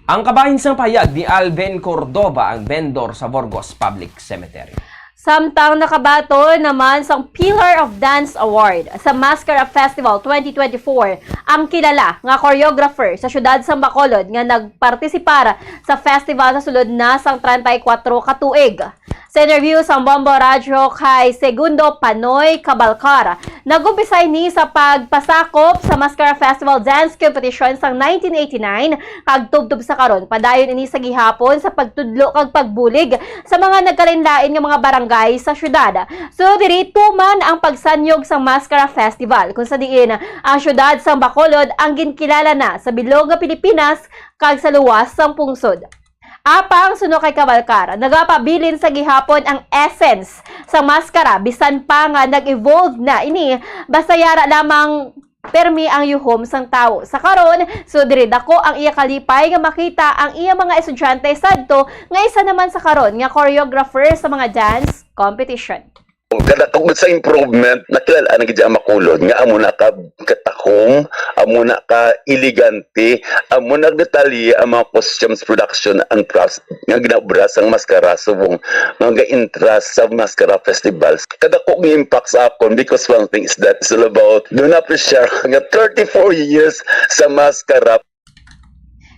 Ang kabahin sang pahayag ni Alvin Cordova, ang vendor sa Burgos Public Cemetery. Samtang nakabaton naman sang Pillar of Dance Award sa Mascara Festival twenty twenty-four ang kilala nga choreographer sa siyudad sang Bacolod nga nagpartisipar sa festival sa sulod na sang treinta y cuatro ka tuig. Sa interview sang Bombo Radyo kay Segundo Panoy Cabalcar, nag-umpisa ini sa pagpasakop sa Mascara Festival Dance Competition sang nineteen eighty-nine kag tubtob sa karon, padayon ini sa gihapon sa pagtudlo kag pagbulig sa mga nagkalainlain nga mga barangay sa siyudad. Sunod diri, tuman ang pagsanyog sa Mascara Festival, kung sa diin ang siyudad sang Bacolod ang ginkilala na sa bilog nga Pilipinas kag sa luwas sang pungsod. Apang suno kay Cabalcar, nagapabilin sa gihapon ang essence sa maskara, bisan pa nga nag-evolve na ini, basta yara lamang permi ang yuhom sang tawo. Sa karon, so diri dako ang iya kalipay nga makita ang iya mga estudyante sadto nga isa naman sa karon nga choreographer sa mga dance competition. Kada kung sa improvement, nakilala na gid ang Bacolod nga amo na ka katakong, amo na ka elegante, amo na detalye ang mga costumes production and crafts nga ginaobra sang maskara subong nga ga-entrust sa maskara festivals. Kadako ang impact sa akon because one thing is that it's all about doon na share nga thirty-four years sa maskara.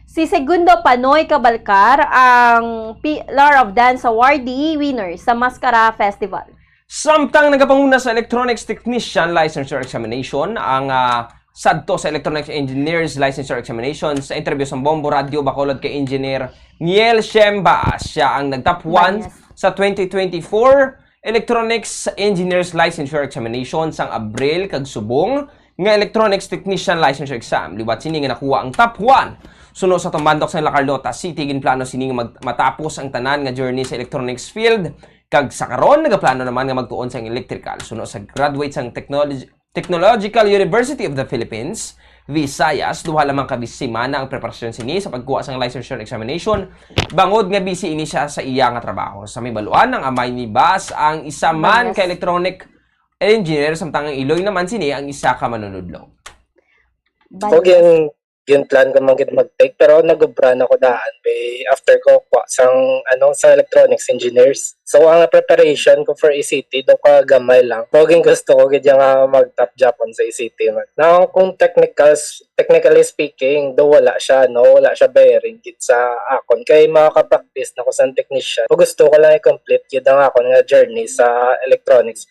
Si Segundo Panoy Cabalcar ang Pillar of Dance Awardee winner sa Mascara Festival. Samtang nagapanguna sa Electronics Technician Licensure Examination ang, ah, sadto sa Electronics Engineers Licensure Examination, sa interview sa Bombo Radio Bacolod kay Engineer Niel Shemba, siya ang nag-top one Banyas. Sa twenty twenty-four Electronics Engineers Licensure Examination sang Abril kag subong nga Electronics Technician Licensure Exam. Liwat sini nga nakuha ang top one. Suno sa tumbandok sa La Carlota City, ginplano sini nga mag-, matapos ang tanan nga journey sa electronics field, kag sa karon nagaplano naman nga magtuon sang electrical. Suno sa graduate sang technology, Technological University of the Philippines, Visayas, duha lamang ka bis-, semana ang preparasyon sini sa pagkuha sang licensure examination, bangod nga busy ini siya sa iya nga trabaho. Sa may baluan, ang amay ni Bas ang isa man Banyas. Ka electronic engineer, samtang ang iloy naman sini ang isa ka manunudlo. Banyas. Gin-plan ko man gid mag-take, pero nag-obra na ko daan, be, after ko kuha sang, ano, sa electronics engineers. So, ang preparation ko for E C T, do ka gamay lang. Pero gin gusto ko gid nga mag-top Japan sa E C T man. Now, kung technicals, technically speaking, do wala siya, no? Wala siya bearing gid sa akon. Kay makaka-practice na ko sa technician. Pero gusto ko lang i-complete gid ang akon nga journey sa electronics.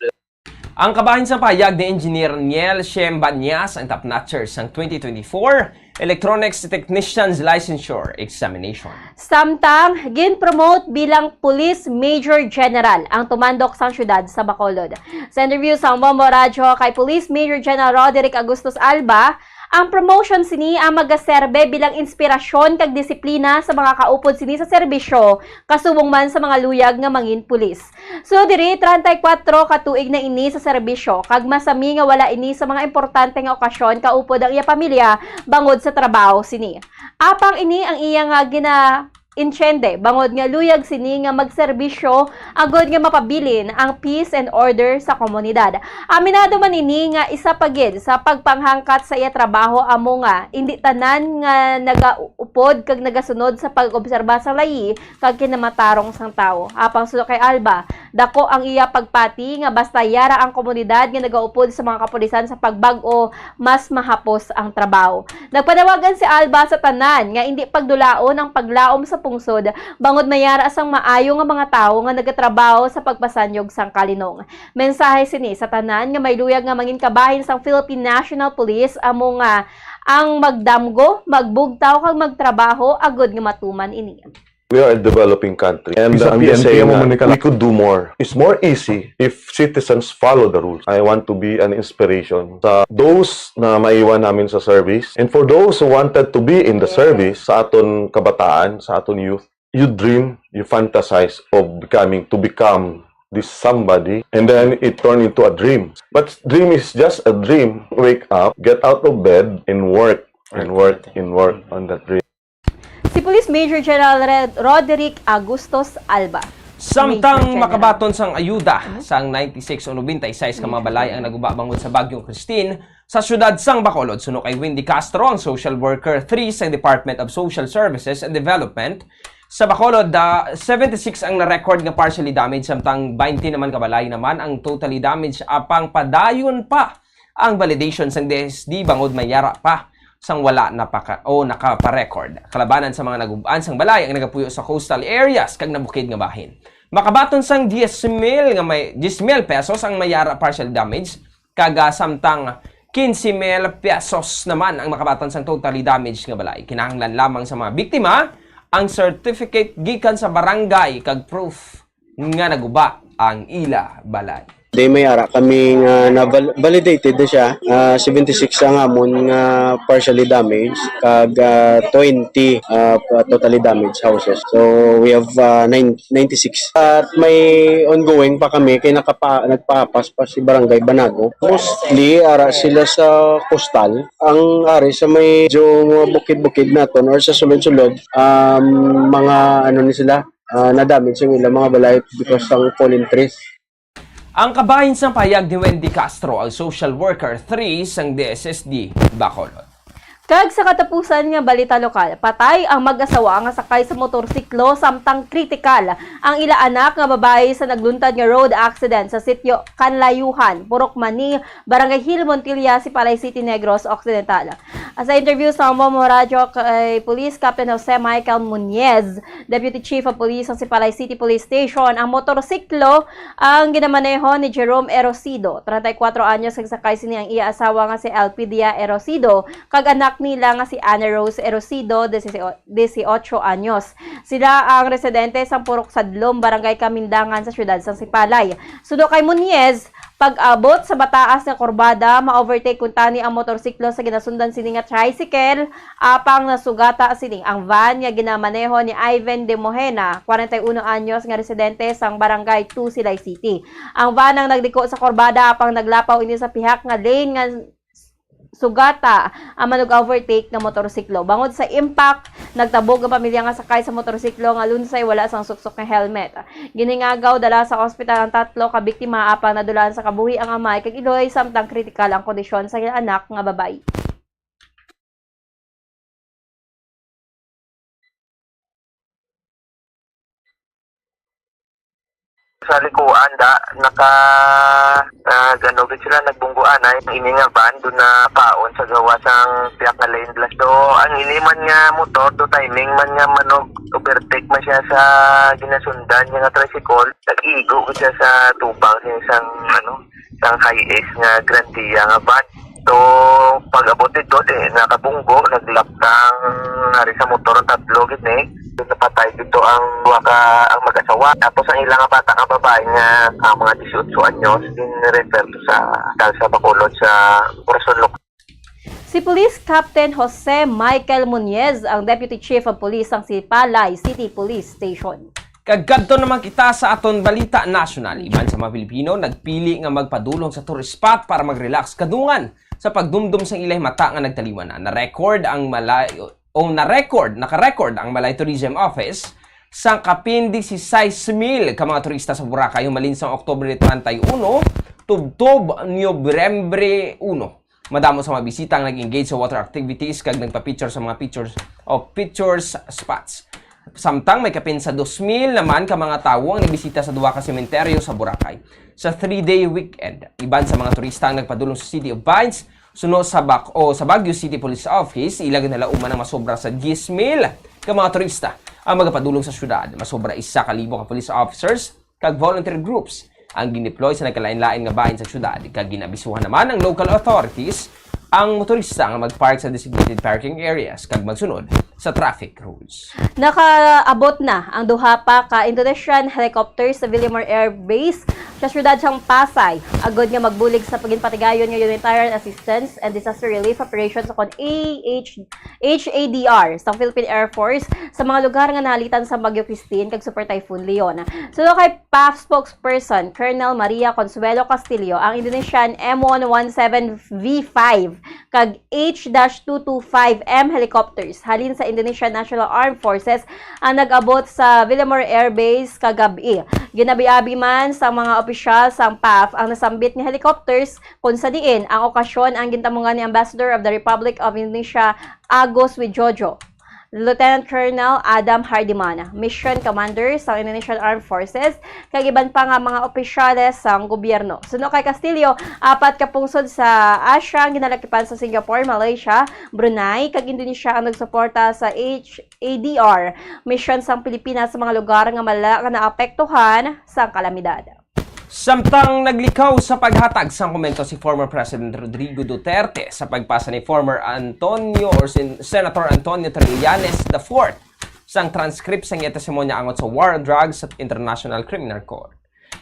Ang kabahin sa pahayag ni Engineer Niel Shem Banyas, ang top notcher sang twenty twenty-four Electronics Technicians Licensure Examination. Samtang, gin-promote bilang Police Major General ang tumandok sang siyudad sa Bacolod. Sa interview sa Bombo Radyo kay Police Major General Roderick Augustus Alba, Ang promotion sini ang magaserbe bilang inspirasyon kag disiplina sa mga kaupod sini sa serbisyo, kasubong man sa mga luyag nga mangin pulis. Sunod diri, treinta y cuatro ka tuig na ini sa serbisyo, kag masami nga wala ini sa mga importante nga okasyon kaupod ang iya pamilya bangod sa trabaho sini. Apang ini ang iya nga gina-, intiende, bangod nga luyag sini nga magserbisyo agod nga mapabilin ang peace and order sa komunidad. Aminado man ini nga isa pa gid sa pagpanghangkat sa iya trabaho amo nga indi tanan nga nagaupod kag nagasunod sa pag-obserba sa layi kag kinamatarong sang tawo. Apang suno kay Alba, dako ang iya pagpati nga basta yara ang komunidad nga nagaupod sa mga kapulisan sa pagbag-o, mas mahapos ang trabaho. Nagpanawagan si Alba sa tanan nga indi pagdulaon ang paglaom sa pungsod, bangod mayara sang maayo nga mga tawo nga nagatrabaho sa pagpasanyog sang kalinong. Mensahe sini sa tanan nga may luyag nga mangin kabahin sang Philippine National Police amo nga ang magdamgo, magbugtaw kag magtrabaho agud nga matuman ini. We are a developing country. And Isa I'm just P N P saying mo, that Monica. We could do more. It's more easy if citizens follow the rules. I want to be an inspiration sa those na maiwan namin sa service. And for those who wanted to be in the service, sa aton kabataan, sa aton youth, you dream, you fantasize of becoming, to become this somebody, and then it turned into a dream. But dream is just a dream. Wake up, get out of bed, and work, and work, and work on that dream. Si Police Major General Red-, Roderick Agustos Alba. Samtang Major General. Makabaton sang ayuda sang ninety-six o ninety-six ka mga balay ang naguba bangod sa Bagyong Christine sa siyudad sang Bacolod, suno kay Wendy Castro, ang social worker three sa Department of Social Services and Development sa Bacolod, ah, seventy-six ang na-record nga partially damaged, samtang twenty naman ka balay naman ang totally damaged, apang padayon pa ang validation sang D S S D bangod may yara pa sang wala napaka-, o nakapa-record. Kalabanan sa mga nagub-an sang balay ang nagapuyo sa coastal areas kag nabukid nga bahin. Makabaton sang diyes mil nga may, diyes mil pesos ang may yara partial damage, kag, ah, samtang quince mil pesos naman ang makabaton sang totally damaged nga balay. Kinahanglan lamang sa mga biktima ang certificate gikan sa barangay kag proof nga naguba ang ila balay. Di may ara kami nga na-val-, validated na siya. Ah, seventy-six ang amon nga partially damaged, kag, ah, twenty, ah, pa-, totally damaged houses. So, we have, ah, nine, ninety-six. At may ongoing pa kami kay nakapa-, nagpapas pa si Barangay Banago. Mostly, ara sila sa coastal. Ang ari sa may medyo mga bukid-bukid naton or sa sulod-sulod, um, mga ano ni sila, ah, na-damage ang ilang mga balay because ng fallen trees. Ang kabahin sang pahayag ni Wendy Castro, ang social worker three sang D S S D Bacolod. Kag sa katapusan nga balita lokal, patay ang mag-asawa nga sakay sa motorsiklo samtang kritikal ang ila anak nga babayi sa nagluntad nga road accident sa sitio Kanlayuhan, Purok Mani, Barangay Hill Montilla, Sipalay City, Negros Occidental. Sa interview sa Momo Radyo kay Police Captain Jose Michael Muñez, Deputy Chief of Police sa Sipalay City Police Station, ang motorsiklo ang ginamaneho ni Jerome Erosido, treinta y cuatro anyos, kag sakay sini ang iya asawa nga si Elpidia Erosido, kag anak nila nga si Anna Rose Erosido, dieciocho anyos. Sila ang residente sa Purok Sadlom, Barangay Kamindangan sa siyudad sang Sipalay. Suno kay Muñez, pag-abot sa mataas nga kurbada, ma-overtake kuntani ang motorsiklo sa ginasundan sini nga tricycle, apang nasugata sini ang van nga ginamaneho ni Ivan De Mohena, kwarenta y uno anyos, nga residente sang Barangay two, Silay City. Ang van ang nagliko sa kurbada apang naglapaw ini sa pihak nga lane nga sugata ang manug-overtake nga motorsiklo. Bangod sa impact, nagtabog ang pamilya nga sakay sa motorsiklo nga lunsay wala sang suksok nga helmet. Ginhingagaw dala sa ospital ang tatlo ka biktima, apang nadulaan sa kabuhi ang amay kag iloy, samtang kritikal ang kondisyon sa ila anak nga babayi. Sa likuan da, naka, nag-, ano gid sila, nagbungguanay. Ini nga van, doon na paon sa gawa sang pihak nga lane blast. So, ang ini man nga motor, do timing man nga manog overtake man siya sa ginasundan niya nga tricycle, nag-igo gid siya sa tubang sa isang, ano, sang high-ace nga Grandia nga van. So, pag-abot dito, di, nakabunggo, naglaptang nari sa motor ang tatlo gid ni. Napatay dito ang duha ka, ang mag-asawa. Tapos ang ilang bata nga babae nga, ah, mga dieciocho anyos, din-refer to sa ospital sa Bacolod sa Corazon Local. Si Police Captain Jose Michael Muñez ang Deputy Chief of Police sang Sipalay City Police Station. Kag kadto naman kita sa aton balita nasyonal. Iban sa mga Pilipino, nagpili nga magpadulong sa tourist spot para mag-relax kadungan sa pagdumdom sang ilay mata nga nagtaliwan na. Na-record ang Malay, o na-record, naka-record ang Malay Tourism Office sa kapin dieciséis mil ka mga turista sa Boracay humalin sa October treinta y uno tubtob Nobyembre uno. Madamo sa mga bisita ang nag-engage sa water activities kag nagpa-picture sa mga pictures o pictures spots. Samtang may kapin sa dos mil naman ka mga tawo ang nagbisita sa duha ka sementeryo sa Boracay sa three-day weekend. Iban sa mga turista ang nagpadulong sa City of Vines, suno sa Bac-, o sa Baguio City Police Office, ila ginalauman ang masobra sa diyes mil ka mga turista ang magapadulong sa syudad. Masobra isa ka libo ka police officers kag volunteer groups ang gindeploy sa nagkalain-lain nga bahin sa syudad, kag ginabisuhan naman ang local authorities ang motorista nga mag-park sa designated parking areas kag magsunod sa traffic rules. Nakaabot na ang duha pa ka Indonesian helicopters sa Villamor Air Base sa siyudad sang Pasay, agod nga magbulig sa paginpatigayon nga humanitarian assistance and disaster relief operations, kon A H, H A D R, sa Philippine Air Force sa mga lugar nga nahalitan sa Bagyo Christine kag Super Typhoon Leon. Suno kay PAF spokesperson Colonel Maria Consuelo Castillo, ang Indonesian M one one seven V five kag H dash two two five M helicopters halin sa Indonesian National Armed Forces ang nag-abot sa Villamor Air Base kagab-i. Ginabi-abi man sa mga opisyal sang PAF ang nasambit nga helicopters, kung sa diin ang okasyon ang gintamungan ni Ambassador of the Republic of Indonesia, Agus Wijojo, Lieutenant Colonel Adam Hardiman, Mission Commander sang Indonesian Armed Forces, kag iban pa nga mga opisyales sang gobyerno. Suno kay Castillo, apat ka pungsod sa Asia ang ginalakipan sa Singapore, Malaysia, Brunei, kag Indonesia ang nagsuporta sa H A D R mission sang Pilipinas sa mga lugar nga malala nga naapektuhan sang kalamidad. Samtang naglikaw sa paghatag sang komento si former President Rodrigo Duterte sa pagpasa ni former Antonio or Sen-, Senator Antonio Trillanes the fourth sang transcript sang iya testimonya angot sa war on drugs sa International Criminal Court.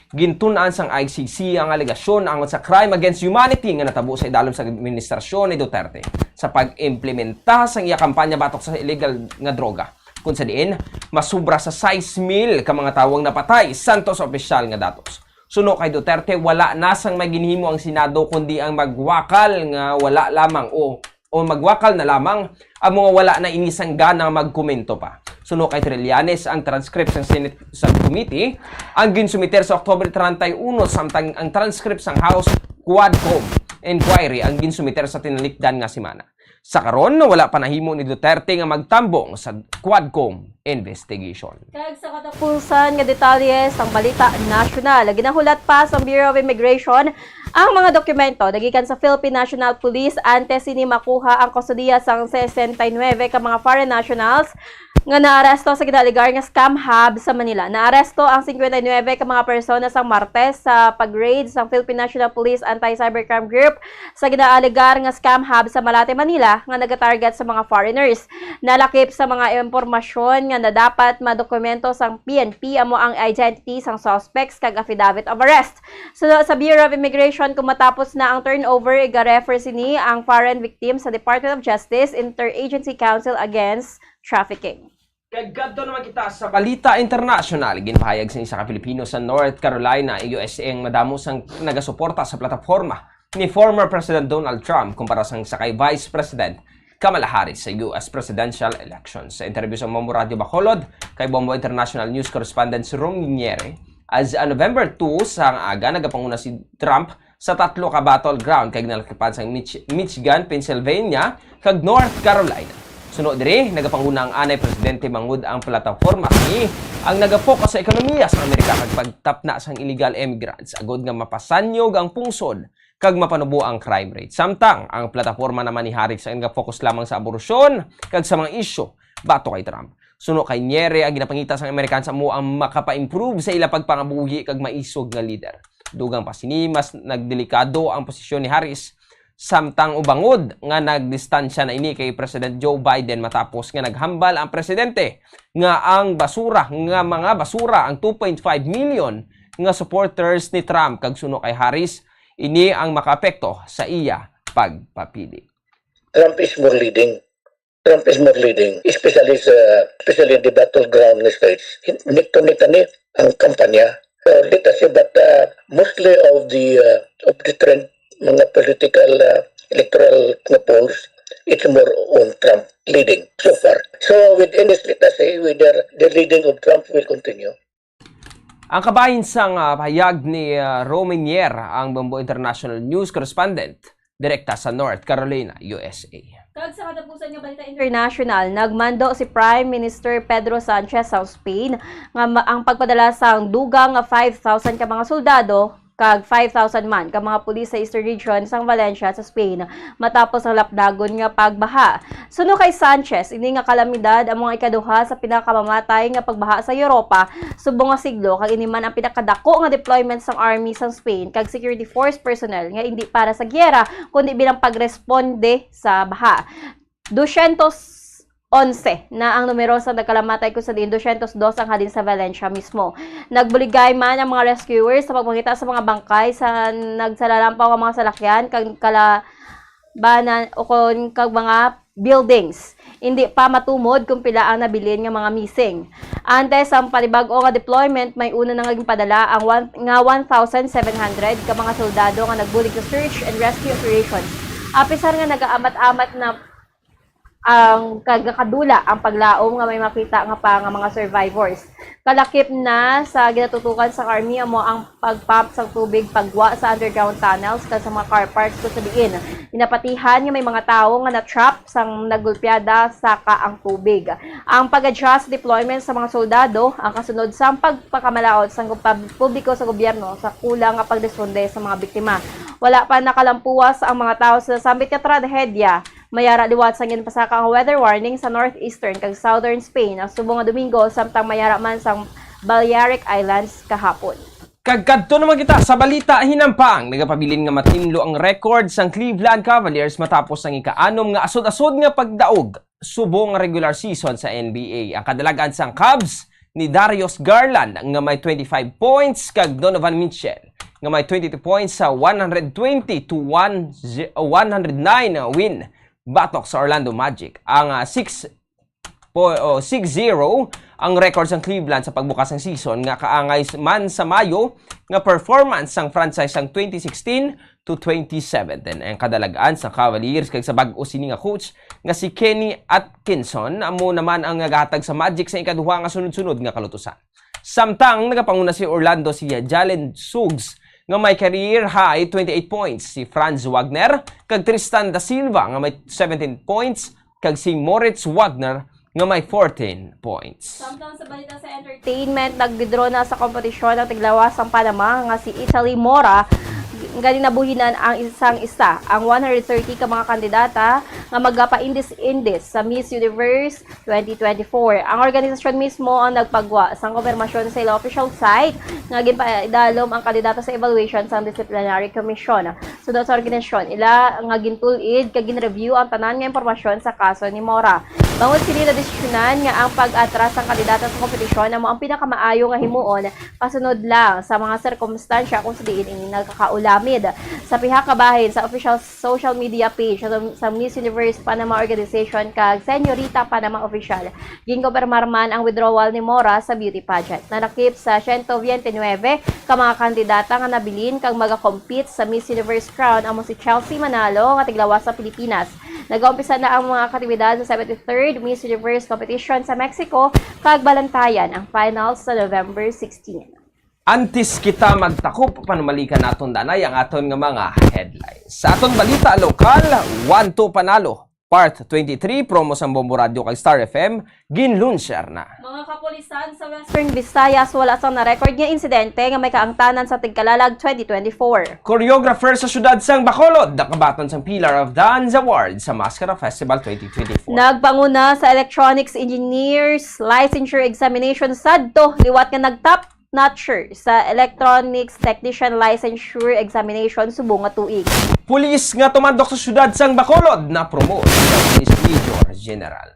Gintun-an sang I C C ang alegasyon angot sa crime against humanity nga natabo sa idalom sa administrasyon ni Duterte sa pag-implementa sang iya kampanya batok sa illegal nga droga, kung sa diin masubra sa sais mil ka mga tawo ang napatay, santos sa opisyal nga datos. Suno kay Duterte, wala na sang may ginhimo ang Senado kundi ang magwakal nga wala lamang o, o magwakal na lamang ang mga wala na ini sang gana nga magkomento pa. Suno kay Trillanes, ang transcript sang Senate Subcommittee ang ginsumiter sa October treinta y uno, samtang ang transcript sang House Quadcom Inquiry ang ginsumiter sa tinalikdan nga semana. Sa karon, wala pa nahimo ni Duterte nga magtambong sa Quadcom investigation. Kag sa katapusan nga detalye sang balita nasyonal, ginahulat pa sa Bureau of Immigration ang mga dokumento nagikan sa Philippine National Police antes sini makuha ang kustodiya sang sesenta y nuebe ka mga foreign nationals nga naaresto sa ginaalegar nga scam hub sa Manila. Naaresto ang singkwenta y nuebe ka mga persona sang Martes sa pag-raid sang Philippine National Police Anti-Cybercrime Group sa ginaalegar nga scam hub sa Malate, Manila, nga nagatarget sa mga foreigners. Nalakip sa mga impormasyon nga nadapat madokumento sang P N P amo ang identity sang suspects kag affidavit of arrest. Suno sa Bureau of Immigration, kung matapos na ang turnover, iga-refer sini ang foreign victim sa Department of Justice Interagency Council Against Trafficking. Kag kadto naman kita sa balita internasyonal. Ginpahayag sang isa ka Pilipino sa North Carolina, U S A, ang madamo sang nagasuporta sa plataporma ni former President Donald Trump kumpara sang sa kay Vice President Kamala Harris sa U S presidential election. Sa interview sa Bombo Radio Bacolod kay Bombo International News Correspondent si Rom Niere, as, ah, November two sa aga, nagapanguna si Trump sa tatlo ka battleground kag nalakipan sang Mich-, Michigan, Pennsylvania, kag North Carolina. Suno diri, nagapanguna ang anay presidente bangod ang plataporma kini ang nagafocus sa ekonomiya sa Amerika kag pagtapna sang illegal immigrants agod nga mapasanyog ang pungsod kag mapanubo ang crime rate. Samtang ang plataporma naman ni Harris ang nagafocus lamang sa abortion kag sa mga isyu batok kay Trump. Suno kay Niere, ang ginapangita sang Amerikans amo ang makapa-improve sa ila pagpangabuhi kag maisog nga lider. Dugang pa sini, mas nagdelikado ang posisyon ni Harris, samtang ubangod nga nagdistansya na ini kay President Joe Biden matapos nga naghambal ang presidente nga ang basura nga mga basura ang two point five million nga supporters ni Trump, kag suno kay Harris, ini ang makaapekto sa iya pagpapili. Trump is more leading. Trump is more leading, especially sa, especially in the battleground states. Hin-, neck to neck na ni ang kampanya. So, let us say, but, uh, mostly of the, uh, of the trend, mga political, uh, electoral nga polls, it's more on Trump leading so far. So, with any, let us say, whether the leading of Trump will continue. Ang kabahin sang, ah, pahayag ni, ah, Ro Menier, ang Bombo International News Correspondent, direkta sa North Carolina, U S A. Kag sa katapusan nga balita international, nagmando si Prime Minister Pedro Sanchez sa Spain nga ma- ang pagpadala sang dugang nga five thousand ka mga soldado kag five thousand man ka mga pulis sa eastern region sang Valencia sa Spain matapos ang lapdagon nga pagbaha. Suno kay Sanchez, ini nga kalamidad amo ang ikaduha sa pinakamamamatay nga pagbaha sa Europa subong nga siglo, kag ini man ang pinakadako nga deployment sang army sang Spain kag security force personnel nga indi para sa giyera kundi bilang pagresponde sa baha. Dosyentos onse na ang numero sa nagkalamatay, kung sa diin dosyentos dos ang halin sa Valencia mismo. Nagbuligay man ang mga rescuers sa pagpangita sa mga bangkay sa nagsalalampaw nga mga salakyan kag kalabanan ukon kag mga buildings. Indi pa matumod kung pila ang nabilin nga mga missing. Antes ang panibag-o nga deployment, may una na nga ginpadala ang one, nga one thousand seven hundred ka mga soldado nga nagbulig sa search and rescue operation. Apisar nga nagaamat-amat na ang kagakadula ang paglaom nga may makita nga pa nga mga survivors. Kalakip na sa ginatutukan sa army amo ang pagpump sang tubig pagwa sa underground tunnels kag sa mga car parks kung sa diin ginapatihan nga may mga tawo nga na-trap sang nagulpiada saka ang tubig. Ang pag-adjust sa deployment sa mga soldado ang kasunod sang pagpakamalaut sang pub- publiko sa gobyerno sa kulang nga pagresponde sa mga biktima. Wala pa nakalampuwas ang mga tawo sa nasambit nga trahedya. Mayara liwat sang ginpasaka ang weather warning sa northeastern kag southern Spain ang subong nga Domingo, samtang mayara man sang Balearic Islands kahapon. Kag kadto naman kita sa balita hinampang. Nagapabilin nga matinlo ang record sang Cleveland Cavaliers matapos ang ika-anom nga asod-asod nga pagdaog subong nga regular season sa N B A. Ang kadalagan sang Cavs ni Darius Garland nga may twenty-five points kag Donovan Mitchell nga may twenty-two points sa one hundred twenty to one, one hundred nine win batok sa Orlando Magic. Ang, ah, six po, o, six zero ang record sang Cleveland sa pagbukas sang season nga kaangay s- man sa Mayo nga performance sang franchise sang twenty sixteen to twenty seventeen. Ang kadalagan sa Cavaliers kag sa bag-o sini nga coach nga si Kenny Atkinson amo naman ang nagahatag sa Magic sa ikaduha nga sunod-sunod nga kalutusan. Samtang nagapanguna si Orlando si Jalen Suggs nga may career high twenty-eight points, si Franz Wagner kag Tristan da Silva nga may seventeen points kag si Moritz Wagner nga may fourteen points. Samtang sa balita sa entertainment, nag-withdraw na sa kompetisyon ang tiglawas sang Panama nga si Italy Mora. Gani nabuhinan ang isang isa ang one hundred thirty ka mga kandidata nga magapaindis-indis sa Miss Universe twenty twenty-four. Ang organisasyon mismo ang nagpagwa sang kumpirmasyon sa ila official site nga ginpaidalom ang kandidata sa evaluation sang Disciplinary Commission. Suno sa organisasyon, ila nga gintul-id kag gin-review ang tanan nga impormasyon sa kaso ni Mora. Bangod sini, nadesisyonan nga ang pag-atras sang kandidata sa kompetisyon amo ang pinakamaayo nga himuon kasunod lang sa mga sirkumstansya kung sa diin ini nagkakaulamid. Sa pihak nga bahin sa official social media page sa, sa Miss Universe Panama Organization kag Señorita Panama Official, ginkumpirmar man ang withdrawal ni Mora sa beauty pageant. Nanakip sa siyento biyente nuwebe ka mga kandidata nga nabilin kag magakompete sa Miss Universe crown amo si Chelsea Manalo nga tiglawas sa Pilipinas. Nagaumpisa na ang mga aktibidad sa seventy-third Miss Universe competition sa Mexico kag balantayan ang finals sa November sixteen. Antes kita magtakop, panumalikan naton danay ang aton nga mga headlines. Sa aton balita lokal, One to Panalo, Part twenty-three, promo sang Bombo Radio kag Star F M, ginlunsar na. Mga kapulisan sa Western Visayas, wala sang na-record nga insidente nga may kaangtanan sa Tigkalalag twenty twenty-four. Choreographer sa siyudad sang Bacolod, nakabaton sang Pillar of Dance Award sa Mascara Festival twenty twenty-four. Nagpanguna sa Electronics Engineers Licensure Examination sadto liwat nga nag-top notcher sa Electronics Technician Licensure Examination subong nga tuig. Pulis nga tumandok sa siyudad sang Bacolod na-promote sa Police Major General.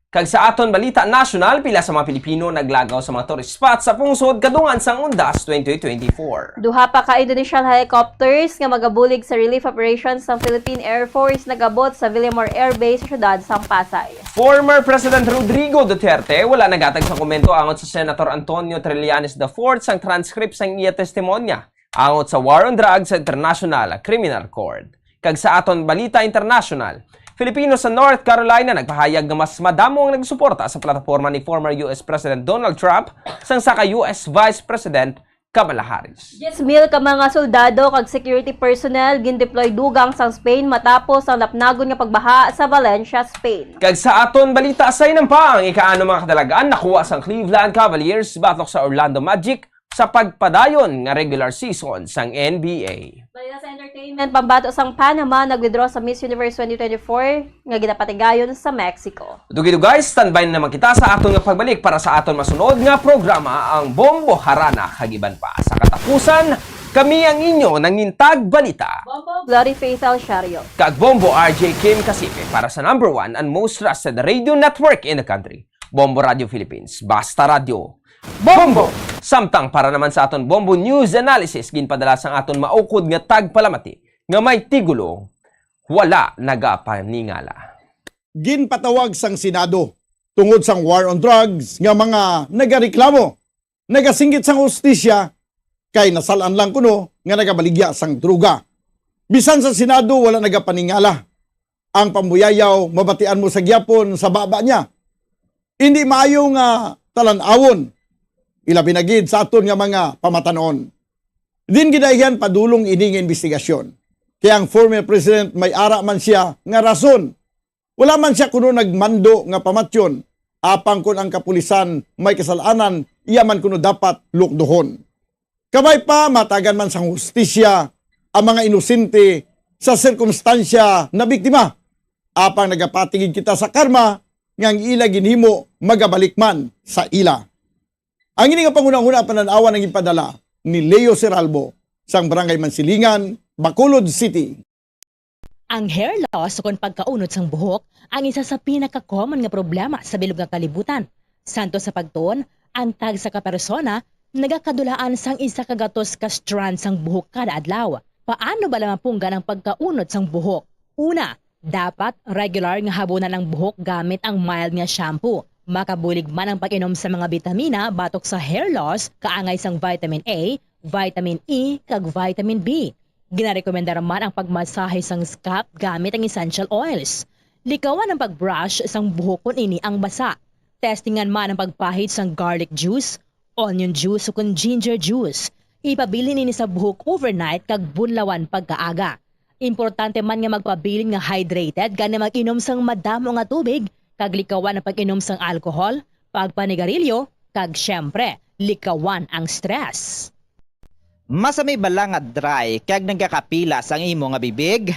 Kag sa aton balita nasyonal, pila sa mga Pilipino naglagaw sa mga tourist spot sa pungsod kadungan sang Undas twenty twenty-four. Duha pa ka Indonesian helicopters nga magabulig sa relief operations sang Philippine Air Force nag-abot sa Villamor Air Base sa siyudad sang Pasay. Former President Rodrigo Duterte wala nagatag sa komento angot sa Senator Antonio Trillanes the fourth sang transcript sang iya testimonya angot sa war on drugs sa International Criminal Court. Kag sa aton balita international, Filipino sa North Carolina nagpahayag nga mas madamo ang nagsuporta sa plataporma ni former U S President Donald Trump sang sa kay U S Vice President Kamala Harris. Diyes mil ka mga soldado kag security personnel gindeploy dugang sang Spain matapos ang napnagon nga pagbaha sa Valencia, Spain. Kag sa aton balita sa inampa, ang ika-ano mga kadalagan nakuha sang Cleveland Cavaliers batok sa Orlando Magic sa pagpadayon nga regular season sang N B A. Balita sa entertainment, pambato sang Panama nag-withdraw sa Miss Universe twenty twenty-four nga ginapatigayon sa Mexico. Dugay-dugay, standby na naman kita sa aton nga pagbalik para sa aton masunod nga programa, ang Bombo, Harana kag iban pa. Sa katapusan, kami ang inyo nangintag balita, Bombo, Glory Faith Alciario, kag Bombo R J Kim Casipe para sa number one and most trusted radio network in the country, Bombo Radio Philippines. Basta Radyo, Bombo! Samtang para naman sa aton Bombo News Analysis, ginpadala sang aton maukod nga tagpalamati nga may tigulo, Wala Nagapaningala. Ginpatawag sang Senado tungod sang war on drugs nga mga nagareklamo, nagasinggit sang hustisya kay nasal-an lang kuno nga nagabaligya sang droga. Bisan sa Senado, wala nagapaningala. Ang pambuyayaw, mabatian mo sa gihapon sa baba niya. Indi maayo nga talan-awon, ilabi na gid sa aton nga mga pamatan-on. Din gidaihan padulong ini nga imbestigasyon. Kay ang former president may ara man siya nga rason. Wala man siya kuno nagmando nga pamatyon, apang kon ang kapulisan may kasal-anan, iya man kuno dapat lukdohon. Kabay pa, matagan man sang hustisya ang mga inosente sa sirkumstansya na biktima. Apang nagapatigid kita sa karma nga ang ila ginhimo magabalik man sa ila. Ang ini nga panghunahuna panan-awan ang ipadala ni Leo Seralbo sang Barangay Mansilingan, Bacolod City. Ang hair loss ukon pagkaunod sang buhok ang isa sa pinaka-common nga problema sa bilog nga kalibutan. Santo sa pagtuon, ang tagsa ka persona nagakadulaan sang isa ka gatos ka strand sang buhok kada adlaw. Paano bala mapunggan ang pagkaunod sang buhok? Una, dapat regular nga habunan ang buhok gamit ang mild nga shampoo. Makabulig man ang pag-inom sa mga bitamina batok sa hair loss, kaangay sang vitamin A, vitamin E, kag vitamin B. Ginarekomendar man ang pagmasahe sang scalp gamit ang essential oils. Likawan ang pag-brush sang buhok kon ini ang basa. Testingan man ang pagpahid sang garlic juice, onion juice, ukon ginger juice. Ipabilin ini sa buhok overnight kag bunlawan pagkaaga. Importante man nga magpabilin nga hydrated, gani mag-inom sang madamo nga tubig, kag likawan ang pag-inom sang alcohol, pagpanigarilyo, kag, siyempre, likawan ang stress. Masami bala nga dry kag nagakapilas ang imo nga bibig?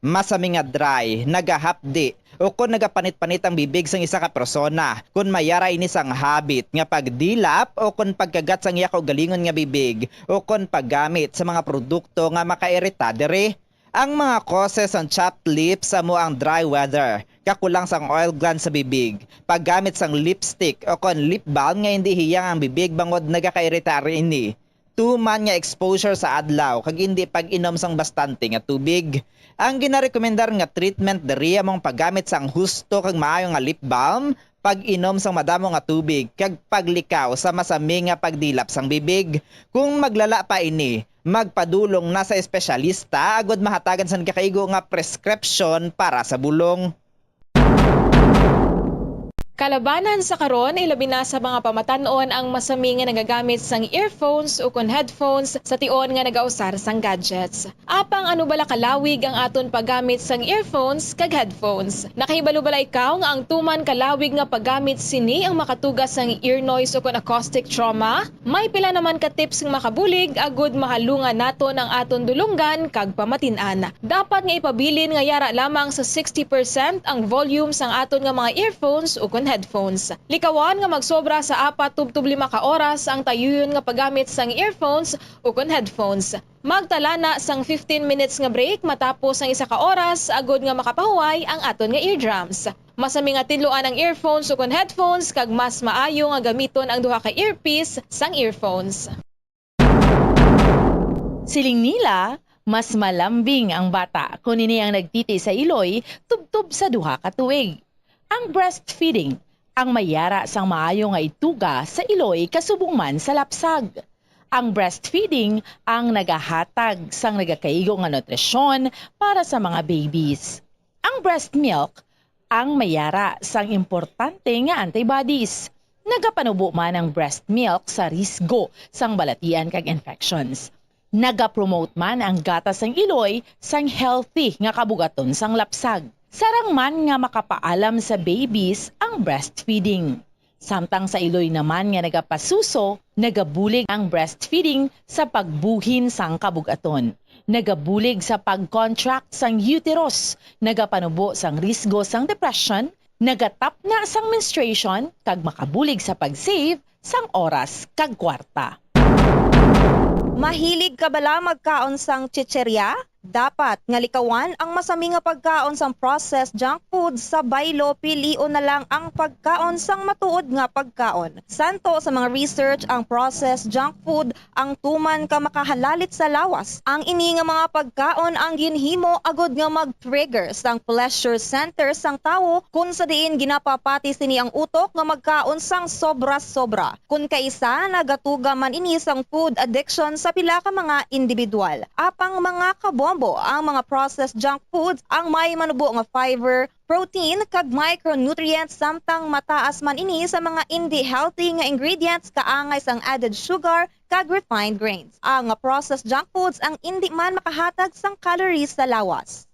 Masami nga dry, nagahapdi, ukon nagapanit-panit ang bibig sang isa ka persona kon may ara ini sang habit nga pagdilap ukon pagkagat sang iya kaugalingon nga bibig ukon paggamit sa mga produkto nga makairita diri. Ang mga causes sang chapped lips amo ang dry weather, kakulang sang oil glands sa bibig, paggamit sang lipstick ukon lip balm nga indi hiyang ang bibig bangod nagakairita ini, tuman nga exposure sa adlaw kag indi pag-inom sang bastante nga tubig. Ang ginarekomendar nga treatment diri amo ang paggamit sang husto kag maayo nga lip balm, pag-inom sang madamo nga tubig, kag paglikaw sa masami nga pagdilap sang bibig. Kung maglala pa ini, magpadulong na sa espesyalista agod mahatagan sang gakaigo nga prescription para sa bulong. Kalabanan sa karon, ilabi na sa mga pamatan-on ang masami nga nagagamit sang earphones ukon headphones sa tion nga nagausar sang gadgets. Apang ano bala kalawig ang aton paggamit sang earphones kag headphones? Nakahibalo bala ikaw nga ang tuman kalawig nga paggamit sini ang makatuga sang ear noise ukon acoustic trauma? May pila naman ka tips nga makabulig agud mahalungan naton ang aton dulonggan kag pamatin-an. Dapat nga ipabilin nga yara lamang sa sixty percent ang volume sang aton nga mga earphones ukon headphones. Likawan nga magsobra sa apat tubtob lima ka oras ang tayuyon nga paggamit sang earphones ukon headphones. Magtala na sang fifteen minutes nga break matapos ang isa ka oras agud nga makapahuway ang aton nga eardrums. Masami nga tinluan ang earphones ukon headphones, kag mas maayo nga gamiton ang duha ka earpiece sang earphones. Siling nila, mas malambing ang bata kon ini ang nagtiti sa iloy tubtob sa duha ka tuig. Ang breastfeeding ang may yara sang maayo nga ituga sa iloy kasubong man sa lapsag. Ang breastfeeding ang nagahatag sang nagakaigo nga nutrisyon para sa mga babies. Ang breast milk ang may yara sang importante nga antibodies. Nagapanubo man ang breast milk sa risgo sang balatian kag infections. Nagapromote man ang gatas sang iloy sang healthy nga kabugaton sang lapsag. Sarang man nga makapaalam sa babies ang breastfeeding. Samtang sa iloy naman nga nagapasuso, nagabulig ang breastfeeding sa pagbuhin sang kabugaton. Nagabulig sa pag-contract sang uterus, nagapanubo sang risgo sang depression, nagatapna sang menstruation, kag makabulig sa pag-save sang oras kag kwarta. Mahilig ka bala magkaon sang chichirya? Dapat nga likawan ang masami nga pagkaon sang processed junk food sa baylo, pilion na lang ang pagkaon sang matuod nga pagkaon. Santo sa mga research, ang processed junk food ang tuman ka makahalalit sa lawas. Ang ini nga mga pagkaon ang ginhimo agud nga mag-trigger sang pleasure center sang tawo, kun sa diin ginapapati sini ang utok nga magkaon sang sobra-sobra. Kun kaisa, nagatuga man ini sang food addiction sa pila ka mga individual. Apang mga kabombo, ang mga processed junk foods ang may manubo nga fiber, protein, kag micronutrients, samtang mataas man ini sa mga indi healthy nga ingredients kaangay sang added sugar kag refined grains. Ang processed junk foods ang indi man makahatag sang calories sa lawas.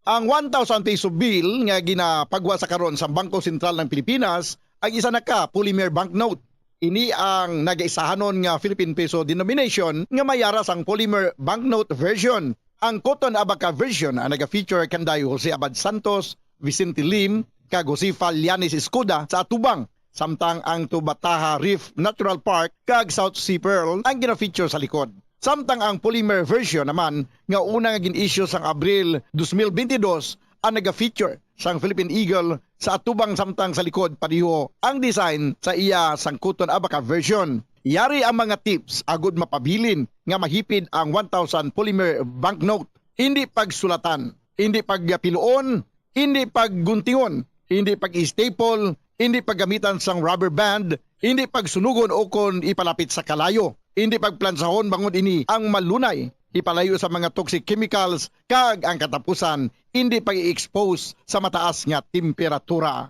Ang one thousand peso bill nga ginapagwa sa karon sa Bangko Sentral ng Pilipinas ang isa na ka polymer banknote. Ini ang nagaisahanon nga Philippine peso denomination nga may yara sang polymer banknote version. Ang Cotton Abaca version ang naga-feature kanday Jose Abad Santos, Vicente Lim, kag Josefa Llanes Escuda sa atubang, samtang ang Tubataha Reef Natural Park kag South Sea Pearl ang gina-feature sa likod. Samtang ang polymer version naman nga una nga gin-issue sang Abril dos mil bentidós ang naga-feature sang Philippine Eagle sa atubang, samtang sa likod pareho ang design sa iya sang Cotton Abaca version. Yari ang mga tips agud mapabilin nga mahipid ang one thousand polymer banknote. Hindi pagsulatan, hindi pagpiluon, hindi pagguntingon, hindi pag-staple, hindi paggamitan sang rubber band, hindi pagsunugon ukon ipalapit sa kalayo, hindi pagplansahon bangod ini ang malunay ipalayo sa mga toxic chemicals, kag ang katapusan, hindi pag-i-expose sa mataas nga temperatura.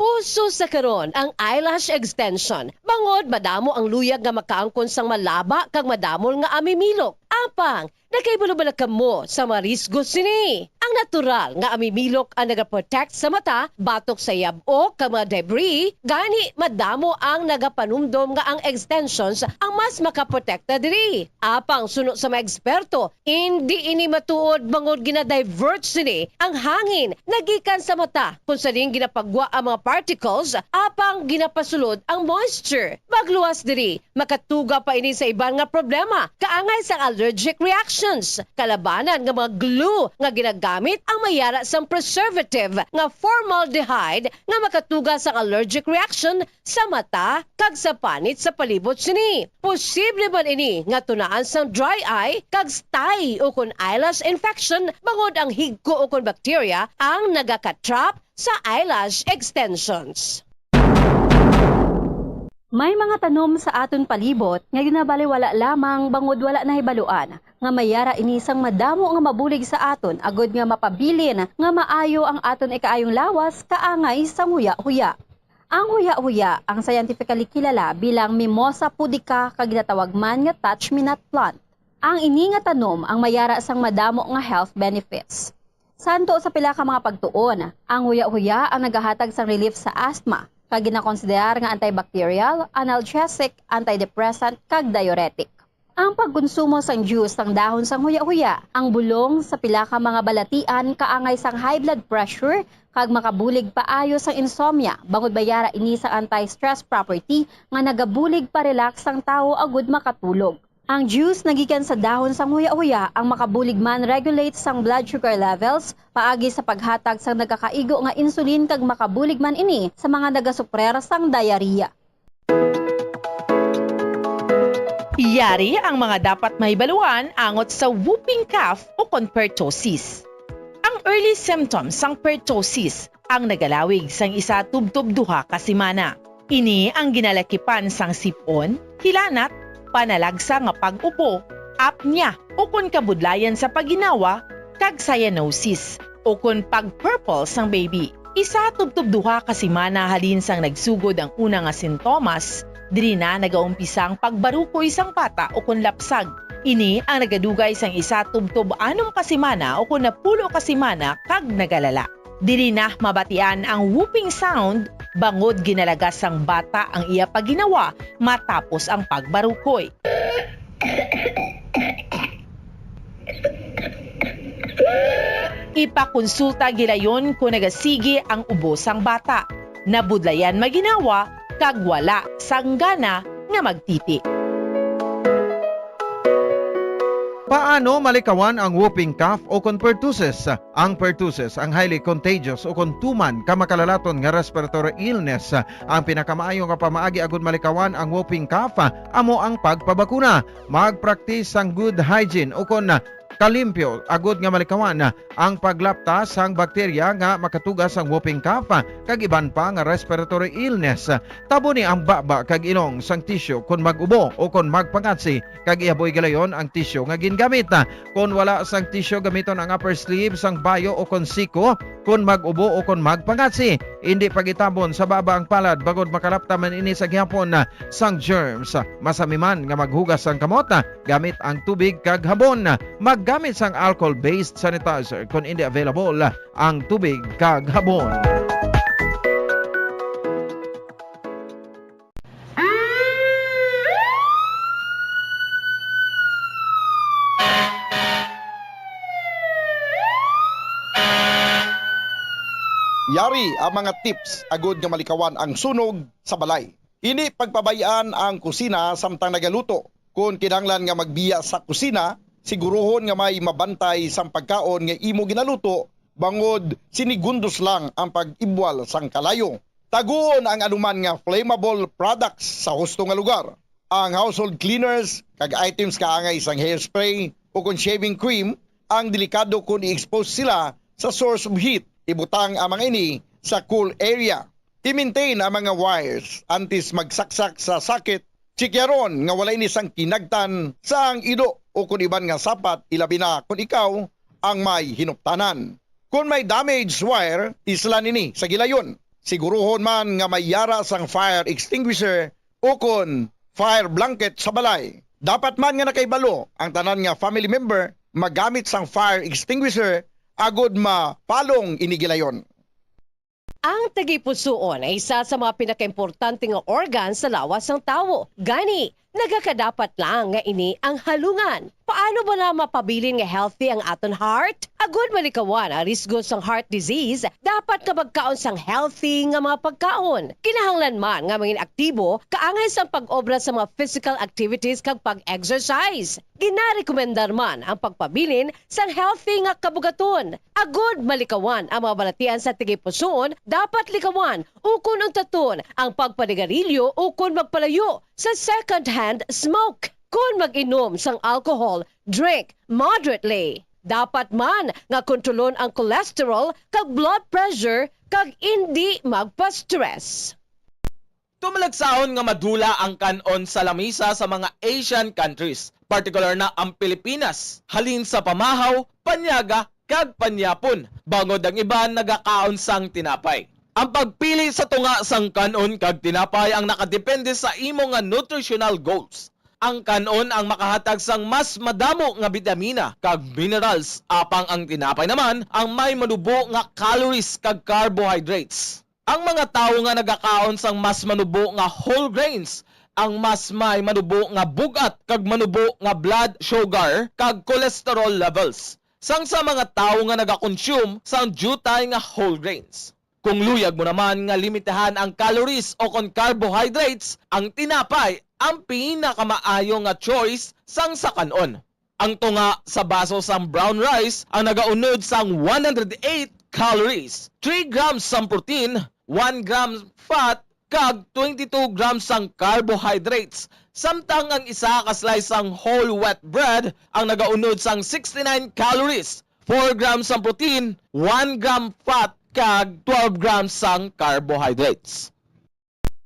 Uso sa karon ang eyelash extension, bangod madamo ang luyag nga makaangkon sang malaba kag madamol nga amimilok. Apang, nakahibalo bala kamo sa mga risgo sini? Ang natural nga amimilok ang nagaprotect sa mata batok sa yab-o kag mga debris, gani madamo ang nagapanumdom nga ang extensions ang mas makaprotekta diri. Apang suno sa mga eksperto, indi ini matuod bangod gina-divert sini ang hangin nagikan sa mata, kung sa diin ginapagwa ang mga particles, apang ginapasulod ang moisture. Magluwas diri, makatuga pa ini sa iban nga problema, kaangay sang allergic reactions. Kalabanan nga mga glue nga ginagamit ang may yara sang preservative nga formaldehyde nga makatuga sang allergic reaction sa mata kag sa panit sa palibot sini. Posible man ini nga tunaan sang dry eye kag stye ukon eyelash infection bangod ang higko ukon bakterya ang nagakatrap sa eyelash extensions. May mga tanom sa aton palibot nga ginabaliwala lamang bangod wala nahibaluan nga may yara ini sang madamo nga mabulig sa aton agud nga mapabilin nga maayo ang aton ikaayong lawas kaangay sang huya-huya. Ang huya-huya, ang scientifically kilala bilang Mimosa pudica kag ginatawag man nga touch-me-not plant. Ang ini nga tanom ang may yara sang madamo nga health benefits. Santo sa pila ka mga pagtuon, ang huya-huya ang nagahatag sang relief sa asthma, kag ginakonsiderar nga antibacterial, analgesic, antidepressant, kag diuretic. Ang pagkonsumo sang juice sang dahon sang huya-huya, ang bulong sa pila ka mga balatian kaangay sang high blood pressure kag makabulig paayo sang insomnia, bangod may yara ini sang anti-stress property nga nagabulig pa-relax sang tawo agud makatulog. Ang juice nagikan sa dahon sang huya-huya ang makabulig man regulate sang blood sugar levels paagi sa paghatag sang nagakaigo nga insulin kag makabulig man ini sa mga nagasuprer sang diarrhea. Yari ang mga dapat mahibaluan angot sa whooping cough o kon pertussis. Ang early symptoms sang pertussis ang nagalawig sang isa tubtob duha ka semana. Ini ang ginalakipan sang sip-on, hilanat, panalagsa nga pag-upo, apnea, ukon kabudlayan sa pagginawa, kag cyanosis, ukon pag-purple sang baby. Isa tubtob duha ka semana halin sang nagsugod ang una nga sintomas, diri na nagaumpisa ang pagbarukoy sang bata ukon lapsag. Ini ang nagadugay sang isa tubtob anom ka semana ukon napulo ka semana kag nagalala. Diri na mabatian ang whooping sound bangod ginalagas sang bata ang iya pagginawa matapos ang pagbarukoy. Ipakonsulta gilayon kon nagasigi ang ubo sang bata, nabudlayan magginawa, kag wala sang gana nga magtiti. Paano malikawan ang whooping cough o kon pertussis? Ang pertussis ang highly contagious o kon tuman ka makalalaton nga respiratory illness. Ang pinakamaayo nga pamaagi agud malikawan ang whooping cough amo ang pagpabakuna. Magpraktis sang good hygiene o kon kalimpyo agud nga malikawan ang paglapta sang bakterya nga makatuga sang whooping cough kag iban pa nga respiratory illness. Taboni ang baba kag ilong sang tisyu kon mag-ubo o kon magpangatsi, kag ihaboy gilayon ang tisyu nga gingamit. Kon wala sang tisyu, gamiton ang upper sleeve sang bayo o kon siko kon mag-ubo o kon magpangatsi. Indi pag-itabon sa baba ang palad bangod makalapta man ini sa gihapon sang germs. Masami man nga maghugas sang kamot gamit ang tubig kag habon. Maggamit sang alcohol-based sanitizer kon indi available ang tubig kag habon. Yari ang mga tips agud nga malikawan ang sunog sa balay. Indi pagpabay-an ang kusina samtang nagaluto. Kon kinahanglan nga magbiya sa kusina, siguruhon nga may mabantay sang pagkaon nga imo ginaluto, bangod sinigundos lang ang pag-ibwal sang kalayo. Taguon ang anuman nga flammable products sa husto nga lugar. Ang household cleaners kag items kaangay sang hairspray o kon shaving cream ang delikado kon i-expose sila sa source of heat. Ibutang ang mga ini sa cool area. I-maintain ang mga wires antes magsaksak sa socket. Tsikyaron nga wala ini sang kinagtan sang ido o kon iban nga sapat, ilabi na kon ikaw ang may hinuptanan. Kon may damaged wire, islan ini sa gilayon. Siguruhon man nga may yara sang fire extinguisher o kon fire blanket sa balay. Dapat man nga nakahibalo ang tanan nga family member magamit sang fire extinguisher agud mapalong ini gilayon. Ang tagipusoon ay isa sa mga pinakaimportante nga organ sa lawas sang tawo. Gani, nagakadapat lang nga ini ang halungan. Paano bala mapabilin nga healthy ang aton heart? Agud malikawan ang risgo sang heart disease, dapat nga magkaon sang healthy nga mga pagkaon. Kinahanglan man nga mangin aktibo kaangay sang pag-obra sa mga physical activities kag pag-exercise. Ginarekomendar man ang pagpabilin sang healthy nga kabugaton. Agud malikawan ang mga balatian sa tagipusoon, dapat likawan ukon untaton ang pagpanigarilyo ukon magpalayo sa second-hand smoke. Kon mag-inom sang alcohol, drink moderately. Dapat man nga kontrolon ang cholesterol kag blood pressure kag indi magpa-stress. Tumalagsahon nga madula ang kan-on sa lamisa sa mga Asian countries, partikular na ang Pilipinas, halin sa pamahaw, panyaga, kag panyapon, bangod ang iban nagakaon sang tinapay. Ang pagpili sa tunga sang kan-on kag tinapay ang nakadepende sa imo nga nutritional goals. Ang kan-on ang makahatag sang mas madamo nga bitamina kag minerals, apang ang tinapay naman ang may manubo nga calories kag carbohydrates. Ang mga tawo nga nagakaon sang mas manubo nga whole grains ang mas may manubo nga bug-at kag manubo nga blood sugar kag cholesterol levels sang sa mga tawo nga nagakonsume sang diutay nga whole grains. Kung luyag mo naman nga limitahan ang calories o kon carbohydrates, ang tinapay ang pinakamaayo nga choice sang sakan-on. Ang tunga sa baso sang brown rice ang nagaunod sang one hundred eight calories, three grams sang protein, one gram fat, kag twenty-two grams sang carbohydrates, samtang ang isa ka slice sang whole wheat bread ang nagaunod sang sixty-nine calories, four grams sang protein, one gram fat, kag twelve grams sang carbohydrates.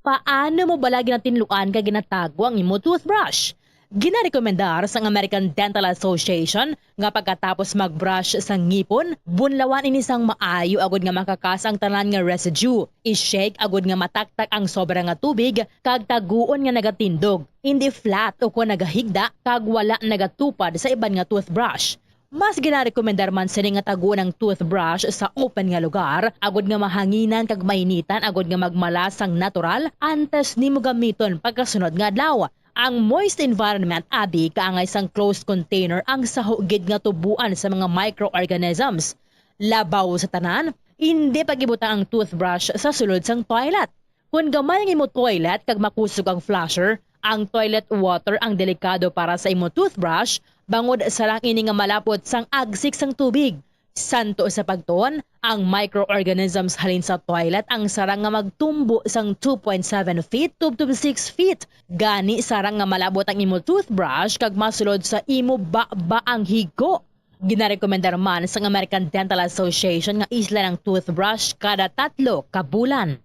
Paano mo bala ginatinluan kag ginatago ang imo toothbrush? Ginarekomendar sang American Dental Association nga pagkatapos mag-brush sa ngipon, bunlawan ini sang maayo agud nga makakas ang tanan nga residue. I-shake agud nga mataktak ang sobra nga tubig kag taguon nga nagatindog, indi flat ukon nagahigda kag wala nagatupad sa iban nga toothbrush. Mas ginarekomendar man sini nga taguon ang toothbrush sa open nga lugar, agud nga mahanginan kag mainitan agud nga magmala sang natural antes nimo gamiton pagkasunod nga adlaw. Ang moist environment abi kaangay sang closed container ang saho gid nga tubuan sa mga microorganisms. Labaw sa tanan, indi pag-ibutang ang toothbrush sa sulod sang toilet. Kon gamay ang imo toilet kag makusog ang flusher, ang toilet water ang delikado para sa imo toothbrush, bangod sarang ini nga malapot sang agsik sang tubig. Santo sa pagtuon, ang microorganisms halin sa toilet ang sarang nga magtumbo sang two point seven feet tubtob six feet. Gani, sarang nga malabot ang imo toothbrush kag masulod sa imo baba ang higko. Ginarekomendar man sang American Dental Association nga islan ang toothbrush kada tatlo ka bulan.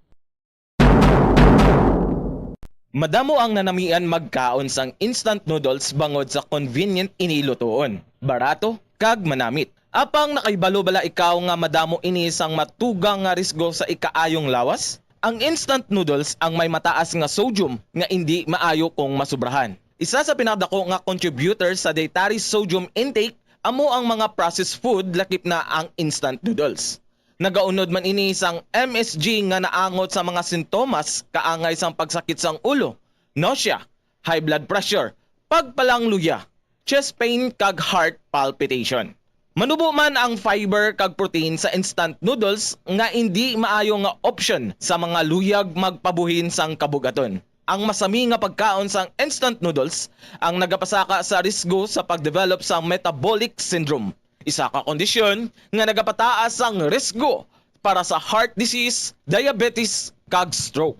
Madamo ang nanamian magkaon sang instant noodles bangod sa convenient ini lutoon, barato, kag manamit. Apang nakahibalo bala ikaw nga madamo ini sang matugang nga risgo sa ikaayong lawas? Ang instant noodles ang may mataas nga sodium nga indi maayo kung masubrahan. Isa sa pinakadako nga contributor sa dietary sodium intake amo ang mga processed food, lakip na ang instant noodles. Nagaunod man ini sang M S G nga naangot sa mga sintomas kaangay sang pagsakit sang ulo, nausea, high blood pressure, pagpalangluya, chest pain, kag heart palpitation. Manubo man ang fiber kag protein sa instant noodles nga indi maayo nga opsyon sa mga luyag magpabuhin sang kabug-aton. Ang masami nga pagkaon sang instant noodles ang nagapasaka sa risgo sa pagdevelop sang metabolic syndrome, isa ka kondisyon nga nagapataas sang risgo para sa heart disease, diabetes, kag stroke.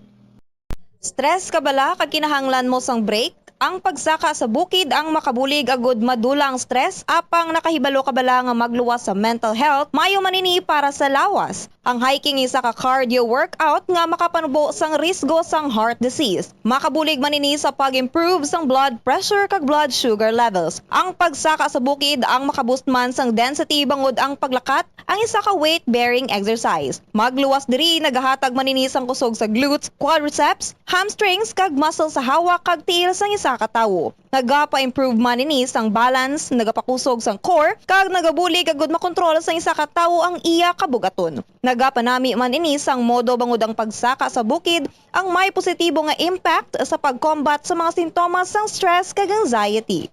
Stress ka bala kag kinahanglan mo sang break? Ang pagsaka sa bukid ang makabulig agud madula ang stress, apang nakahibalo ka bala nga magluwas sa mental health? Maayo man ini para sa lawas. Ang hiking isa ka cardio workout nga makapanubo sang risgo sang heart disease. Makabulig man ini sa pag-improve sang blood pressure kag blood sugar levels. Ang pagsaka sa bukid ang makaboost man sang density, bangod ang paglakat ang isa ka weight-bearing exercise. Magluwas diri nagahatag man ini sang kusog sa glutes, quadriceps, hamstrings, kag muscle sa hawak kag tiil sang isa ka tawo. Nagapa-improve man ini sang balance, nagapakusog sang core, kag nagabulig agud makontrol sang isa ka tawo ang iya kabug-aton. Nagapanami man ini sang modo bangod ang pagsaka sa bukid ang may positibo nga impact sa pag-combat sa mga sintomas sang stress kag anxiety.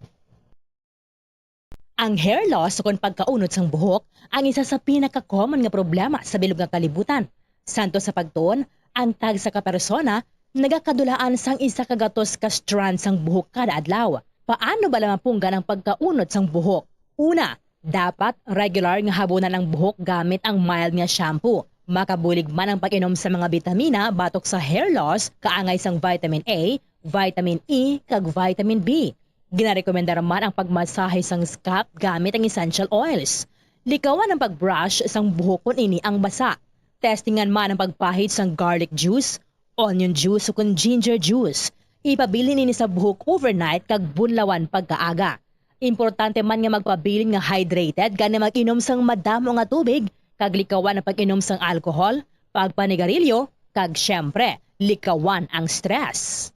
Ang hair loss ukon pagkaunod sang buhok ang isa sa pinaka-common nga problema sa bilog nga kalibutan. Santo sa pagtuon, ang tagsa ka persona nagakadulaan sang isa ka gatos ka strand sang buhok kada adlaw. Paano bala mapunggan ang pagkaunod sang buhok? Una, dapat regular nga habunan ang buhok gamit ang mild nga shampoo. Makabulig man ang pag-inom sa mga bitamina batok sa hair loss, kaangay sang vitamin A, vitamin E, kag vitamin B. Ginarekomendar man ang pagmasahe sang scalp gamit ang essential oils. Likawan ang pag-brush sang buhok kon ini ang basa. Testingan man ang pagpahid sang garlic juice, onion juice, ukon ginger juice. Ipabilin ini sa buhok overnight kag bunlawan pagkaaga. Importante man nga magpabilin nga hydrated gani mag-inom sang madamo nga tubig kag likawan ang pag-inom sang alcohol, pagpanigarilyo, kag, siyempre, likawan ang stress.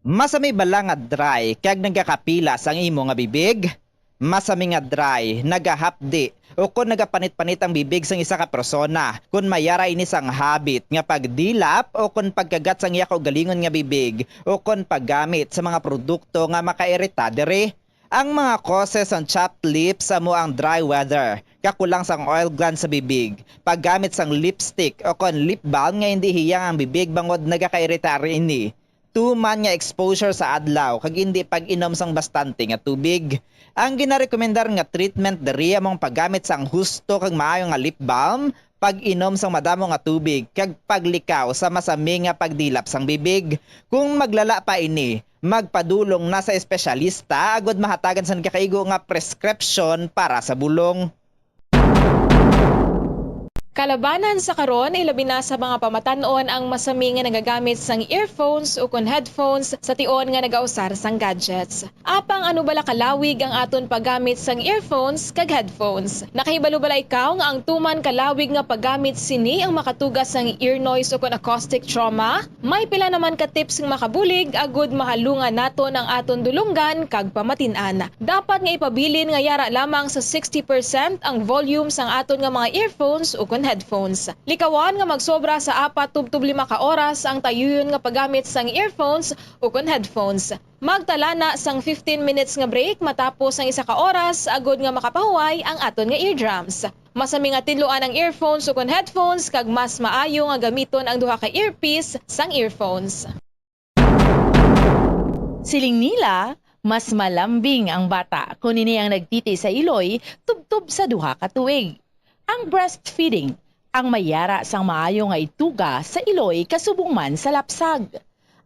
Masami bala nga dry kag nagakapilas ang imo nga bibig? Masami nga dry, nagahapdi, ukon nagapanit-panit ang bibig sang isa ka persona. Kon may ara ini sang habit nga pagdilap ukon pagkagat sang iya kaugalingon nga bibig, ukon paggamit sa mga produkto nga makairita diri. Ang mga causes sang chapped lips amo ang dry weather, kakulang sang oil gland sa bibig, paggamit sang lipstick ukon lip balm nga indi hiyang ang bibig bangod nagakairita ini, tuman nga exposure sa adlaw kag indi pag-inom sang bastante nga tubig. Ang ginarekomendar nga treatment diri amo ang paggamit sang husto kag maayo nga lip balm, pag-inom sang madamo nga tubig, kag paglikaw sa masami nga pagdilap sang bibig. Kung maglala pa ini, magpadulong na sa espesyalista agud mahatagan sang gakaigo nga prescription para sa bulong. Kalabanan sa karon, ilabi na sa mga pamatan-on ang masami nga nagagamit sang earphones ukon headphones sa tion nga nagausar sang gadgets. Apang ano bala kalawig ang aton paggamit sang earphones kag headphones? Nakahibalo bala ikaw nga ang tuman kalawig nga paggamit sini ang makatuga sang ear noise ukon acoustic trauma? May pila naman ka tips nga makabulig agud mahalungan naton ang aton dulonggan kag pamatin-an. Dapat nga ipabilin nga yara lamang sa sixty percent ang volume sang aton nga mga earphones ukon headphones. Likawan nga magsobra sa apat tubtob lima ka oras ang tayuyon nga paggamit sang earphones ukon headphones. Magtala na sang fifteen minutes nga break matapos ang isa ka oras agud nga makapahuway ang aton nga eardrums. Masami nga tinluan ang earphones ukon headphones kag mas maayo nga gamiton ang duha ka earpiece sang earphones. Siling nila, mas malambing ang bata kon ini ang nagtiti sa iloy tubtob sa duha ka tuig. Ang breastfeeding ang may yara sang maayo nga ituga sa iloy kasubong man sa lapsag.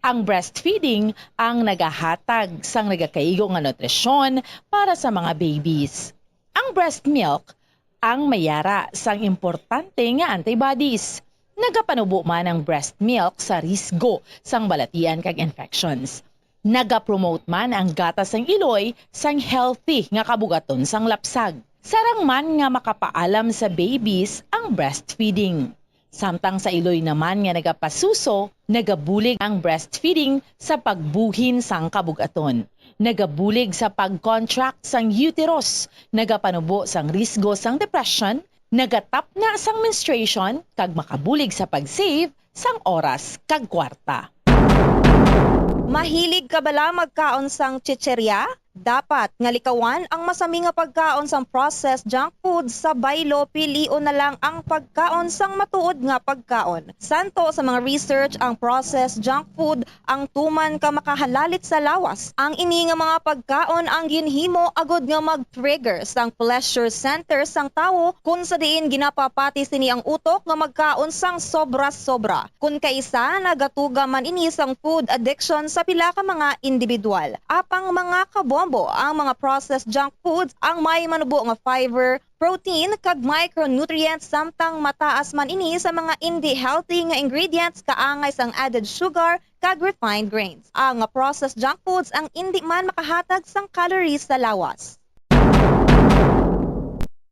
Ang breastfeeding ang nagahatag sang nagakaigo nga nutrisyon para sa mga babies. Ang breast milk ang may yara sang importante nga antibodies. Nagapanubo man ang breast milk sa risgo sang balatian kag infections. Nagapromote man ang gatas sang iloy sang healthy nga kabugaton sang lapsag. Sarang man nga makapaalam sa babies ang breastfeeding. Samtang sa iloy naman nga nagapasuso, nagabulig ang breastfeeding sa pagbuhin sang kabugaton. Nagabulig sa pag-contract sang uterus, nagapanubo sang risgo sang depression, nagatapna sang menstruation, kag makabulig sa pag-save sang oras kag kwarta. Mahilig ka bala magkaon sang chicherya? Dapat nga likawan ang masami nga pagkaon sang processed junk food sa baylo, pilion na lang ang pagkaon sang matuod nga pagkaon. Santo sa mga research, ang processed junk food ang tuman ka makahalalit sa lawas. Ang ini nga mga pagkaon ang ginhimo agud nga mag-trigger sang pleasure center sang tawo, kun sa diin ginapapati sini ang utok nga magkaon sang sobra-sobra. Kun kaisa, nagatuga man ini sang food addiction sa pila ka mga individual. Apang mga kabombo, ang mga processed junk foods ang may manubo nga fiber, protein, kag micronutrients, samtang mataas man ini sa mga indi healthy nga ingredients kaangay sang added sugar kag refined grains. Ang processed junk foods ang indi man makahatag sang calories sa lawas.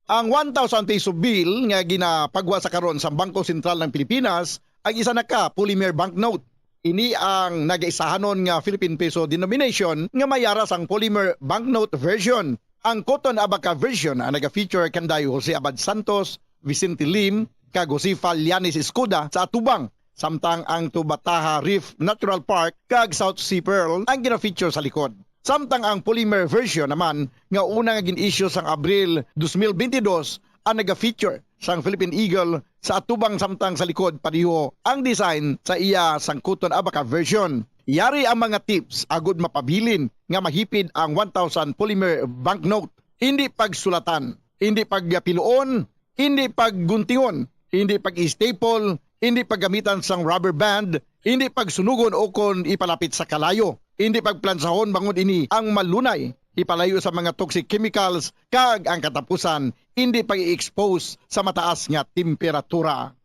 Ang one thousand peso bill nga ginapagwa sa karon sa Bangko Sentral ng Pilipinas ang isa na ka polymer banknote. Ini ang nagaisahanon nga Philippine peso denomination nga may yara sang polymer banknote version. Ang Cotton Abaca version ang naga-feature kanday Jose Abad Santos, Vicente Lim, kag Josefa Llanes Escuda sa atubang, samtang ang Tubataha Reef Natural Park kag South Sea Pearl ang gina-feature sa likod. Samtang ang polymer version naman nga una nga gin-issue sang Abril dos mil bentidós ang naga-feature sang Philippine Eagle sa atubang, samtang sa likod pareho ang design sa iya sang Cotton Abaca version. Yari ang mga tips agud mapabilin nga mahipid ang one thousand polymer banknote. Hindi pagsulatan, hindi pagpiluon, hindi pagguntingon, hindi pag-staple, hindi paggamitan sang rubber band, hindi pagsunugon o kon ipalapit sa kalayo, hindi pagplansahon bangod ini ang malunay ipalayo sa mga toxic chemicals, kag ang katapusan, hindi pag-i-expose sa mataas nga temperatura.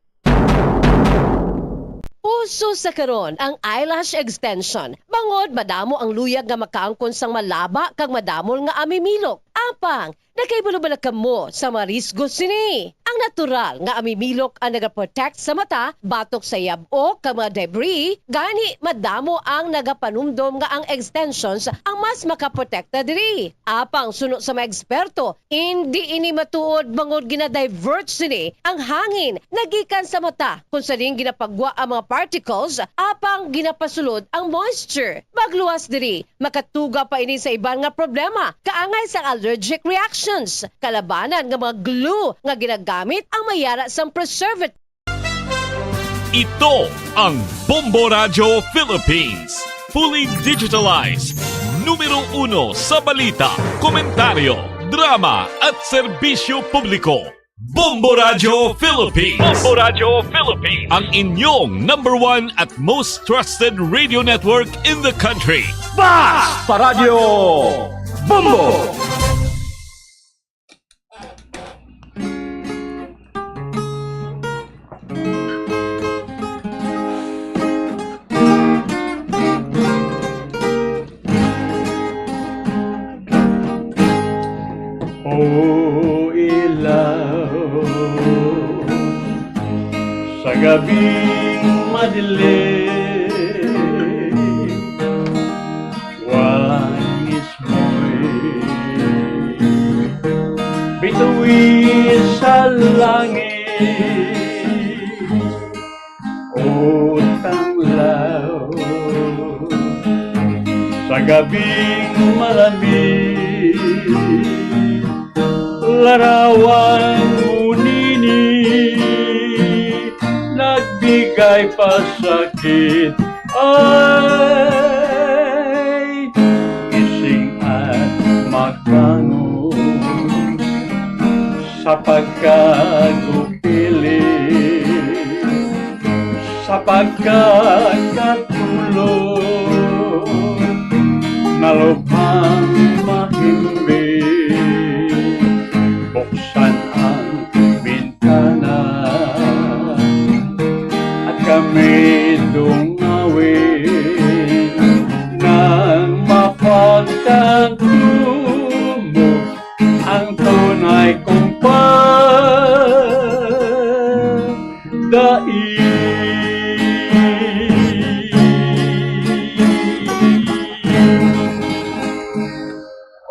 Uso sa karon ang eyelash extension, bangod madamo ang luyag nga makaangkon sang malaba kag madamol nga amimilok. Apang, nakahibalo bala kamo sa mga risgo sini? Ang natural nga amimilok ang nagaprotect sa mata batok sa yab-ok kag mga debris, gani madamo ang nagapanumdom nga ang extensions ang mas makaprotekta diri. Apang suno sa mga eksperto, indi ini matuod bangod gina-divert sini ang hangin nagikan sa mata, kung sa diin ginapagwa ang mga particles, apang ginapasulod ang moisture. Magluwas diri, makatuga pa ini sa iban nga problema, kaangay sang allergic reactions, kalabanan nga mga glue nga ginagamit ang may yara sang preservative. Ito ang Bombo Radyo Philippines. Fully digitalized. Numero uno sa balita, komentaryo, drama at serbisyo publiko. Bombo Radyo Philippines. Bombo Radyo Philippines. Ang inyong number one at most trusted radio network in the country. Basta Radyo Bombo! O ilaw, sa gabing madilim, wangis mo'y bituin sa langit. O tanglaw, sa gabing malamig, larawan mo nini, nagbigay pa sakit. Ay, gising at makangon sa pagkagupili, sa pagkakatulog, nalubhang mahimbing. Buksan ang bintana at kami dungawin nang mapagtanto mo ang tunay kong pagdait.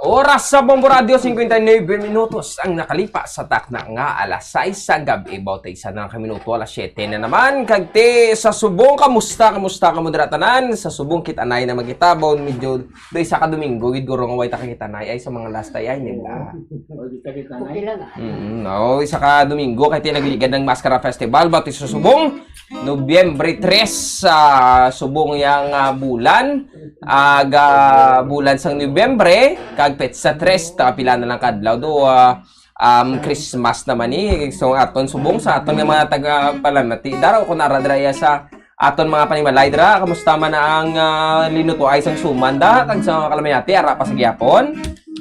Oras sa Bombo Radio, cincuenta y nueve minutos ang nakalipas sa takna nga alas sais sa gab-i. Bautay isa na lang ka minuto, alas siyete na naman. Kag ti sa subong, kamusta? Kamusta kamo dira tanan? Sa subong, kit-anay na magkita. Bawon medyo do isa ka Domingo gid guro nga way ta kakitanay ay sa mga last ay, ay, nila. O, di ka kita na. Okay lang, ah. Mm, no, isa ka Domingo kay ti nagligad ang Maskara Festival, bautay sa subong, Nobyembre tres, sa subong yang, ah, bulan, aga bulan sang Nobyembre, kag petsa tres, ta pila na lang ka adlaw do, ah, um, Christmas naman ni. So, aton subong sa aton nga mga taga-palamati. Daraw ko na ara dira sa aton mga panimalay dira. Kamusta man ang, ah, linutoay sang suman da? Kag sa mga kalamati, ara pa sa gyapon.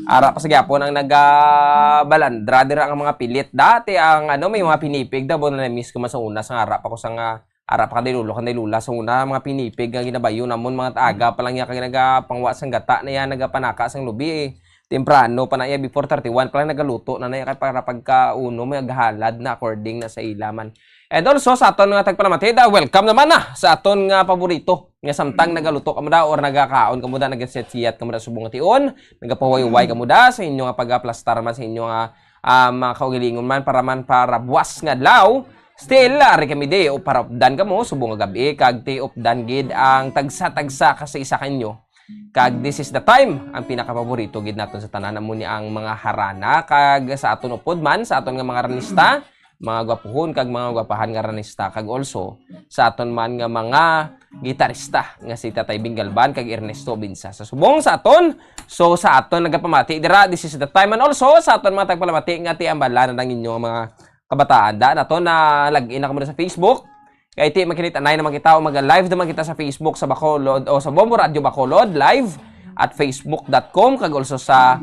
Ara pa sa gyapon ang nagabalandra dira ang mga pilit. Dati ang, ano, may mga pinipig da, bo na miss ko man sa una, sa ara pa ko sa nga, ara pa kanday lolo, kanday lola, sa una, mga pinipig nga ginabayo namon, mga aga pa lang niya kag nagapangwa sang gata na yan, nagapanaka sang lubi, eh. Temprano pa na iya, before thirty-one pa lang nagaluto na na iya, kay para pagka uno, may aghalad na according na sa ila man. And also, sa aton nga tagpalamati, da, welcome naman na sa aton nga paborito, nga samtang nagaluto kamo da or nagakaon kamo da, nagasiyat-siyat kamo da subong nga tion, nagapahuway-huway kamo da sa inyo nga pagaplastar man sa inyo nga, ah, mga kaugalingon man para man para buwas nga adlaw. Still, ari kami di, o para updan kamo subong nga gab-i, kag ti updan gid ang tagsa-tagsa ka sa isa kanyo. Kag this is the time, ang pinakapaborito gid naton sa tanan, amo ni ang mga harana, kag sa aton upod man, sa aton nga mga ranista, mga gwapuhon kag mga gwapahan nga ranista, kag also sa aton man nga mga gitarista nga si Tatay Bing Galban kag Ernesto Binsa sa subong sa aton. So, sa aton nagapamati dira, this is the time, and also sa aton mga tagpalamati nga ti ambala na ang inyo mga kabataan. Da nato na log in na kamo sa Facebook. Kay ti makikitanay naman kita o mag-live naman kita sa Facebook sa Bacolod o sa Bombo Radio Bacolod live at facebook dot com, kag also sa,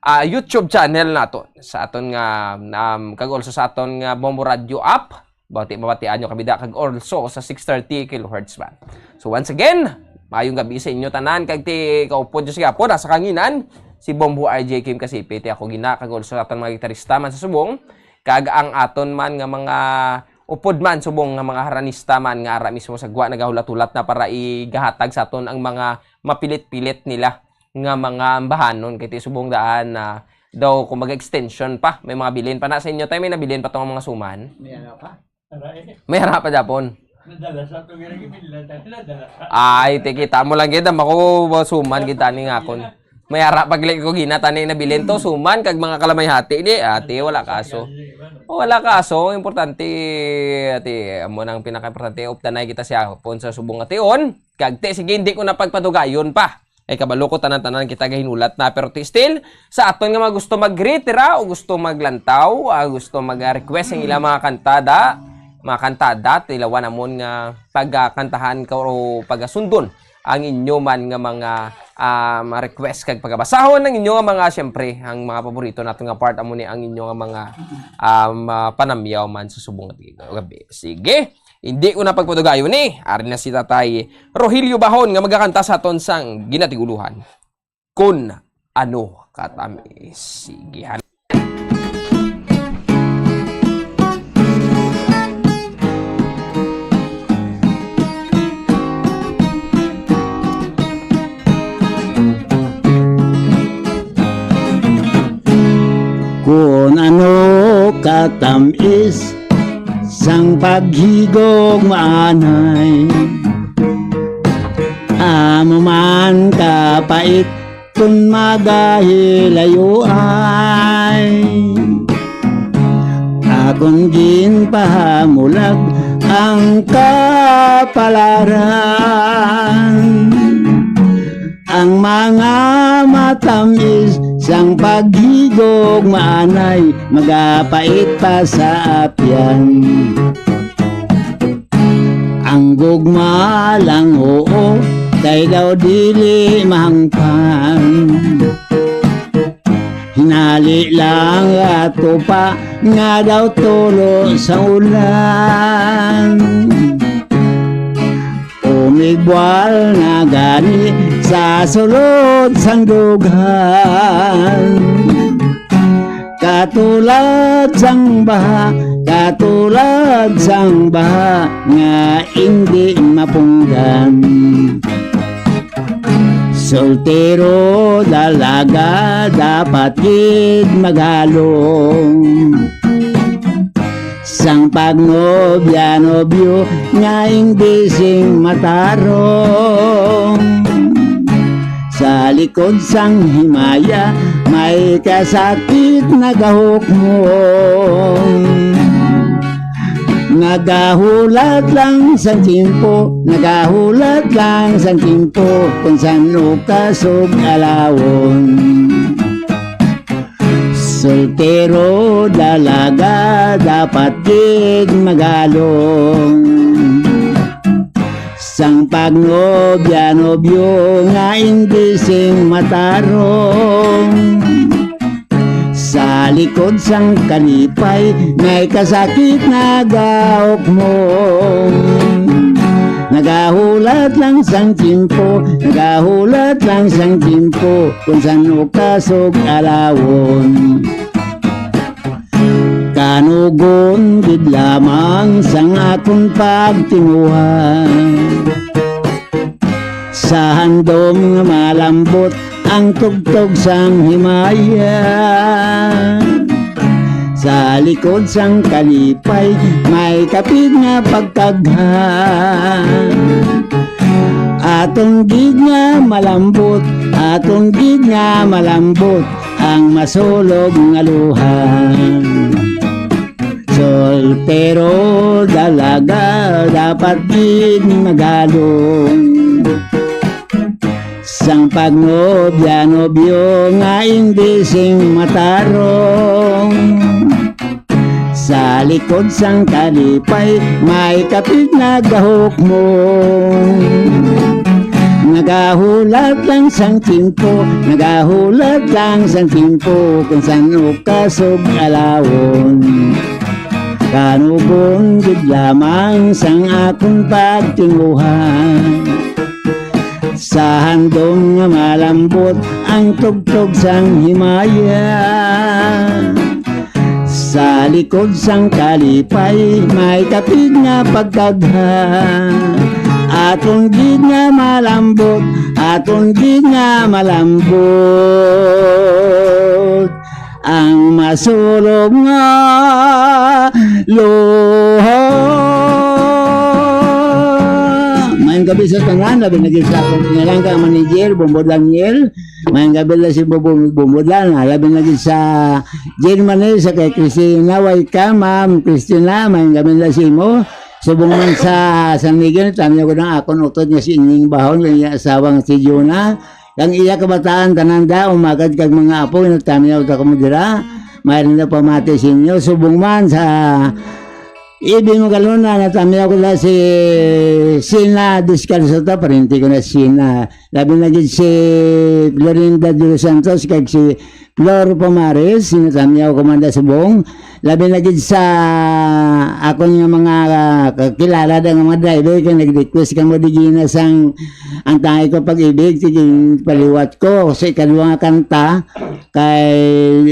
ah, YouTube channel nato sa aton nga, um, kag also sa aton nga Bombo Radio app. Bati mabatian nyo kami da kag also sa six thirty kilohertz band. So once again, mayong gabi sa inyo tanan kag ti kaupod nyo sa gihapon, asa kanginan si Bombo R J Kim Kasipi, ti ako gina, kag also sa aton mga gitarista man sa subong, kag ang aton man nga mga upod man subong nga mga haranista man nga ara mismo sa gwa nagahulat-hulat na para igahatag sa aton ang mga mapilit-pilit nila nga mga ambahanon, kay ti subong daan na daw kung mag-extension pa, may mga bilin pa na sa inyo, tayo may nabilin pa tong mga suman. May ano pa? Tara, eh. May ara pa, Japon. Nadala sa ito, ginagimila tayo, nadala sa. Ay, ti kita mo lang gid, ang ako, suman gid tani nga akon. May ara pa gid ko gina tani nabilin to, suman, kag mga kalamay hati, di, ati, wala kaso. O, wala ka aso, ang importante, ati, amo nang pinakaimportante, updanay kita sa hapon sa subong ation. Kag ti, sige, hindi ko na pagpadugayon pa. Ay, kabalo ko, tanan-tanan kita gahinulat na. Pero ti, still, sa aton nga mga gusto mag-greet, dira, o gusto maglantaw, ah, gusto mag-request ang ilang mga kantada, mga kantada, tilawan namon nga pagkantahan ka o pagasundon ang inyo man nga mga, um, request kag pagabasahon ang inyo nga mga, siyempre, ang mga paborito nato nga part amo ni ang inyo nga mga, um, ah, panamyaw man sa subong nga gabi. Sige, hindi ko na pagpadugayon ni. Ari na si Tatay Rogelio Bahon nga magakanta sa aton sang ginatigulohan, Kun Ano Katamis. Sige, han- Kun ano katamis sang paghigugmaanay, amo man kapait kun magahilayuay. Akon ginpahamulag ang kapalaran. Ang mga matamis sang paghigugmaanay magapait pa sa apyan. Ang gugma lang, oo, kay daw dili mahangpan. Hinali lang ato pa nga daw tulo sa ulan. Umigwal na gani sa sulod sang dughan. Katulad sang baha, katulad sang baha nga indi mapunggan. Soltero, dalaga, dapat gid maghalong. Sang pagnobya-nobyo nga indi sing matarong. Sa likod sang himaya, may kasakit nagahukmong. Nagahulat lang sang tiyempo, nagahulat lang sang tiyempo, kung san-o ka sug-alawon. Soltero, dalaga, dapat gid magalong. Sang pagnobya-nobyo nga indi sing matarong. Sa likod sang kalipay, may kasakit nagaukmong. Nagahulat lang sang tiyempo, nagahulat lang sang tiyempo, kung san-o ka sug-alawon. Kanugon gid lamang sang akon pagtinguha. Sa handom nga malambot ang tugtog sang himaya. Sa likod sang kalipay may kapid nga pagkagha. Aton gid nga malambot, aton gid nga malambot ang masulog nga luha. Soltero, dalaga, dapat gid magalong. Sang pagnobya-nobyo nga indi sing matarong. Sa likod sang kalipay may kapid nagahukmong. Nagahulat lang sang tiyempo, nagahulat lang sang tiyempo, kung san-o ka sug-alawon. Kanugon gid lamang sang akon pagtinguha. Sa handom nga malambot ang tugtog sang himaya. Sa likod sang kalipay may kapid nga pagkagha. Aton gid nga malambot, aton gid nga malambot ang masulog nga luha. Ang gabi sa tanan, labi na gid sa akon nga lang ka manager, Bombo Daniel. Mayang gabi na si Bombo, Bombo Dan, ah, labi na gid sa Germany, sa kay Christina Waika, Ma'am Christina, mayang gabi na si mo. Subong man sa San Miguel, tanaw ko ng akon utod nga si Ining Bahon, ang iya asawang si Juna. Ang iya kabataan, tanan da, umagad kag mga apo, nagtanaw ta kamo dira. Mayroon na pamati sa inyo. Subong man sa Ibi mo galon na natamiyaw ko na si Sina Descalzo ta, parinti ko na Sina. Labi na gid si Florinda de los Santos kag si Flor Pomares, natamiyaw ko man da subong. Labi na gid sa akon nga mga, ah, kakilala da nga mga driver kay nag-request kamo di gina sang Ang Tangay Ko Pag-ibig, sige, paliwat ko sa ikadwa nga kanta kay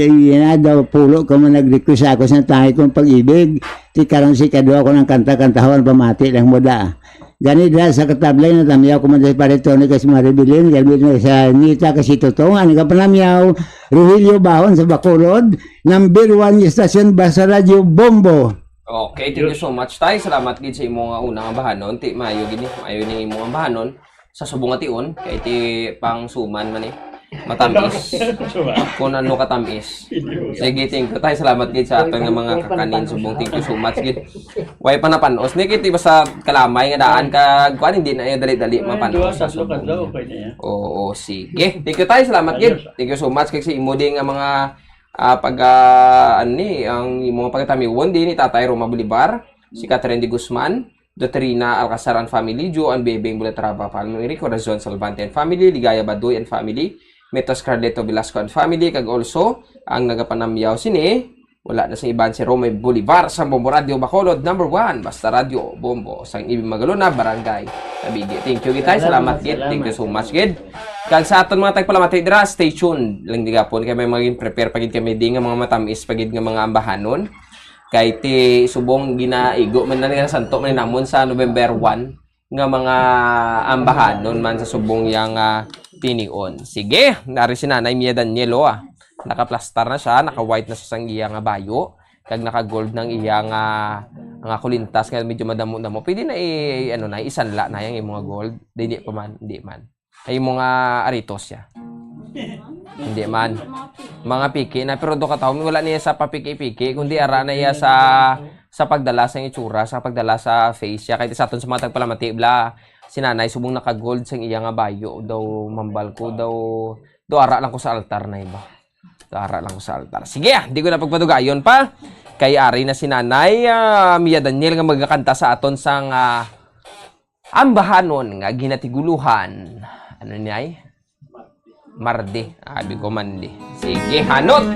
yun na daw pulo ka mo nag-request sa ako sa Ang Tangay Kong Pag-ibig. Ti karon si kadwa ko ng kanta-kantahon, pamati lang mo da. Gani da sa katabla, natamiyaw ko man sa Pare Tony, kay si Maribilin, gani na sa Nita, kay si Totong, ang nagapanamyaw, Rogelio Bahon sa Bacolod, number one station, Basta Radyo Bombo. Okay, thank you so much, Tay. Salamat gid sa imo nga una nga bahanon. Ti, maayo gid ni, maayo ni imo nga bahanon. Sa subong nga tion, kay ti pang suman man eh. Matamis. Kung ano katamis. Sige, thank you, Tay. Salamat gid sa aton nga mga kakanin subong. Thank you so much gid. Way pa napanos ni kay ti basta kalamay nga daan kag kuan, hindi na yung dali-dali mapanos sa subong. Oo, sige. Thank you, Tay. Salamat gid. Thank you so much kay sa imo din nga mga, ah, pag, ah, ano ni, ang imo nga pagkatamiwon din ni Tatay Roma Bolivar, si Catherine de Guzman, Dotrina Alcazar and family, Joe and Bebeng Bulatraba family, Corazon Salvante and family, Ligaya Badoy and family, Metos Carleto Velasco and family, kag also ang nagapanamyaw sini, wala na sa iban, si Romeo Bolivar sa Bombo Radio Bacolod, number one, basta Radyo Bombo, sang Ibig Magalona, Barangay Tabigi. Thank you, gitay. Salamat, gid. Thank you so much, gid. Kag sa aton mga tagpalamati dira, stay tuned lang di gapon kay may maging prepare pa gid kami di nga mga matamis pa gid nga mga ambahanon. Kay ti subong ginaigo man na nga santo man namon sa November one nga mga ambahanon man sa subong yang, ah, tinion. Sige, nari si Nanay Mia Daniel, oh, ah. Nakaplastar na siya, naka-white na siya sang iya nga bayo, kag naka-gold nang iya nga, nga kulintas nga medyo madamo-damo. Pwede na i-, ano na, isanla na yang imo nga gold. Di, di pa man, di man. Ay, imo nga aritos siya. Hindi man. Mga piki na, pero do ka taon, wala niya sa papiki-piki, kundi ara na iya sa, sa pagdala sa itsura, sa pagdala sa face siya. Kay sa aton sa mga tagpalamati, bla, si nanay subong naka-gold sang iya nga bayo, daw mambal ko, daw, daw ara lang ko sa altar na iba. Daw ara lang ko sa altar. Sige, ah, di ko na pagpadugayon pa. Kay ari na si nanay, ah, Mia Daniel nga magkakanta sa aton sang, ah, ambahanon nga ginatiguluhan. Ano ni ay? Mardi. Abi ko mandi. Sige, hanot!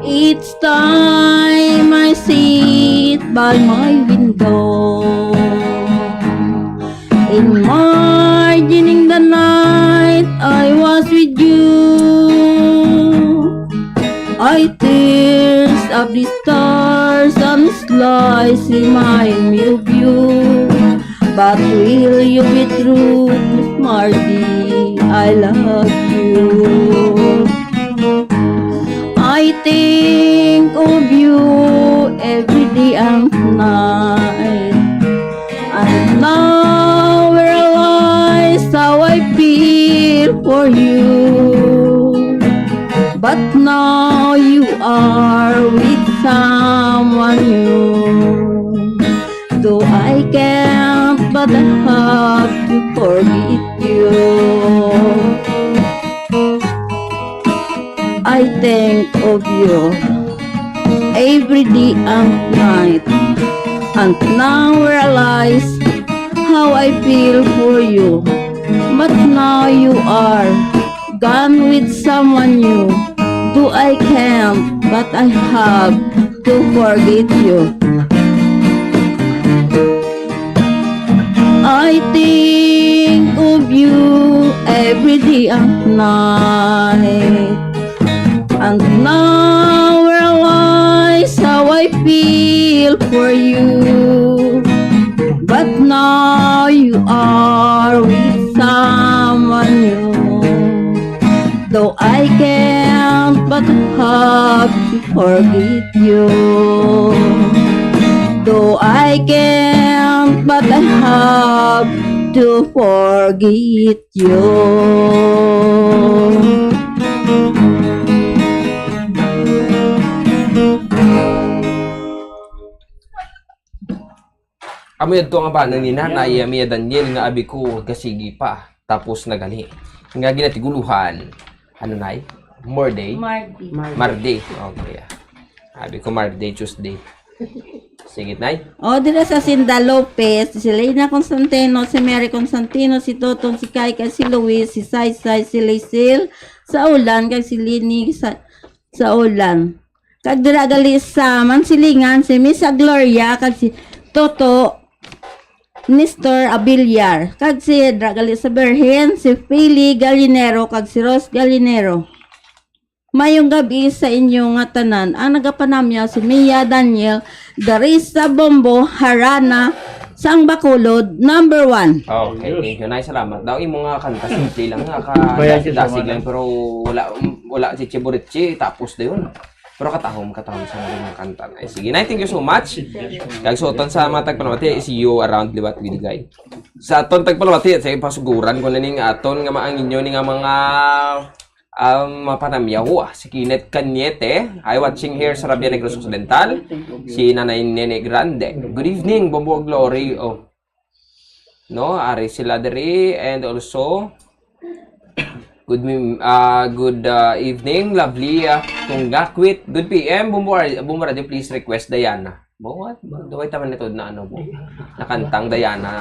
Each time I sit by my window, imagining the night I was with you, I tears of the stars and slice remind me of you. But will you be true, Miss Margie? I love you. I think of you every day and night. And now I realize how I feel for you. But now you are with someone new. Though I can't, but I have to forgive you. I think of you every day and night, and now realize how I feel for you. But now you are gone with someone new. Though I can't, but I have to forget you. I think of you every day and night. And now I realize how I feel for you. But now you are with someone new. Though I can't, but have to forget you. I can't, but I have to forget you. Amo yadto ang abanon ni Nanay Mia Daniel nga abi ko kasigi pa, tapos na gali nga ginatiguluhan. Ano, Nay? More day? Mardi. Mardi. Okay. Abi ko Mardi, Tuesday. Sige, Nay. O, dira sa Sinda Lopez, si Lena Constantino, si Mary Constantino, si Totong, si Kai, kag si Luis, si Saysay, si Lisil, sa Ulan, kag si Lini, sa, sa Ulan. Kag dira gali sa Mansilingan, si Misa Gloria, kag si Toto Nestor Abiliar, kag si dira gali sa Berhen, si Pili Gallinero, kag si Rose Gallinero. Mayong gabi sa inyo nga tanan. Ang nagapanamyaw si Mia Daniel, dari sa Bombo, Harana, sang Bacolod, number one. Okay, thank you, Nay. Salamat. Daw imo nga kanta, simple lang, nga ka Kaya siya dasig-dasig sa lang, mga pero wala, wala si Chiburitsi, tapos dayon. Pero katahom, katahom sa mga kanta, Nay. Sige, Nay, thank you so much. Kag suoton sa mga tagpalamati, see you around liwat Liligay. Sa aton tagpalamati, sa ipasuguran ko na ning aton nga maangin nyo ni nga mga, um, mapanamyaw. Si Kenneth Cañete, I watching here sa Rabia Negros Occidental. Si Nanay Nene Grande. Good evening, Bombo Glory. Oh. No, ari sila diri. And also, good mim-, ah, good, ah, evening, lovely, ah, Tunggakwit. Good P M, Bombo Ar-, Bombo Radio, please request Diana. Mo, what? Duway taman nito na ano mo. Nakantang Diana,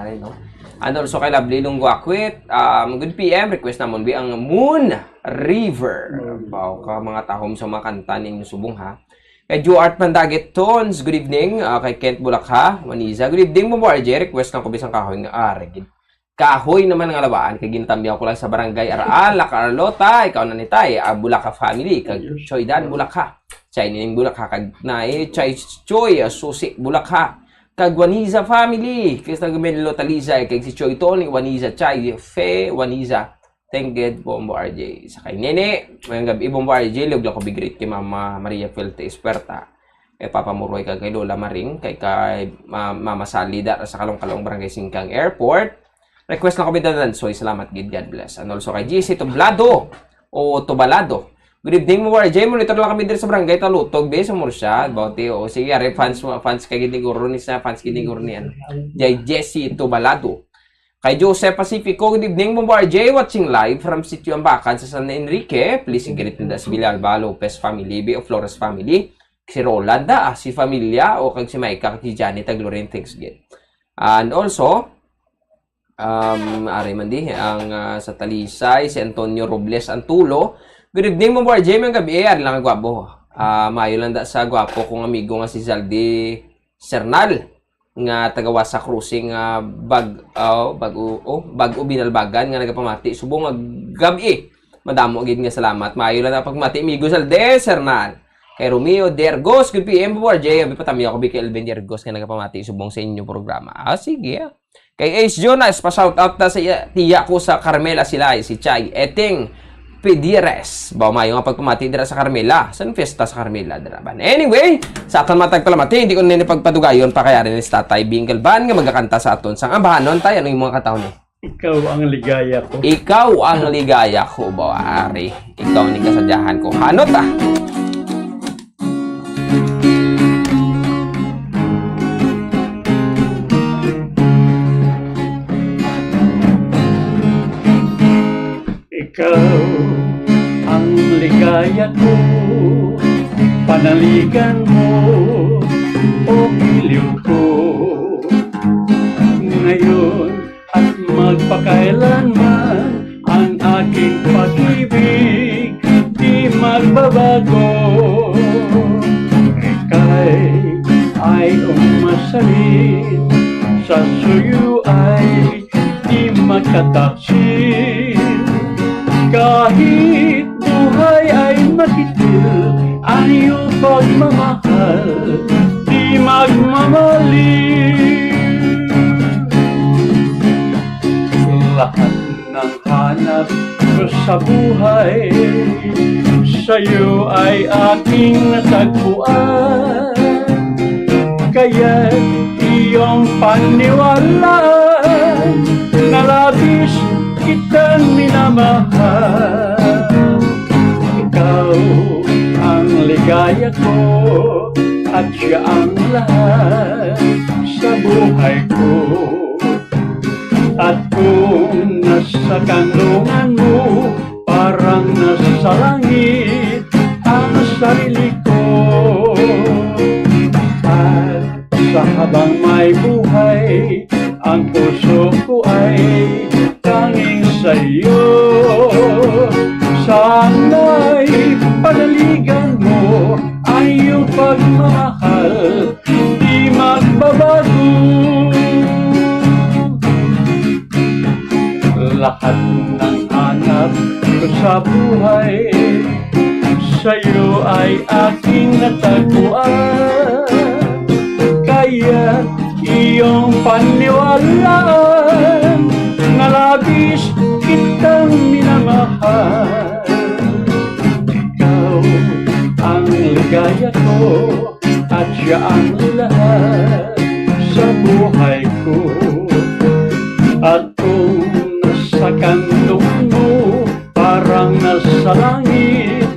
ano, no? And also kay Lovely Lungguakwit, um, good P M, request namon bi ang Moon River. Moon River. Baw ka mga tahom sa mga kanta ning subong, ha. Kay Joart Pandagit Tons, good evening. Ah, kay Kent Bulakha, Maniza, good evening, Bombo R J. Request lang ko bisang kahoy nga, ah, reggae. Kahoy naman nga labaan, kay gintamyaw ko lang sa Barangay Araal, La Carlota, ikaw na ni Tay, ah, Bulaca family, kag Ayos. Choy Dan Bulaca, Chay Nining Bulaca, kag Nay Chay Choy, ah, Susi Bulaca, kag Waniza family, kay sa Gumelo Talizay, kag si Choy Tony, Waniza Chay, Fe, Waniza, thank God, Bombo R J. Sa kay Nene, mayong gabi, Bombo R J, liog lang ko big greet kay Mama Maria Fuerte Esperta, kay Papa Muroy, kag kay Lola Maring, kay, kay Ma-, Mama Sally, da sa Kalong-Kalong, Barangay Singkang Airport, Request lang ko, Bida Dansoy. Salamat gid. God bless. And also kay G C Tublado o Tubalado. Good evening, Mo R J. Monitor lang kami diri sa Barangay Talutog, be, sa Murcia. Bauti, o, sige, ari, fans mo, fans kay gid ni Guro ni sa, fans gid ni Guro ni, ano, J J C Tubalado. Kay Joseph Pacifico, good evening, Mo R J. Watching live from Sitio Ambacan sa San Enrique. Please greet nila si Villalba Lopez family, be, o Flores family. Si Rolanda, ah, si Familia, o kag si Micah, kag si Johnny Taglorin, thanks gid. And also, Um, ari man di, ang, ah, sa Talisay, si Antonio Robles Antulo. Good evening, Bombo R J. Mayong gabi, ari lang ang gwapo. Ah, maayo lang da sa gwapo kong amigo nga si Zaldi Sernal, nga taga Wasa Crossing, ah, Bag-, oh, Bag-o, oh, Bag-o Binalbagan, nga nagapamati. Subong nga gabi. Madamo gid nga salamat. Maayo lang ang pagmati, amigo Zaldi Sernal. Kay Romeo Dergos, good P M, Bombo R J. Abi, patamyaw ko bi kay Elvin Dergos nga nagapamati subong sa inyo programa. Ah, sige, ah. Kay Ace Jonas, pa-shout out na sa iya, tiya ko sa Carmela Silay, si Chay Eteng Pidires. Ba, maayo nga pagpamati dira sa Carmela. San fiesta sa Carmela dira ban? Anyway, sa aton matag palamati, hindi ko na pagpadugayon pa kay ari ni Tatay Bingal Ban nga magakanta sa aton sang ambahanon. Tay, ano yung mga kataon ni? Ikaw ang ligaya ko. Ikaw ang ligaya ko, bawari. Ikaw ni kasadyahan ko. Hanot, ah. Ikaw ang ligaya ko, panaligan mo, o giliw ko. Ngayon at magpakailanman, ang aking pag-ibig di magbabago. Ika'y ay umasalin, sa suyo ay di makataksil. Kahit buhay ay makitil, ang iyong pagmamahal di magmamaliw. Lahat ng hanap ko sa buhay, sa'yo ay aking natagpuan. Kaya iyong paniwalaan na labis kitang minamahal. Ikaw ang ligaya ko at siya ang lahat sa buhay ko. At kung nasa kanlungan mo, parang nasa langit ang sarili ko. At sa habang may buhay, ang puso ko ay tanging sa iyo. Sana'y panaligan mo ang iyong pagmamahal di magbabago. Lahat ng hanap ko sa buhay, sa'yo ay aking natagpuan. Kaya iyong paniwalaan na labis kitang minamahal. Ikaw ang ligaya ko at siya ang lahat sa buhay ko. At kung nasa kanlungan mo, parang nasa langit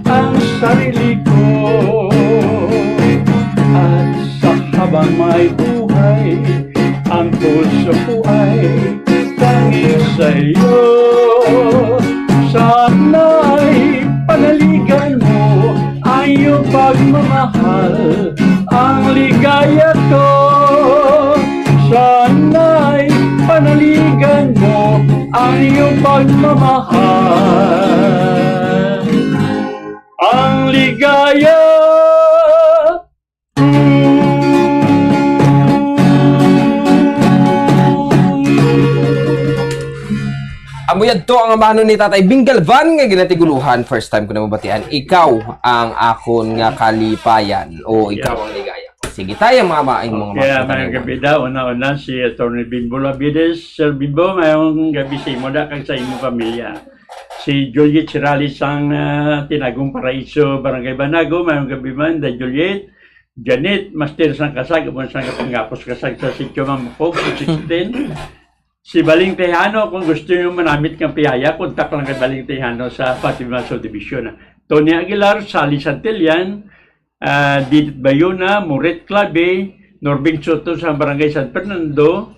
ang sarili ko. At sa habang may buhay, ang puso ko ay tanging sa iyo. Sana'y panaligan mo ang iyong pagmamahal, ang ligaya ko. Sana'y panaligan mo ang iyong pagmamahal, ang ligaya. Amo yadto ang ambahanon ni Tatay Bing Galvan nga ginatiguluhan. First time ko na mabatian, "Ikaw ang akon nga kalipayan," o "Ikaw ang ligaya ko." Sige, Tay, ang mga maayong mga Okay, ah, mayong gabi daw. Una-una, si Attorney Bimbo Labides. Sir Bimbo, mayong gabi sa imo da kag sa imong pamilya. Si Juliet Sirali sang, ah, Tinagong Paraiso, Barangay Banago, mayong gabi man, Day Juliet. Janet, Master sang Kasag, amon sang Kapangapos Kasag sa Sitio Mamukog, sixteen. Si Baling Tejano, kung gusto niyo manamit ng piyaya, kontak lang kay Baling Tejano sa Fatima Subdivision. Tony Aguilar, Sally Santillan, ah, Didit Bayona, Moret Clave, Norbin Soto sa Barangay San Fernando,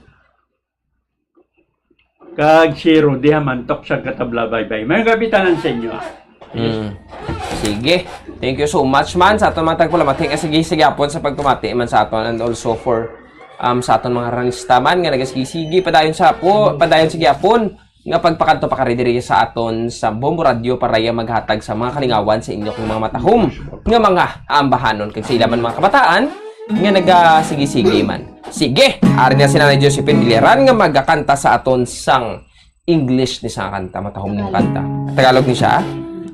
kag si Rudy Hamantok sa Katabla Baybay. Mayong gabi tanan sa inyo, ah. Mm. Sige. Thank you so much man sa aton mga tagpalamati. Sige, sige, apon sa pagpamati man sa aton, and also for, um, sa aton mga ranista man nga nagasigi-sige padayon sa apo, padayon sa gihapon nga pagpakadto pa kari diri sa aton sa Bombo Radio para iya maghatag sa mga kalingawan sa inyo kung mga matahom nga mga ambahanon kag sa ila man mga kabataan nga nagasigi-sige man. Sige, ari na si Nanay Josephine Biliran nga magakanta sa aton sang English ni sa kanta, matahom ning kanta. Tagalog ni siya,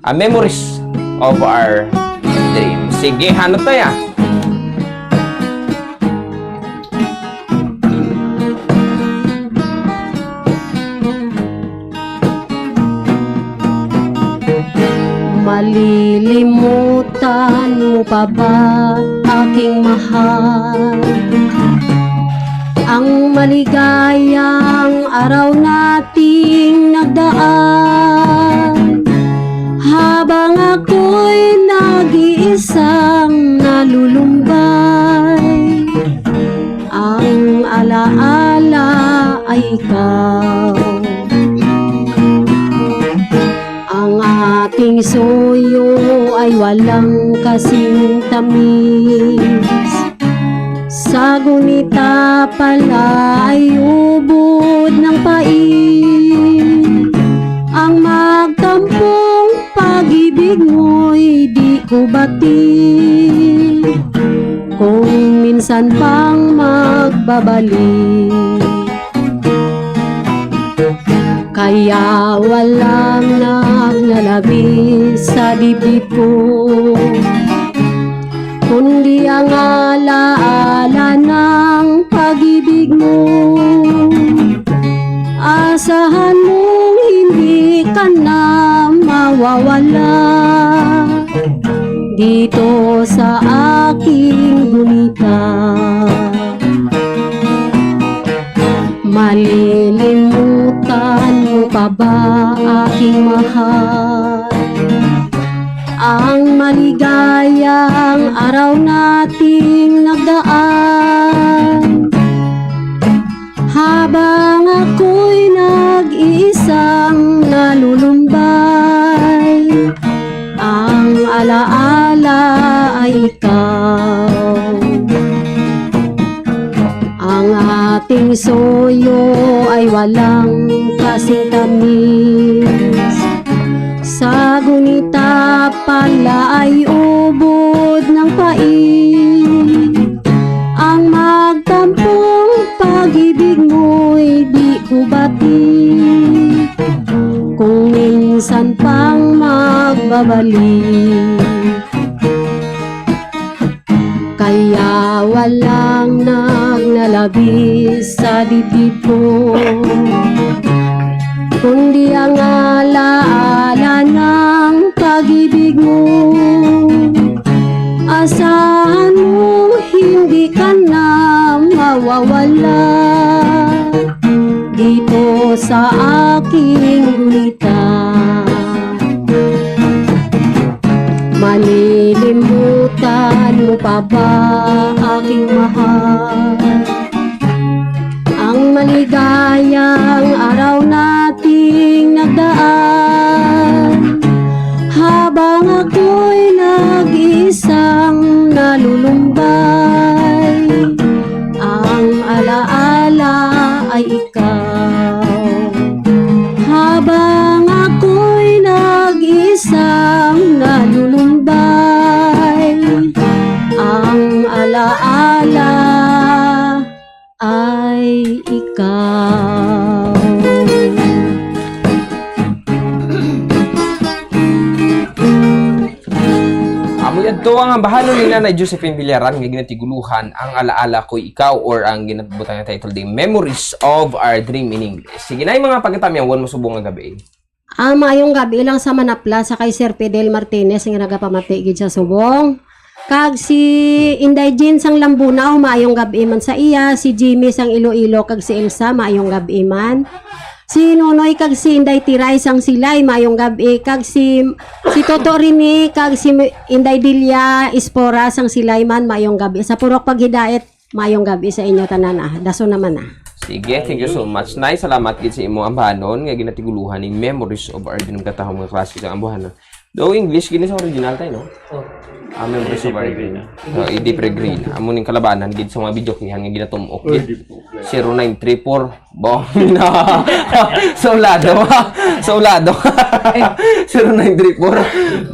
ah, Memories of Our Dreams. Sige, hanot na ya. Malilimutan mo pa ba, aking mahal, ang maligayang araw nating nagdaan? Habang ako'y nag-iisang nalulumbay, ang alaala ay ikaw. Ang aking suyo ay walang kasing tamis. Sa gunita pala ay ubod ng pait. Ang magtampong pag-ibig mo'y di ko bati. Kung minsan pang magbabalik, kaya walang naglalabi sa dibdib ko, kundi ang alaala ng pag-ibig mo. Asahan mong hindi ka na mawawala. Dito sa aking gunita, malilimutan mo pa ba, aking mahal, ang maligayang araw nating nagdaan? Habang ako'y nag-iisang nalulumbay, ang alaala ay ikaw. Ang ating suyo ay walang kasing tamis. Sa gunita pala ay ubod ng pait. Ang magtampong pag-ibig mo'y di ko bati. Kung minsan pang magbabalik, kaya walang nagnalabi sa dibdib ko, kundi ang alaala ng pag-ibig mo. Asahan mo hindi ka na mawawala dito sa aking gunita. Malilimutan mo pa ba, aking mahal, ang maligayang araw nating nagdaan? Habang ako'y nag-iisang nalulumbay, ang alaala ay ikaw. Habang ako'y nag-iisang nalulumbay, ang alaala ay ikaw. Amo yadto ang ambahanon ni Nanay Josephine Villaran nga ginatiguluhan Ang Alaala Ko'y Ikaw, or ang ginabutang nga title di Memories of Our Dream in English. Sige na, mga pagkatamyawan mo subong nga gabi. Ah, maayong gabi lang sa manapla sa kay Sir Fidel Martinez nga nagapamati gid sa subong. Kag si Inday Jean sang Lambunao, maayong gabi man sa iya. Si Jimmy sang Iloilo, kag si Elsa, maayong gabi man. Si Nonoy kag si Inday Tiray sang Silay, maayong gabi. Kag si, si Toto Rene kag si Inday Delia Espora sang Silay man, maayong gabi. Sa Purok Paghidait, maayong gabi sa inyo tanan, ah. Dason naman, ah. Sige, thank you so much, Nay. Salamat gid sa imo ambahanon nga ginatiguluhan ni Memories of Our Dream. Katahom nga klase kang ambahanon. Daw English gini sa original tayo, no? Oh. Ah, Memories of Our Dream. Eddie Peregrina. So, Eddie Peregrina. Amo ning kalabanan gid sa mga videokehan nga ginatumok gid. Pwede po. Zero nine three four. Bo, na. Sa ulado. Sa ulado. Zero nine three four.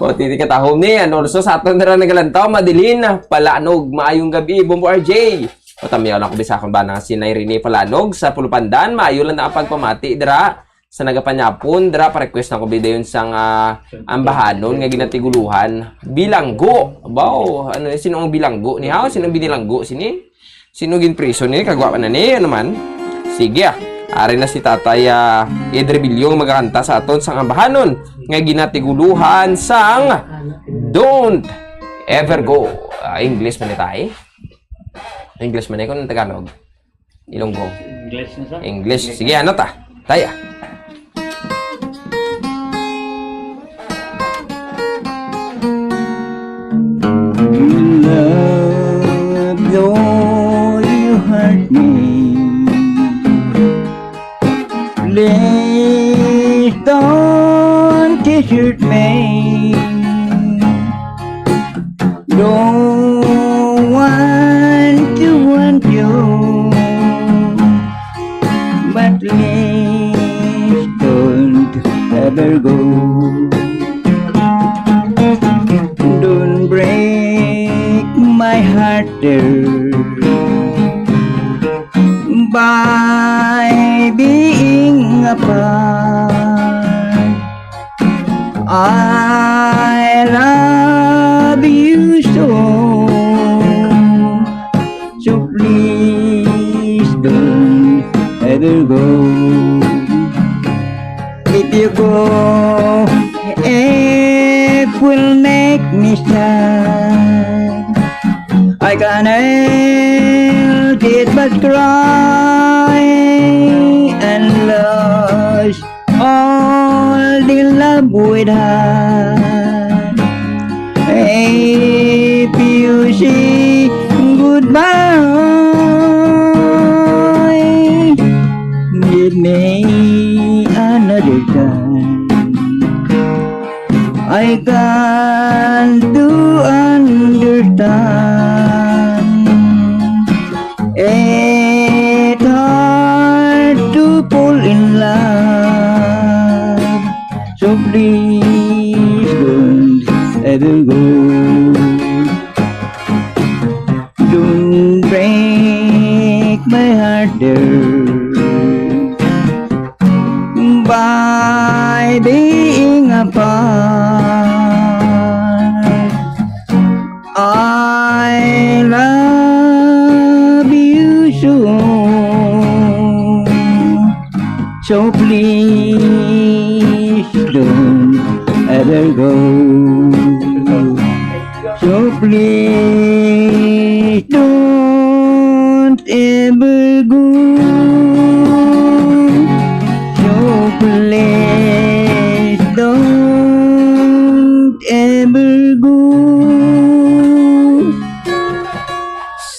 Bo, titi katahom ni. Ano, so, sa aton dira nagalantaw, Madeline Palanog. Maayong gabi, Bombo R J. Patamiyaw lang ko bisakon ba na si Nay Rene Palanog sa Pulupandan. Maayo lang na ang pagpamati dira sa nagapanyapon dira. Pa-request na ko bidayon sang, ah, ambahanon nga ginatiguluhan, Bilanggo. Baw, ano, sino ang bilanggo ni haw? Sino ang binilanggo sini? Sino gin prison ni? Kagwa pa na ni, ano man? Sige, ah. Ari na si Tatay, ah, Ed Rebillo nga magakanta sa aton sang ambahanon nga ginatiguluhan sang Don't Ever Go. Ah, English man ni tayo. English man eh, kung Tagalog. Ilonggo. English na sa? English. Sige, ano ta? Taya. Love, though you hurt me, please don't desert me. Don't want to want you, but please don't ever go. Don't break my heart, dear, by being apart. I love you so, so please don't ever go. If you go, if will make me sad. I can't help it but cry and lose all the love we had. If you say goodbye, give me another chance. I can't do understand. It hard to fall in love. So please don't ever go. Don't break my heart, dear, by being apart. I love you so. So please don't ever go. So please don't ever go. So please don't ever go.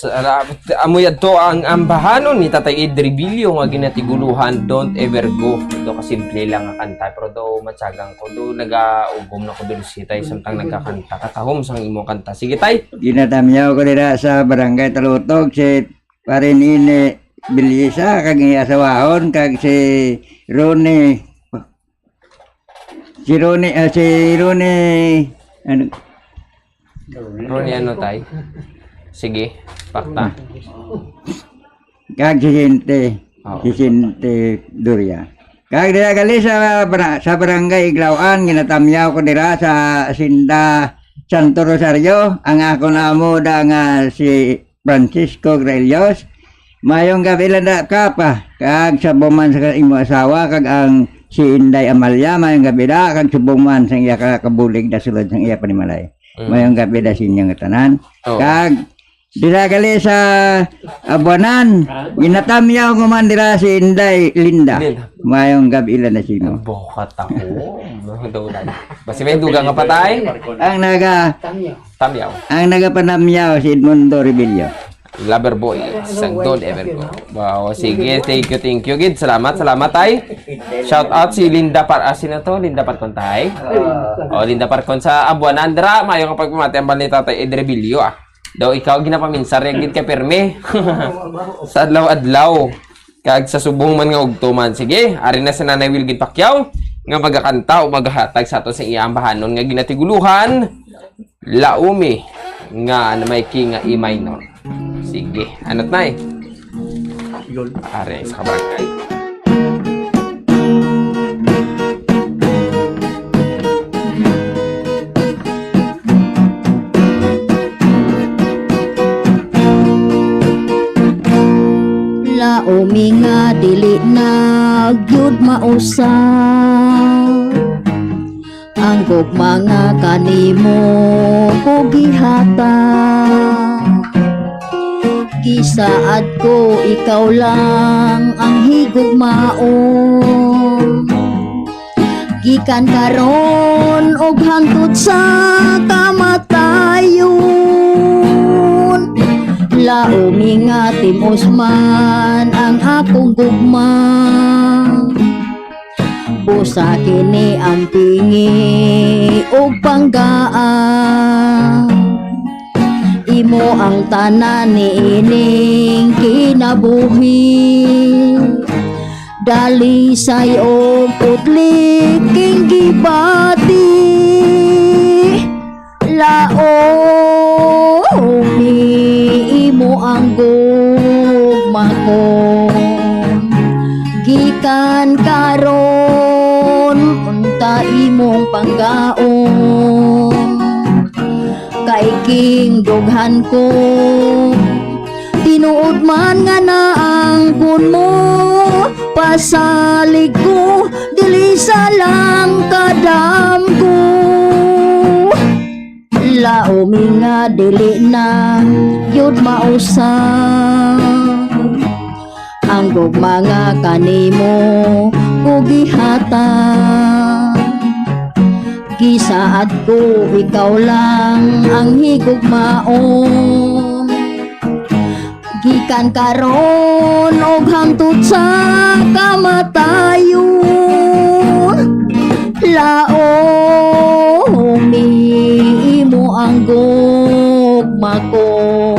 Sa, amo yadto ang ambahanon ni Tatay Ed Rebillo nga ginatiguluhan, Don't Ever Go. Ito kasimple lang nga kanta, pero daw matyagang ko, daw nagaugom na ko diri si Tay samtang nagkakanta. Katahom sang imong kanta. Sige, Tay. Ginatamyaw ko dira sa Barangay Talutog, si Pare Nini Belisa, kag iya asawahon, kag si Ronnie, si Ronnie, ah, si Ronnie, ano, Ronnie, ano, Tay? Sige, pakta. Kag si Sinte, Oo. Si Sinte Doria. Kag dira gali sa bara-, sa barangay Iglawan, ginatamyaw ko dira sa Hacienda Santo Rosario, ang akon amo da nga si Francisco Graelios. Mayong gabi lang da, Kapa, kag subong man sa imo asawa, kag ang si Inday Amalia, mayong gabi da, kag subong man sa iya ka kabulig da sulod sang iya panimalay. Mm. Mayong gabi da sa inyong tanan. Oo. Kag dira gali sa Abuanan, ginatamyaw ko man dira si Inday Linda. Linda. Mayong gabi lang na sino. Bukat ako. Daw lang. Basi may dugang nga patay. Ang naga Tamyaw. Tamyaw. Ang nagapanamyaw si Edmundo Rebillo. Lover boy, sa Don't Ever Go. Wow, sige, thank you, thank you, gid. Salamat, salamat, Tay. Shout out si Linda Par-, ah, sino to? Linda Parcon, Tay? Oh, Linda Parcon sa Abuanan. Dira, mayo nga pagpamati ang balita, Tay Ed Rebillo, ah. Daw ikaw ginapaminsar ya gid ka pirmi. Sa adlaw-adlaw. Kag sa subong man nga ugto man. Sige, ari na si Nanay Wilgit Pacquiao nga magakanta o magahatag sa ato sa iya ambahanon nga ginatiguluhan, Laomi, nga may key nga E minor. Sige, anot na eh. Yun. Ari sa kabarangay. Laomi nga dili na gyud mausa ang gugma nga kanimo ko gihatag. Gisaad ko ikaw lang ang higugmaon. Gikan karon ug hangtod sa kamatayon, laomi nga tim-os man ang akong gugma. Busa kini ampingi ug panggaa. Imo ang tanan niining kinabuhi. Dalisay o putli king gibati. Laomi imo ang gugma ko. Gikan karon unta imong panggaon. Kay king dughan ko, tinuod man nga naangkon mo, pasalig ko, dili sa lang kadamgo. Dili na gyud mausab ang gugma nga kanimo ko gihatag. Gisaad ko ikaw lang ang higugmaon. Gikan karon ug hangtod sa kamatayon, laomi imo ang gugma ko.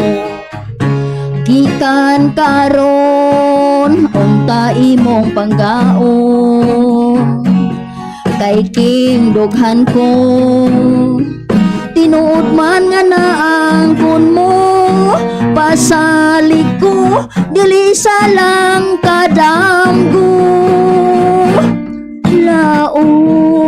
Gikan karon, unta imong panggaon. Kay king dughan ko, tinuod man nga naangkon mo, pasalig ko, dili sa lang kadamgo. Laomi.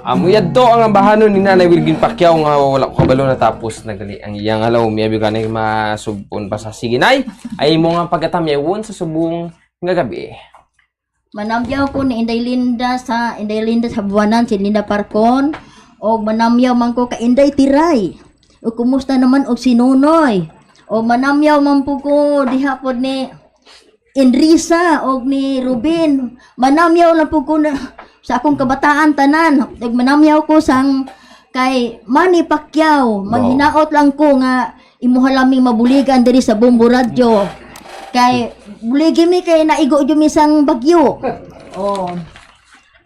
Amo yadto ang ambahanon ni Nanay Wilgin Pacquiao nga wala ko kabalo natapos na gali ang iyang halaw. Miyabi ka na masubon pa sa sige, Nay. Ay mo nga pagkatamyawon sa subong nga gabi. Manamyaw ko ni Inday Linda sa, Inday Linda sa Buwanan, si Linda Parcon. O manamyaw man ko ka Inday Tiray. O kumusta naman og si Nonoy? O manamyaw man po ko diha pod ni Enrisa og ni Ruben. Manamyaw lang po ko na, sa akong kabataan tanan. Nagmanamyaw ko sang kay Manny Pacquiao. Maghinaot lang ko nga imuha laming mabuligan diri sa Bombo Radyo. Kay buligi mi kay naigo jud mi sang bagyo. Oh.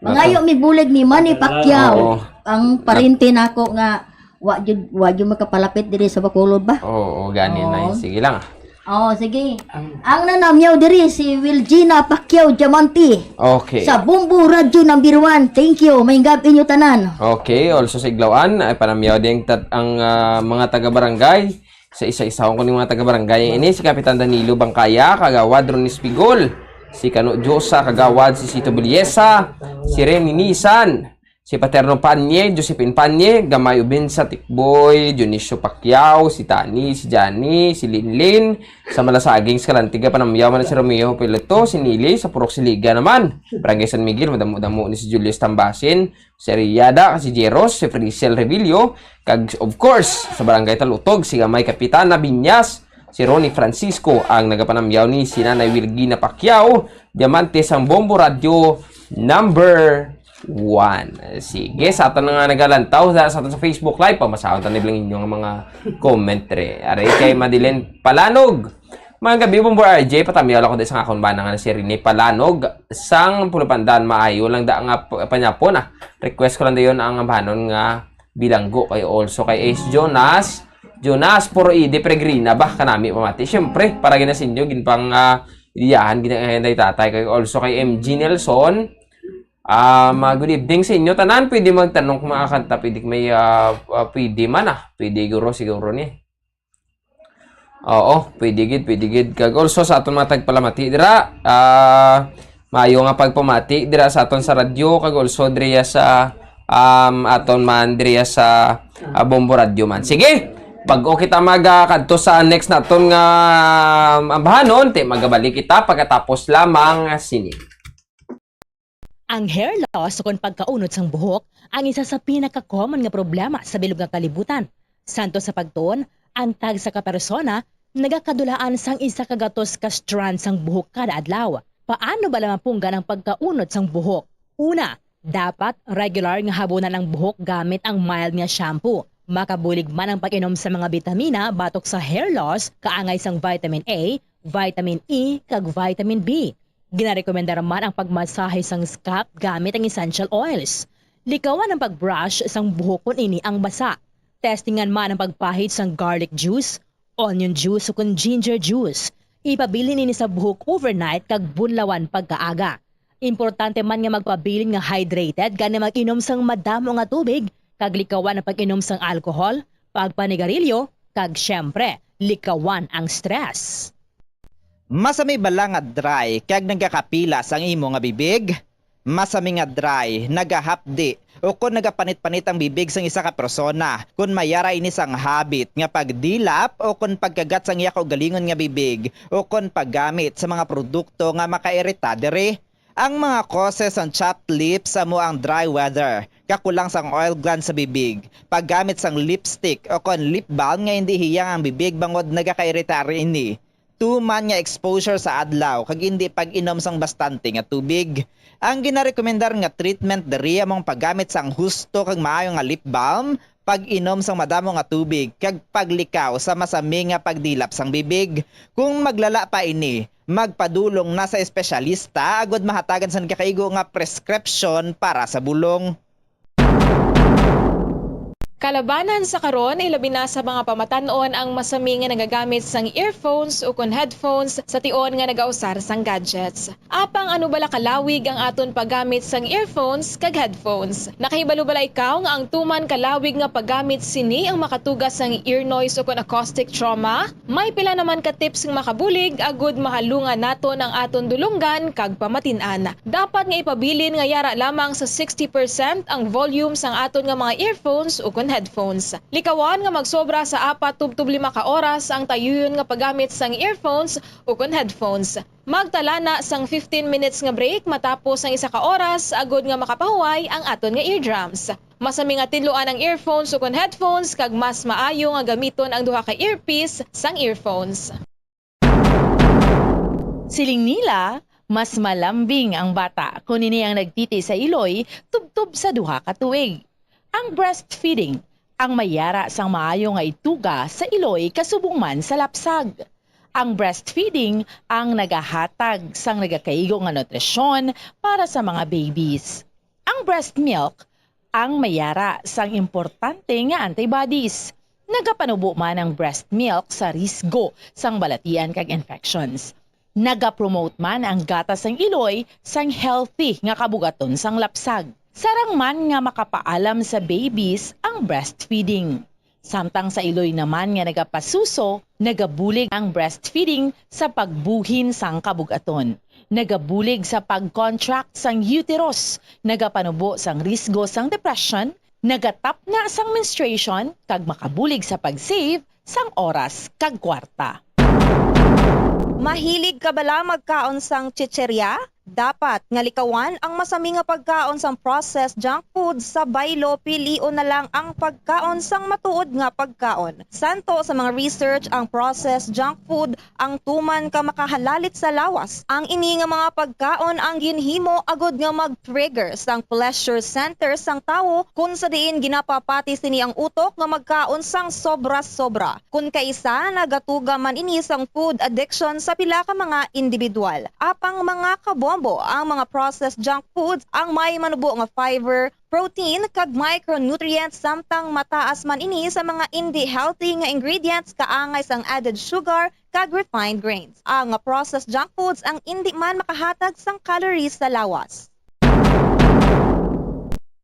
Mangayo mi bulig ni Manny Pacquiao, Oo. ang parente nako nga wa jud, wa jud makapalapit diri sa Bacolod ba? Oo, gani na Oo. yun. Sige lang. Oh, sige. Ang Ang nanamyaw diri si Wilgina Pacquiao Diamante Okay. sa Bombo Radyo number one. Thank you. Maayong gabi inyo tanan. Okay, also sa Iglawan, ay panamyaw din tat ang ah, mga taga-barangay. Sa isa-isahon ko ning mga taga-barangay ini, si Kapitan Danilo Bangkaya, Kagawad Ron Espigol, si Kano Diosa, Kagawad si Sito Buliesa, si Remy Nisan, si Paterno Panye, Josephine Panye, Gamay Ubinsa, Tikboy, Dionisio Pacquiao, si Tani, si Jani, si Linlin, sa Malasaging, Escalante, gapanamyaw man si Romeo Piloto, si Nili, sa Purok Siliga naman. Barangay San Miguel, madamo-damo ni si Julius Tambasin, si Ariada, si Jeros, si Frisel Revillo, kag of course, sa Barangay Talutog, si Gamay Kapitana Binyas, si Ronnie Francisco, ang nagapanamyaw ni si Nanay Wilgina Pacquiao, Diamante sang Bombo Radyo number one. Sige, sa aton nga nagalantaw sa, sa aton sa Facebook Live, pamasahon ta ni lang inyo nga mga comment re. Aray kay Madeline Palanog. Mga gabi, Bombo R J, patamyaw lang ko dahil sa akon bana nga si Rene Palanog, sang Pulupandan, maayo lang da nga p- panyapon, ah. Request ko lang dayon ang ambahanon nga bilanggo kay also kay Ace Jonas. Jonas, puro ide peregrina ba? Kanami pamati. Siyempre, para gina sa inyo, ginpang ah, iyahan, gina tatay kay also kay M G Nelson. Ah, ma, good evening sa inyo tanan. Pwede magtanong kung mga kanta, pwede may ah, ah, pwede man ah. Pwede guro siguro ni. Oo, pwede gid, pwede gid. Kag also sa aton mga tagpalamati dira, ah, maayo nga pagpamati dira sa aton sa radyo, kag also diriya sa, um, aton man diriya sa, ah, Bombo Radyo man. Sige, bag-o kita mag, ah, kadto sa next naton nga, um, ambahanon, ti magabalik kita pagkatapos lamang sini. Ang hair loss ukon pagkaunod sang buhok ang isa sa pinaka-common nga problema sa bilog nga kalibutan. Santo sa pagtuon, ang tagsa ka persona nagakadulaan sang isa ka gatos ka strand sang buhok kada adlaw. Paano bala mapunggan ang pagkaunod sang buhok? Una, dapat regular nga habunan ang buhok gamit ang mild nga shampoo. Makabulig man ang pag-inom sa mga bitamina batok sa hair loss, kaangay sang vitamin A, vitamin E, kag vitamin B. Ginarekomendar man ang pagmasahe sang scalp gamit ang essential oils. Likawan ang pag-brush sang buhok kon ini ang basa. Testingan man ang pagpahid sang garlic juice, onion juice, ukon ginger juice. Ipabilin ini sa buhok overnight kag bunlawan pagkaaga. Importante man nga magpabilin nga hydrated, gani mag-inom sang madamo nga tubig, kag likawan ang pag-inom sang alcohol, pagpanigarilyo, kag, siyempre, likawan ang stress. Masami bala nga dry kag nagakapila sang imo nga bibig? Masami nga dry, nagahapdi, ukon nagapanit-panit ang bibig sang isa ka persona. Kon may ara ini sang habit nga pagdilap ukon pagkagat sang iya kaugalingon nga bibig, ukon paggamit sa mga produkto nga makairita diri. Ang mga causes sang chapped lips amo ang dry weather, kakulang sang oil gland sa bibig, paggamit sang lipstick ukon lip balm nga indi hiyang ang bibig bangod nagakairita ini, tuman nga exposure sa adlaw kag indi pag-inom sang bastante nga tubig. Ang ginarekomendar nga treatment diri amo ang paggamit sang husto kag maayo nga lip balm, pag-inom sang madamo nga tubig, kag paglikaw sa masami nga pagdilap sang bibig. Kung maglala pa ini, magpadulong na sa espesyalista agud mahatagan sang gakaigo nga prescription para sa bulong. Kalabanan sa karon, ilabi na sa mga pamatan-on ang masami nga nagagamit sang earphones ukon headphones sa tion nga nagausar sang gadgets. Apang ano bala kalawig ang aton paggamit sang earphones kag headphones? Nakahibalo bala ikaw nga ang tuman kalawig nga paggamit sini ang makatuga sang ear noise ukon acoustic trauma? May pila naman ka tips nga makabulig agud mahalungan naton ang aton dulonggan kag pamatin-an. Dapat nga ipabilin nga yara lamang sa sixty percent ang volume sang aton nga mga earphones ukon headphones. Likawan nga magsobra sa apat tubtob lima ka oras ang tayuyon nga paggamit sang earphones ukon headphones. Magtala na sang fifteen minutes nga break matapos ang isa ka oras agud nga makapahuway ang aton nga eardrums. Masami nga tinluan ang earphones ukon headphones kag mas maayo nga gamiton ang duha ka earpiece sang earphones. Siling nila, mas malambing ang bata kon ini ang nagtiti sa iloy tubtob sa duha ka tuig. Ang breastfeeding ang may yara sang maayo nga ituga sa iloy kasubong man sa lapsag. Ang breastfeeding ang nagahatag sang nagakaigo nga nutrisyon para sa mga babies. Ang breast milk ang may yara sang importante nga antibodies. Nagapanubo man ang breast milk sa risgo sang balatian kag infections. Nagapromote man ang gatas sang iloy sang healthy nga kabugaton sang lapsag. Sarang man nga makapaalam sa babies ang breastfeeding. Samtang sa iloy naman nga nagapasuso, nagabulig ang breastfeeding sa pagbuhin sang kabugaton. Nagabulig sa pag-contract sang uterus, nagapanubo sang risgo sang depression, nagatapna sang menstruation, kag makabulig sa pag-save sang oras kag kwarta. Mahilig ka bala magkaon sang chicheria? Dapat nga likawan ang masami nga pagkaon sang processed junk food sa baylo, pilion na lang ang pagkaon sang matuod nga pagkaon. Santo sa mga research, ang processed junk food ang tuman ka makahalalit sa lawas. Ang ini nga mga pagkaon ang ginhimo agud nga mag-trigger sang pleasure center sang tawo, kun sa diin ginapapati sini ang utok nga magkaon sang sobra-sobra. Kun kaisa, nagatuga man ini sang food addiction sa pila ka mga individual. Apang mga kabombo, ang mga processed junk foods ang may manubo nga fiber, protein, kag micronutrients, samtang mataas man ini sa mga indi healthy nga ingredients kaangay sang added sugar kag refined grains. Ang processed junk foods ang indi man makahatag sang calories sa lawas.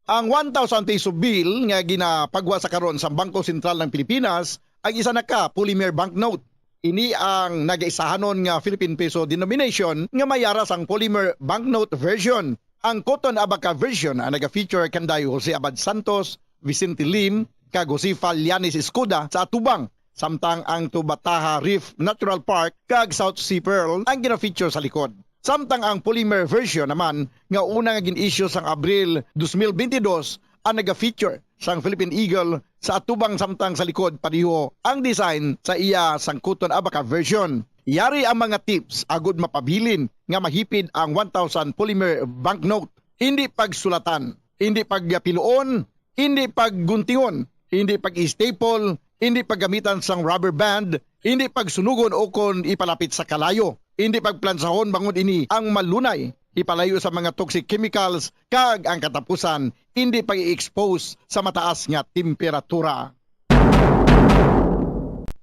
Ang one thousand peso bill nga ginapagwa sa karon sa Bangko Sentral ng Pilipinas ang isa na ka polymer banknote. Ini ang nagaisahanon nga Philippine peso denomination nga may ara sang polymer banknote version. Ang Cotton Abaca version ang naga-feature kanday Jose Abad Santos, Vicente Lim, kag Josefa Llanes Escuda sa atubang, samtang ang Tubataha Reef Natural Park kag South Sea Pearl ang gina-feature sa likod. Samtang ang polymer version naman nga una nga gin-issue sang Abril dos mil bentidós ang naga-feature sang Philippine Eagle sa atubang, samtang sa likod pariho ang design sa iya sang Cotton Abaca version. Yari ang mga tips agud mapabilin nga mahipid ang one thousand polymer banknote. Indi pagsulatan, indi pagpiluon, indi pagguntingon, indi pag-staple, indi paggamitan sang rubber band, indi pagsunugon ukon ipalapit sa kalayo, indi pagplansahon bangod ini ang malunay ipalayo sa mga toxic chemicals, kag ang katapusan, indi pag-i-expose sa mataas nga temperatura.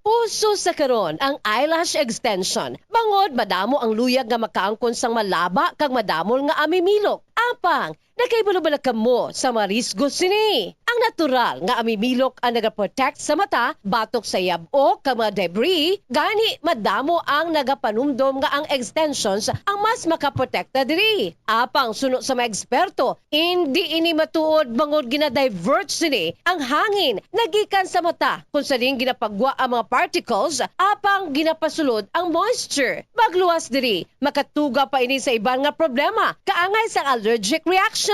Uso sa karon ang eyelash extension, bangod madamo ang luyag nga makaangkon sang malaba kag madamol nga amimilok. Apang, Nakahibalo bala kamo sa mga risgo sini? Ang natural nga amimilok ang nagaprotect sa mata batok sa yab-ok kag mga debris, gani madamo ang nagapanumdom nga ang extensions ang mas makaprotekta diri. Apang suno sa mga eksperto, indi ini matuod bangod gina-divert sini ang hangin nagikan sa mata, kung sa diin ginapagwa ang mga particles apang ginapasulod ang moisture. Magluwas diri, makatuga pa ini sa iban nga problema, kaangay sang allergic reactions.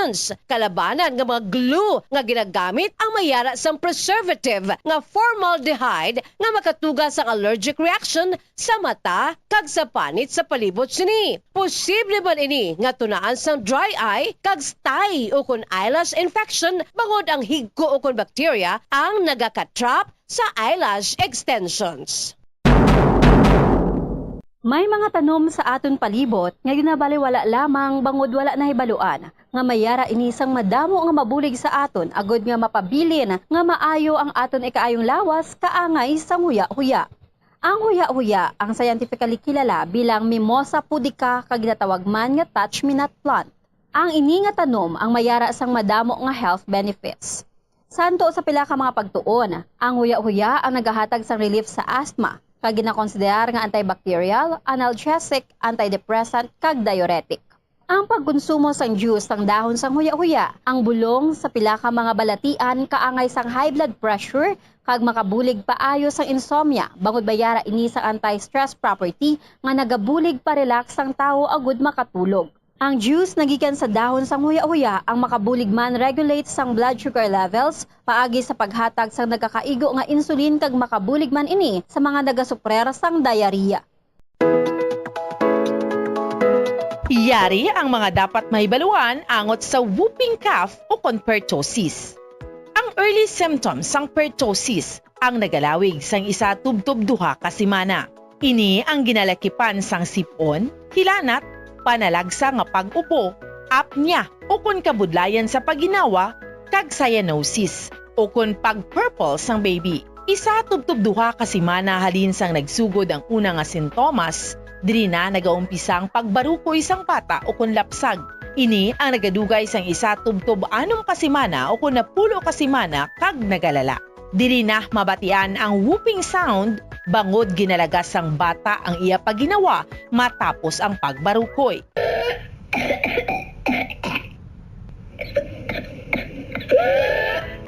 Kalabanan nga mga glue nga ginagamit ang may yara sang preservative nga formaldehyde nga makatuga sang allergic reaction sa mata kag sa panit sa palibot sini. Posible man ini nga tunaan sang dry eye kag stye ukon eyelash infection bangod ang higko ukon bakterya ang nagakatrap sa eyelash extensions. May mga tanom sa aton palibot nga ginabaliwala lamang bangod wala nahibaluan nga may yara ini sang madamo nga mabulig sa aton agod nga mapabilin nga maayo ang aton ikaayong lawas kaangay sang huya-huya. Ang huya-huya ang scientifically kilala bilang Mimosa pudica kag ginatawag man nga touch-me-not plant. Ang ini nga tanom ang may yara sang madamo nga health benefits. Santo sa pila ka mga pagtuon, ang huya-huya ang nagahatag sang relief sa asthma, kag ginakonsiderar nga antibacterial, analgesic, antidepressant, kag diuretic. Ang pagkonsumo sang juice sang dahon sang huya-huya, ang bulong sa pila ka mga balatian kaangay sang high blood pressure kag makabulig paayo sang insomnia, bangod may yara ini sang anti-stress property nga nagabulig pa-relax sang tawo agud makatulog. Ang juice nagikan sa dahon sang huya-huya ang makabulig man regulate sang blood sugar levels paagi sa paghatag sang nagakaigo nga insulin kag makabulig man ini sa mga nagasuprer sang diarrhea. Yari ang mga dapat mahibaluan angot sa whooping cough o kon pertussis. Ang early symptoms sang pertussis ang nagalawig sang isa tubtob duha ka semana. Ini ang ginalakipan sang sip-on, hilanat, panalagsa nga pag-upo, apnea, ukon kabudlayan sa pagginawa, kag cyanosis, ukon pag-purple sang baby. Isa tubtob duha ka semana halin sang nagsugod ang una nga sintomas, diri na nagaumpisa ang pagbarukoy sang bata ukon lapsag. Ini ang nagadugay sang isa tubtob anom ka semana ukon napulo ka semana kag nagalala. Diri na mabatian ang whooping sound bangod ginalagas sang bata ang iya pagginawa matapos ang pagbarukoy.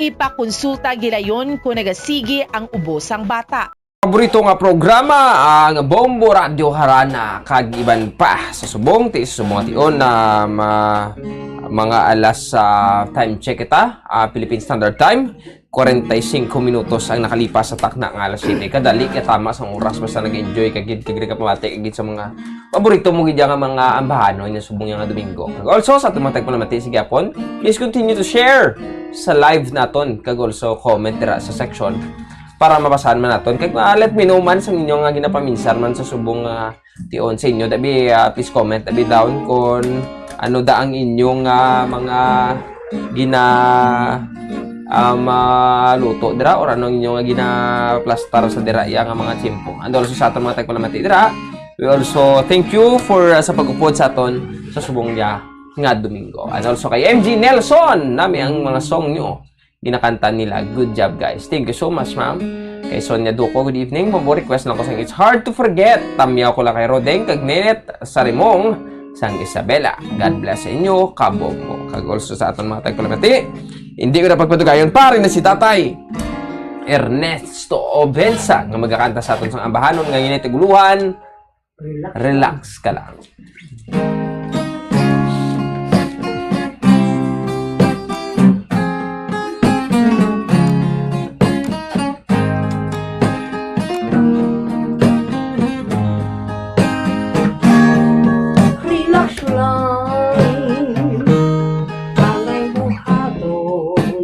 Ipakonsulta gilayon kon nagasigi ang ubo sang bata. Paborito nga programa, ang Bombo Radyo Harana, kag iban pa sa subong, ti sa subong ation na ma-, mga alas, ah, time check kita, ah, Philippine Standard Time, kwarenta y singko minutos ang nakalipas sa takna nga alas siyete. Kadali kay tama sang oras, basta nag-enjoy ka gid, kag nagapamati ka gid sa mga paborito mo gid nga mga ambahanon nga subong nga Domingo. Kag also sa aton mga tagpalamati sa gihapon, please continue to share sa live naton, kag also comment dira sa section para mabasahan man naton. Kag, ah, let me know man sa inyo nga ginapaminsar man sa subong nga tion sa inyo. Dabi, ah, please comment dabi down kung ano da ang inyong, ah, mga gina, ah, maluto dira, or ano ang inyong, ah, ginaplastar sa dira iya nga mga tiyempo. And also sa aton mga tagpalamati dira, we also thank you for, ah, sa pag-upod sa aton sa subong niya nga Domingo. And also kay M G Nelson, nami ang mga song nyo ginakanta nila. Good job, guys. Thank you so much, ma'am. Kay Sonia Duco, good evening. Mabo request lang ko sang It's Hard to Forget. Tamyaw ko lang kay Rodeng kag Net Sarimong sang Isabela. God bless sa inyo, kabombo. Kag also sa aton mga tagpalamati. Hindi ko na pagpadugayon, pare na si Tatay Ernesto Obensa nga magakanta sa aton sang ambahanon nga ginay taguluhan. Relax ka lang. Relax lang, angay buhaton.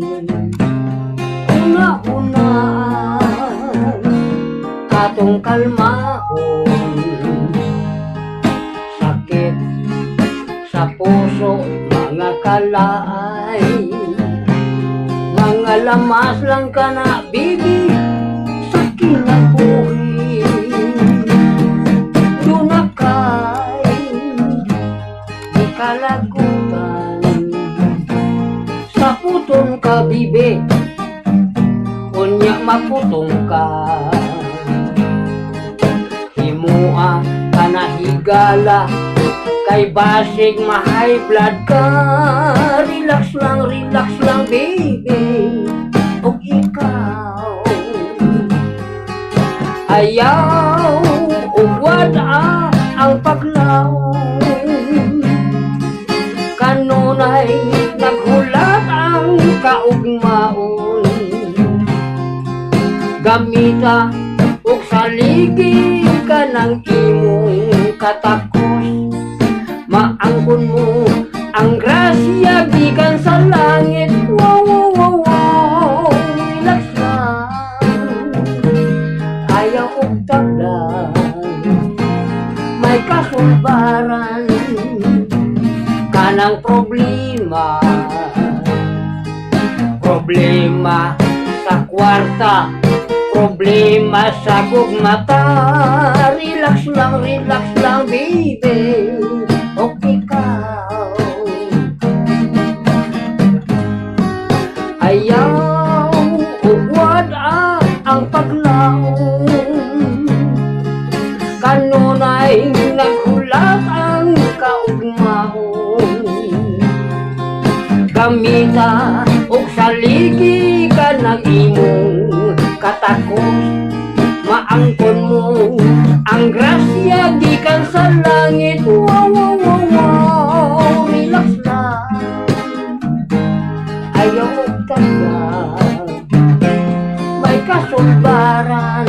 Hunahunaan atong kalmahon. Sakit sa puso, mga kalaay. Mga lamas lang kana, baby, sa kinabuhi. Dunakay, di kalagutan. Paputong ka. Himoa ka na higala, kay basig ma-high blood ka. Relax lang, relax lang, baby. Og ikaw, ayaw og wad-a ang paglaom. Kanunay naghulat ang kaugmaon. Gamita og saligi kanang imong katakos. Maangkon mo ang grasya gikan sa langit. Wow, wow, wow, wow. Relax lang. Ayaw og tablan. May kasulbaran kanang problema. Problema sa kwarta, problema sa gugmata. Relax lang, relax lang, baby. Og ikaw, ayaw og wad-a ang paglaom. Kanunay naghulat ang kaugmaon. Gamita og saligi kanang imong katakos. Maangkon mo ang grasya gikan sa langit. Wow, wow, wow, wow. Relax lang. Ayaw og tablan. May kasulbaran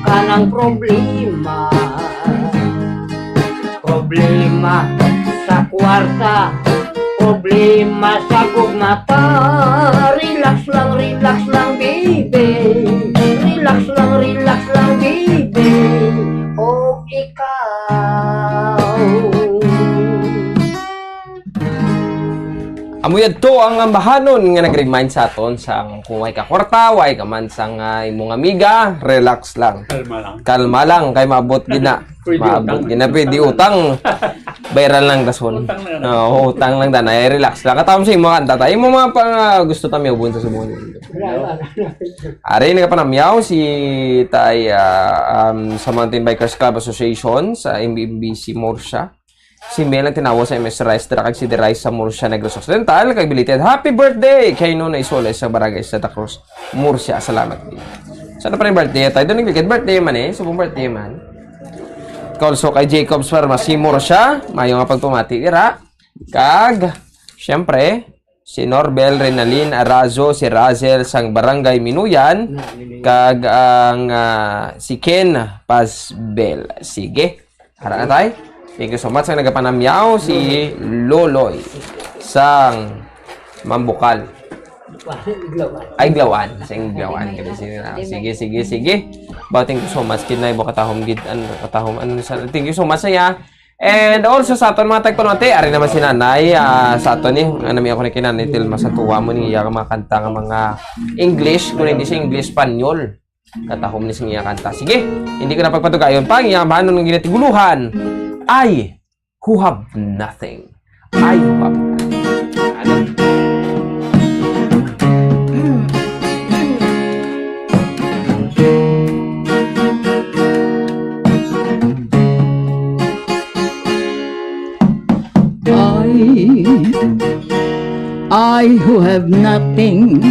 kanang problema. Problema sa kwarta, problema sa gugmata. Relax lang, relax lang, baby. Relax lang, relax lang, baby. O ikaw. Amo yadto ang ambahanon nga nag-remind sa aton sa kung way ka kwarta, way ka man sang, ah, imong amiga, relax lang. Kalma lang. Kalma lang, kay maabot gid na. Pwede Maabot utang. gid na, pwede Utang lang. utang. Bayaran lang dason. Utang lang. Oo, utang lang, danay. Relax lang. Katapos sa imo kanta ta. Imo mga pang, ah, gusto ta miubon sa subong. Ari, nagapanamyaw si Tay, ah, um, sa Mountain Bikers Club Association sa M B M B C Murcia. Si Mel ang tinawo sa M S Rice, dira kag si The Rice sa Murcia, Negros Occidental, kag belated happy birthday kay Nonay Soles sa Barangay Santa Cruz, Murcia. Salamat, Mel. Sana pa rin birthday tayo. Doon nagligad birthday man eh. Subong birthday man. Also kay Jacobs Pharmacy, Murcia. Mayo nga pagpamati dira. Kag, syempre, si Norbel Renalin Arazo, si Razel sang Barangay Minuyan, kag ang, ah, si Ken Pazbel. Sige. Ara na, tay. Thank you so much sa nagapanamyaw, si Loloy sang Mambukal. Ay, Glawan. Sa Glawan. Sige, sige, sige. Ba, thank you so much. Kinay mo katahom gid, ano, katahom, ano, sa, thank you so much, ya. And also sa aton mga tagpanuwati, ari naman si Nanay, ah, sa aton ni, ano, mi ako ni kinanay, Tilma sa tuwa mo ni iya mga kanta nga mga English, kung hindi sa English, Espanyol. Katahom ni sa iya kanta. Sige, hindi ko na pagpatugayon pa, ang iya bahanon nga ginatiguluhan, I who have nothing. I who have nothing. Ano? I, I who have nothing,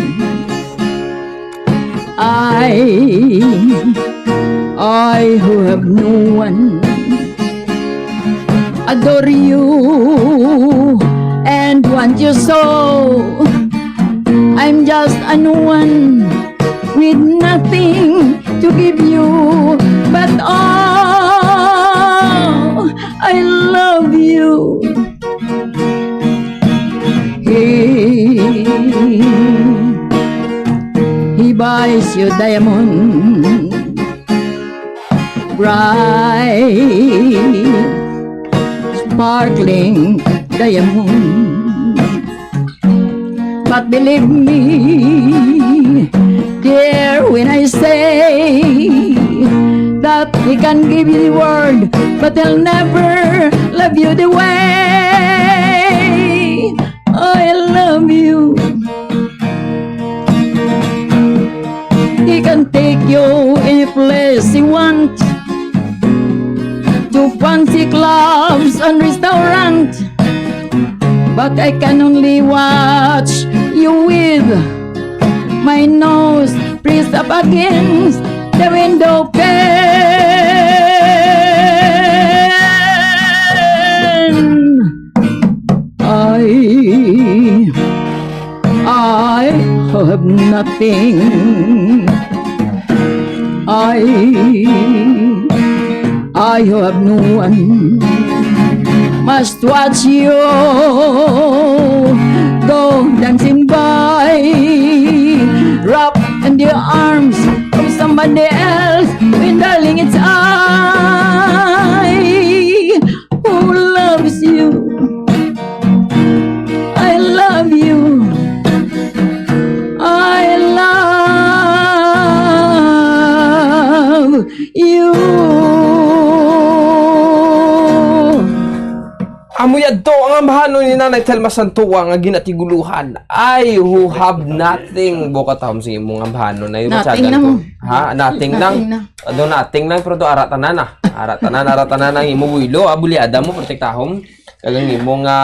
I, I who have no one, adore you and want you so. I'm just a no one with nothing to give you, but oh, I love you. He, he buys you diamond, bright, sparkling diamond. But believe me, dear, when I say that he can give you the world, but he'll never love you the way I love you. can take you any place you want, to fancy clubs and restaurant, but I can only watch you with my nose pressed up against the window pane. I, I have nothing. I, I have no one. Must watch you go dancing by, wrapped in the arms of somebody else. When, darling, it's I who loves you. I love you. I love you. Amo yadto ang ambahanon ni Nanay Telma Santua nga ginatiguluhan. I who have nothing. Buka tahom sa imong ambahanon na yung Nothing matyagan na ko. mo. Ha? Nothing lang. Nothing na. Ano, nothing lang, pero do ara tanan na. Ara tanan, ara tanan ang imo buwilo, ah, bulyada mo, protektahom. Kag ang imo nga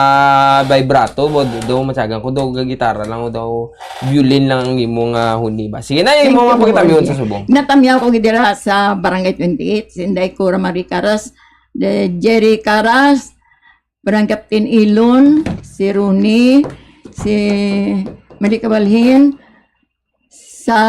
vibrato, bo, do, do matyagan ko, do gitara lang, o daw violin lang ang imo nga huni ba. Sige na, imo nga pagkatamiyon sa subong. Natamyaw ko gidira sa Barangay twenty-eight, si Inday Cora Marie Caras, the Jerry Caras, Barangay Captain Ilon, si Rooney, si Mali Kabalhin, sa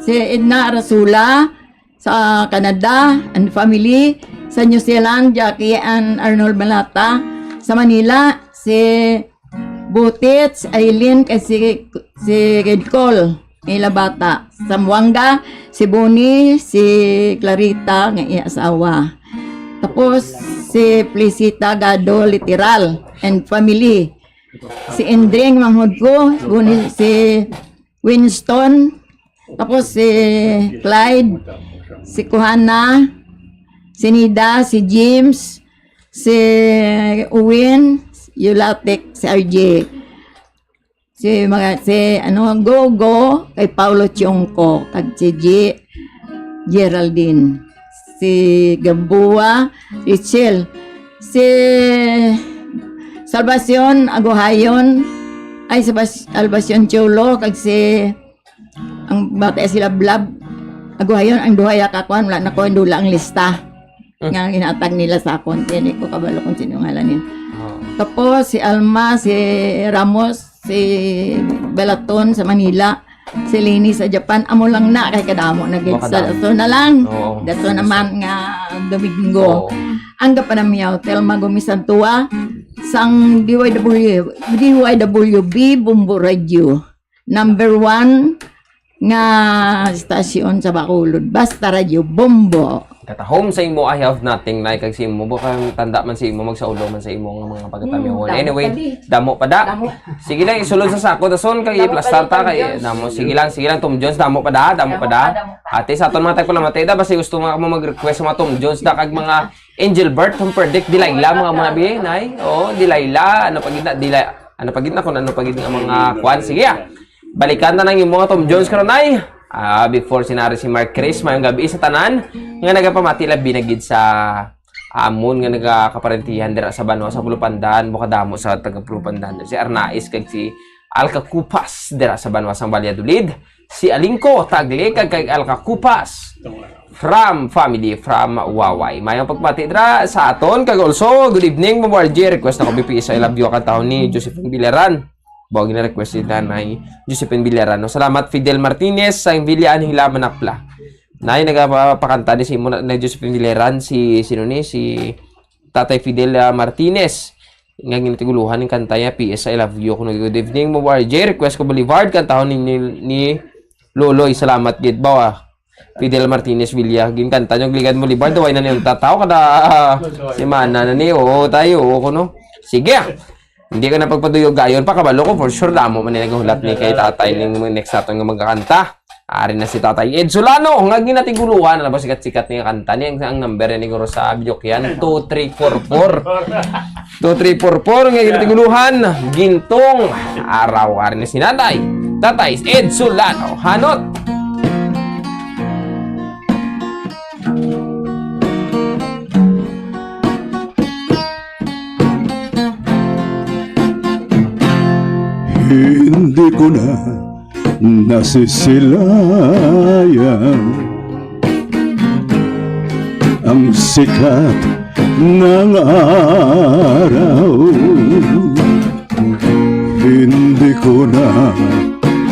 si Edna Arasula, sa Canada and family, sa New Zealand, Jackie and Arnold Malata, sa Manila, si Butits, Aileen, kay si, si Kid Cole, ila bata. Zamboanga, si Bonnie, si Clarita, nga iya asawa. Tapos, si Felicita Gado Literal and family. Si Indring, manghod ko, si Bonnie, si Winston, tapos si Clyde, si Kuhana, si Nida, si James, si Uwin, Yulatek, si R J. Si mga, si, ano, Gogo, kay Paulo Tiongco, kag si G, Geraldine. Si Gabua, Rachel. Si Salvacion, Aguhayon, ay, si Bas-, Salvacion Cholo, kag si, ang bata si Lablab, Aguhayon, ang duha ya kakuan, wala na ko, dula ang lista. Nga ginatag nila sa akon, kaya di ko kabalo kung sino ngalan niya. Oh. Tapos, si Alma, si Ramos, si Belaton sa Manila, si Leni sa Japan, amo lang na, kay kadamo na gid Baka sa damo. dato na lang. Oo. Dato naman nga duminggo. Oo. Ang gapanamyaw, Telma Gomez Santua, sang D Y W, D Y W B Bombo Radio. Number one nga stasyon sa Bacolod. Basta Radio Bombo. Katahom sa imo, I have nothing, Nay, kag sa imo, baka tanda man sa imo, magsaulo man sa imo nga mga pagkatamiwon. Hmm, damo Anyway, pa di. Damo pa da. Damo. Sige lang, isulod sa sako, dason kay Damo pa iplastar di, ta Tom kay Jones. Damo. Sige lang, sige lang, Tom Jones, damo pa da, damo pa da. Damo pa, damo pa. Ate, sa aton mga tagpalamati da, basta gusto mga mo mag-request sa mga Tom Jones da kag mga Angel Birth, Tom Predict, Delilah, mga mga biyay, Nay. Oo, Delilah, ano pa gid na, Delilah, ano pa gid na, kung ano pa gid ang mga kwan. Sige, ah. Balikan na lang yung mga Tom Jones karon, Nay. Ah, before sinari si Mark Chris, mayong gabi sa tanan nga nagapamati labi na gid sa amon nga nagakaparentihan dira sa banwa sa Pulupandan, bukadamo sa taga Pulupandan. Si Arnais kag si Alcacupas dira sa banwa sa Valladolid. Si Alingco, Tagle, kag kay Alcacupas. From family, from Waway. Mayong pagpati dira sa aton. Kag also, good evening, Ma'am R J. Request na ko B P S I Love You, kantahon ni Josephine Bilaran. Bawa gina-request ni Nanay Josephine Bilaran. No? Salamat, Fidel Martinez, sa Villa Angela Manapla. Nay, nagapakanta ni si Mona, na Josephine Bilaran, si, sino ni? Si Tatay Fidel, ah, Martinez. Nga ginatiguluhan ng kanta niya, P S I Love You. Kuno, good evening, Ma'am R J. Request ko Boulevard, kantahon ni, ni, ni Loloy. Salamat gid ba, ah? Fidel Martinez Villa, ginkanta niyo, Ligad Boulevard, way na niyang tataw, kada, ah, semana na ni, oo, tayo, oo, kuno. Sige, ah. Hindi ko na pagpaduyo gayon pa, kabalo ko, for sure, damo man yung naghulat ni kay tatay ning next naton nga magkakanta. Ari na si Tatay Ed Solano, nga ginatiguluhan, ano ba, sikat-sikat niya kanta niya, ang, ang number niya, siguro, sa video ko yan, two three four four. Two three four four, nga ginatiguluhan, Gintong Araw. Ari na si Nanay, Tatay Ed Solano, hanot. sisilayan ang sikat ng araw. Hindi ko na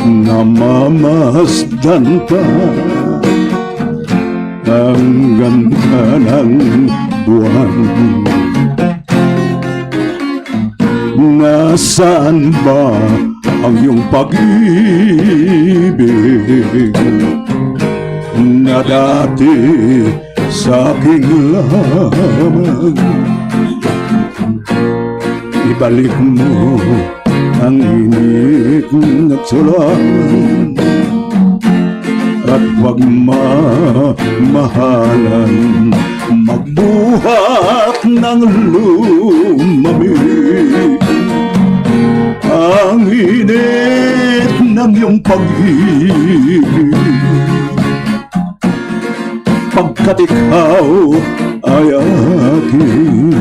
namamasdan pa ang ganda ng buwan. Nasaan ba ang iyong pag-ibig na dati sa akin lamang? Ibalik mo ang init ng tula at pagmamahalan, magbuhat ng lumamig ang init ng iyong pag-ibig. Pagkat ikaw ay aking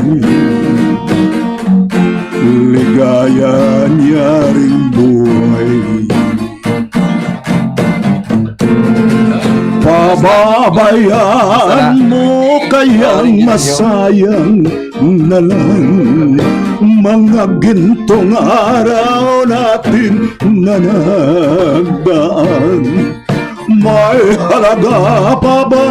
ligaya niya ring buhay. Pababayaan mo kayang masayang na lang mga gintong araw natin na nagdaan. May halaga pa ba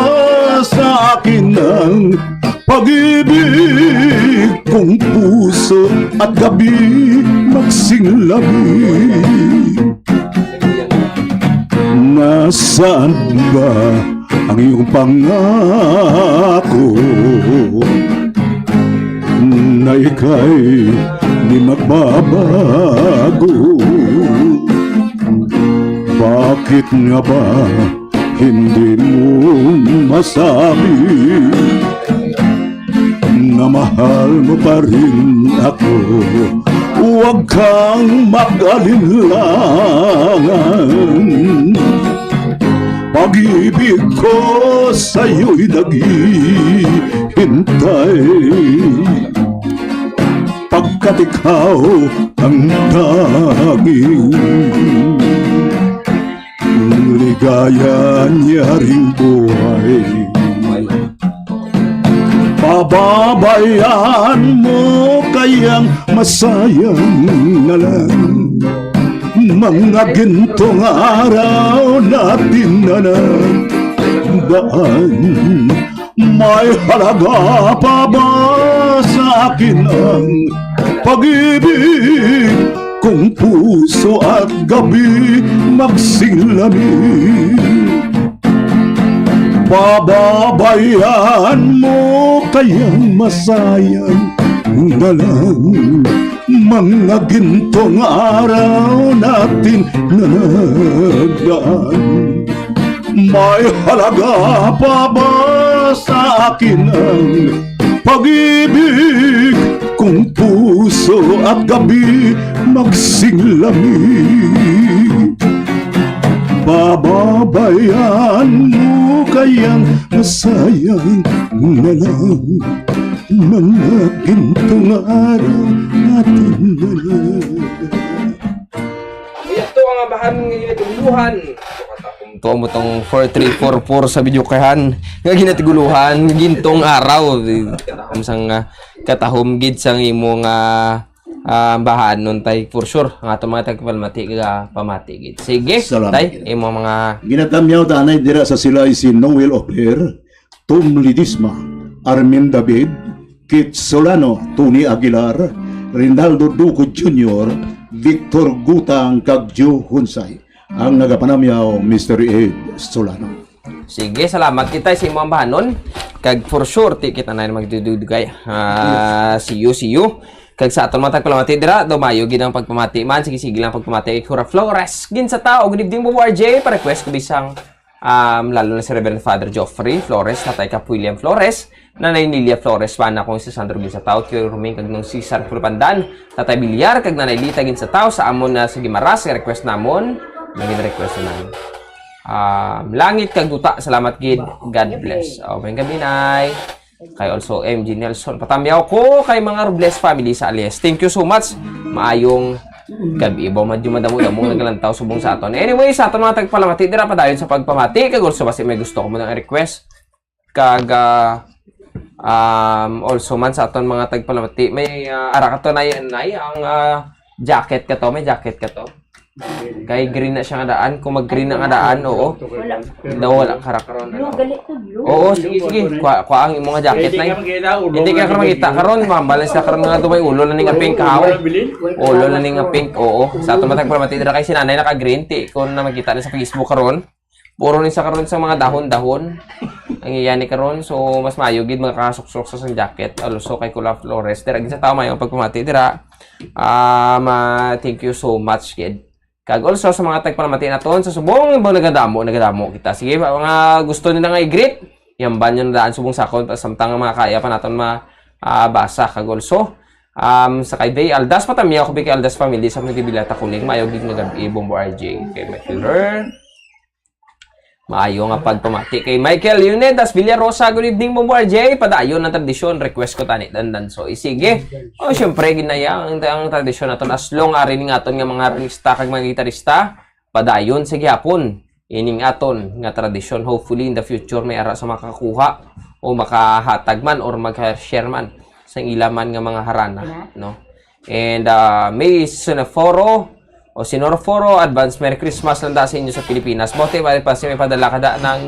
sa akin ang pag-ibig kung puso at gabi magsinglami? Nasaan ba ang iyong pangako na ika'y di magbabago? Bakit nga ba hindi mo masabi na mahal mo pa rin ako? Huwag kang mag-alinlangan. Pag-ibig ko sa'yo'y naghihintay, pagkat ikaw ang tanging ligaya niya ring buhay. Pababayaan mo kayang masayang na lang mga gintong araw natin na nagdaan. May halaga pa ba sa akin ang pag-ibig kung puso at gabi magsinglami? Pababayaan mo kayang masayang na lang mga gintong araw natin na nagdaan. May halaga pa ba sa akin ang pag-ibig kung puso at gabi magsinglami? Pababayaan mo kayang masayang na lang mga gintong araw natin na lang. Ito ang ambahan nga ginatuluhan. Tuwa mo tong four three four four sa video kahan nga ginatiguluhan, gintong araw. Katahom sang, ah, katahom gid sang imo nga, ah, ambahan nun, tay, for sure. Ang ato mga tagpalamati, ka pamati gid. Sige, salamat, tay, gid. Imo mga ginatamyaw ta anay dira sa silay si Noel Oper, Tom Ledesma, Armin David, Kit Solano, Tony Aguilar, Rinaldo Duco Junior, Victor Gutang, kag Joe Hunsay. Ang nagapanamyaw, Mister Ed Solano. Sige, salamat kita sa imong ambahanon. Kag for sure, ti kita na magdudugay. Ah, see you, see you. Kag sa aton mga tagpalamati dira, dumayo gid ang pagpamati man. Sige, sige lang pagpamati kay Cora Flores. Ginsatao, good evening, Bobo R J. Pa-request ko bisang, um, lalo na si Reverend Father Geoffrey Flores, Tatay Cap William Flores, Nanay Nilia Flores, Pana kong si Sandro Ginsatao, Tio Roming kag Nong Cesar Pulpandan, Tatay Bilyar, kag Nanay Lita Ginsatao sa amon na sa Guimaras, nga request namon, naging request naman. Um, langit kag duta, salamat gid. God bless. Oh, maayong gabi, Nay. Kay also M G Nelson. Patamyaw ko kay mga Robles family sa Alias. Thank you so much. Maayong Gab-i ba, madyo madamo-damo nagalantaw subong sa aton. Anyway, sa aton mga tagpalamati, dira padayon sa pagpamati. Kag also, basi may gusto ko mo nang request. Kag, ah, um, also man sa aton mga tagpalamati, may, ah, ara ka to, nay, nay, ang, ah, jacket ka to, may jacket ka to. Kay green na siya nga daan. Kung mag-green na nga daan, oo. Wala. Daw wala ka ra karon, Blue, ano. Gali to, blue. Oo, sige, sige. Kuha, kuha ang imo nga jacket, nay. Hindi ka makita karon, ma'am. Balance na karon nga dumay ulo na ning nga pink, haw. Ulo na ning nga pink, oo. Sa aton matag pala, matindra kay si nanay naka-green, ti, kung na makita na sa Facebook karon. Puro ni sa karon sa mga dahon-dahon. Ang iya ni karon, so mas maayo gid makakasuksok sa sang jacket. Also kay Kula Flores, dira gid sa tao maayong pagpamati dira. Ah, ma, thank you so much gid. Kag also sa mga tagpalamati naton sa subong, ba nagadamo, nagadamo kita. Sige, ba, mga gusto nila nga i-greet, yamban nyo na daan subong sa akon, samtang ang mga kaya pa naton ma, ah, basa. Kag also, um, sa kay Bay Aldas, patamiyaw ko, Bay kay Aldas family, sa mga gibilata kuling, maayo gid nga gab-i, Bombo R J, kay Michael Her. Maayo nga pagpamati kay Michael Leonidas Villarosa. Good evening, Bombo R J. Padayon ang tradisyon. Request ko tani, Dandan. So, sige. Oh, syempre, ginaya ang, ang tradisyon naton. As long, ari ning aton nga mga artista kag mga gitarista, padayon sa gihapon. Ining aton nga tradisyon. Hopefully, in the future, may ara sa makakuha o makahatag man or maka-share man sa ila man nga mga harana, no? And, ah, may Sinoforo o Sinoforo, advance Merry Christmas lang da sa inyo sa Pilipinas. Bote, pare, pa si may padala ka da ng,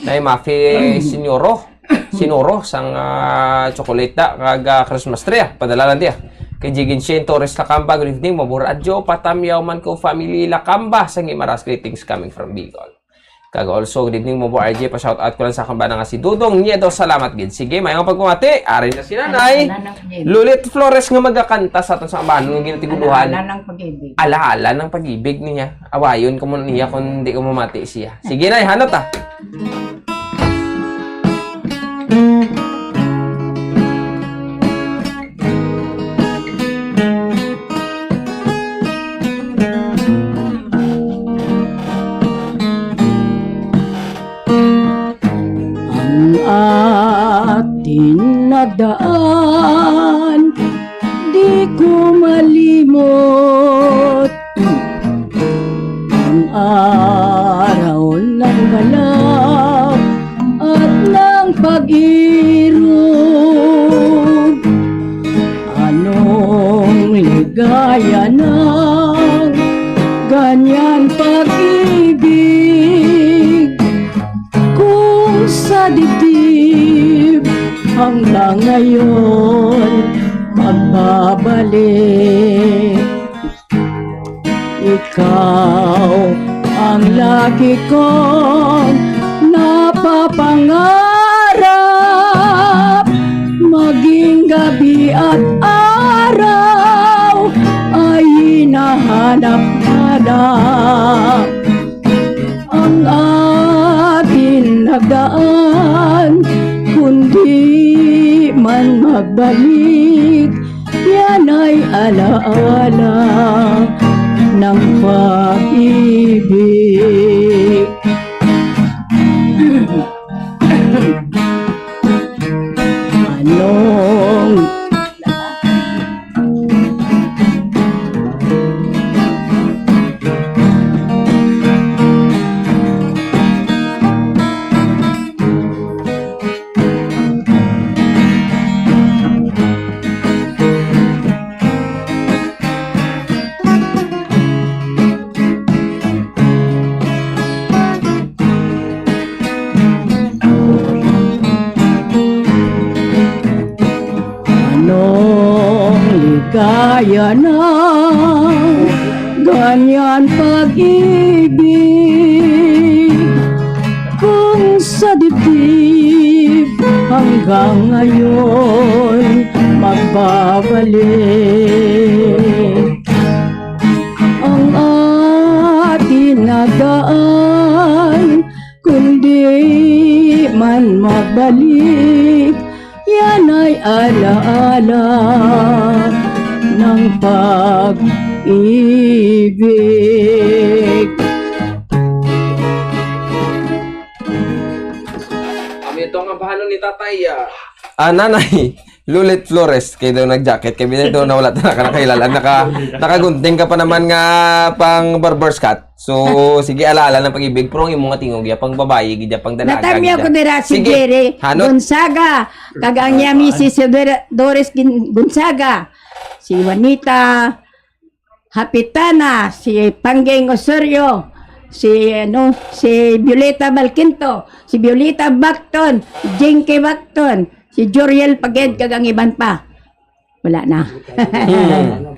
ng Mafi Sinoro. Sinoro, sang, ah, chocolate da, kag, ah, Christmas tree, ah. Padala lang diya. Kay Jigin Shane Torres Lacamba, good evening, mabuhay radyo, patamyaw man ko, family Lacamba, sa Guimaras, greetings coming from Bicol. Kag also, good evening, Bombo R J. Pa-shout out ko lang sa akong bana nga si Dudong Nieto. Salamat gid. Sige, maayong pagpamati. Ari na si Nanay Lulit Flores nga magakanta sa aton sa ambanon nga ginatiguluhan. Alaala ng pag-ibig. Alaala ng pag-ibig niya. Awayon ko mo niya kung di ko mamati siya. Sige, Nay, hanot, ah. Ang atin nagdaan, di ko malimot. Ang araw ng galaw at ng pag-irog. Anong ligaya ng ganyan pag-ibig? Kung sa dibdib hanggang ngayon magbabalik. Ikaw ang lagi kong napapangarap. Maging gabi at araw ay hinahanap-hanap. Ang atin nagdaan, kundi man magbalik, yan ay alaala ng pag-ibig. Anong Anong ligaya na ganyan pag-ibig? Kung sa dibdib hanggang ngayon magbabalik. Ang atin nagaan, kundi man magbalik, yan ay alaala ng pag-ibig. Kami ito ang bahanon ni Tatay, ah. Ah, Nanay. Lulit Flores, kay daw nag-jacket, kay bilay daw na wala ta nakakilala. Naka, nakagunting ka pa naman nga pang barber's cut. So, sige, alaala ng pag-ibig, pero ang imo nga tingog, ya pang babayi, gid ya pang dalaga, Natamyaw gid ya. ko dira si Sige, Jerry hanot. Gonzaga, kag ang iya misis si Dora-, Doris Gin-, Gonzaga, si Juanita Hapitana, si Pangging Osorio, si, ano, si Violeta Balquinto, si Violeta Bacton, Jinky Bacton, si Joriel Paged, kag ang iban pa. Wala na. Hmm.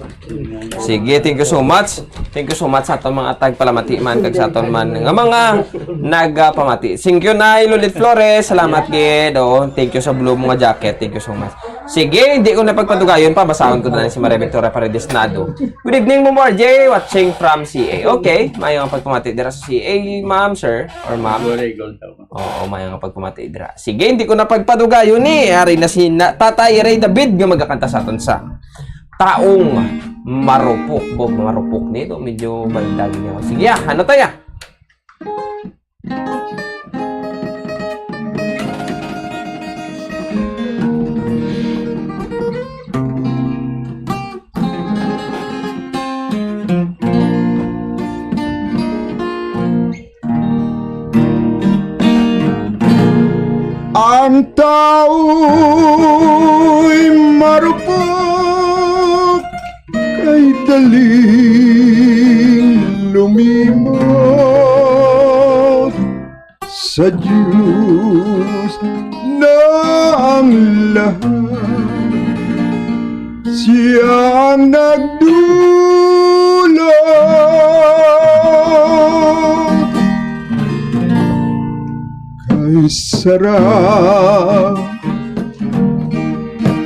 Sige, thank you so much. Thank you so much sa aton mga tagpalamati man kag sa aton man nga mga nagapamati. Thank you, Nay Lulit Flores. Salamat gid. Oo, thank you sa blue mo nga jacket. Thank you so much. Sige, hindi ko na pagpadugayon pa. Basahon ko na lang si Maria Victoria Paredes Nado. Good evening, Ma'am R J. Watching from C A. Okay, maayong pagpamati dira sa C A, ma'am, sir, or ma'am. Gold, gold daw. Oo, maayong pagpamati dira. Sige, hindi ko na pagpadugayon ni. Ari na si na, Tatay Ray David nga magakanta sa aton sa Taong Marupok. Bo, marupok nito. Medyo baldag niya. Sige, ah, ano tayo? Ang tao'y marupok kay daling lumimot. Sa Diyos na ang lahat. Siya ang nagdulot kay sarap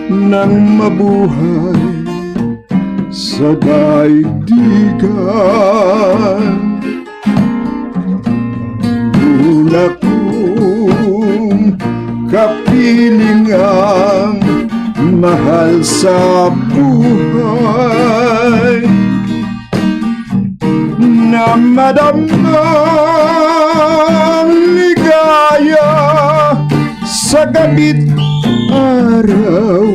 ng mabuhay sa daigdigan. Una kong kapiling ang mahal sa buhay. Na madamang ligaya sa gabi't araw.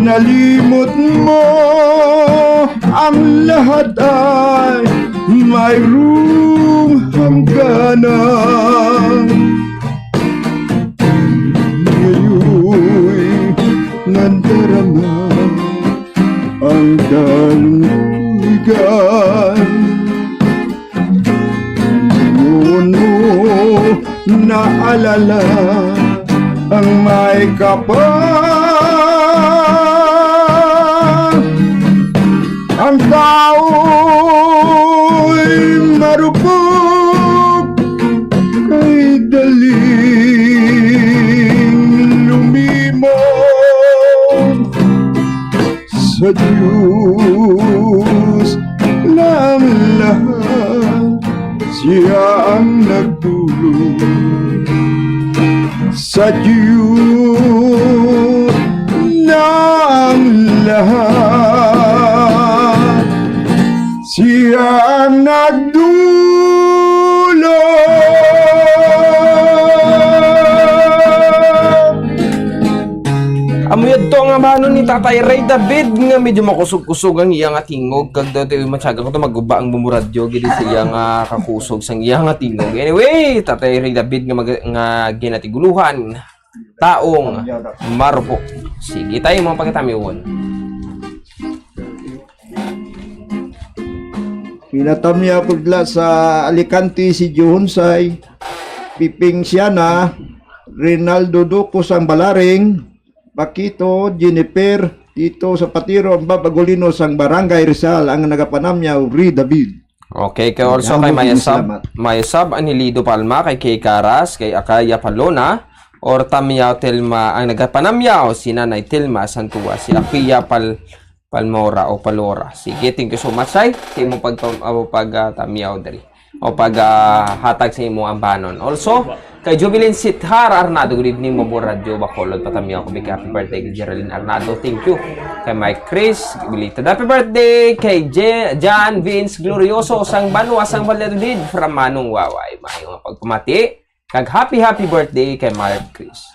Nalimot mo ang lahat ay mayroong hangganan. Ngayon, nadarama ang kalungkutan. Noon mo naalala ang may kapal. Ang tao'y marupok kay daling lumimot. Sa Diyos na ang lahat, siya ang nagdulot. Sa Diyos na ang lahat, siya ang nagdulot. Amo yadto ang ambanon ni Tatay Ray David nga medyo makusog-kusog ang iya nga tingog, kag daw tayo matyaga ko to maguba ang bumo radyo gid sa iya nga kakusog sang iya nga tingog. Anyway, Tatay Ray David nga mag-, nga ginatiguluhan, taong marupok. Sige, tayo mga pagkatamiwon. Pinatamya pudla sa Alicante si Johonsay, Piping Siana, Rinaldo Duco sang Balaring, Paquito, Jennifer, Tito Zapatero, ang Bab Agulino sang Barangay Rizal, ang nagapanamyaw, Ri David. Okay, kay also Ang kay buking Mayasab, salamat. Mayasab Anilido Palma, kay Kay Caras, kay Akaya Palona, or Tamyaw Telma, ang nagapanamyaw, si Nanay Telma Santua, si Akaya Pal-, Palmora o Palora. Sige, thank you so much, ay, sa imong pagpam-, o pag, ah, tamyaw diri. O pag, ah, hatag sa imong ambanon. Also, kay Jubilin Sithar Arnado, good evening, Mabor Radyo, Bacolod, patamyaw ko, big happy birthday kay Geraldine Arnado. Thank you. Kay Mike Chris, belated happy birthday. Kay Je-, John Vince Glorioso, sang Banwa, sang Valladolid, from Manong Waway. Maayong pagpamati. Kag happy, happy birthday kay Mike Chris.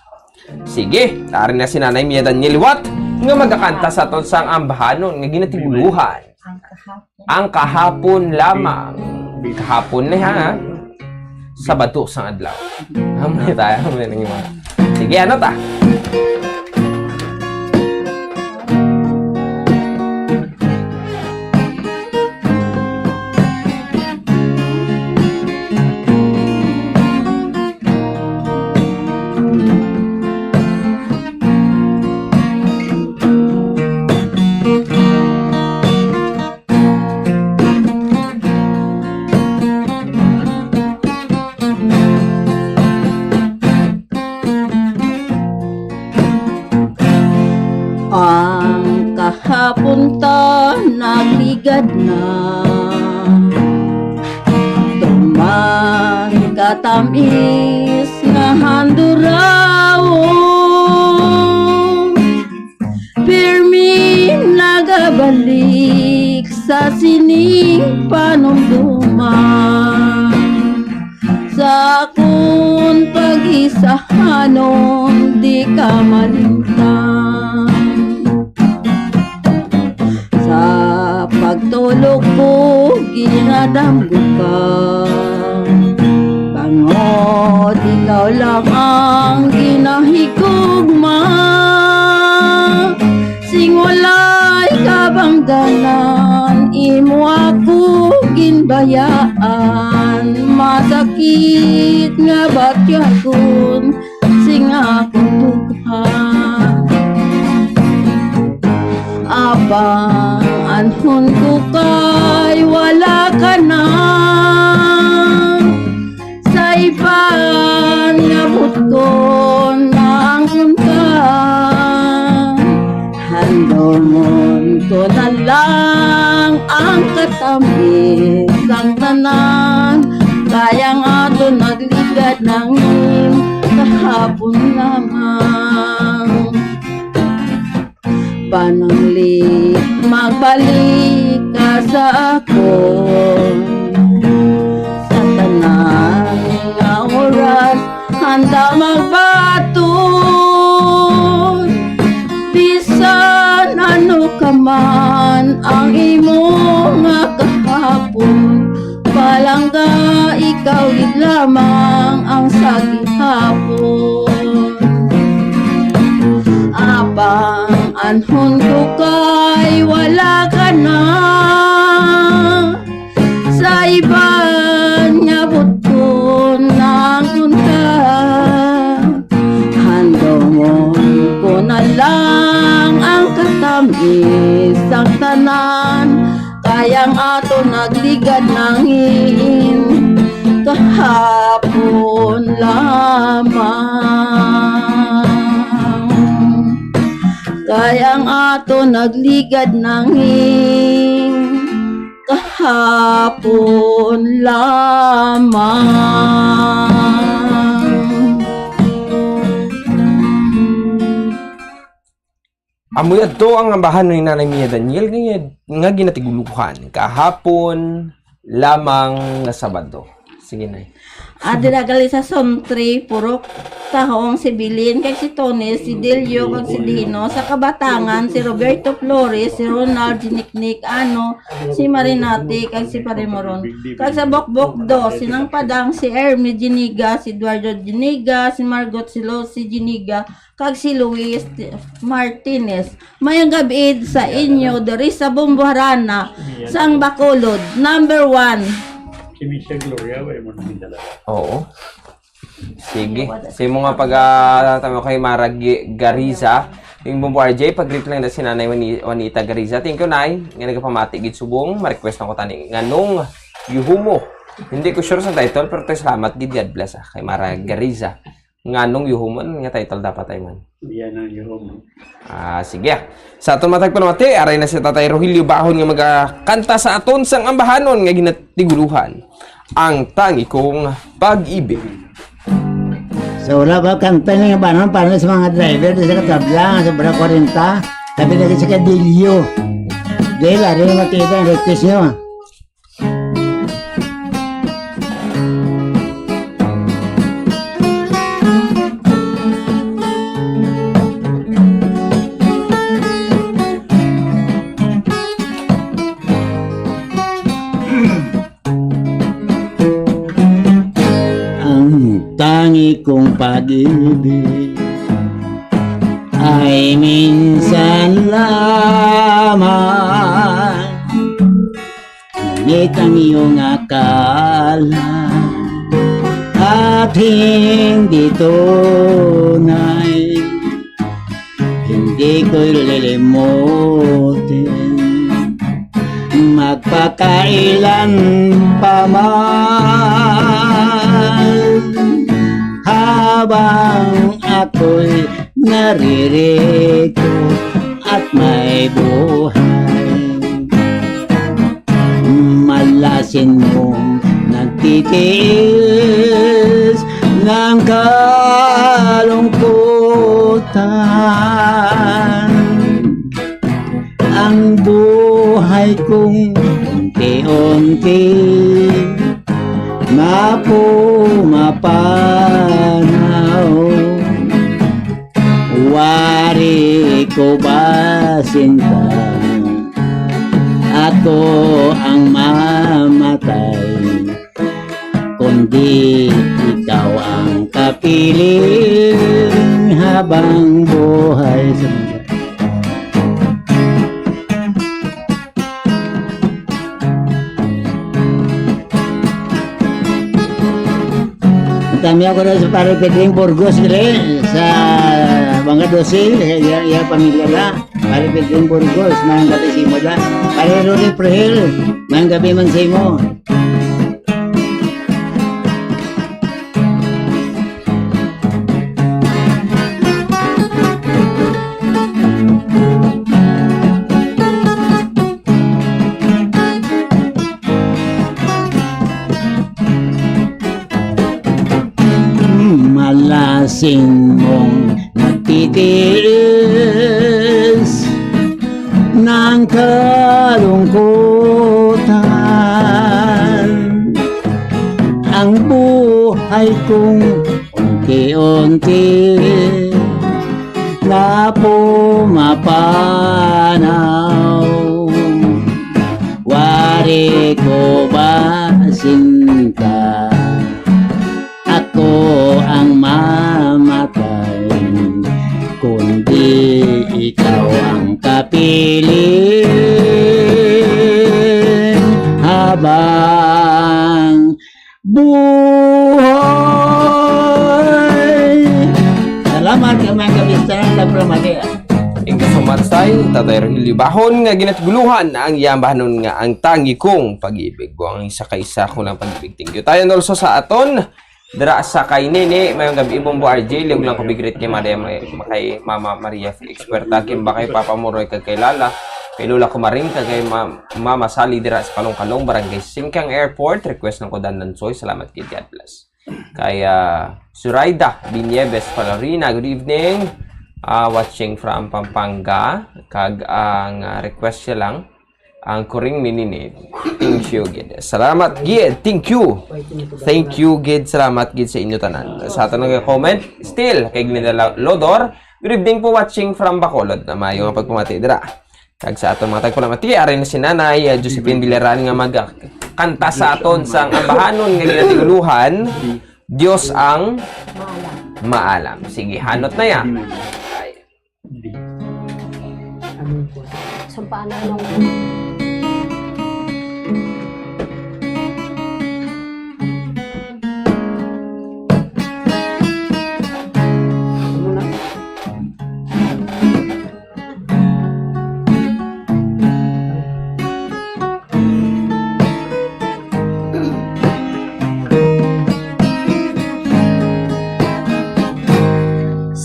Sige, tari na si Nanay Mia Daniel liwat nga magakanta sa aton sang ambahanon nga ginatiguluhan. Ang kahapon. Ang kahapon lamang. Kahapon ni ha? Sabado sang adlaw. Amo na tayo, amo na yung mga. Sige, ano ta? Ang kahapon ta nagligad na, tuman katamis nga handurawon. Pirmi nagabalik sa sining panumduman. Sa akon pag-isahanon, di ka malimtan. Sa pagtulog ko, ginadamgo ka. Bangod ikaw lang ang ginahigugma. Sing walay kabangdanan, imo ako ginbayaan. Masakit nga batyagon sing akong dughan. Apang anhon ko kay wala ka na. Sa iban nga butgon naangon ka, handumon ko na lang ang katamis sang tanan, kay ang aton nagligad nangin kahapon lamang. Pananglit magbalik ka sa akon. Sa tanan nga oras, handa magbaton. Bisan ano ka man ang imo nga kahapon, palangga, ikaw gid lamang ang sa gihapon. Apang anhon ko kay wala ka na. Sa iban nga butgon naangon ka, handumon ko na lang ang katamis sang tanan. Kay ang aton nagligad nangin kahapon lamang. Kay ang aton nagligad nangin kahapon lamang. Amo yadto ang ambahanon ni Nanay Mia Daniel nga, nga ginatiguluhan kahapon lamang nga Sabado. Sige, Nay. Ah, dira gali sa Sontre, Purok Tahong, si Bilin, kag si Tony, si Delio, kag si Dino, sa Kabatangan, si Roberto Flores, si Ronald Giniknik, ano, si Marinate, kag si Pare Moron. Kag sa Bokbok Do, si Nang Padang, si Ermi Giniga, si Eduardo Giniga, si Margot, si Lo, si Giniga, kag si Luis T-, Martinez. Mayong gab-i sa inyo diri sa Bumbuharana sang Bacolod, number one. Si Miss Gloria, way mo nang dala. Oo. Sige. Sa imo nga pag, ah, tama kay Mara Gi-, Gariza, yung Bumbu R J, pag-greet lang na si Nanay Wani-, Juanita Gariza. Thank you, Nay. Nga nagapamati gid subong, ma-request na ko tani. Nganong Yuhumo? Hindi ko sure sa title, pero tayo salamat gid, God bless, ah, kay Mara Gariza. Nganong Yuhumo? Ano nga title dapat tayo man? Yan ang Yuhumo. Ah, sige. Sa aton matag panamati, aray na si Tatay Rogelio Bahon nga magakanta sa aton sang ambahanon nga ginatiguluhan, Ang Tangi Kong Pag-ibig. So, wala ba kanta nga banon para sa mga driver di sa katabla, sobra kwarenta? Sabi lagi sa kadilyo. Dahil, ari na makita ang request nyo. kong pag-ibig ay minsan lamang, ngunit ang iyong akala at hindi tunay. Hindi ko lilimutin, magpakailan pa man, habang ako'y naririto at may buhay. Malasin mong nagtitiis ng kalungkutan. Ang buhay kong unti-unti na pumapanaw. Wari ko ba, sinta, ako ang mamatay, kundi ikaw ang kapiling habang buhay. Ang tamiyaw ko na sa Pare Pedring Burgos, dili, sa mga dose, sa iya, iya pamilya na. Pare Pedring Burgos, mayong gabi sa imo da. Pare Rudy Prehel, mayong gabi man sa imo. Malasin mong nagtitiis ng kalungkutan. Ang buhay kong unti-unti na pumapanaw. Wari ko ba, sinta, ako ang mamatay, kundi ikaw ang kapiling habang buhay. Salamat, mga kabista, sa pramati. Thank you so much, Tay. Tatay Rogelio Bahon nga ginatiguluhan ang iyang bahanon nga Ang Tangi Kong Pag-ibig. Ang isa ka isa ko lang pag-ibig. Thank you. Tayo, Nolso, sa aton dira sa kay Nene, mayong gabi, Bombo R J, liog lang ko big greet kay Maria, kay Mama Maria Experta, Kim ba kay Papa Moroy, kag kay Lala, kay Lola Kumaring, kag kay Ma-, Mama Sally dira sa Kalong-Kalong, Barangay Singkang Airport. Request lang ko Dandan Soy. Salamat kay God bless. Kay, ah, Suraida Binieves Palarina, good evening. Ah, watching from Pampanga. Kag ang, ah, request siya lang, ang Kuring Mininit. Thank you, gid. Salamat, gid. Thank you. Thank you, gid. Salamat, gid, sa inyo tanan. Sa aton nga comment, still, kay Glenda Lo-, Lodor, good evening po, watching from Bacolod. Na maayo nga pagpamati dira. Kag sa aton mga tagpalamati, ari na si Nanay, ah, Josephine Villarreal nga magkanta sa aton sang ambahanon nga ginatiguluhan, Dios ang Maalam. Sige, hanot na ya. Ay. Sumpaan na nung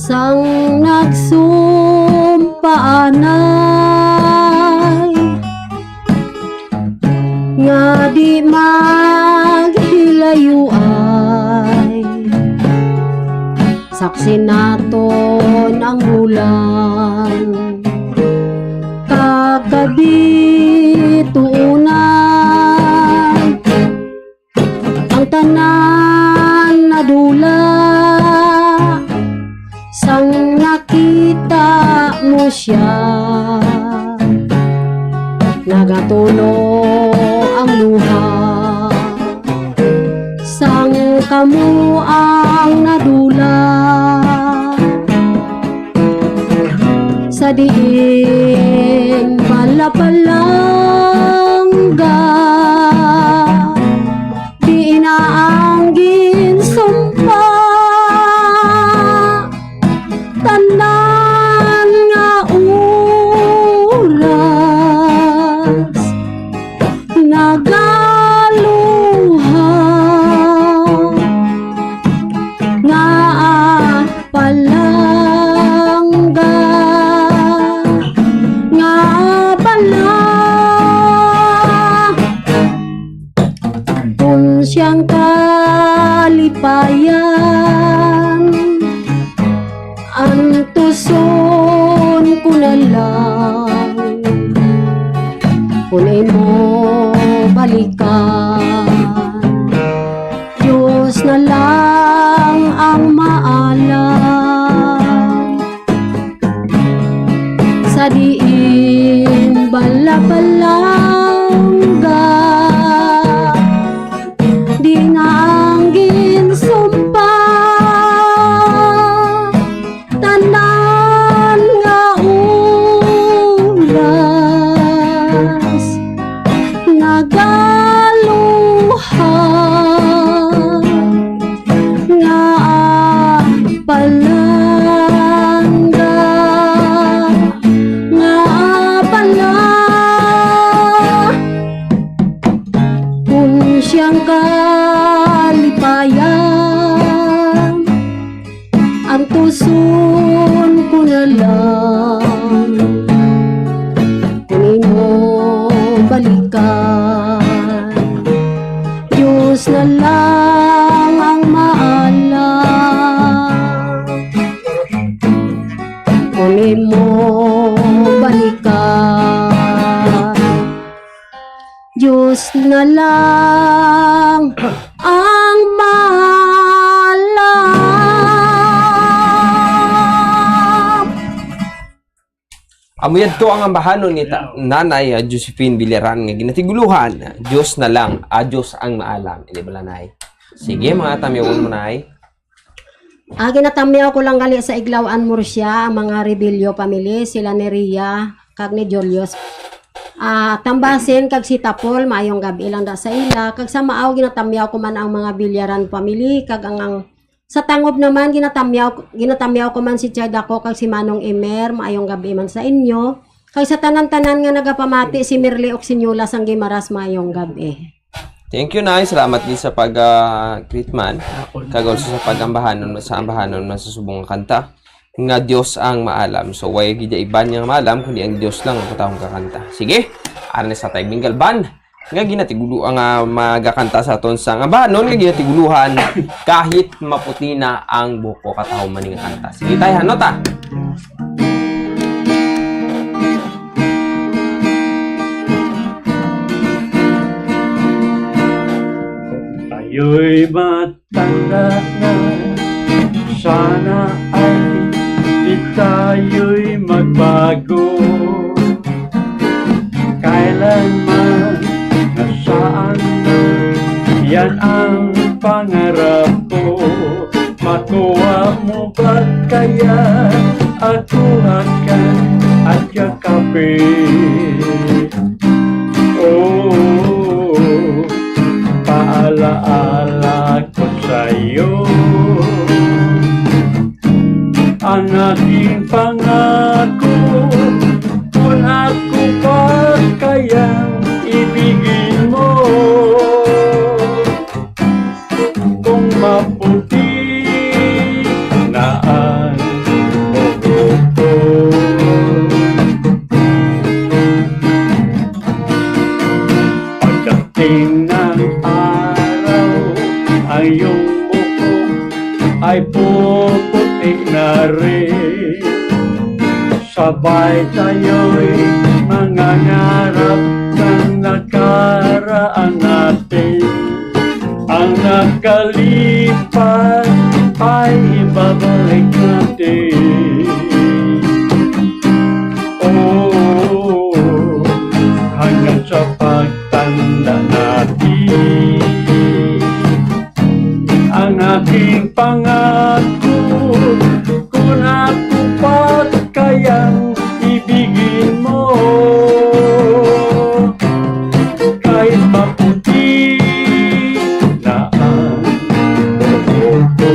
Sang nagsumpaanay nga di maghilayuay, saksi naton ang bulan, kag kabituonan. Ang tanan nadula sang nakita mo sia. Nagatulo ang luha sang Kamo ang nadula sa diin bala palangga, diin na ang ginsumpa tanan nga oras. Nagaluha nga palangga, nga pala kung siyang kalipayan. Antuson ko na lang kun imo balikan. Dios na lang ang maalam sa diin bala palangga. Di na ang ginsumpa tanan nga oras, nagaluha nga palangga, nga pala kung siyang kalipayan. Antuson ko na lang kun imo balikan. Dios na lang ang maalam kun imo balikan. Dios na lang ang maalam. Amo yadto ang ambahanon ni ta-, Nanay, ah, Josephine Villaran nga ginatiguluhan, Dios na lang, ah, Dios ang maalam. Hindi ba, Nanay? Sige, mga tamyawan mo, Nay. Ah, ginatamyaw ko lang gali sa Iglawan, Murcia, ang mga Rebello family, sila ni Ria kag ni Julius. Ah, Tambasin kag si Tapol, maayong gab-i lang da sa ila. Kag sa Maaw, ginatamyaw ko man ang mga Villaran family, kag ang, ang sa Tangob naman, ginatamyaw, ginatamyaw ko man si Chad ako kag si Manong Emer, maayong gab-i man sa inyo. Kag sa tanan-tanan nga nagapamati, si Mirly Oxiñola sang Guimaras, maayong gab-i. Thank you, Nay. Salamat din sa pag, ah, greet man. Kag also sa pag-ambahanon, sa ambahanon man sa subong nga kanta nga Dios ang maalam. So, way gid iban nga maalam, kundi ang Dios lang ang katahong kakanta. Sige, ara na sa tay Minggalban nga ginatigulo ang, ah, magakanta sa aton sa ambahanon nga ginatiguluhan kahit maputi na ang buhok ko, katahong man nga kanta. Sige, tay, hanot, ah. Tayo'y matanda na, sana ay di tayo'y magbago. Kailanman, nasaan na, yan ang pangarap ko. Makuha mo ba kaya ako hakan at yakapin? Oh, paalaala ko sa'yo ang aking pangako. Kung ako pa kayang ibigin mo, kung maputi na ang buhok ko. Pagdating ng araw, ang iyong buhok ay puputi na rin. Sabay tayo'y mangangarap ng nakaraan natin. Ang nakalipas ay ibabalik natin. Oh, hanggang sa pagtanda natin. Ang aking pangako, kung ako pa kayang ibigin mo, kahit maputi na ang buhok ko.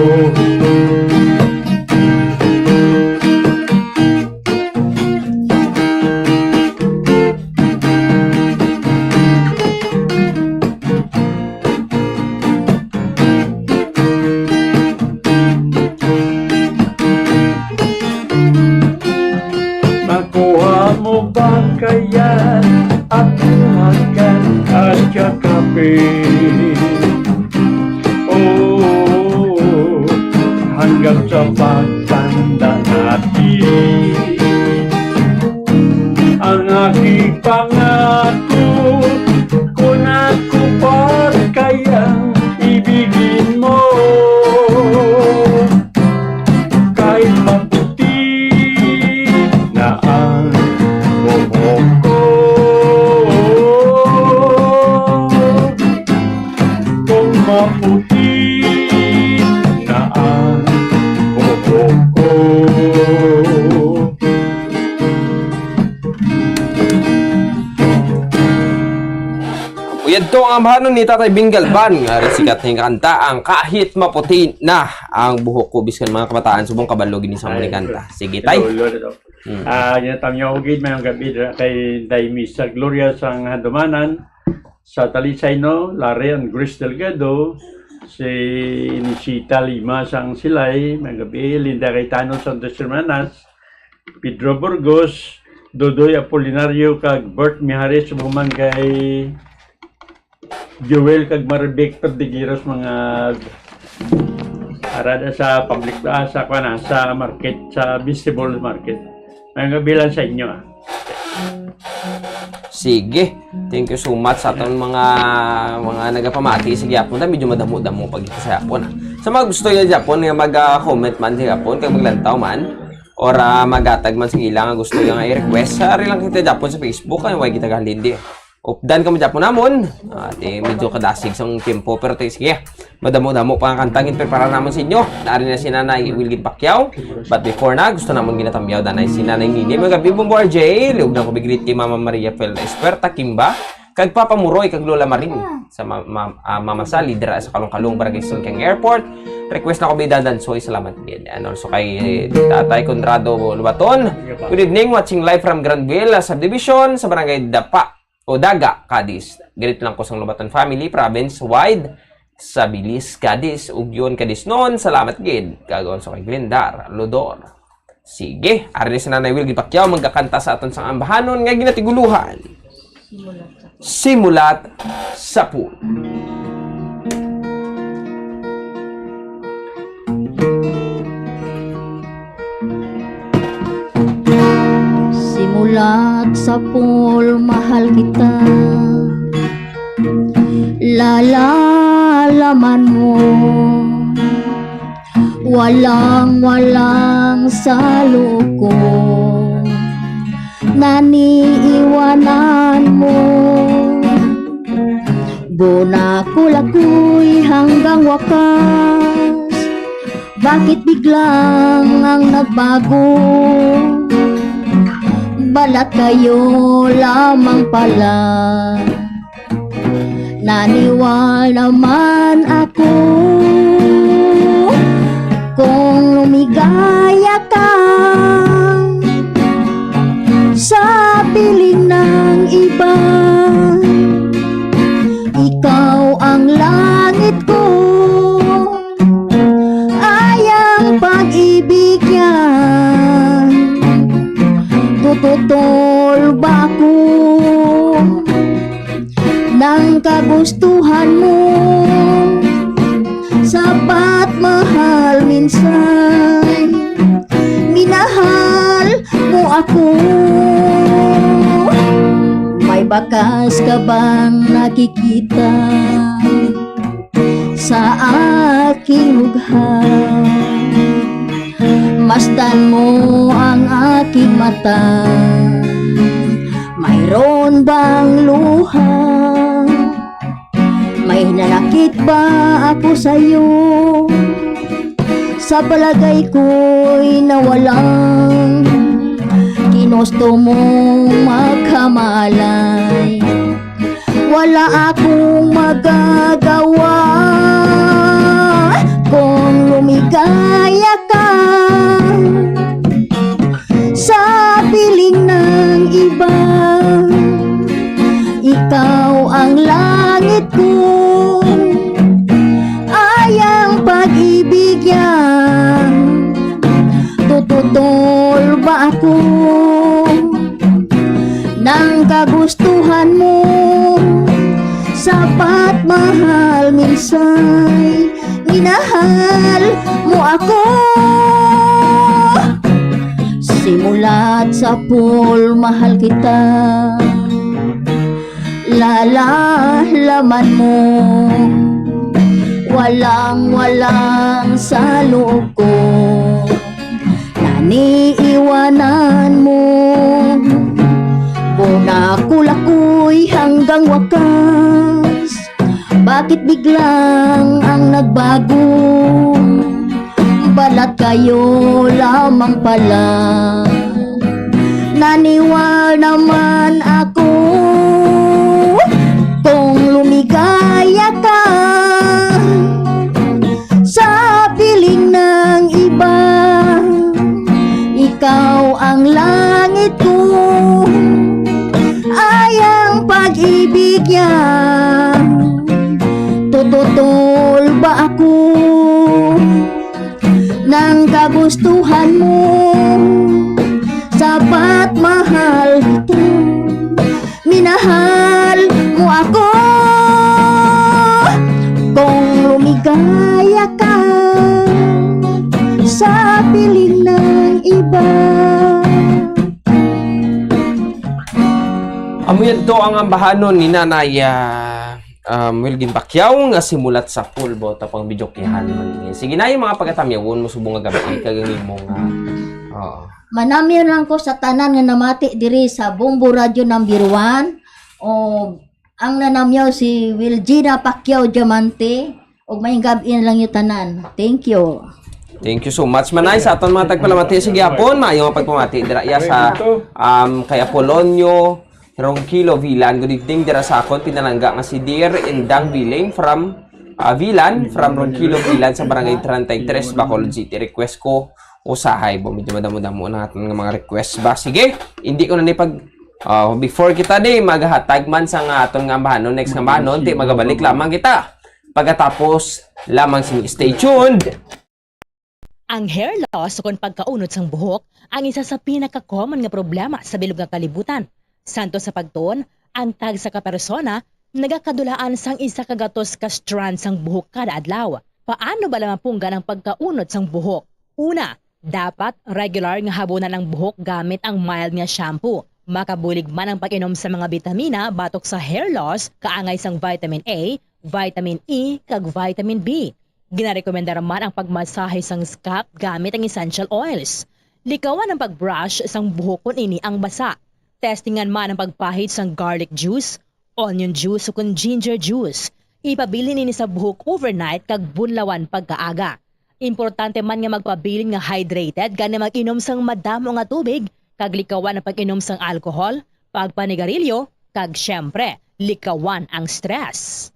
Makuha mo ba kaya ako hakan at yakapin? Oh, hanggang sa pagtanda natin. Ang aking pangako, kung ako pa kayang ibigin mo, kahit maputi na ang buhok ko. Kung maputi na ang buhok ko. Yadto ang ambahanon ni Tatay Bing Galvan nga sikat nga kanta, ang Kahit Maputi Na Ang Buhok Ko. Biskan mga kabataan subong kabalo gid ni sa among kanta. Sige, tay. Lolo, lolo. Hmm. Ah, ginatamyaw ko gid, mayong gabi dira kay Day Misa Gloria sang Handumanan, sa Talisay, no, Larry and Grace Delgado, si Inisita Lima sang Silay, mayong gabi, Linda Cayetano sang Dos Hermanas, Pedro Burgos, Dodoy Apolinario, kag Bert Mijares, subong man kay Joel kag Marvic Perdigiros, mga arada sa public, ah, sa, kuwan, ah, sa market, sa vegetable market. Mayong gabi lang sa inyo, ah. Sige. Thank you so much sa aton mga, mga nagapamati sa gihapon. Medyo madamo-damo pa gid sa gihapon, ah. Sa mga gusto niya gihapon nga mag, ah, comment man sa gihapon, kag maglantaw man, or, ah, maghatag man sa ila nga gusto niya nga i-request, sa ari lang kita gihapon sa Facebook, kay way kita kahalindi. Updan kamo gihapon namon. Ah, di medyo kadasig sang tiyempo, pero ti-, sige. Madamo-damo pa ang kanta nga ginprepara namon sa inyo. Naari na si Nanay Wilgit Pacquiao. But before na, gusto namon ginatamyaw danay si Nanay Nini. Mga gabi, Bombo R J. Liog na ko big greet kay Mama Maria Fel Esperta Kimba. Kag Papa Muroy, kag Lola Marin. Sa ma-, ma-, ah, Mama Sally, dira sa Kalong-Kalong, Barangay Singkang Airport. Request na ko, Bida Dansoy, salamat din. And also kay Tatay Conrado Lubaton. Good evening, watching live from Granville, ah, Subdivision, sa Barangay Dapa. O Daga, Cadiz. Greet lang ko sang Lubatan family, province wide, sa Bilis, Cadiz, ug yun, Cadiz noon, salamat gid. Kag also kay Glendar Lodor. Sige, ari si Nanay Wilgit Pacquiao, magkakanta sa aton sang ambahanon nga ginatiguluhan. Simulat sa Pul. Simulat sa Pul, mahal kita. Lalalaman mo, walang-walang sa loob ko. Naniiwanan mo. Bunakol ako'y hanggang wakas. Bakit biglang ang nagbago? Balat kayo lamang pala. Naniwala man ako kung lumigaya ka sa piling ng iba. Ikaw ang langit ko, ay ang pag-ibig yan. Tututol ba ako ng kagustuhan mo? Sapat, mahal, minsan minahal mo ako. May bakas ka bang nakikita sa aking mukha? Masdan mo ang aking mata. Mayroon bang luha? May Nanakit ba ako sa'yo? Sa palagay ko'y nawalang ginusto mong magkamalay. Wala akong magagawa kung lumigaya ka sa piling ng iba. Ikaw ang langit ko, ay ang pag-ibig niya. Tututol ba ako ng kagustuhan mo? Sapat, mahal, minsay minahal mo ako. Simula't sapul, mahal kita. Lalalaman mo, walang-walang sa loob ko. Naniiwanan mo, bunakol ako'y hanggang wakas. Bakit biglang ang nagbago? Balat kayo lamang pala. Naniwal naman ako kung lumigaya ka sa piling ng iba. Ikaw ang langit ko, ay ang pag-ibig niya. Tututol ba ako ng kagustuhan mo? Sapat, mahal kita. Minahal mo ako kung lumigaya ka sa piling ng iba. Amo yan to ang ambahanon ni Nanay, ah, um, Wilgin Pacquiao nga Simula't Sapul, ba, ta pang bidyokehan man ini. Sige na, yung mga pagatamyawon mo subong nga gabi, kag ang imo nga, oo. Manamyo lang ko sa tanan nga namati diri sa Bombo Radio Number One. O, ang nanamyo si Wilgina Pacquiao Diamante. Ug maayong gab-i na lang yung tanan. Thank you. Thank you so much, Manay, sa aton mga tagpalamati. Sige, hapon, maayo nga pagpamati dira iya sa, um, kay Apolonio Ronquillo Vilan. Good evening dira sa akon pinalangga nga si Dear Indang Viling from, ah, Vilan, from Ronquillo Vilan sa Barangay treinta y tres, Bacolod City. Request ko usahay, bo, medyo madamo-damo na aton nga mga request ba. Sige, hindi ko na ni pag, ah, before kita di maghatag man sa nga aton nga ambahanon, next nga ambahanon, ti magabalik lamang kita pagkatapos lamang sini. Stay tuned. Ang hair loss ukon pagkaunod sang buhok ang isa sa pinaka-common nga problema sa bilog nga kalibutan. Santo sa pagtuon, ang tagsa ka persona nagakadulaan sang isa ka gatos ka strand sang buhok kada adlaw. Paano bala mapunggan ang pagkaunod sang buhok? Una, dapat regular nga habunan ang buhok gamit ang mild nga shampoo. Makabulig man ang pag-inom sa mga bitamina batok sa hair loss, kaangay sang vitamin A, vitamin E, kag vitamin B. Ginarekomendar man ang pagmasahe sang scalp gamit ang essential oils. Likawan ang pag-brush sang buhok kon ini ang basa. Testingan man ang pagpahid sang garlic juice, onion juice, ukon ginger juice. Ipabilin ini sa buhok overnight kag bunlawan pagkaaga. Importante man nga magpabilin nga hydrated, gani mag-inom sang madamo nga tubig, kag likawan ang pag-inom sang alcohol, pagpanigarilyo, kag, siyempre, likawan ang stress.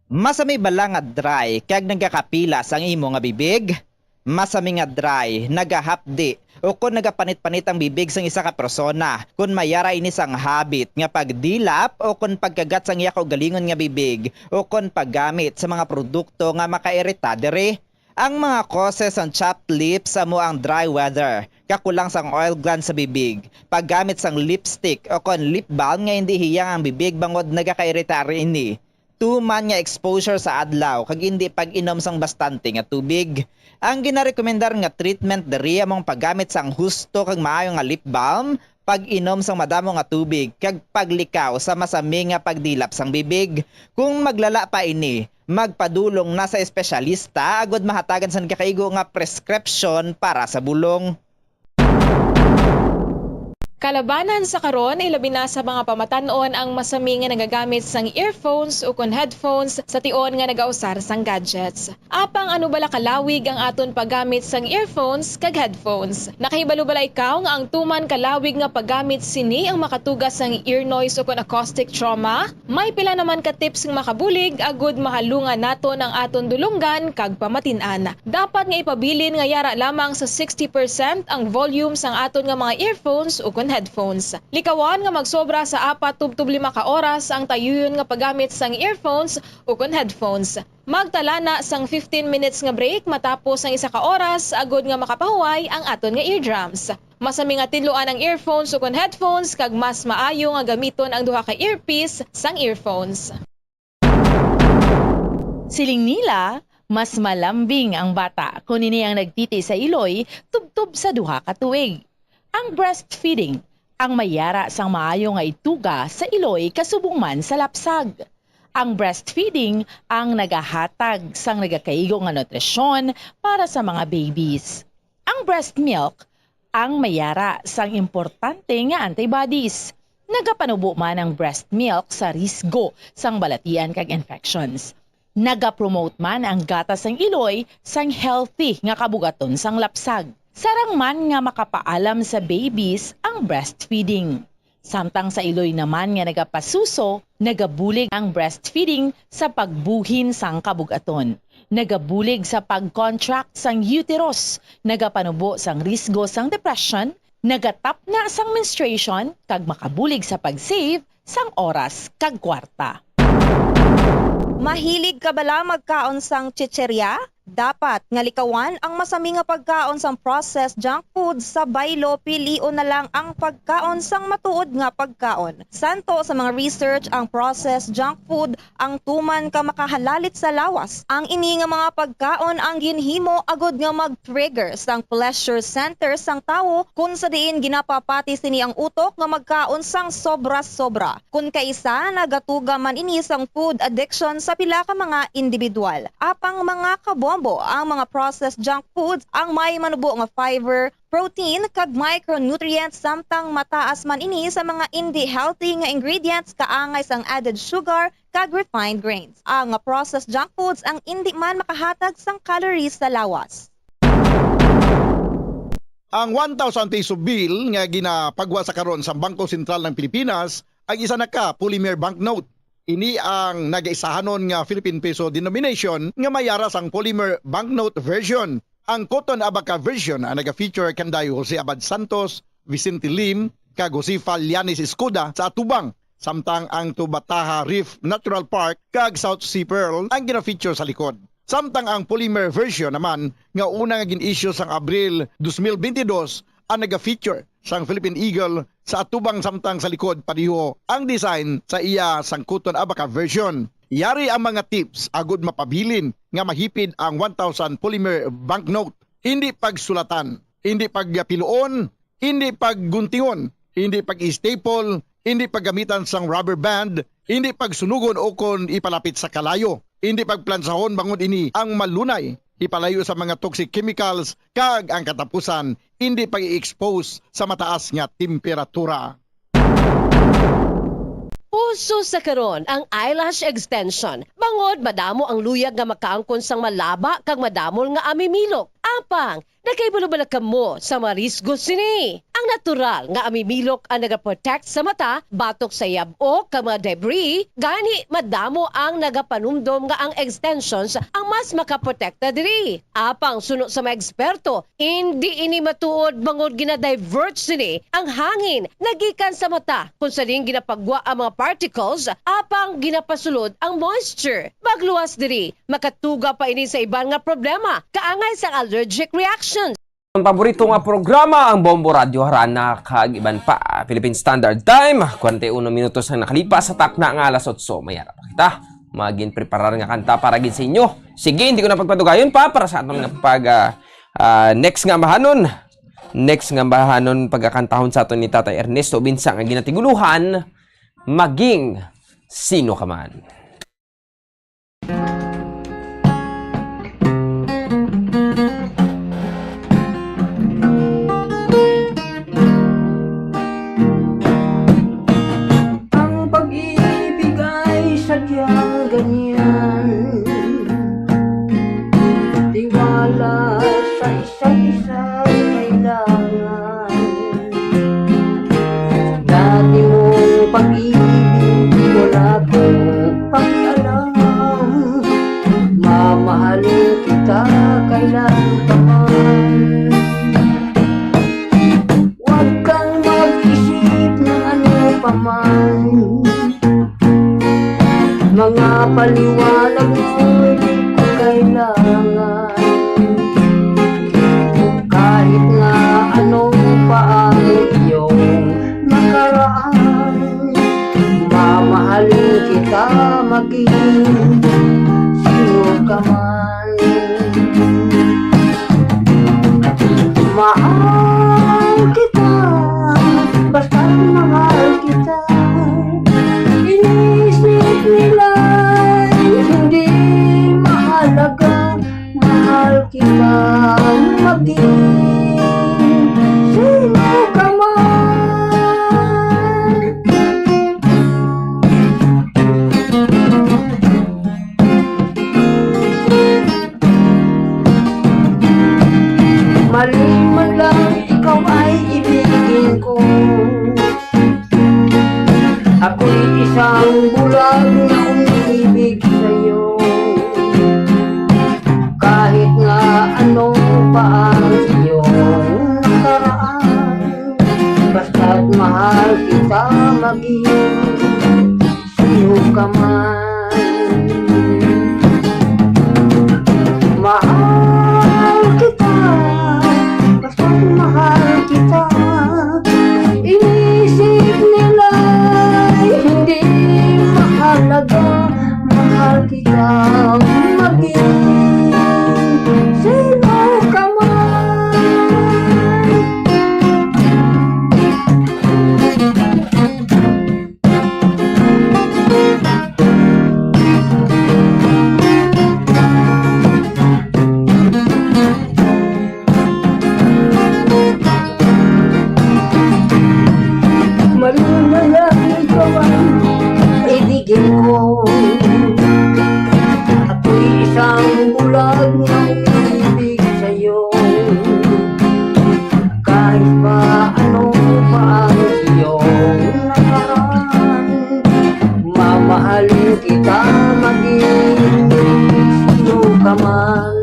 Masami bala nga dry kag nagakapila sang imo nga bibig? Masami nga dry, nagahapdi, ukon nagapanit-panit ang bibig sang isa ka persona. Kon may ara ini sang habit nga pagdilap ukon pagkagat sang iya kaugalingon nga bibig, ukon paggamit sa mga produkto nga makairita diri. Ang mga causes sang chapped lips amo ang dry weather, kakulang sang oil gland sa bibig, paggamit sang lipstick ukon lip balm nga indi hiyang ang bibig bangod nagakairita ini, tuman nga exposure sa adlaw, kag indi pag-inom sang bastante nga tubig. Ang ginarekomendar nga treatment diri amo ang paggamit sang husto kag maayo nga lip balm, pag-inom sang madamo nga tubig, kag paglikaw sa masami nga pagdilap sang bibig. Kung maglala pa ini, magpadulong na sa espesyalista agod mahatagan sang gakaigo nga prescription para sa bulong. Kalabanan sa karon, ilabi na sa mga pamatan-on ang masami nga nagagamit sang earphones ukon headphones sa tion nga nagausar sang gadgets. Apang ano bala kalawig ang aton paggamit sang earphones kag headphones? Nakahibalo bala ikaw nga ang tuman kalawig nga paggamit sini ang makatuga sang ear noise ukon acoustic trauma? May pila naman ka tips nga makabulig agud mahalungan naton ang aton dulonggan kag pamatin-an. Dapat nga ipabilin nga yara lamang sa sixty percent ang volume sang aton nga mga earphones ukon headphones. Likawan nga magsobra sa apat tubtob lima ka oras ang tayuyon nga paggamit sang earphones ukon headphones. Magtala na sang fifteen minutes nga break matapos ang isa ka oras agud nga makapahuway ang aton nga eardrums. Masami nga tinluan ang earphones ukon headphones kag mas maayo nga gamiton ang duha ka earpiece sang earphones. Siling nila, mas malambing ang bata kon ini ang nagtiti sa iloy tubtob sa duha ka tuig. Ang breastfeeding ang may yara sang maayo nga ituga sa iloy kasubong man sa lapsag. Ang breastfeeding ang nagahatag sang nagakaigo nga nutrisyon para sa mga babies. Ang breast milk ang may yara sang importante nga antibodies. Nagapanubo man ang breast milk sa risgo sang balatian kag infections. Nagapromote man ang gatas sang iloy sang healthy nga kabugaton sang lapsag. Sarang man nga makapaalam sa babies ang breastfeeding. Samtang sa iloy naman nga nagapasuso, nagabulig ang breastfeeding sa pagbuhin sang kabugaton. Nagabulig sa pag-contract sang uterus, nagapanubo sang risgo sang depression, nagatapna sang menstruation, kag makabulig sa pag-save sang oras kag kwarta. Mahilig ka bala magkaon sang chicheria? Dapat nga likawan ang masami nga pagkaon sang processed junk food sa baylo, pilion na lang ang pagkaon sang matuod nga pagkaon. Santo sa mga research, ang processed junk food ang tuman ka makahalalit sa lawas. Ang ini nga mga pagkaon ang ginhimo agud nga mag-trigger sang pleasure center sang tawo, kun sa diin ginapapati sini ang utok nga magkaon sang sobra-sobra. Kun kaisa, nagatuga man ini sang food addiction sa pila ka mga individual. Apang mga kabombo, ang mga processed junk foods ang may manubo nga fiber, protein, kag micronutrients, samtang mataas man ini sa mga indi healthy nga ingredients kaangay sang added sugar kag refined grains. Ang processed junk foods ang indi man makahatag sang calories sa lawas. Ang one thousand peso bill nga ginapagwa sa karon sa Bangko Sentral ng Pilipinas ang isa na ka polymer banknote. Ini ang nagaisahanon nga Philippine peso denomination nga may yara sang polymer banknote version. Ang Cotton Abaca version ang naga-feature kan Dayo Jose Abad Santos, Vicente Lim, kag Josefa Llanes Escoda sa atubang, samtang ang Tubataha Reef Natural Park kag South Sea Pearl ang gina-feature sa likod. Samtang ang polymer version naman nga una nga gin-issue sang Abril dos mil bentidós ang naga-feature sang Philippine Eagle sa atubang, samtang sa likod pareho ang design sa iya sang Cotton Abaca version. Yari ang mga tips agud mapabilin nga mahipid ang one thousand polymer banknote. Indi pagsulatan, indi pagpiluon, indi pagguntingon, indi pag-staple, indi paggamitan sang rubber band, indi pagsunugon ukon ipalapit sa kalayo, indi pagplansahon bangod ini ang malunay ipalayo sa mga toxic chemicals, kag ang katapusan, indi pag-i-expose sa mataas nga temperatura. Uso sa karon ang eyelash extension, bangod madamo ang luyag nga makaangkon sang malaba kag madamol nga amimilok. Apang, nakahibalo bala kamo sa mga risgo sini? Ang natural nga amimilok ang nagaprotect sa mata batok sa yab-ok kag mga debris, gani madamo ang nagapanumdom nga ang extensions ang mas makaprotekta diri. Apang suno sa mga eksperto, indi ini matuod bangod gina-divert sini ang hangin nga gikan sa mata, kung sa diin ginapagwa ang mga particles apang ginapasulod ang moisture. Magluwas diri, makatuga pa ini sa iban nga problema, kaangay sang allergic reactions. Ang paborito nga programa, ang Bombo Radyo, Harana kag iban pa. Philippine Standard Time, kwarenta y uno minutos ang nakalipas sa takna nga alas otso. May ara pa kita. Magin preparar nga kanta para gid sa inyo. Sige, hindi ko na pagpadugayon pa para sa aton nga pag, ah, ah, next nga ambahanon. Next nga ambahanon pagakantahon sa aton ni Tatay Ernesto Binsa nga ginatiguluhan, Maging Sino Ka Man. lang ka man. Huwag kang mag-isip ng ano pa man. Mga paliwanag mo, hindi ko kailangan. Kahit nga ano pa ang iyong nakaraan, mamahalin kita maging sino ka man. Mahal kita, basta mahal kita. Inisip nila hindi mahalaga. Mahal kita maging sino ka man. Mali man lang, ikaw ay ibigin ko. Ako'y isang bulag na umiibig sa'yo. Kahit nga ano pa ang iyong nakaraan, basta't mahal kita, maging sino ka man. Mahal kita, basta't mahal kita. Inisip nila'y hindi mahalaga. Mahal kita, maging sino ka man. Mali na lang, ikaw ang ibigin ko. Ako'y isang bulag na umiibig sa'yo. Kahit pa ano pa ang iyong nakaraan, mamahalin kita maging sino ka man.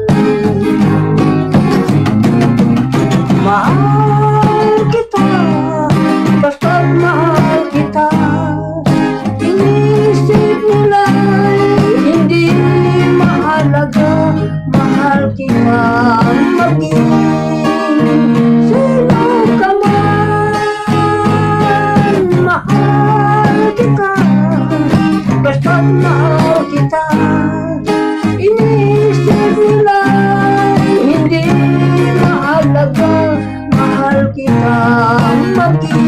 Mahal kita, basta't mahal kita. Inisip nila'y hindi mahalaga. Mahal kita, maging sino ka man. Mahal kita, basta't mahal kita. Inisip nila'y hindi mahalaga. Mahal kita, maging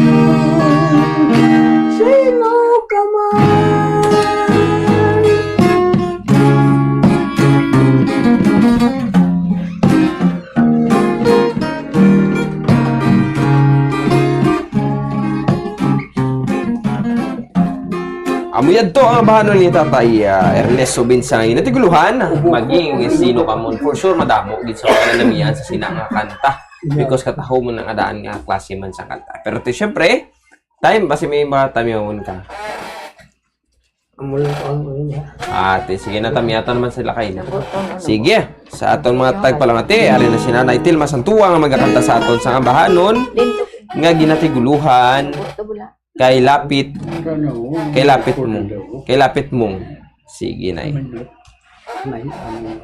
sino ka man. Amo yadto ang ambahanon ni Tatay, ah, Ernesto Binsang nga ginatiguluhan, maging sino ka man. For sure, madamo gid sa mga nanamian sa sina nga kanta. Because kataho mo nang adaan nga klase man sa kanta. Pero ti, syempre, time, basi may mga tamyawon ka. Amo lang po ang una. Ate, sige na, tamyaton naman sila kay na. Sige, sa aton mga tagpalamati, ari na si Nanay Tilma Santuang nga magakanta sa aton sa ambahanon nga ginatiguluhan. Kay lapit, kay lapit mo. Kay lapit mong. Sige, Nay. May, ano.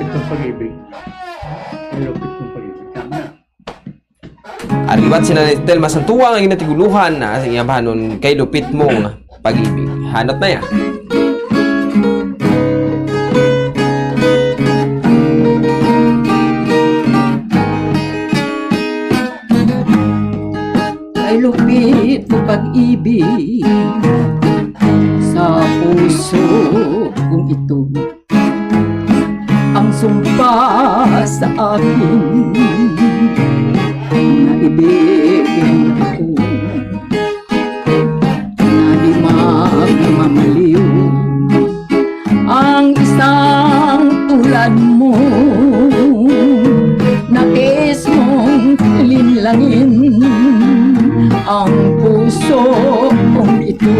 Ito pag-ibig. Ang lupit ng pag-ibig. Tama. Ari liwat si Nanay Telma Santuang nga ginatiguluhan na sa iyang ambahanon kay lupit mong pag-ibig. Hanot na ya. Kay lupit mo pag-ibig sa puso kong ito. Ang sumpa sa akin na ibigin ko, na di magmamaliw ang isang tulad mo. Nais mong linlangin ang puso kong ito.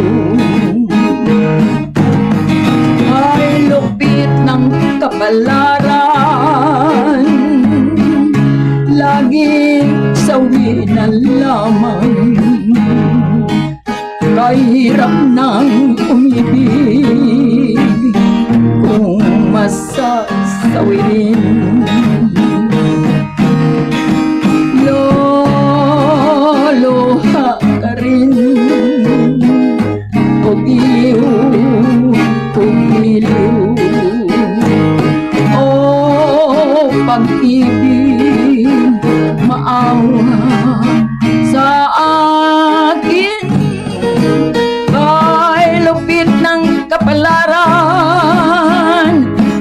Ay lupit ng kapalaran, laging sawi na lamang. Kahirap ng umibig kung masasawirin. Luluha ka rin, o giliw, o giliw. O pag-ibig, maawa sa akin. Kay lupit ng kapalaran,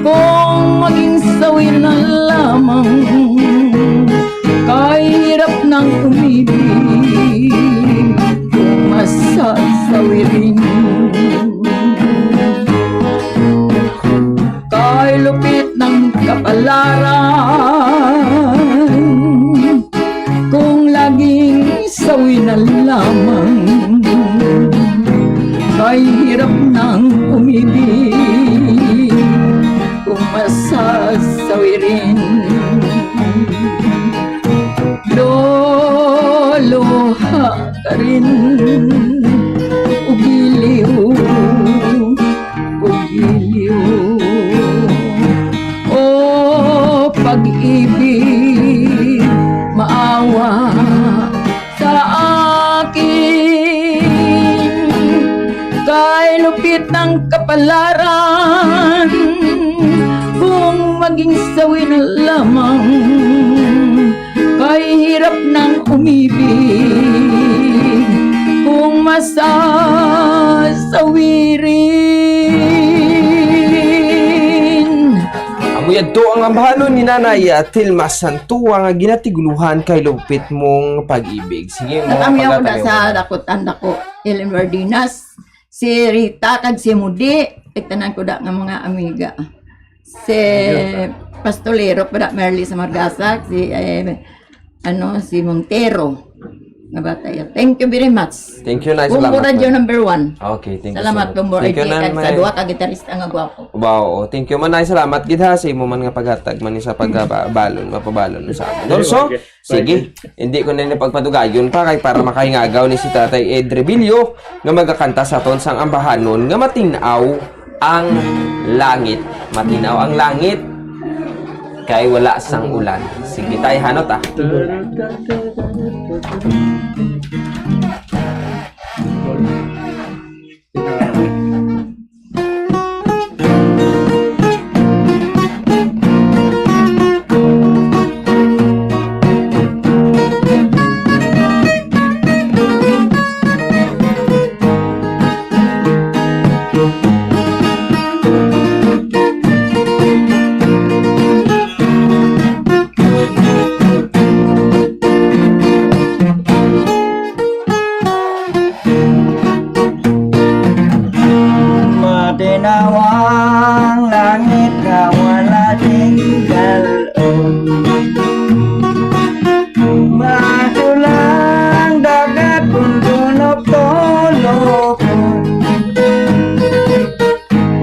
kung maging sawi na lamang. Kay hirap ng umibig, kung masasawi rin. Kay lupit ng kapalaran, kung laging sawi na lamang. Kay hirap ng umibig, kung masasawi rin. Luluha ka rin, o giliw, o giliw. O pag-ibig, maawa sa akin. Kay lupit ng kapalaran, kung maging sawi na lamang. Kay hirap ng umibig, kung masasawi rin. Amo yadto ang ambahanon ni Nanay, ah, Tilma Santua nga ginatiguluhan, Kay Lupit Mong Pag-ibig. Sige, mga Natamiyaw ko na pagkatayo sa ko. Dakot ang dako, Ellen Wardinas, si Rita kag si Mudi, kag tanan ko da nga mga amiga. Si Pastolero pa da, Merly sa Margasak, si, eh, ano, si Montero. Nga bata ya. Thank you very much. Thank you, Nay. Bombo Salamat, Radio Nay. Number one. Okay, thank you Salamat, so much. Bombo Thank you, R J, kag sa Nanay. Duha ka gitarista nga gwapo. Wow, thank you man, Nay. Salamat gid ha sa imo man nga paghatag man sa pagkabalon, mapabalon sa amin. Okay, Also, okay. Sige, hindi ko na ni pagpadugayon pa kay para makahingagaw ni si Tatay Ed Rebillo nga magakanta sa aton sang ambahanon nga Matin-aw ang Langit. Matin-aw ang langit kay wala sang ulan. Sige, tay, hanot, ah. Matinawang langit nga wala ding dal-on. Matulang dagat kun tunok-tunokon.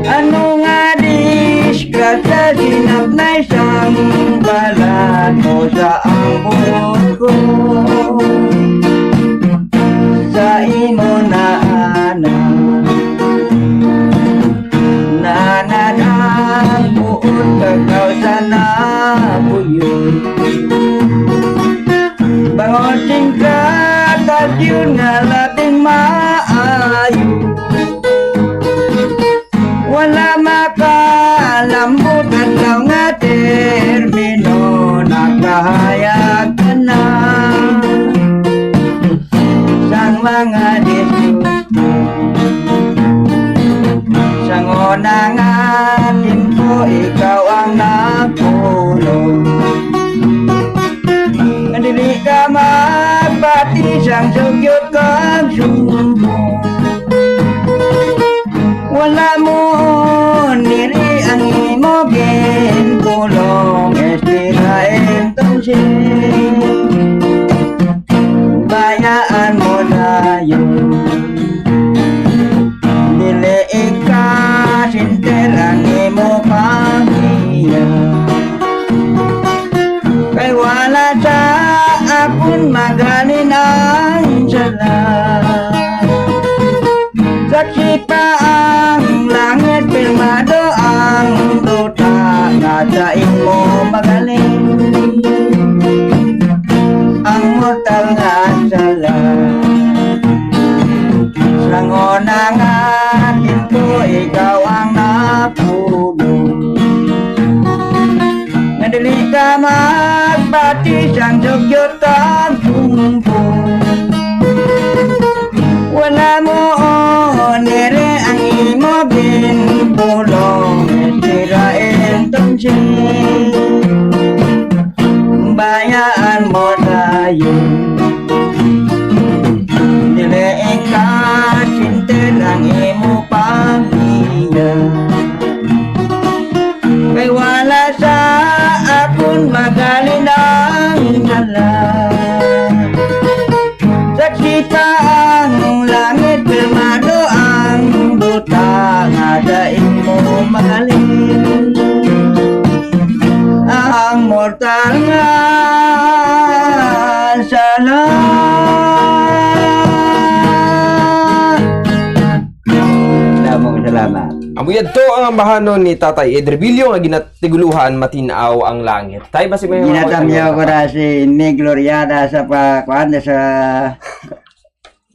Ano nga disgrasya, sinapnay sang balat mo sa ang buot ko, sa imo na anak. Nanad ang buot kagaw sa nabuyon. Bangod sing katasyon nga labing maayo, wala makalambot adlaw nga termino, nakahayag ka na sang mga diskusyon. Sang una nga timpo, ikaw ang nagpulong. Nga dili ka magpati sang sugyot kag sumbong. Wala mo niri ang imo ginpulong, espera entonces. Bayaan mo dayon Dili ikasintir ang imo pamilya, kay wala sa akon magalin ang sala. Saksi pa ang langit, pirmado ang duta, nga sa imo magaling ang mortal nga sala. Sang una nga timpo, ikaw ang napulong, nga dili ka magpati sang sugyot kag sumbong. Wala mo diri ang imo ginbulong, sira entonces. Bayaan mo dayon. Dili ikasintir ang imo pamilya, kay wala sa akon magalin ang sala. Saksi pa ang langit, pirmado ang duta, nga sa imo magalin ang mortal nga sala. Damo nga salamat. Amo yadto ang ambahanon ni Tatay Ed Rebillo nga ginatiguluhan Matin-aw ang Langit. Tay, basi may mga Ginatamyaw ko na si Mig Gloriana sa pa-, kuwan, sa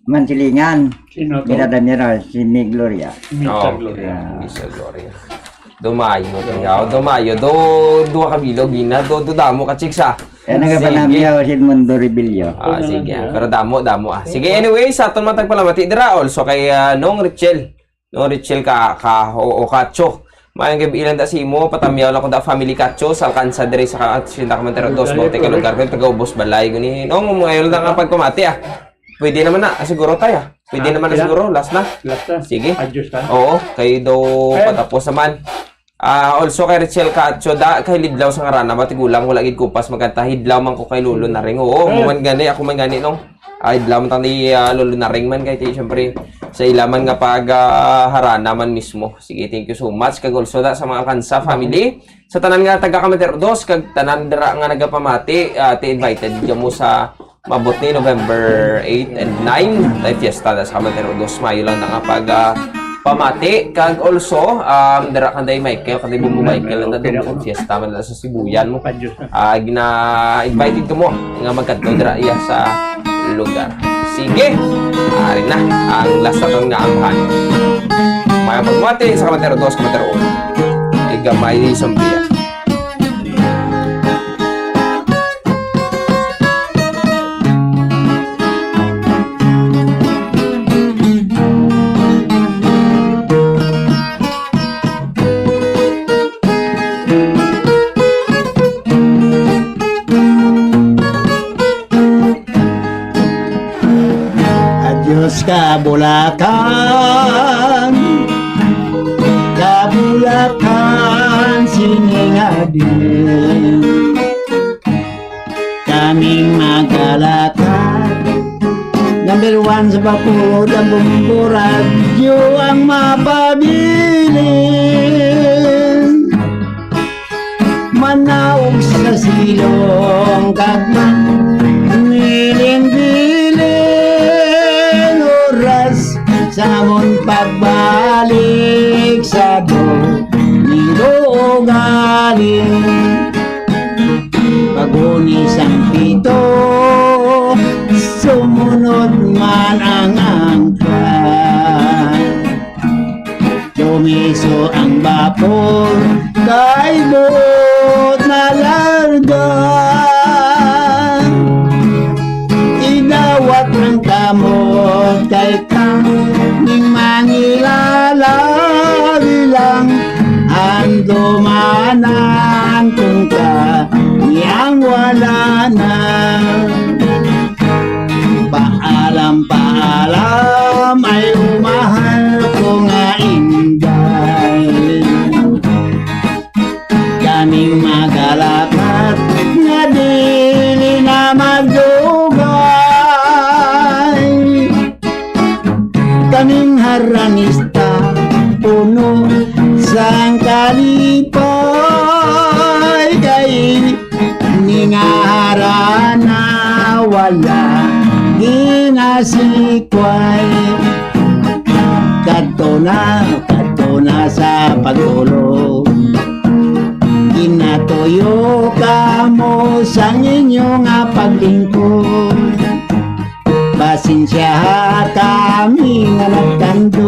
Mansilingan. Sino to? Ginadamyaw na si Mig Gloria. Misa Oh, Gloria. yeah, Misa Gloria. Dumayo, dumayo, dumayo. Do, duha ka bilog, gina. Do, do, damo ka, chicks, ah. Kaya Sige. nagapanamyaw si Edmundo Rebillo. Ah, Ano sige. lang yan? Pero damo, damo, ah. Sige, anyway, sa aton man tagpalamati dira, also kay, ah, Nong Richel. Nong Richel ka, ka, o, o Kacho. Mayong gabi lang ta sa imo, patamyaw lang ko da family Kacho, sa Alcanza diri sa ka-, Hacienda Kamontero dos, Bauti ka lugar, kay taga Ubos Balay, guni. Nong, ngayon lang ang pagpamati, ah. Pwede naman na, ah, siguro tayo, ah. Pwede Ah, naman na sila? siguro, last na. Last na. Sige. Adios na. Oo, kayo daw Eh. patapos naman. Ah, also kay Richel Cacho, da, kay Lidlaw sa ngarana, matigulang, wala gid kupas magkanta, Hidlaw man ko kay Lolo Naring. Oo, Hmm. mo man gani, ako man gani, no? Ah, Hidlaw man tani, ah, Lolo Naring man, kay ti, syempre, sa ila man nga pag, ah, harana man mismo. Sige, thank you so much. Kag also da sa mga Alcanza family, sa tanan nga taga Kamontero dos, kag tanan dira nga nagapamati, ah, ti invited kamo sa Maabot ni November eight and nine, tay fiesta na sa Kamontero dos. Mayo lang na nga pag, ah, pamati. Kag also, um, dira kanday Michael, kanday Bumbo Michael, ang Okay na. dadumon fiesta man na sa Sibuyan mo. Adios na. Ah, gina-, invited kamo nga magkadto dira iya sa lugar. Sige, ari na ang last naton nga ambahan. May pagmati sa Kamontero dos, Kamontero uno. Igamay sa Biya. Adios, kabulakan, kabulakan, sining adlaw. Kaming magkalakat. Number one sa Bacolod, ang Bumbo Radyo ang mapabilin. Manaog sa silong kag mangiling-biling, oras sa amon pagbalik sa do ni Dogali. Paguni sang pito, sumunod man ang angka. Dumiso ang bapor, kay buot na larga. Idawat ang kamot, kay kang ning mangilala bilang ang dumanan kung ka ni ang wala na. Paalam, paalam, ay umahal ko nga inday. Kaming magalakat nga dili na magdugay. Kaming haranista, puno sang kalipay, kay ningaharana wala ginasikway. Kadto na, kadto na sa pagtulo. Ginatuyo kamo sang inyo nga paglingkod. Pasensyaha kami nga nagtandog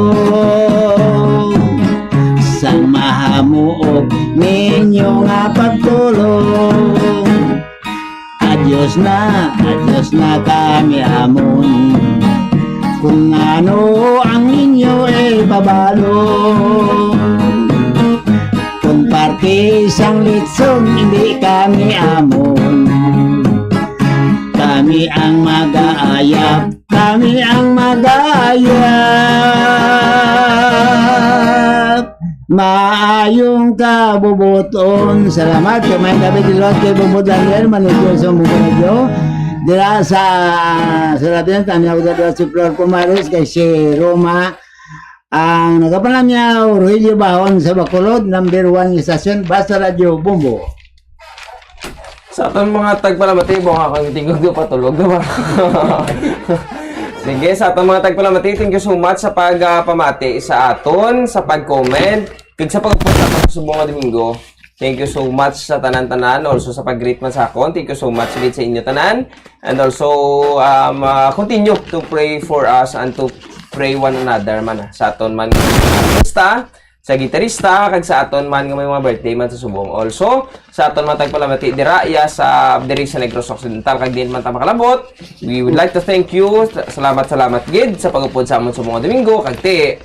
sang mahamuog ninyo nga pagtulog. Adios na, adios na kami amon. Kung ano ang inyo ipabalo, kung parte sang litson, hindi kami amon. Kami ang mag-aayap, kami ang mag-aayap. Maayong kabubuton. Salamat kay May David Ilot, kay Bubot Daniel, manager sa Bubot Radio. Dira sa, sa Labian, kami ako dira si Flor Pumares, kay si Roma, ang nagapanamyaw, Rogelio Bahon sa Bacolod, number one istasyon, Basta Radio Bombo. Sa aton mga tagpalamati, buang ako yung tingog na patulog na ba? Sige, sa aton mga tagpalamati, thank you so much sa pagpamati sa aton, sa pag-comment, kag sa pag-upod sa aton subong nga Domingo. Thank you so much sa tanan-tanan. Also sa pag-greet man sa akon, thank you so much gid sa inyo tanan. And also, um, uh, continue to pray for us and to pray one another man, ah, sa aton man. Basta, sa gitarista, kag sa aton man nga may mga birthday man sa subong. Also, sa aton man tagpalamati dira, iya sa, diri sa Negros Occidental, kag diin man ta makalabot, we would like to thank you. Sa-, salamat, salamat gid sa pag-upod sa amon sa mga Domingo, kag ti,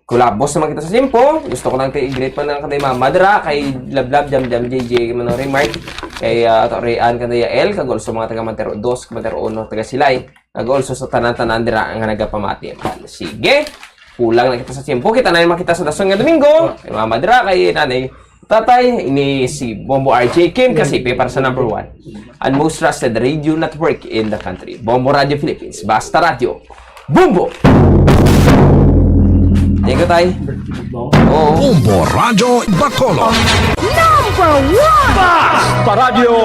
kulabos naman kita sa tiempo. Gusto ko lang ti i-greet man lang kanday mama dira, kay Lablab, Jam Jam, J J, man ang remark, kay, ah, Ato Rian, kanday Yael, kag also mga taga Montero Dos, Montero Uno, taga Silay. Nag-also sa tanan-tanan dira nga nagapamati. Sige. Kulang na kita sa tiyempo. Kita na yung makita sa dason nga Domingo. Kay Mama dira, kay Nanay, Tatay, ini si Bombo R J Kim Kasipe para sa number one and most trusted radio network in the country, Bombo Radio Philippines. Basta Radio, Bombo! Thank you, Tay. Oo. Bombo Radyo Bacolod. Number one! Basta Radyo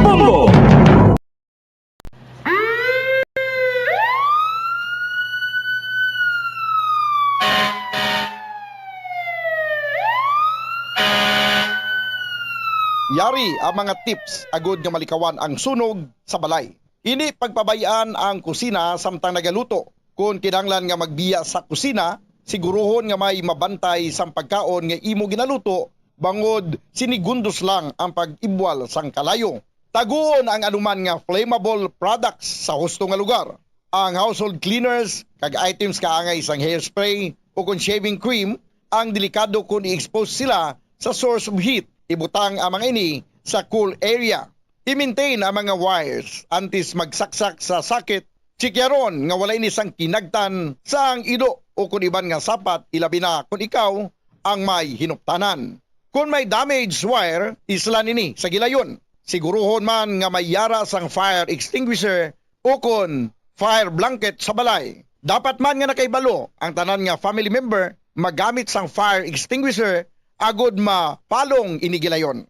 Bombo! Yari ang mga tips agud nga malikawan ang sunog sa balay. Indi pagpabay-an ang kusina samtang nagaluto. Kon kinahanglan nga magbiya sa kusina, siguruhon nga may mabantay sang pagkaon nga imo ginaluto, bangod sinigundos lang ang pag-ibwal sang kalayo. Taguon ang anuman nga flammable products sa husto nga lugar. Ang household cleaners kag items kaangay sang hairspray o kon shaving cream ang delikado kon i-expose sila sa source of heat. Ibutang ang mga ini sa cool area. I-maintain ang mga wires antes magsaksak sa socket. Tsikyaron nga wala ini sang kinagtan sa ang ido o kon iban nga sapat, ilabi na kon ikaw ang may hinuptanan. Kon may damaged wire, islan ini sa gilayon. Siguruhon man nga may yara sang fire extinguisher o kon fire blanket sa balay. Dapat man nga nakahibalo ang tanan nga family member magamit sang fire extinguisher agud mapalong ini gilayon.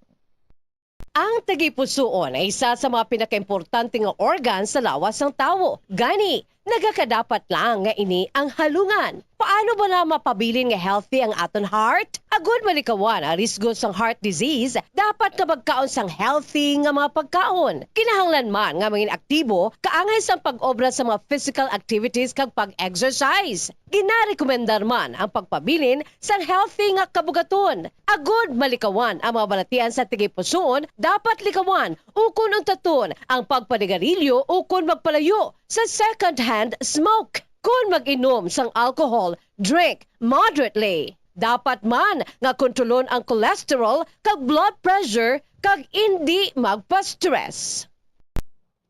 Ang tagipusoon ay isa sa mga pinakaimportante nga organ sa lawas sang tawo. Gani, nagakadapat lang nga ini ang halungan. Paano bala mapabilin nga healthy ang aton heart? Agud malikawan ang risgo sang heart disease, dapat nga magkaon sang healthy nga mga pagkaon. Kinahanglan man nga mangin aktibo kaangay sang pag-obra sa mga physical activities kag pag-exercise. Ginarekomendar man ang pagpabilin sang healthy nga kabugaton. Agud malikawan ang mga balatian sa tagipusoon, dapat likawan ukon untaton ang pagpanigarilyo ukon magpalayo sa second-hand smoke. Kon mag-inom sang alcohol, drink moderately. Dapat man nga kontrolon ang cholesterol kag blood pressure kag indi magpa-stress.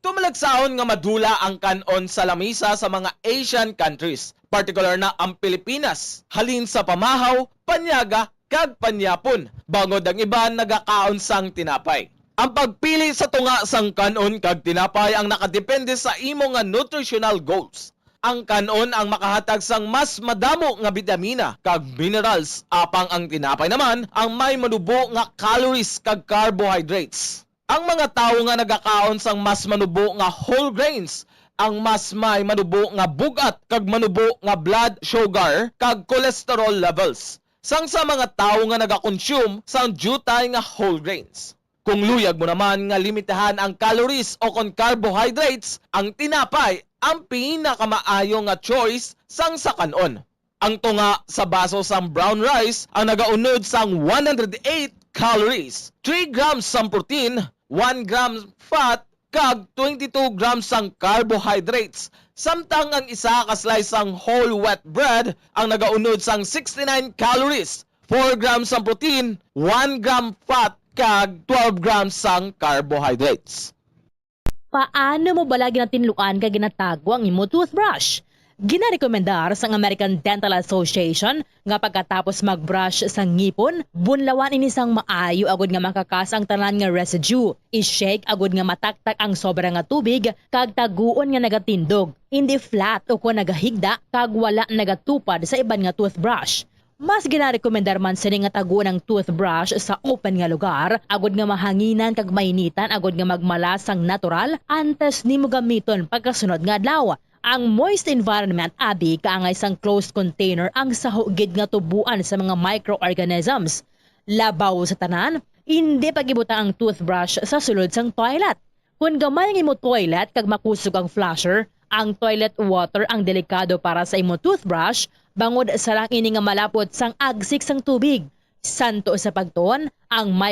Tumalagsahon nga madula ang kan-on sa lamisa sa mga Asian countries, partikular na ang Pilipinas, halin sa pamahaw, panyaga, kag panyapon, bangod ang iban nagakaon sang tinapay. Ang pagpili sa tunga sang kan-on kag tinapay ang nakadepende sa imo nga nutritional goals. Ang kan-on ang makahatag sang mas madamo nga bitamina kag minerals, apang ang tinapay naman ang may manubo nga calories kag carbohydrates. Ang mga tawo nga nagakaon sang mas manubo nga whole grains ang mas may manubo nga bug-at kag manubo nga blood sugar kag cholesterol levels, sang sa mga tawo nga nagakonsume sang diutay nga whole grains. Kung luyag mo naman nga limitahan ang calories o kon carbohydrates, ang tinapay ang pinakamaayo nga choice sang sa kan-on. Ang tunga sa baso sang brown rice ang nagaunod sang one hundred eight calories, three grams sang protein, one gram fat, kag twenty-two grams sang carbohydrates, samtang ang isa ka slice sang whole wheat bread ang nagaunod sang sixty-nine calories, four grams sang protein, one gram fat, kag twelve grams sang carbohydrates. Paano mo bala ginatinluan kag ginatago ang imo toothbrush? Ginarekomendar sang American Dental Association nga pagkatapos mag-brush sa ngipon, bunlawan ini sang maayo agud nga makakas ang tanan nga residue. I-shake agud nga mataktak ang sobra nga tubig kag taguon nga nagatindog, hindi flat o kon nagahigda kag wala nagatupad sa iban nga toothbrush. Mas ginarekomendar man sini nga taguon ang toothbrush sa open nga lugar, agud nga mahanginan kag mainitan agud nga magmala sang natural antes nimo gamiton pagkasunod nga adlaw. Ang moist environment abi kaangay sang closed container ang saho gid nga tuboan sa mga microorganisms. Labaw sa tanan, indi pag-ibutang ang toothbrush sa sulod sang toilet. Kon gamay ang imo toilet kag makusog ang flusher, ang toilet water ang delikado para sa imo toothbrush, bangod sarang ini nga malapot sang agsik sang tubig. Santo sa pagtuon, ang may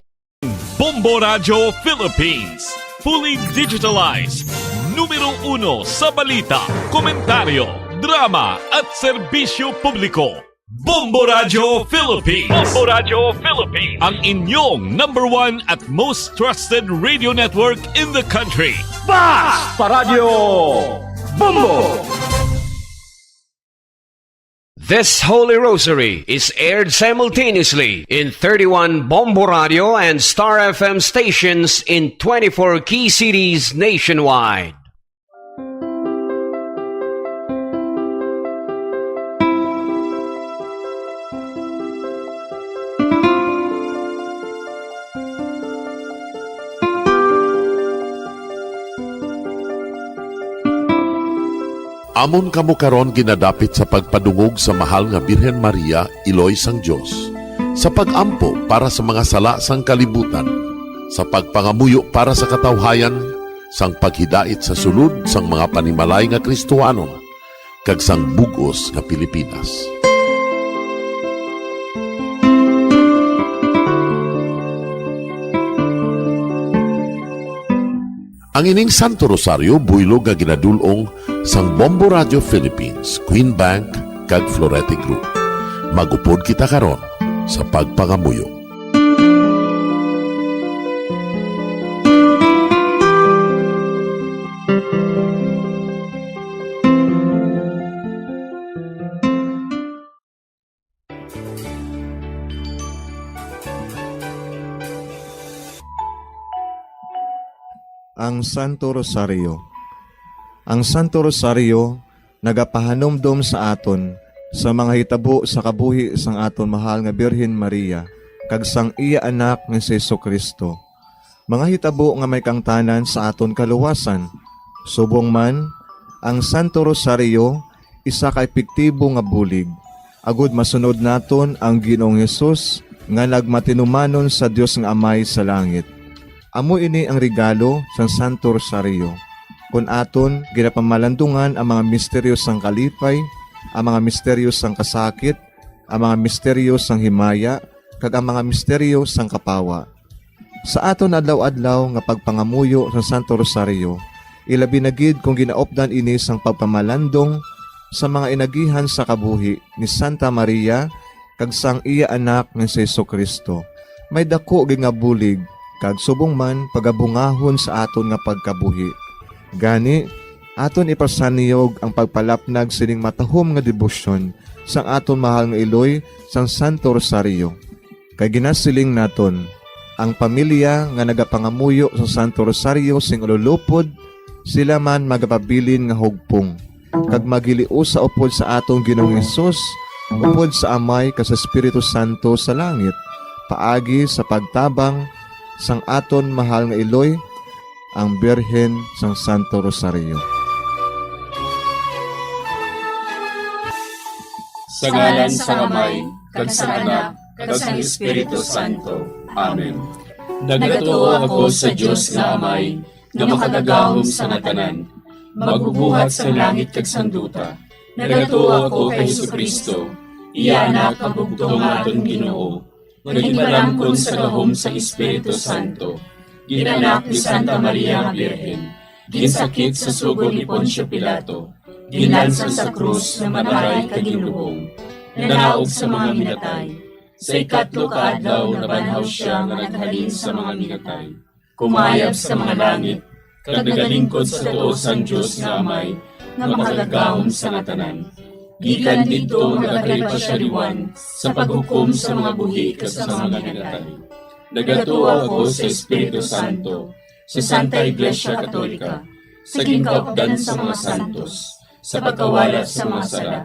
Bombo Radyo Philippines, fully digitalized, numero uno sa balita, komentaryo, drama at serbisyo publiko. Bombo Radyo Philippines. Bombo Radyo Philippines. Ang inyong number one at most trusted radio network in the country. Basta Radyo Bombo! This Holy Rosary is aired simultaneously in thirty-one Bombo Radio and Star F M stations in twenty-four key cities nationwide. Amon kamo karon ginadapit sa pagpadungog sa Mahal nga Birhen Maria, Iloy sang Dios, sa pag-ampo para sa mga sala sang kalibutan, sa pagpangamuyo para sa katawhayan, sang paghidait sa sulod sang mga panimalay nga Kristohanon, kag sang bug-os nga Pilipinas. Ang ining Santo Rosario buylog nga ginadul-ong sang Bombo Radio Philippines, Queen Bank, kag Florete Group. Mag-upod kita karon sa pagpangamuyo. Ang Santo Rosario. Ang Santo Rosario nagapahanumdom sa aton sa mga hitabo sa kabuhi sang aton mahal nga Birhen Maria kag sang iya Anak nga si Jesu-Cristo, mga hitabo nga may kaangtanan sa aton kaluwasan. Subong man, ang Santo Rosario isa ka epektibo nga bulig agud masunod naton ang Ginoong Hesus nga nagmatinumanon sa Dios nga Amay sa langit. Amo ini ang regalo sang Santo Rosario, kon aton ginapamalandungan ang mga misteryo sang kalipay, ang mga misteryo sang kasakit, ang mga misteryo sang himaya, kag ang mga misteryo sang kapawa. Sa aton adlaw-adlaw nga pagpangamuyo sa Santo Rosario, ilabi na gid kon ginaupdan ini sang pagpamalandong sa mga inagihan sa kabuhi ni Santa Maria kag sang iya Anak nga si Jesu-Cristo, may daku gid nga bulig kag subong man pagabungahon sa aton nga pagkabuhi. Gani, aton ipasanyog ang pagpalapnag sining matahom nga debosyon sang aton mahal nga iloy sang Santo Rosario. Kay ginasiling naton, ang pamilya nga nagapangamuyo sa Santo Rosario sing ululupod, sila man magapabilin nga hugpong. kag maghiliusa upod sa aton Ginoong Hesus, upod sa Amay kag sa Espiritu Santo sa langit, paagi sa pagtabang sang aton mahal nga iloy, ang Birhen sang Santo Rosario. Sa ngalan sang Amay, kag sang Anak, kag sang Espiritu Santo. Amen. Nagatuo ako sa Dios nga Amay, nga makagagahom sa nga tanan, magbubuhat sa langit kag sang duta. Nagatuo ako kay Jesu-Cristo, iya Anak, ang bugtong nga aton Ginoo, nga ginpalangkon sa gahom sang Espiritu Santo, ginanak ni Santa Maria nga Birhen, ginsakit sa sugo ni Poncio Pilato, ginlansang sa krus, namatay kag ginlubong, nanaog sa mga minatay. Sa ikatlo ka adlaw nabanhaw sia nga naghalin sa mga minatay. Kumayab sa mga langit, kag nagalingkod sa tuo sang Dios nga Amay, nga makagagahom sa nga tanan. Gikan didto magakari pa sia liwan sa paghukom sa mga buhi kag sa mga minatay. Nagatuo ako sa Espiritu Santo, sa Santa Iglesia Katolika, sa ginkaupdan sa mga santos, sa pagkawala sa mga sala,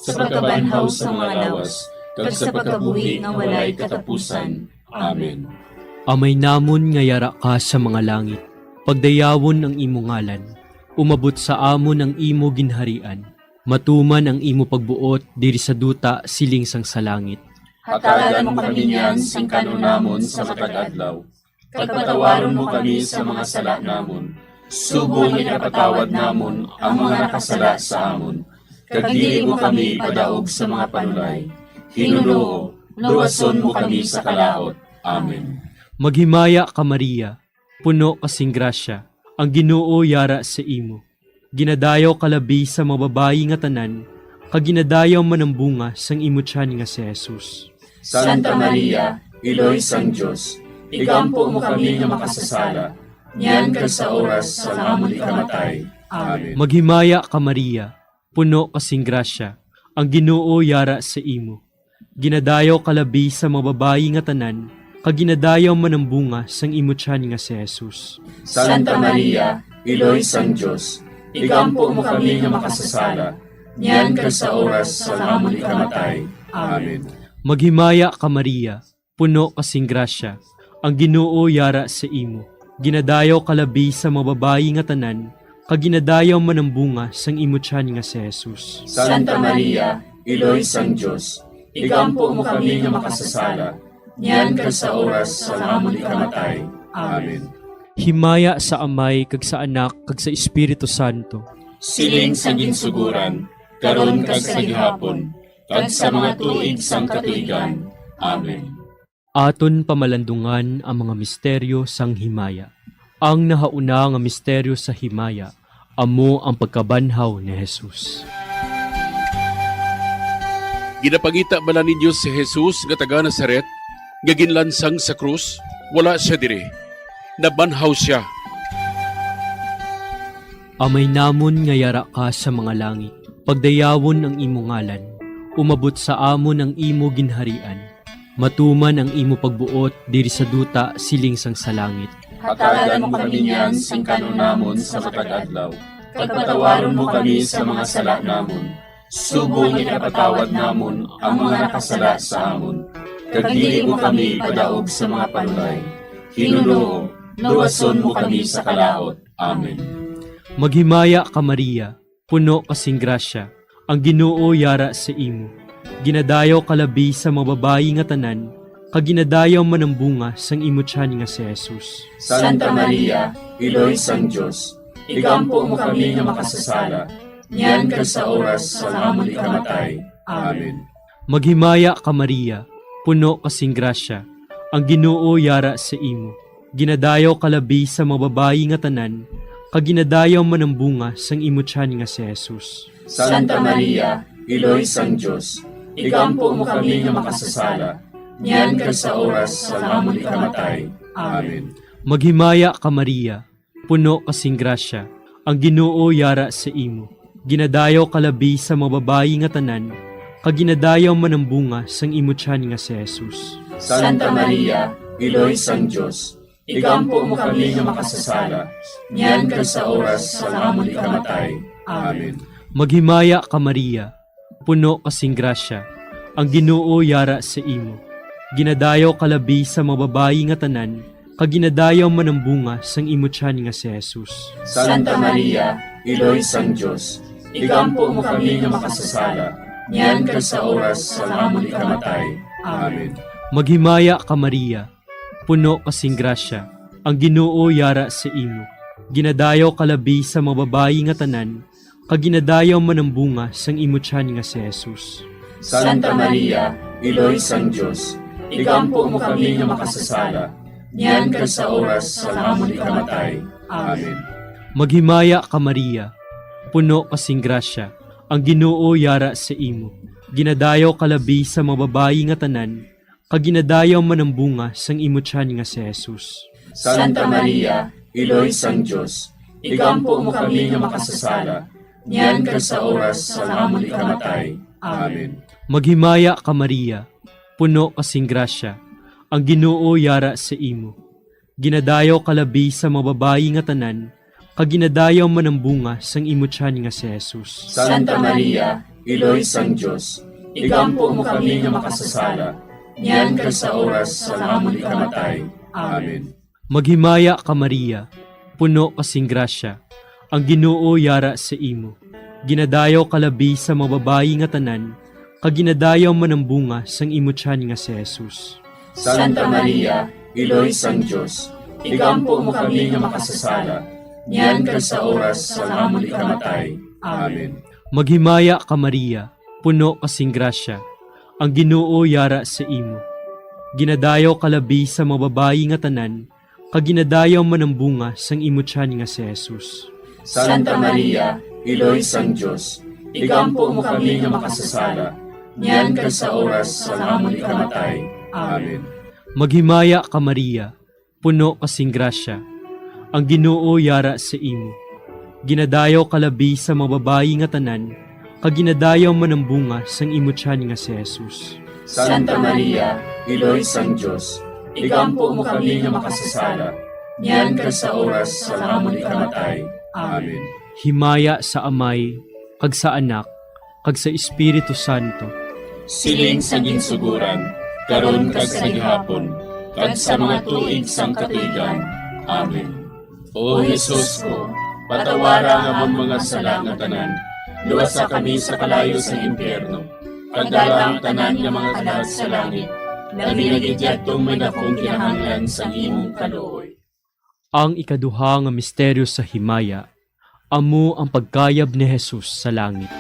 sa pagkabanhaw sa mga lawas, kag sa pagkabuhi nga walay katapusan. Amen. Amay namon nga yara ka sa mga langit, pagdayawon ang imo ngalan. Umabot sa amon ang imo ginharian. Matuman ang imo pagbuot diri sa duta siling sang sa langit. Hatagan mo kami niyan sing kan-on namon sa matag adlaw, kag patawaron mo kami sa mga sala namon, subong nga ginapatawad namon ang mga nakasala sa amon, kag dili mo kami ipadaog sa mga panulay. Hinunoo, luwason mo kami sa kalaut. Amen. Maghimaya ka, Maria, puno ka sing grasya, ang Ginoo yara sa imo. Ginadayaw ka labi sa mga babayi nga tanan, kag ginadayaw man ang bunga sang imo tiyan nga si Jesus. Santa Maria, Iloy sang Dios, igampo mo kami nga makasasala, niyan kag sa oras sang amon ikamatay. Amen. Maghimaya ka, Maria, puno ka sing grasya, ang Ginoo yara sa imo. Ginadayaw ka labi sa mga babayi nga tanan, kag ginadayaw man ang bunga sang imo tiyan nga si Jesus. Santa Maria, Iloy sang Dios, igampo mo kami nga makasasala, niyan kag sa oras sang amon ikamatay. Amen. Maghimaya ka, Maria, puno ka sing grasya, ang Ginoo yara sa imo. Ginadayaw ka labi sa mga babayi nga tanan, kag ginadayaw man ang bunga sang imo tiyan nga si Jesus. Santa Maria, Iloy sang Dios, igampo mo kami nga makasasala, niyan kag sa oras sang amon ikamatay. Amen. Himaya sa Amay, kag sa Anak, kag sa Espiritu Santo. Siling sa ginsugoran, karon kag sa gihapon, kag sa mga tuig sang katuigan. Amen. Aton pamalandungan ang mga misteryo sang himaya. Ang nahauna nga misteryo sa himaya amo ang pagkabanhaw ni Jesus. Ginapangita bala ninyo si Jesus nga taga Nazaret, nga ginlansang sa krus? Wala sia diri. Nabanhaw sia. Amay namon nga yara ka sa mga langit, pagdayawon ang imo ngalan. Umabot sa amon ang imo ginharian. Matuman ang imo pagbuot diri sa duta siling sang sa langit. Hatagan mo kami niyan sing kan-on namon sa matag adlaw, kag patawaron mo kami sa mga sala namon, subong nga ginapatawad namon ang mga nakasala sa amon, kag dili mo kami ipadaog sa mga panulay. Ginoo, luwason mo kami sa kalaut. Amen. Maghimaya ka, Maria, puno ka sing grasya, ang Ginoo yara sa imo. Ginadayaw ka labi sa mga babayi nga tanan, kag ginadayaw man ang bunga sang imo tiyan nga si Jesus. Santa Maria, Iloy sang Dios, igampo mo kami nga makasasala, niyan kag sa oras sang amon ikamatay. Amen. Maghimaya ka, Maria, puno ka sing grasya, ang Ginoo yara sa imo. Ginadayaw ka labi sa mga babayi nga tanan, kag ginadayaw man ang bunga sang imo tiyan nga si Jesus. Santa Maria, Iloy sang Dios, igampo mo kami nga makasasala, niyan kag sa oras sang amon ikamatay. Amen. Maghimaya ka, Maria, puno ka sing grasya, ang Ginoo yara sa imo. Ginadayaw ka labi sa mga babayi nga tanan, kag ginadayaw man ang bunga sang imo tiyan nga si Jesus. Santa Maria, Iloy sang Dios, igampo mo kami nga makasasala, niyan kag sa oras sang amon ikamatay. Amen. Maghimaya ka, Maria, puno ka sing grasya, ang Ginoo yara sa imo. Ginadayaw ka labi sa mga babayi nga tanan, kag ginadayaw man ang bunga sang imo tiyan nga si Jesus. Santa Maria, Iloy sang Dios, igampo mo kami nga makasasala, niyan kag sa oras sang amon ikamatay. Amen. Maghimaya ka, Maria, puno ka sing grasya, ang Ginoo yara sa imo. Ginadayaw ka labi sa mga babayi nga tanan, kag ginadayaw man ang bunga sang imo tiyan nga si Jesus. Santa Maria, Iloy sang Dios, igampo mo kami nga makasasala, niyan kag sa oras sang amon ikamatay. Amen. Maghimaya ka, Maria, puno ka sing grasya, ang Ginoo yara sa imo. Ginadayaw ka labi sa mga babayi nga tanan, kag ginadayaw man ang bunga sang imo tiyan nga si Jesus. Santa Maria, Iloy sang Dios, igampo mo kami nga makasasala, niyan kag sa oras sang amon ikamatay. Amen. Maghimaya ka, Maria, puno ka sing grasya, ang Ginoo yara sa imo. Ginadayaw ka labi sa mga babayi nga tanan, kag ginadayaw man ang bunga sang imo tiyan nga si Jesus. Santa Maria, Iloy sang Dios, igampo mo kami nga makasasala, niyan kag sa oras sang amon ikamatay. Amen. Maghimaya ka, Maria, puno ka sing grasya, ang Ginoo yara sa imo. Ginadayaw ka labi sa mga babayi nga tanan, kag ginadayaw man ang bunga sang imo tiyan nga si Jesus. Santa Maria, Iloy sang Dios, igampo mo kami nga makasasala, niyan kag sa oras sang amon ikamatay. Amen. Maghimaya ka, Maria, puno ka sing grasya, ang Ginoo yara sa imo. Ginadayaw ka labi sa mga babayi nga tanan, kag ginadayaw man ang bunga sang imo tiyan nga si Jesus. Santa Maria, Iloy sang Dios, igampo mo kami nga makasasala, niyan kag sa oras sang amon ikamatay. Amen. Maghimaya ka, Maria, puno ka sing grasya, ang Ginoo yara sa imo. Ginadayaw ka labi sa mga babayi nga tanan, kag ginadayaw man ang bunga sang imo tiyan nga si Jesus. Santa Maria, Iloy sang Dios, igampo mo kami nga makasasala, niyan kag sa oras sang amon ikamatay. Amen. Himaya sa Amay, kag sa Anak, kag sa Espiritu Santo. Siling sa ginsugoran, karon kag sa gihapon, kag sa mga tuig sang katuigan. Amen. O Jesus ko, patawara ang amon mga sala nga tanan, luwasa kami sa kalayo sang impyerno, pagdala ang tanan nga mga kalag sa langit, labi na gid yadtong may dakong kinahanglan sang imong kaluoy. Ang ikaduha nga misteryo sa himaya, amo ang pagkayab ni Jesus sa langit.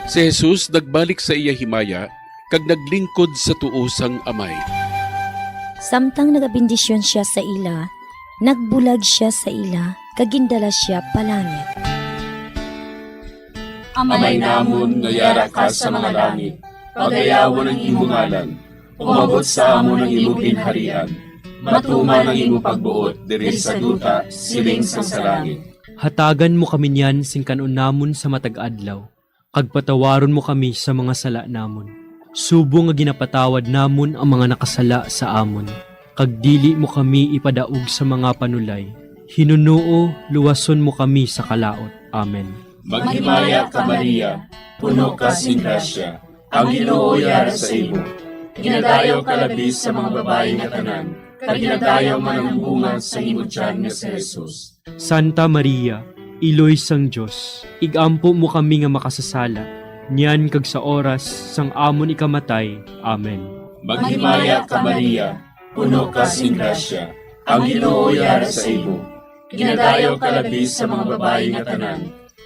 Si Jesus nagbalik sa iya himaya kag naglingkod sa tuo sang Amay. Samtang nagabendisyon sia sa ila, nagbulag sia sa ila, kag gindala sia pa langit. Amay namon nga yara ka sa mga langit, pagayawon ang imo ngalan. Umabot sa amon ang imo ginharian. Matuman ang imo pagbuot diri sa duta, siling sang sa langit. Hatagan mo kami niyan sing kan-on namon sa matag adlaw, kag patawaron mo kami sa mga sala namon, subong nga ginapatawad namon ang mga nakasala sa amon, kag dili mo kami ipadaog sa mga panulay. Hinunoo, luwason mo kami sa kalaut. Amen. Maghimaya ka, Maria, puno ka sing grasya, ang Ginoo yara sa imo. Ginadayaw ka labi sa mga babayi nga tanan, kag ginadayaw man ang bunga sa imo tiyan nga si Jesus. Santa Maria, Iloy sang Dios, igampo mo kami nga makasasala, niyan kag sa oras sang amon ikamatay. Amen. Maghimaya ka, Maria, puno ka sing grasya, ang Ginoo yara sa imo. Ginadayaw ka labi sa mga babayi nga tanan,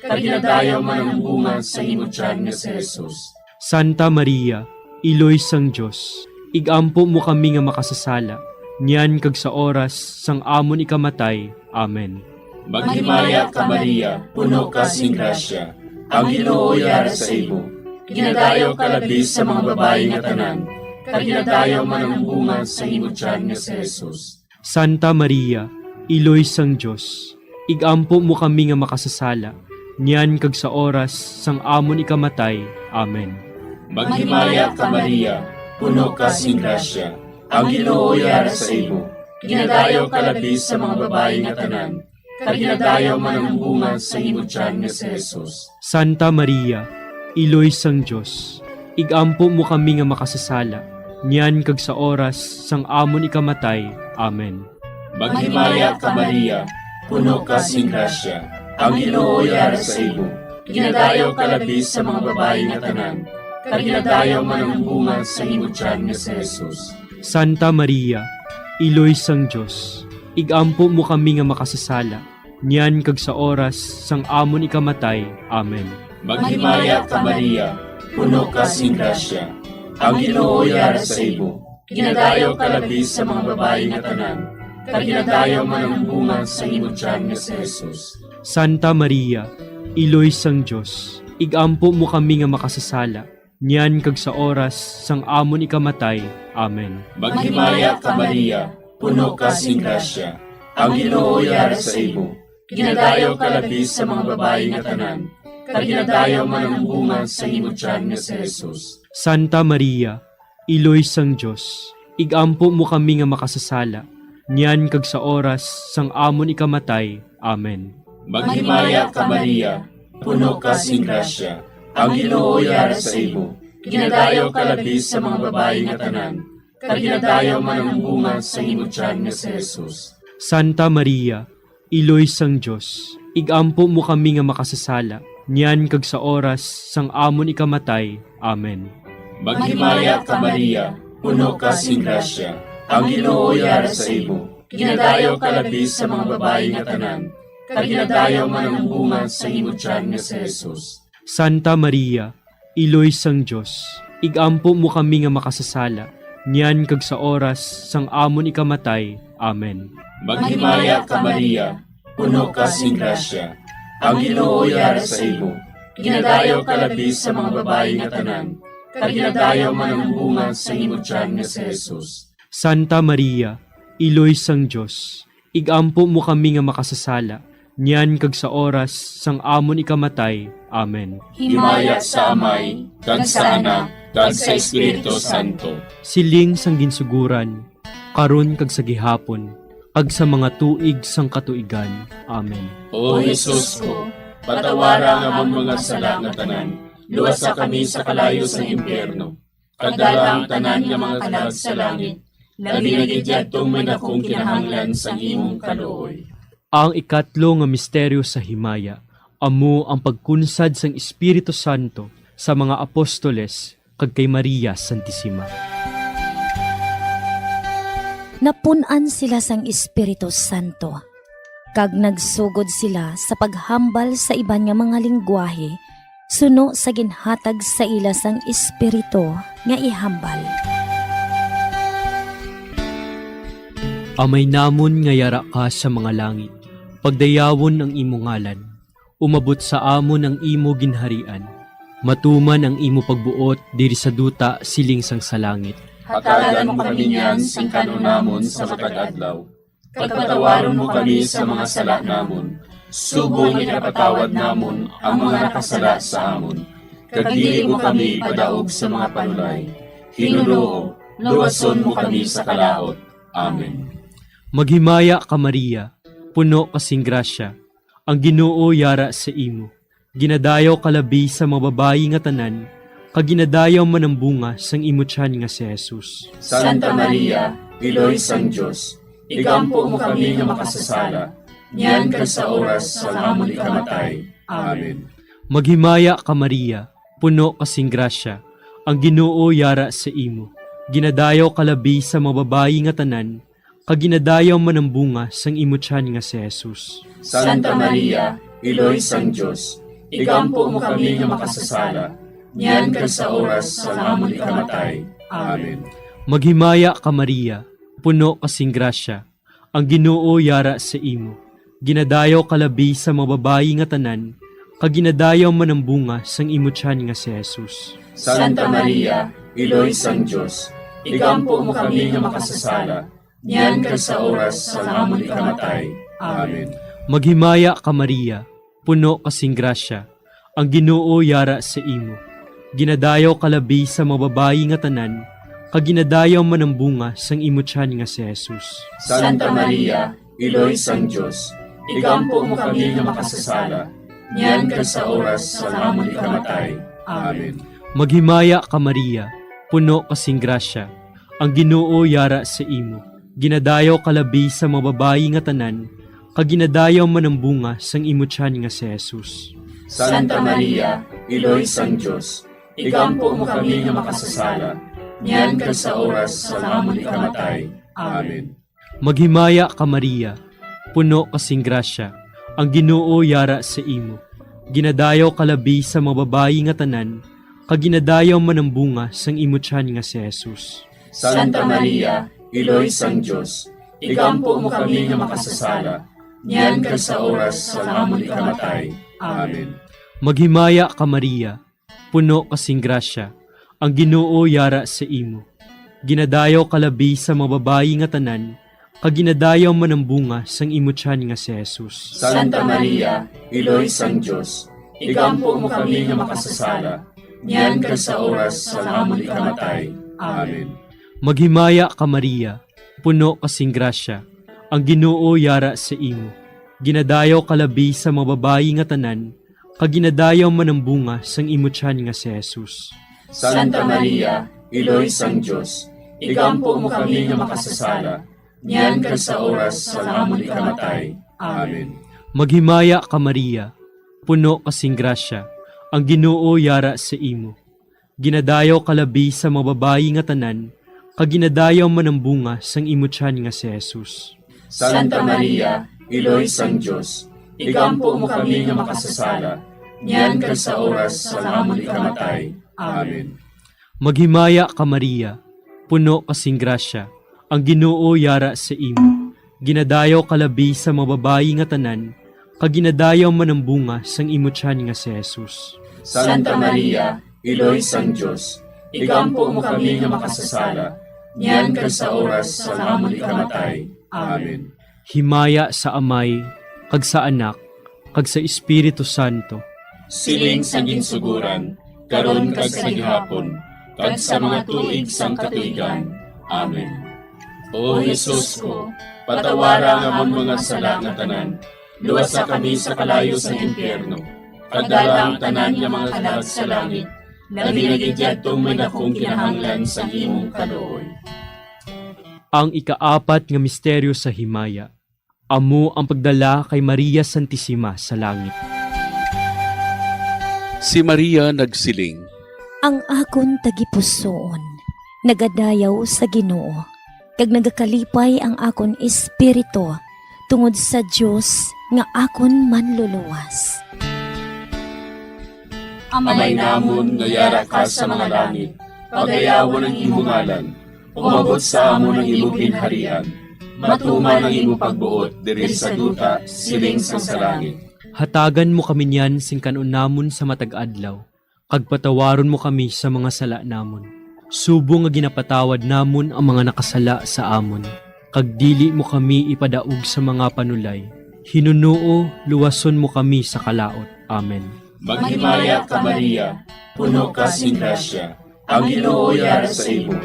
kag ginadayaw man ang bunga sa imo tiyan nga si Jesus. Santa Maria, Iloy sang Dios, igampo mo kami nga makasasala, niyan kag sa oras sang amon ikamatay. Amen. Maghimaya ka, Maria, puno ka sing grasya, ang Ginoo yara sa imo. Ginadayaw ka labi sa mga babayi nga tanan, kag ginadayaw man ang bunga sa imo tiyan nga si Jesus. Santa Maria, Iloy sang Dios, igampo mo kami nga makasasala, niyan kag sa oras sang amon ikamatay. Amen. Maghimaya ka, Maria, puno ka sing grasya, ang Ginoo yara sa imo. Ginadayaw ka labi sa mga babayi nga tanan, kag ginadayaw man ang bunga sa imo tiyan nga si Jesus. Santa Maria, Iloy sang Dios, igampo mo kami nga makasasala, niyan kag sa oras sang amon ikamatay. Amen. Maghimaya ka, Maria, puno ka sing grasya, ang Ginoo yara sa imo. Ginadayaw ka labi sa mga babayi nga tanan, kag ginadayaw man ang bunga sa imo tiyan nga si Jesus. Santa Maria, Iloy sang Dios, igampo mo kami nga makasasala, niyan kag sa oras sang amon ikamatay. Amen. Maghimaya ka, Maria, puno ka sing grasya, ang Ginoo yara sa imo. Ginadayaw ka labi sa mga babayi nga tanan, kag ginadayaw man ang bunga sa imo tiyan nga si Jesus. Santa Maria, Iloy sang Dios, igampo mo kami nga makasasala, niyan kag sa oras sang amon ikamatay. Amen. Maghimaya ka, Maria, puno ka sing grasya, ang Ginoo yara sa imo. Ginadayaw ka labi sa mga babayi nga tanan, kag ginadayaw man ang bunga sa imo tiyan nga si Jesus. Santa Maria, Iloy sang Dios, igampo mo kami nga makasasala, niyan kag sa oras sang amon ikamatay. Amen. Maghimaya ka, Maria, puno ka sing grasya, ang Ginoo yara sa imo. Ginadayaw ka labi sa mga babayi nga tanan, kag ginadayaw man ang bunga sa imo tiyan nga si Jesus. Santa Maria, Iloy sang Dios, igampo mo kami nga makasasala, niyan kag sa oras sang amon ikamatay. Amen. Maghimaya ka, Maria, puno ka sing grasya, ang Ginoo yara sa imo. Ginadayaw ka labi sa mga babayi nga tanan, kag ginadayaw man ang bunga sa imo tiyan nga si Jesus. Santa Maria, Iloy sang Dios, igampo mo kami nga makasasala, niyan kag sa oras sang amon ikamatay. Amen. Maghimaya ka, Maria, puno ka sing grasya, ang Ginoo yara sa imo. Ginadayaw ka labi sa mga babayi nga tanan, kag ginadayaw man ang bunga sa imo tiyan nga si Jesus. Santa Maria, Iloy sang Dios, igampo mo kami nga makasasala, niyan kag sa oras sang amon ikamatay. Amen. Himaya sa Amay, kag sa Anak, kag sa Espiritu Santo. Siling sang ginsuguran, karon kag sa gihapon, kag sa mga tuig sang katuigan. Amen. O Jesus ko, patawara ang amon mga sala nga tanan, luwasa kami sa kalayo sang impyerno, kag dala ang tanan nga mga kalag sa langit, labi na gid yadtong may dakong kinahanglan sang imong kaluoy. Ang ikatlo nga misteryo sa himaya amo ang pagkunsad sang Espiritu Santo sa mga apostoles kag kay Maria Santisima. Napun-an sila sang Espiritu Santo, kag nagsugod sila sa paghambal sa iban nga mga linggwahe suno sa ginhatag sa ila sang Espiritu nga ihambal. Amay namon nga yara ka sa mga langit, pagdayawon ang imo ngalan. Umabot sa amon ang imo ginharian. Matuman ang imo pagbuot diri sa duta siling sang sa langit. Hatagan mo kami niyan sing kan-on namon sa matag adlaw. Kag patawaron mo kami sa mga sala namon, subong nga ginapatawad namon ang mga nakasala sa amon. Kag dili mo kami ipadaog sa mga panulay. Ginoo, luwason mo kami sa kalaut. Amen. Maghimaya ka, Maria, puno ka sing grasya, ang Ginoo yara sa imo. Ginadayaw ka labi sa mga babayi nga tanan, kag ginadayaw man ang bunga sang imo tiyan nga si Jesus. Santa Maria, Iloy sang Dios, igampo mo kami nga makasasala, niyan kag sa oras sang amon ikamatay. Amen. Maghimaya ka, Maria, puno ka sing grasya, ang Ginoo yara sa imo. Ginadayaw ka labi sa mga babayi nga tanan, kag ginadayaw man ang bunga sang imo tiyan nga si Jesus. Santa Maria, Iloy sang Dios, igampo mo kami nga makasasala, niyan kag sa oras sang amon ikamatay. Amen. Maghimaya ka, Maria, puno ka sing grasya, ang Ginoo yara sa imo. Ginadayaw ka labi sa mga babayi nga tanan, kag ginadayaw man ang bunga sang imo tiyan nga si Jesus. Santa Maria, Iloy sang Dios, igampo mo kami nga makasasala, niyan kag sa oras sang amon ikamatay. Amen. Maghimaya ka, Maria, puno ka sing grasya, ang Ginoo yara sa imo. Ginadayaw ka labi sa mga babayi nga tanan, kag ginadayaw man ang bunga sang imo tiyan nga si Jesus. Santa Maria, Iloy sang Dios, igampo mo kami nga makasasala, niyan kag sa oras sang amon ikamatay. Amen. Maghimaya ka, Maria, puno ka sing grasya, ang Ginoo yara sa imo. Ginadayaw ka labi sa mga babayi nga tanan, kag ginadayaw man ang bunga sang imo tiyan nga si Jesus. Santa Maria, Iloy sang Dios, igampo mo kami nga makasasala, niyan kag sa oras sang amon ikamatay. Amen. Maghimaya ka, Maria, puno ka sing grasya, ang Ginoo yara sa imo. Ginadayaw ka labi sa mga babayi nga tanan, kag ginadayaw man ang bunga sang imo tiyan nga si Jesus. Santa Maria, Iloy sang Dios, igampo mo kami nga makasasala, niyan kag sa oras sang amon ikamatay. Amen. Maghimaya ka, Maria, puno ka sing grasya, ang Ginoo yara sa imo. Ginadayaw ka labi sa mga babayi nga tanan, kag ginadayaw man ang bunga sang imo tiyan nga si Jesus. Santa Maria, Iloy sang Dios, igampo mo kami nga makasasala, niyan kag sa oras sang amon ikamatay. Amen. Maghimaya ka, Maria, puno ka sing grasya, ang Ginoo yara sa imo. Ginadayaw ka labi sa mga babayi nga tanan, kag ginadayaw man ang bunga sang imo tiyan nga si Jesus. Santa Maria, Iloy sang Dios, igampo mo kami nga makasasala, niyan kag sa oras sang amon ikamatay. Amen. Maghimaya ka, Maria, puno ka sing grasya, ang Ginoo yara sa imo. Ginadayaw ka labi sa mga babayi nga tanan, kag ginadayaw man ang bunga sang imo tiyan nga si Jesus. Santa Maria, Iloy sang Dios, igampo mo kami nga makasasala, niyan kag sa oras sang amon ikamatay. Amen. Maghimaya ka, Maria, puno ka sing grasya, ang Ginoo yara sa imo. Ginadayaw ka labi sa mga babayi nga tanan, kag ginadayaw man ang bunga sang imo tiyan nga si Jesus. Santa Maria, Iloy sang Dios, igampo mo kami nga makasasala, niyan kag sa oras sang amon ikamatay. Amen. Himaya sa Amay, kag sa Anak, kag sa Espiritu Santo. Siling sa ginsuguran, karon kag sa gihapon, kag sa mga tuig sang katuigan. Amen. O Jesus ko, patawara ang amon mga sala nga tanan, luwasa kami sa kalayo sang impyerno, kag dala ang tanan nga mga kalag sa langit, labi na gid yadtong may dakong kinahanglan sang imong kaluoy. Ang ikaapat nga misteryo sa himaya, amo ang pagdala kay Maria Santisima sa langit. Si Maria nagsiling, "Ang akon tagipusoon nagadayaw sa Ginoo, kag nagakalipay ang akon espiritu tungod sa Dios nga akon Manluluwas." Amay namon nga yara ka sa mga langit, pagayawon ang imo ngalan. Umabot sa amon ang imo ginharian. Matuman ang imo pagbuot diri sa duta, siling sang sa langit. Hatagan mo kami niyan sing kan-on namon sa matag adlaw, kag patawaron mo kami sa mga sala namon, subong nga ginapatawad namon ang mga nakasala sa amon, kag dili mo kami ipadaog sa mga panulay. Hinunoo, luwason mo kami sa kalaut. Amen. Maghimaya ka, Maria, puno ka sing grasya, ang Ginoo yara sa imo.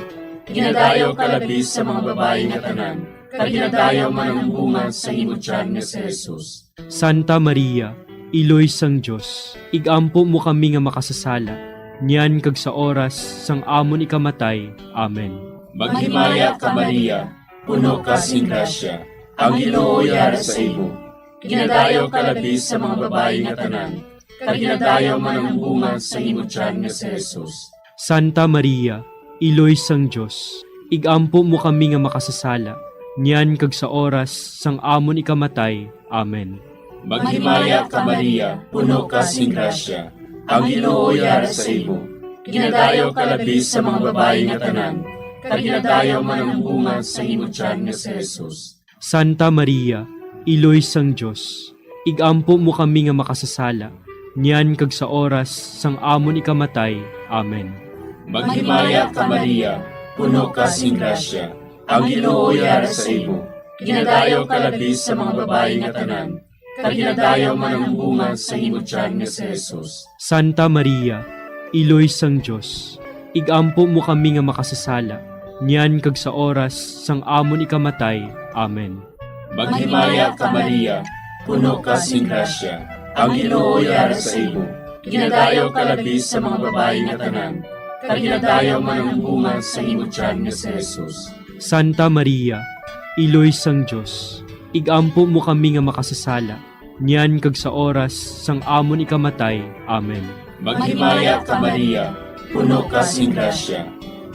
Ginadayaw ka labi sa mga babayi nga tanan, kag ginadayaw man ang bunga sa imo tiyan nga si Jesus. Santa Maria, Iloy sang Dios, igampo mo kami nga makasasala, niyan kag sa oras sang amon ikamatay. Amen. Maghimaya ka, Maria, puno ka sing grasya, ang Ginoo yara sa imo. Ginadayaw ka labi sa mga babayi nga tanan, kag ginadayaw man ang bunga sa imo tiyan nga si Jesus. Santa Maria, Iloy sang Dios, igampo mo kami nga makasasala, niyan kag sa oras sang amon ikamatay. Amen. Maghimaya ka, Maria, puno ka sing grasya, ang Ginoo yara sa imo. Ginadayaw ka labi sa mga babayi nga tanan, kag ginadayaw man ang bunga sa imo tiyan nga si Jesus. Santa Maria, Iloy sang Dios, igampo mo kami nga makasasala, niyan kag sa oras sang amon ikamatay. Amen. Maghimaya ka, Maria, puno ka sing grasya, ang Ginoo yara sa imo. Ginadayaw ka labi sa mga babayi nga tanan, kag ginadayaw man ang bunga sa imo tiyan nga si Jesus. Santa Maria, Iloy sang Dios, igampo mo kami nga makasasala, niyan kag sa oras sang amon ikamatay. Amen. Maghimaya ka, Maria, puno ka sing grasya. Ang Ginoo yara sa imo. Ginadayaw ka labi sa mga babayi nga tanan, kag ginadayaw man ang bunga sa imo tiyan nga si Jesus. Santa Maria, Iloy sang Dios, ig-ampo mo kami nga makasasala, niyan kag sa oras sang amon ikamatay. Amen. Maghimaya ka, Maria, puno ka sing grasya.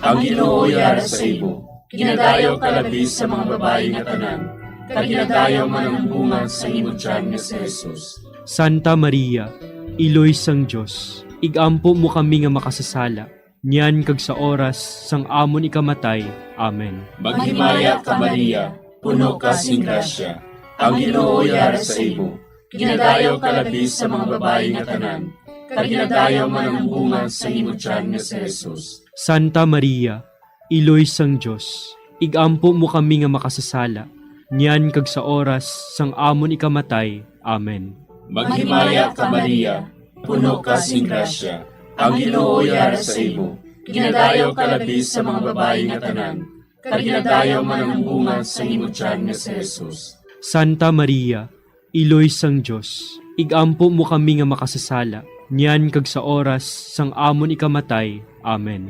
Ang Ginoo yara sa imo. Ginadayaw ka labi sa mga babayi nga tanan, kag ginadayaw man ang bunga sa imo tiyan nga si Jesus. Santa Maria, Iloy sang Dios, ig-ampo mo kami nga makasasala, niyan kag sa oras sang amon ikamatay. Amen. Maghimaya ka, Maria, puno ka sing grasya. Ang Ginoo yara sa imo. Ginadayaw ka labi sa mga babayi nga tanan, kag ginadayaw man ang bunga sa imo tiyan nga si Jesus. Santa Maria, Iloy sang Dios, ig-ampo mo kami nga makasasala, niyan kag sa oras sang amon ikamatay. Amen. Maghimaya ka, Maria, puno ka sing grasya. Ang Ginoo yara sa imo. Ginadayaw ka labi sa mga babayi nga tanan, kag ginadayaw man ang bunga sa imo tiyan nga si Jesus. Santa Maria, Iloy sang Dios, ig-ampo mo kami nga makasasala, niyan kag sa oras sang amon ikamatay. Amen.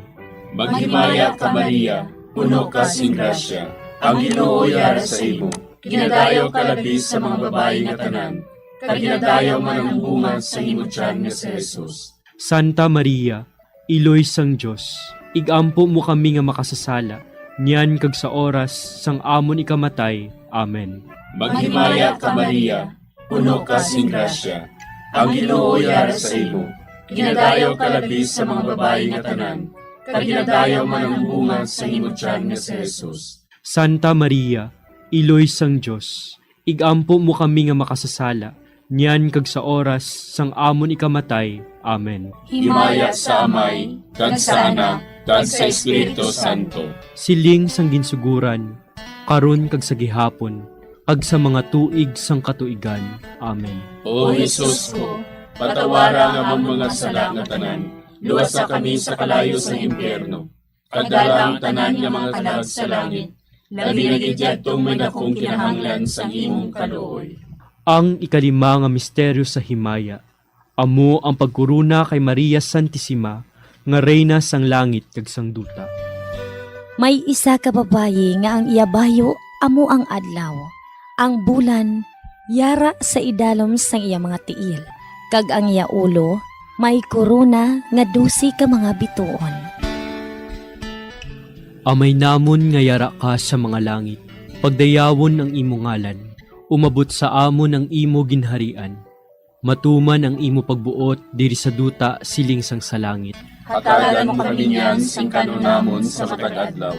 Maghimaya ka, Maria, puno ka sing grasya. Ang Ginoo yara sa imo. Ginadayaw ka labi sa mga babayi nga tanan, kag ginadayaw man ang bunga sa imo tiyan nga si Jesus. Santa Maria, Iloy sang Dios, ig-ampo mo kami nga makasasala, niyan kag sa oras sang amon ikamatay. Amen. Maghimaya ka, Maria, puno ka sing grasya. Ang Ginoo yara sa imo. Ginadayaw ka labi sa mga babayi nga tanan, kag ginadayaw man ang bunga sa imo tiyan nga si Jesus. Santa Maria, Iloy sang Dios, ig-ampo mo kami nga makasasala, niyan kag sa oras sang amon ikamatay. Amen. Himaya sa Amay, kag sa Anak, kag sa Espiritu Santo. Siling sang ginsuguran, karon kag sa gihapon, kag sa mga tuig sang katuigan. Amen. O Jesus ko, patawara ang amon mga sala nga tanan, luwasa kami sa kalayo sang impyerno, kag dala ang tanan nga mga kalag sa langit, labi na gid yadtong may dakong kinahanglan sang imong kaluoy. Ang ikalima nga misteryo sa himaya, amo ang pagkorona kay Maria Santisima nga Reyna sang langit kag sang duta. May isa ka babayi nga ang iya bayo amo ang adlaw, ang bulan yara sa idalom sang iya mga tiil, kag ang iya ulo may korona nga dose ka mga bituon. Amay namon nga yara ka sa mga langit, pagdayawon ang imo ngalan, umabot sa amon ang imo ginharian, matuman ang imo pagbuot diri sa duta siling sang sa langit. Hatagan mo kami niyan sing kan-on namon sa matag adlaw,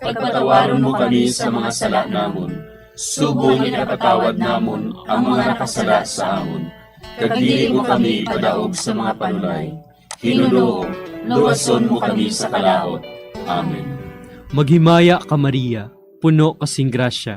kag patawaron mo kami sa mga sala namon, subong nga ginapatawad namon ang mga nakasala sa amon, kag dili mo kami ipadaog sa mga panulay. Ginoo, luwason mo kami sa kalaut. Amen. Maghimaya ka, Maria, puno ka sing grasya,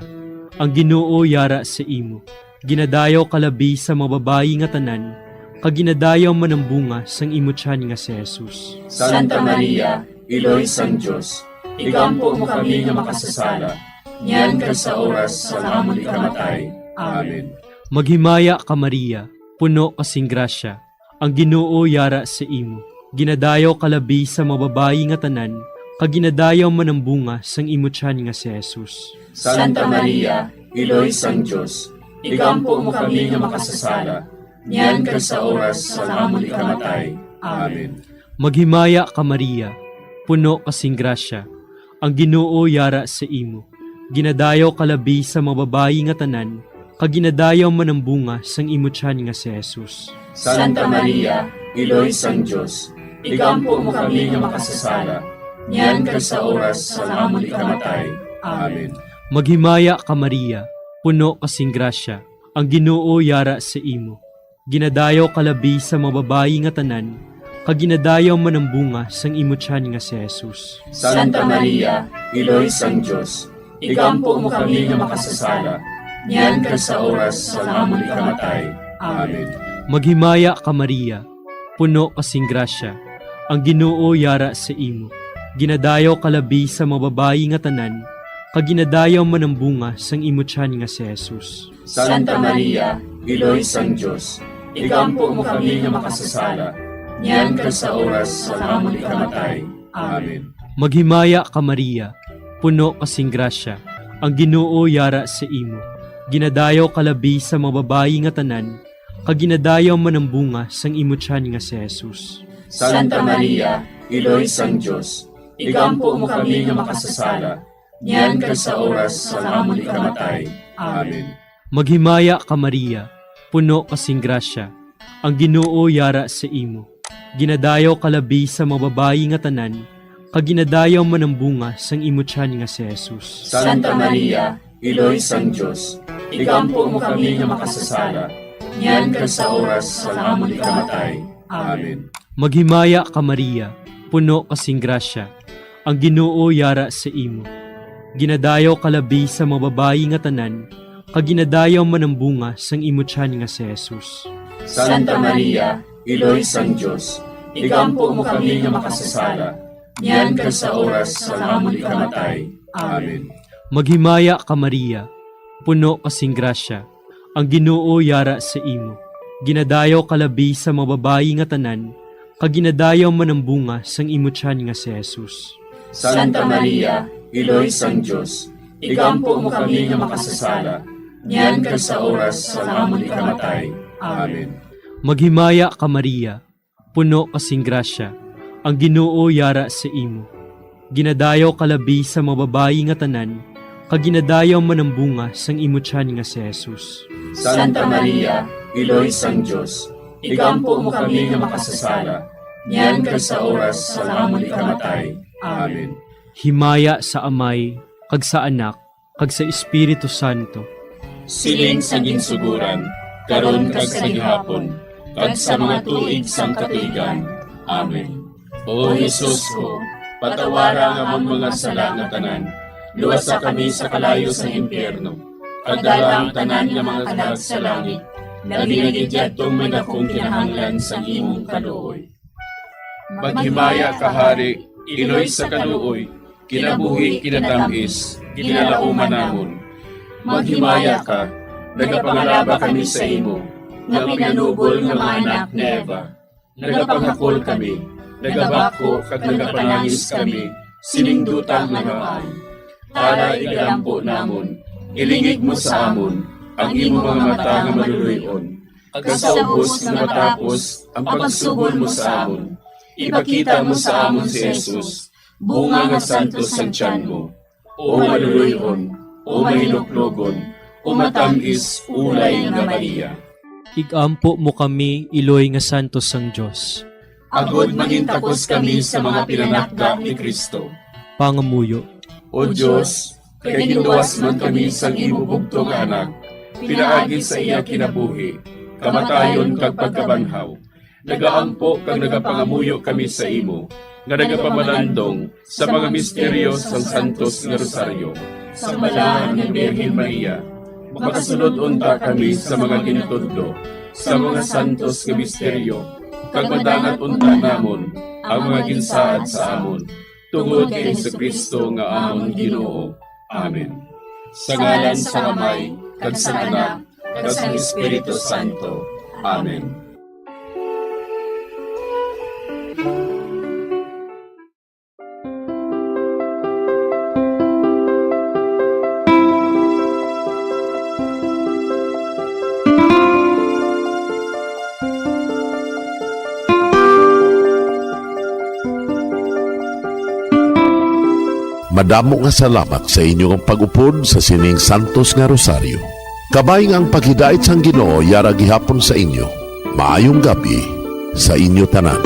ang Ginoo yara sa imo. Ginadayaw ka labi sa mga babayi nga tanan, kag ginadayaw man ang bunga sang imo tiyan nga si Jesus. Santa Maria, Iloy sang Dios, igampo mo kami nga makasasala, niyan kag sa oras sang amon ikamatay. Amen. Maghimaya ka, Maria, puno ka sing grasya, ang Ginoo yara sa imo. Ginadayaw ka labi sa mga babayi nga tanan, kag ginadayaw man ang bunga sang imo tiyan nga si Jesus. Santa Maria, Iloy sang Dios, igampo mo kami nga makasasala, niyan kag sa oras sang amon ikamatay. Amen. Maghimaya ka, Maria, puno ka sing grasya, ang Ginoo yara sa imo. Ginadayaw ka labi sa mga babayi nga tanan, kag ginadayaw man ang bunga sang imo tiyan nga si Jesus. Santa Maria, Iloy sang Dios, igampo mo kami nga makasasala, niyan kag sa oras sang amon ikamatay. Amen. Maghimaya ka, Maria, puno ka sing grasya, ang Ginoo yara sa imo. Ginadayaw ka labi sa mga babayi nga tanan, kag ginadayaw man ang bunga sang imo tiyan nga si Jesus. Santa Maria, Iloy sang Dios, igampo mo kami nga makasasala, niyan kag sa oras sang amon ikamatay. Amen. Maghimaya ka, Maria, puno ka sing grasya, ang Ginoo yara sa imo. Ginadayaw ka labi sa mga babayi nga tanan, kag ginadayaw man ang bunga sang imo tiyan nga si Jesus. Santa Maria, Iloy sang Dios, igampo mo kami nga makasasala, niyan kag sa oras sang amon ikamatay. Amen. Maghimaya ka, Maria, puno ka sing grasya, ang Ginoo yara sa imo. Ginadayaw ka labi sa mga babayi nga tanan, kag ginadayaw man ang bunga sang imo tiyan nga si Jesus. Santa Maria, Iloy sang Dios, igampo mo kami nga makasasala, niyan kag sa oras sang amon ikamatay. Amen. Maghimaya ka, Maria, puno ka sing grasya, ang Ginoo yara sa imo. Ginadayaw ka labi sa mga babayi nga tanan, kag ginadayaw man ang bunga sang imo tiyan nga si Jesus. Santa Maria, Iloy sang Dios, igampo mo kami nga makasasala, niyan kag sa oras sang amon ikamatay. Amen. Maghimaya ka, Maria, puno ka sing grasya, ang Ginoo yara sa imo. Ginadayaw ka labi sa mga babayi nga tanan, kag ginadayaw man ang bunga sang imo tiyan nga si Jesus. Santa Maria, Iloy sang Dios, igampo mo kami nga makasasala, niyan kag sa oras sang amon ikamatay. Amen. Maghimaya ka, Maria, puno ka sing grasya, ang Ginoo yara sa imo. Ginadayaw ka labi sa mga babayi nga tanan, kag ginadayaw man ang bunga sang imo tiyan nga si Jesus. Santa Maria, Iloy sang Dios, igampo mo kami nga makasasala, niyan kag sa oras sang amon ikamatay. Amen. Maghimaya ka, Maria, puno ka sing grasya, ang Ginoo yara sa imo. Ginadayaw ka labi sa mga babayi nga tanan, kag ginadayaw man ang bunga sang imo tiyan nga si Jesus. Santa Maria, Iloy sang Dios, igampo mo kami nga makasasala, niyan kag sa oras sang amon ikamatay. Amen. Himaya sa Amay, kag sa Anak, kag sa Espiritu Santo. Siling sa ginsuguran, karon kag sa gihapon, kag sa mga tuig sang katuigan. Amen. O Jesus ko, patawara ang amon mga sala nga tanan, luwasa kami sa kalayo sang impyerno, kag dala ang tanan nga mga kalag sa langit, labi na gid yadtong may dakong kinahanglan sang imong kaluoy. Maghimaya ka, Hari, Iloy sa kaluoy, kinabuhi, kinatamis, ginalauman namon. Maghimaya ka, nagapangalaba kami sa imo, nga pinanubol nga mga anak ni Eva. Nagapangakol kami, nagabakho kag nagapanangis kami, sining duta nga Noan. Tara, igalampo namon, ilingig mo sa amon ang imo mga mata nga maluloy-on, kag sa ubos nga matapos ang pagsugol mo sa amon, ipakita mo sa amon si Jesus, bunga nga santos sang tiyan mo. O maluloy-on, o mahinuklogon, o matam-is ulay nga Maria. Igampo mo kami, iloy nga santos sang Dios. Agod mangintakos kami sa mga pinanakda ni Cristo. Pangamuyo. O Dios, kay ginluwas man kami sang imo bugtong nga Anak, pinaagi sa iya kinabuhi, kamatayon kag pagkabanhaw, nagaampo kag nagapangamuyo kami sa imo, nga nagapamalandong sa mga misteryo sang Santos nga Rosaryo. Sa Balaan nga Birhen Maria, makasulod unta kami sa mga ginatudlo sa mga santos nga misteryo, kag madangat unta namon ang mga ginsaad sa amon, tungod kay Jesu-Cristo nga amon Ginoo. Amen. Sa ngalan sang Amay, kag sang Anak, kag sang Espiritu Santo. Amen. Madamo nga salamat sa inyo nga pag-upod sa sining santos nga rosaryo. Kabay nga ang paghidait sang Ginoo yara gihapon sa inyo. Maayong gab-i sa inyo tanan.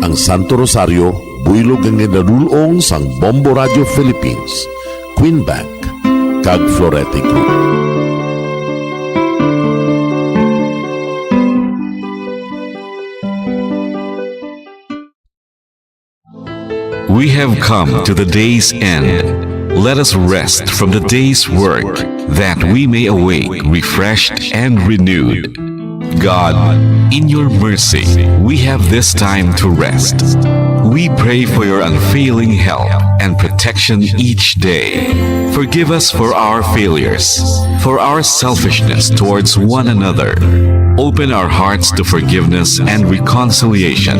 Ang Santo Rosario, buylog nga ginadul-ong sang Bombo Radio Philippines, Queen Bank, kag Florete Group. We have come to the day's end. Let us rest from the day's work, that we may awake refreshed and renewed. God, in your mercy, we have this time to rest. We pray for your unfailing help and protection each day. Forgive us for our failures, for our selfishness towards one another. Open our hearts to forgiveness and reconciliation.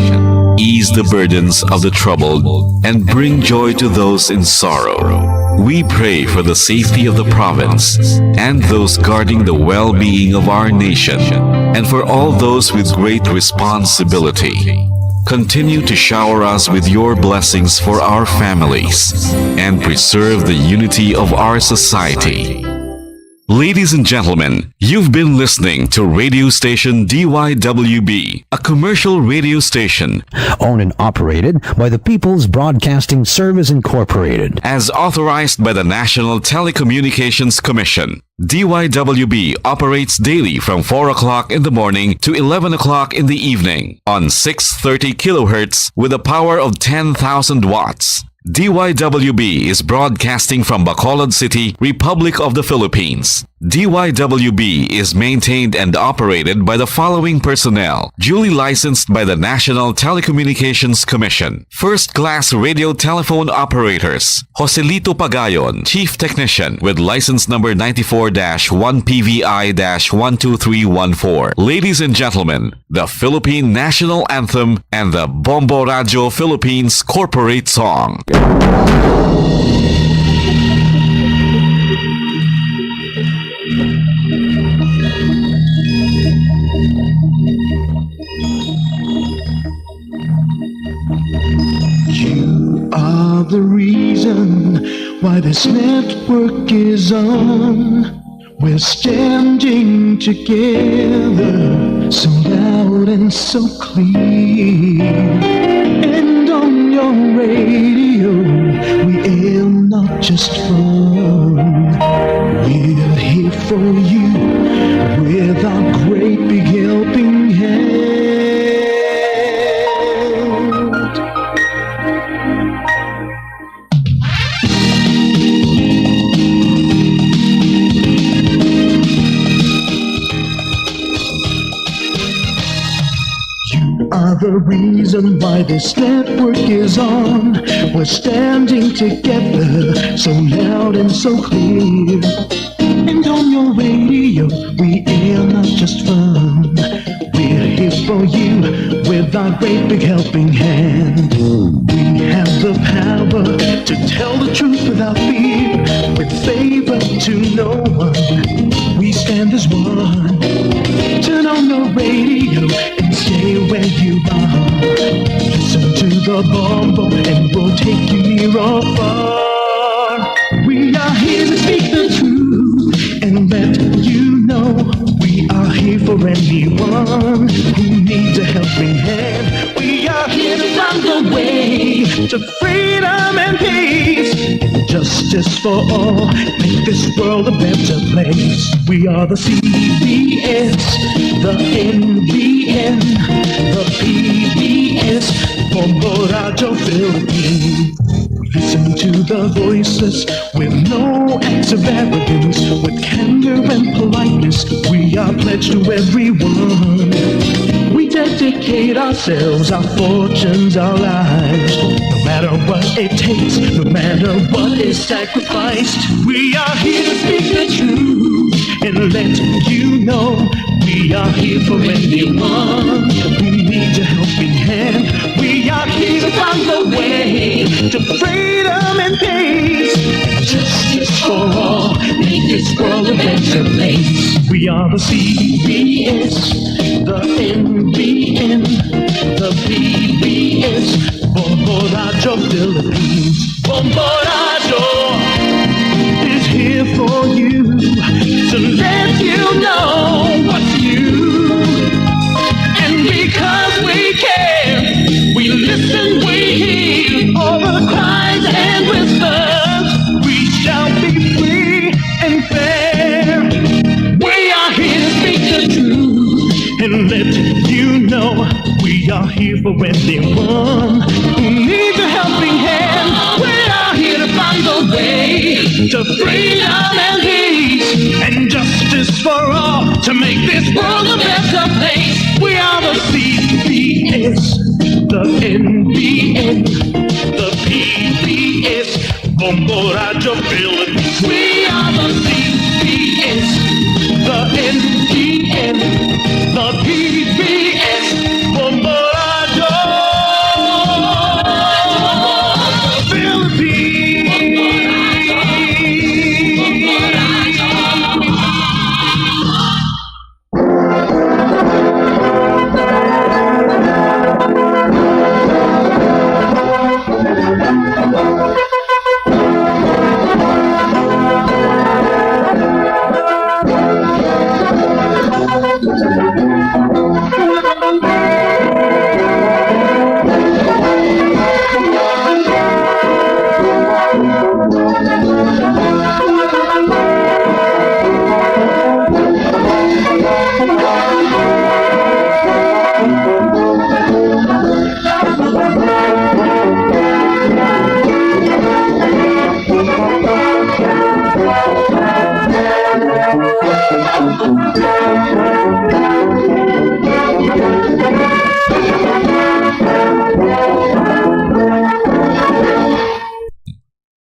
Ease the burdens of the troubled and bring joy to those in sorrow. We pray for the safety of the province and those guarding the well-being of our nation, and for all those with great responsibility. Continue to shower us with your blessings for our families and preserve the unity of our society. Ladies and gentlemen, you've been listening to radio station D Y W B, a commercial radio station owned and operated by the People's Broadcasting Service Incorporated. As authorized by the National Telecommunications Commission, D Y W B operates daily from four o'clock in the morning to eleven o'clock in the evening on six thirty kilohertz with a power of ten thousand watts. D Y W B is broadcasting from Bacolod City, Republic of the Philippines. D Y W B is maintained and operated by the following personnel, duly licensed by the National Telecommunications Commission. First class radio telephone operators, Joselito Pagayon, Chief Technician, with license number ninety-four dash one P V I dash one two three one four. Ladies and gentlemen, the Philippine National Anthem and the Bombo Radio Philippines Corporate Song. You are the reason why this network is on. We're standing together, so loud and so clear. And on your radio, we aim not just fun. We're here for you with our great big helping hand. You are the reason why this network is on. We're standing together, so loud and so clear. And on your radio, we air not just fun. We're here for you with our great big helping hand. We have the power to tell the truth without fear, with favor to no one. We stand as one. Turn on the radio and stay where you are. Listen to the Bombo and we'll take you near or far. We are here to speak the truth and let you know we are here for anyone who needs a helping hand. We are here to find the way to freedom and peace and justice for all. Make this world a better place. We are the C B S, the N B N, the P B S, Bombo Radio Philippines. Listen to the voices with no acts of arrogance, with candor and politeness. We are pledged to everyone. We dedicate ourselves, our fortunes, our lives. No matter what it takes, no matter what is sacrificed, we are here to speak the truth and let you know we are here for anyone who needs a helping hand. We are here to find the way to freedom and peace and justice for all. Make this world a better place. We are the C B S, the N B N, the P B S, Bombo Radio Philippines. Bombo Radio is here for you to let you know what's new. And because we care, we listen, we hear all the cries and whispers. We shall be free and fair. We are here to speak the truth and let you know we are here for anyone who needs a helping hand. We are here to find the way to freedom and peace and justice for all to make this world a better place. We are the C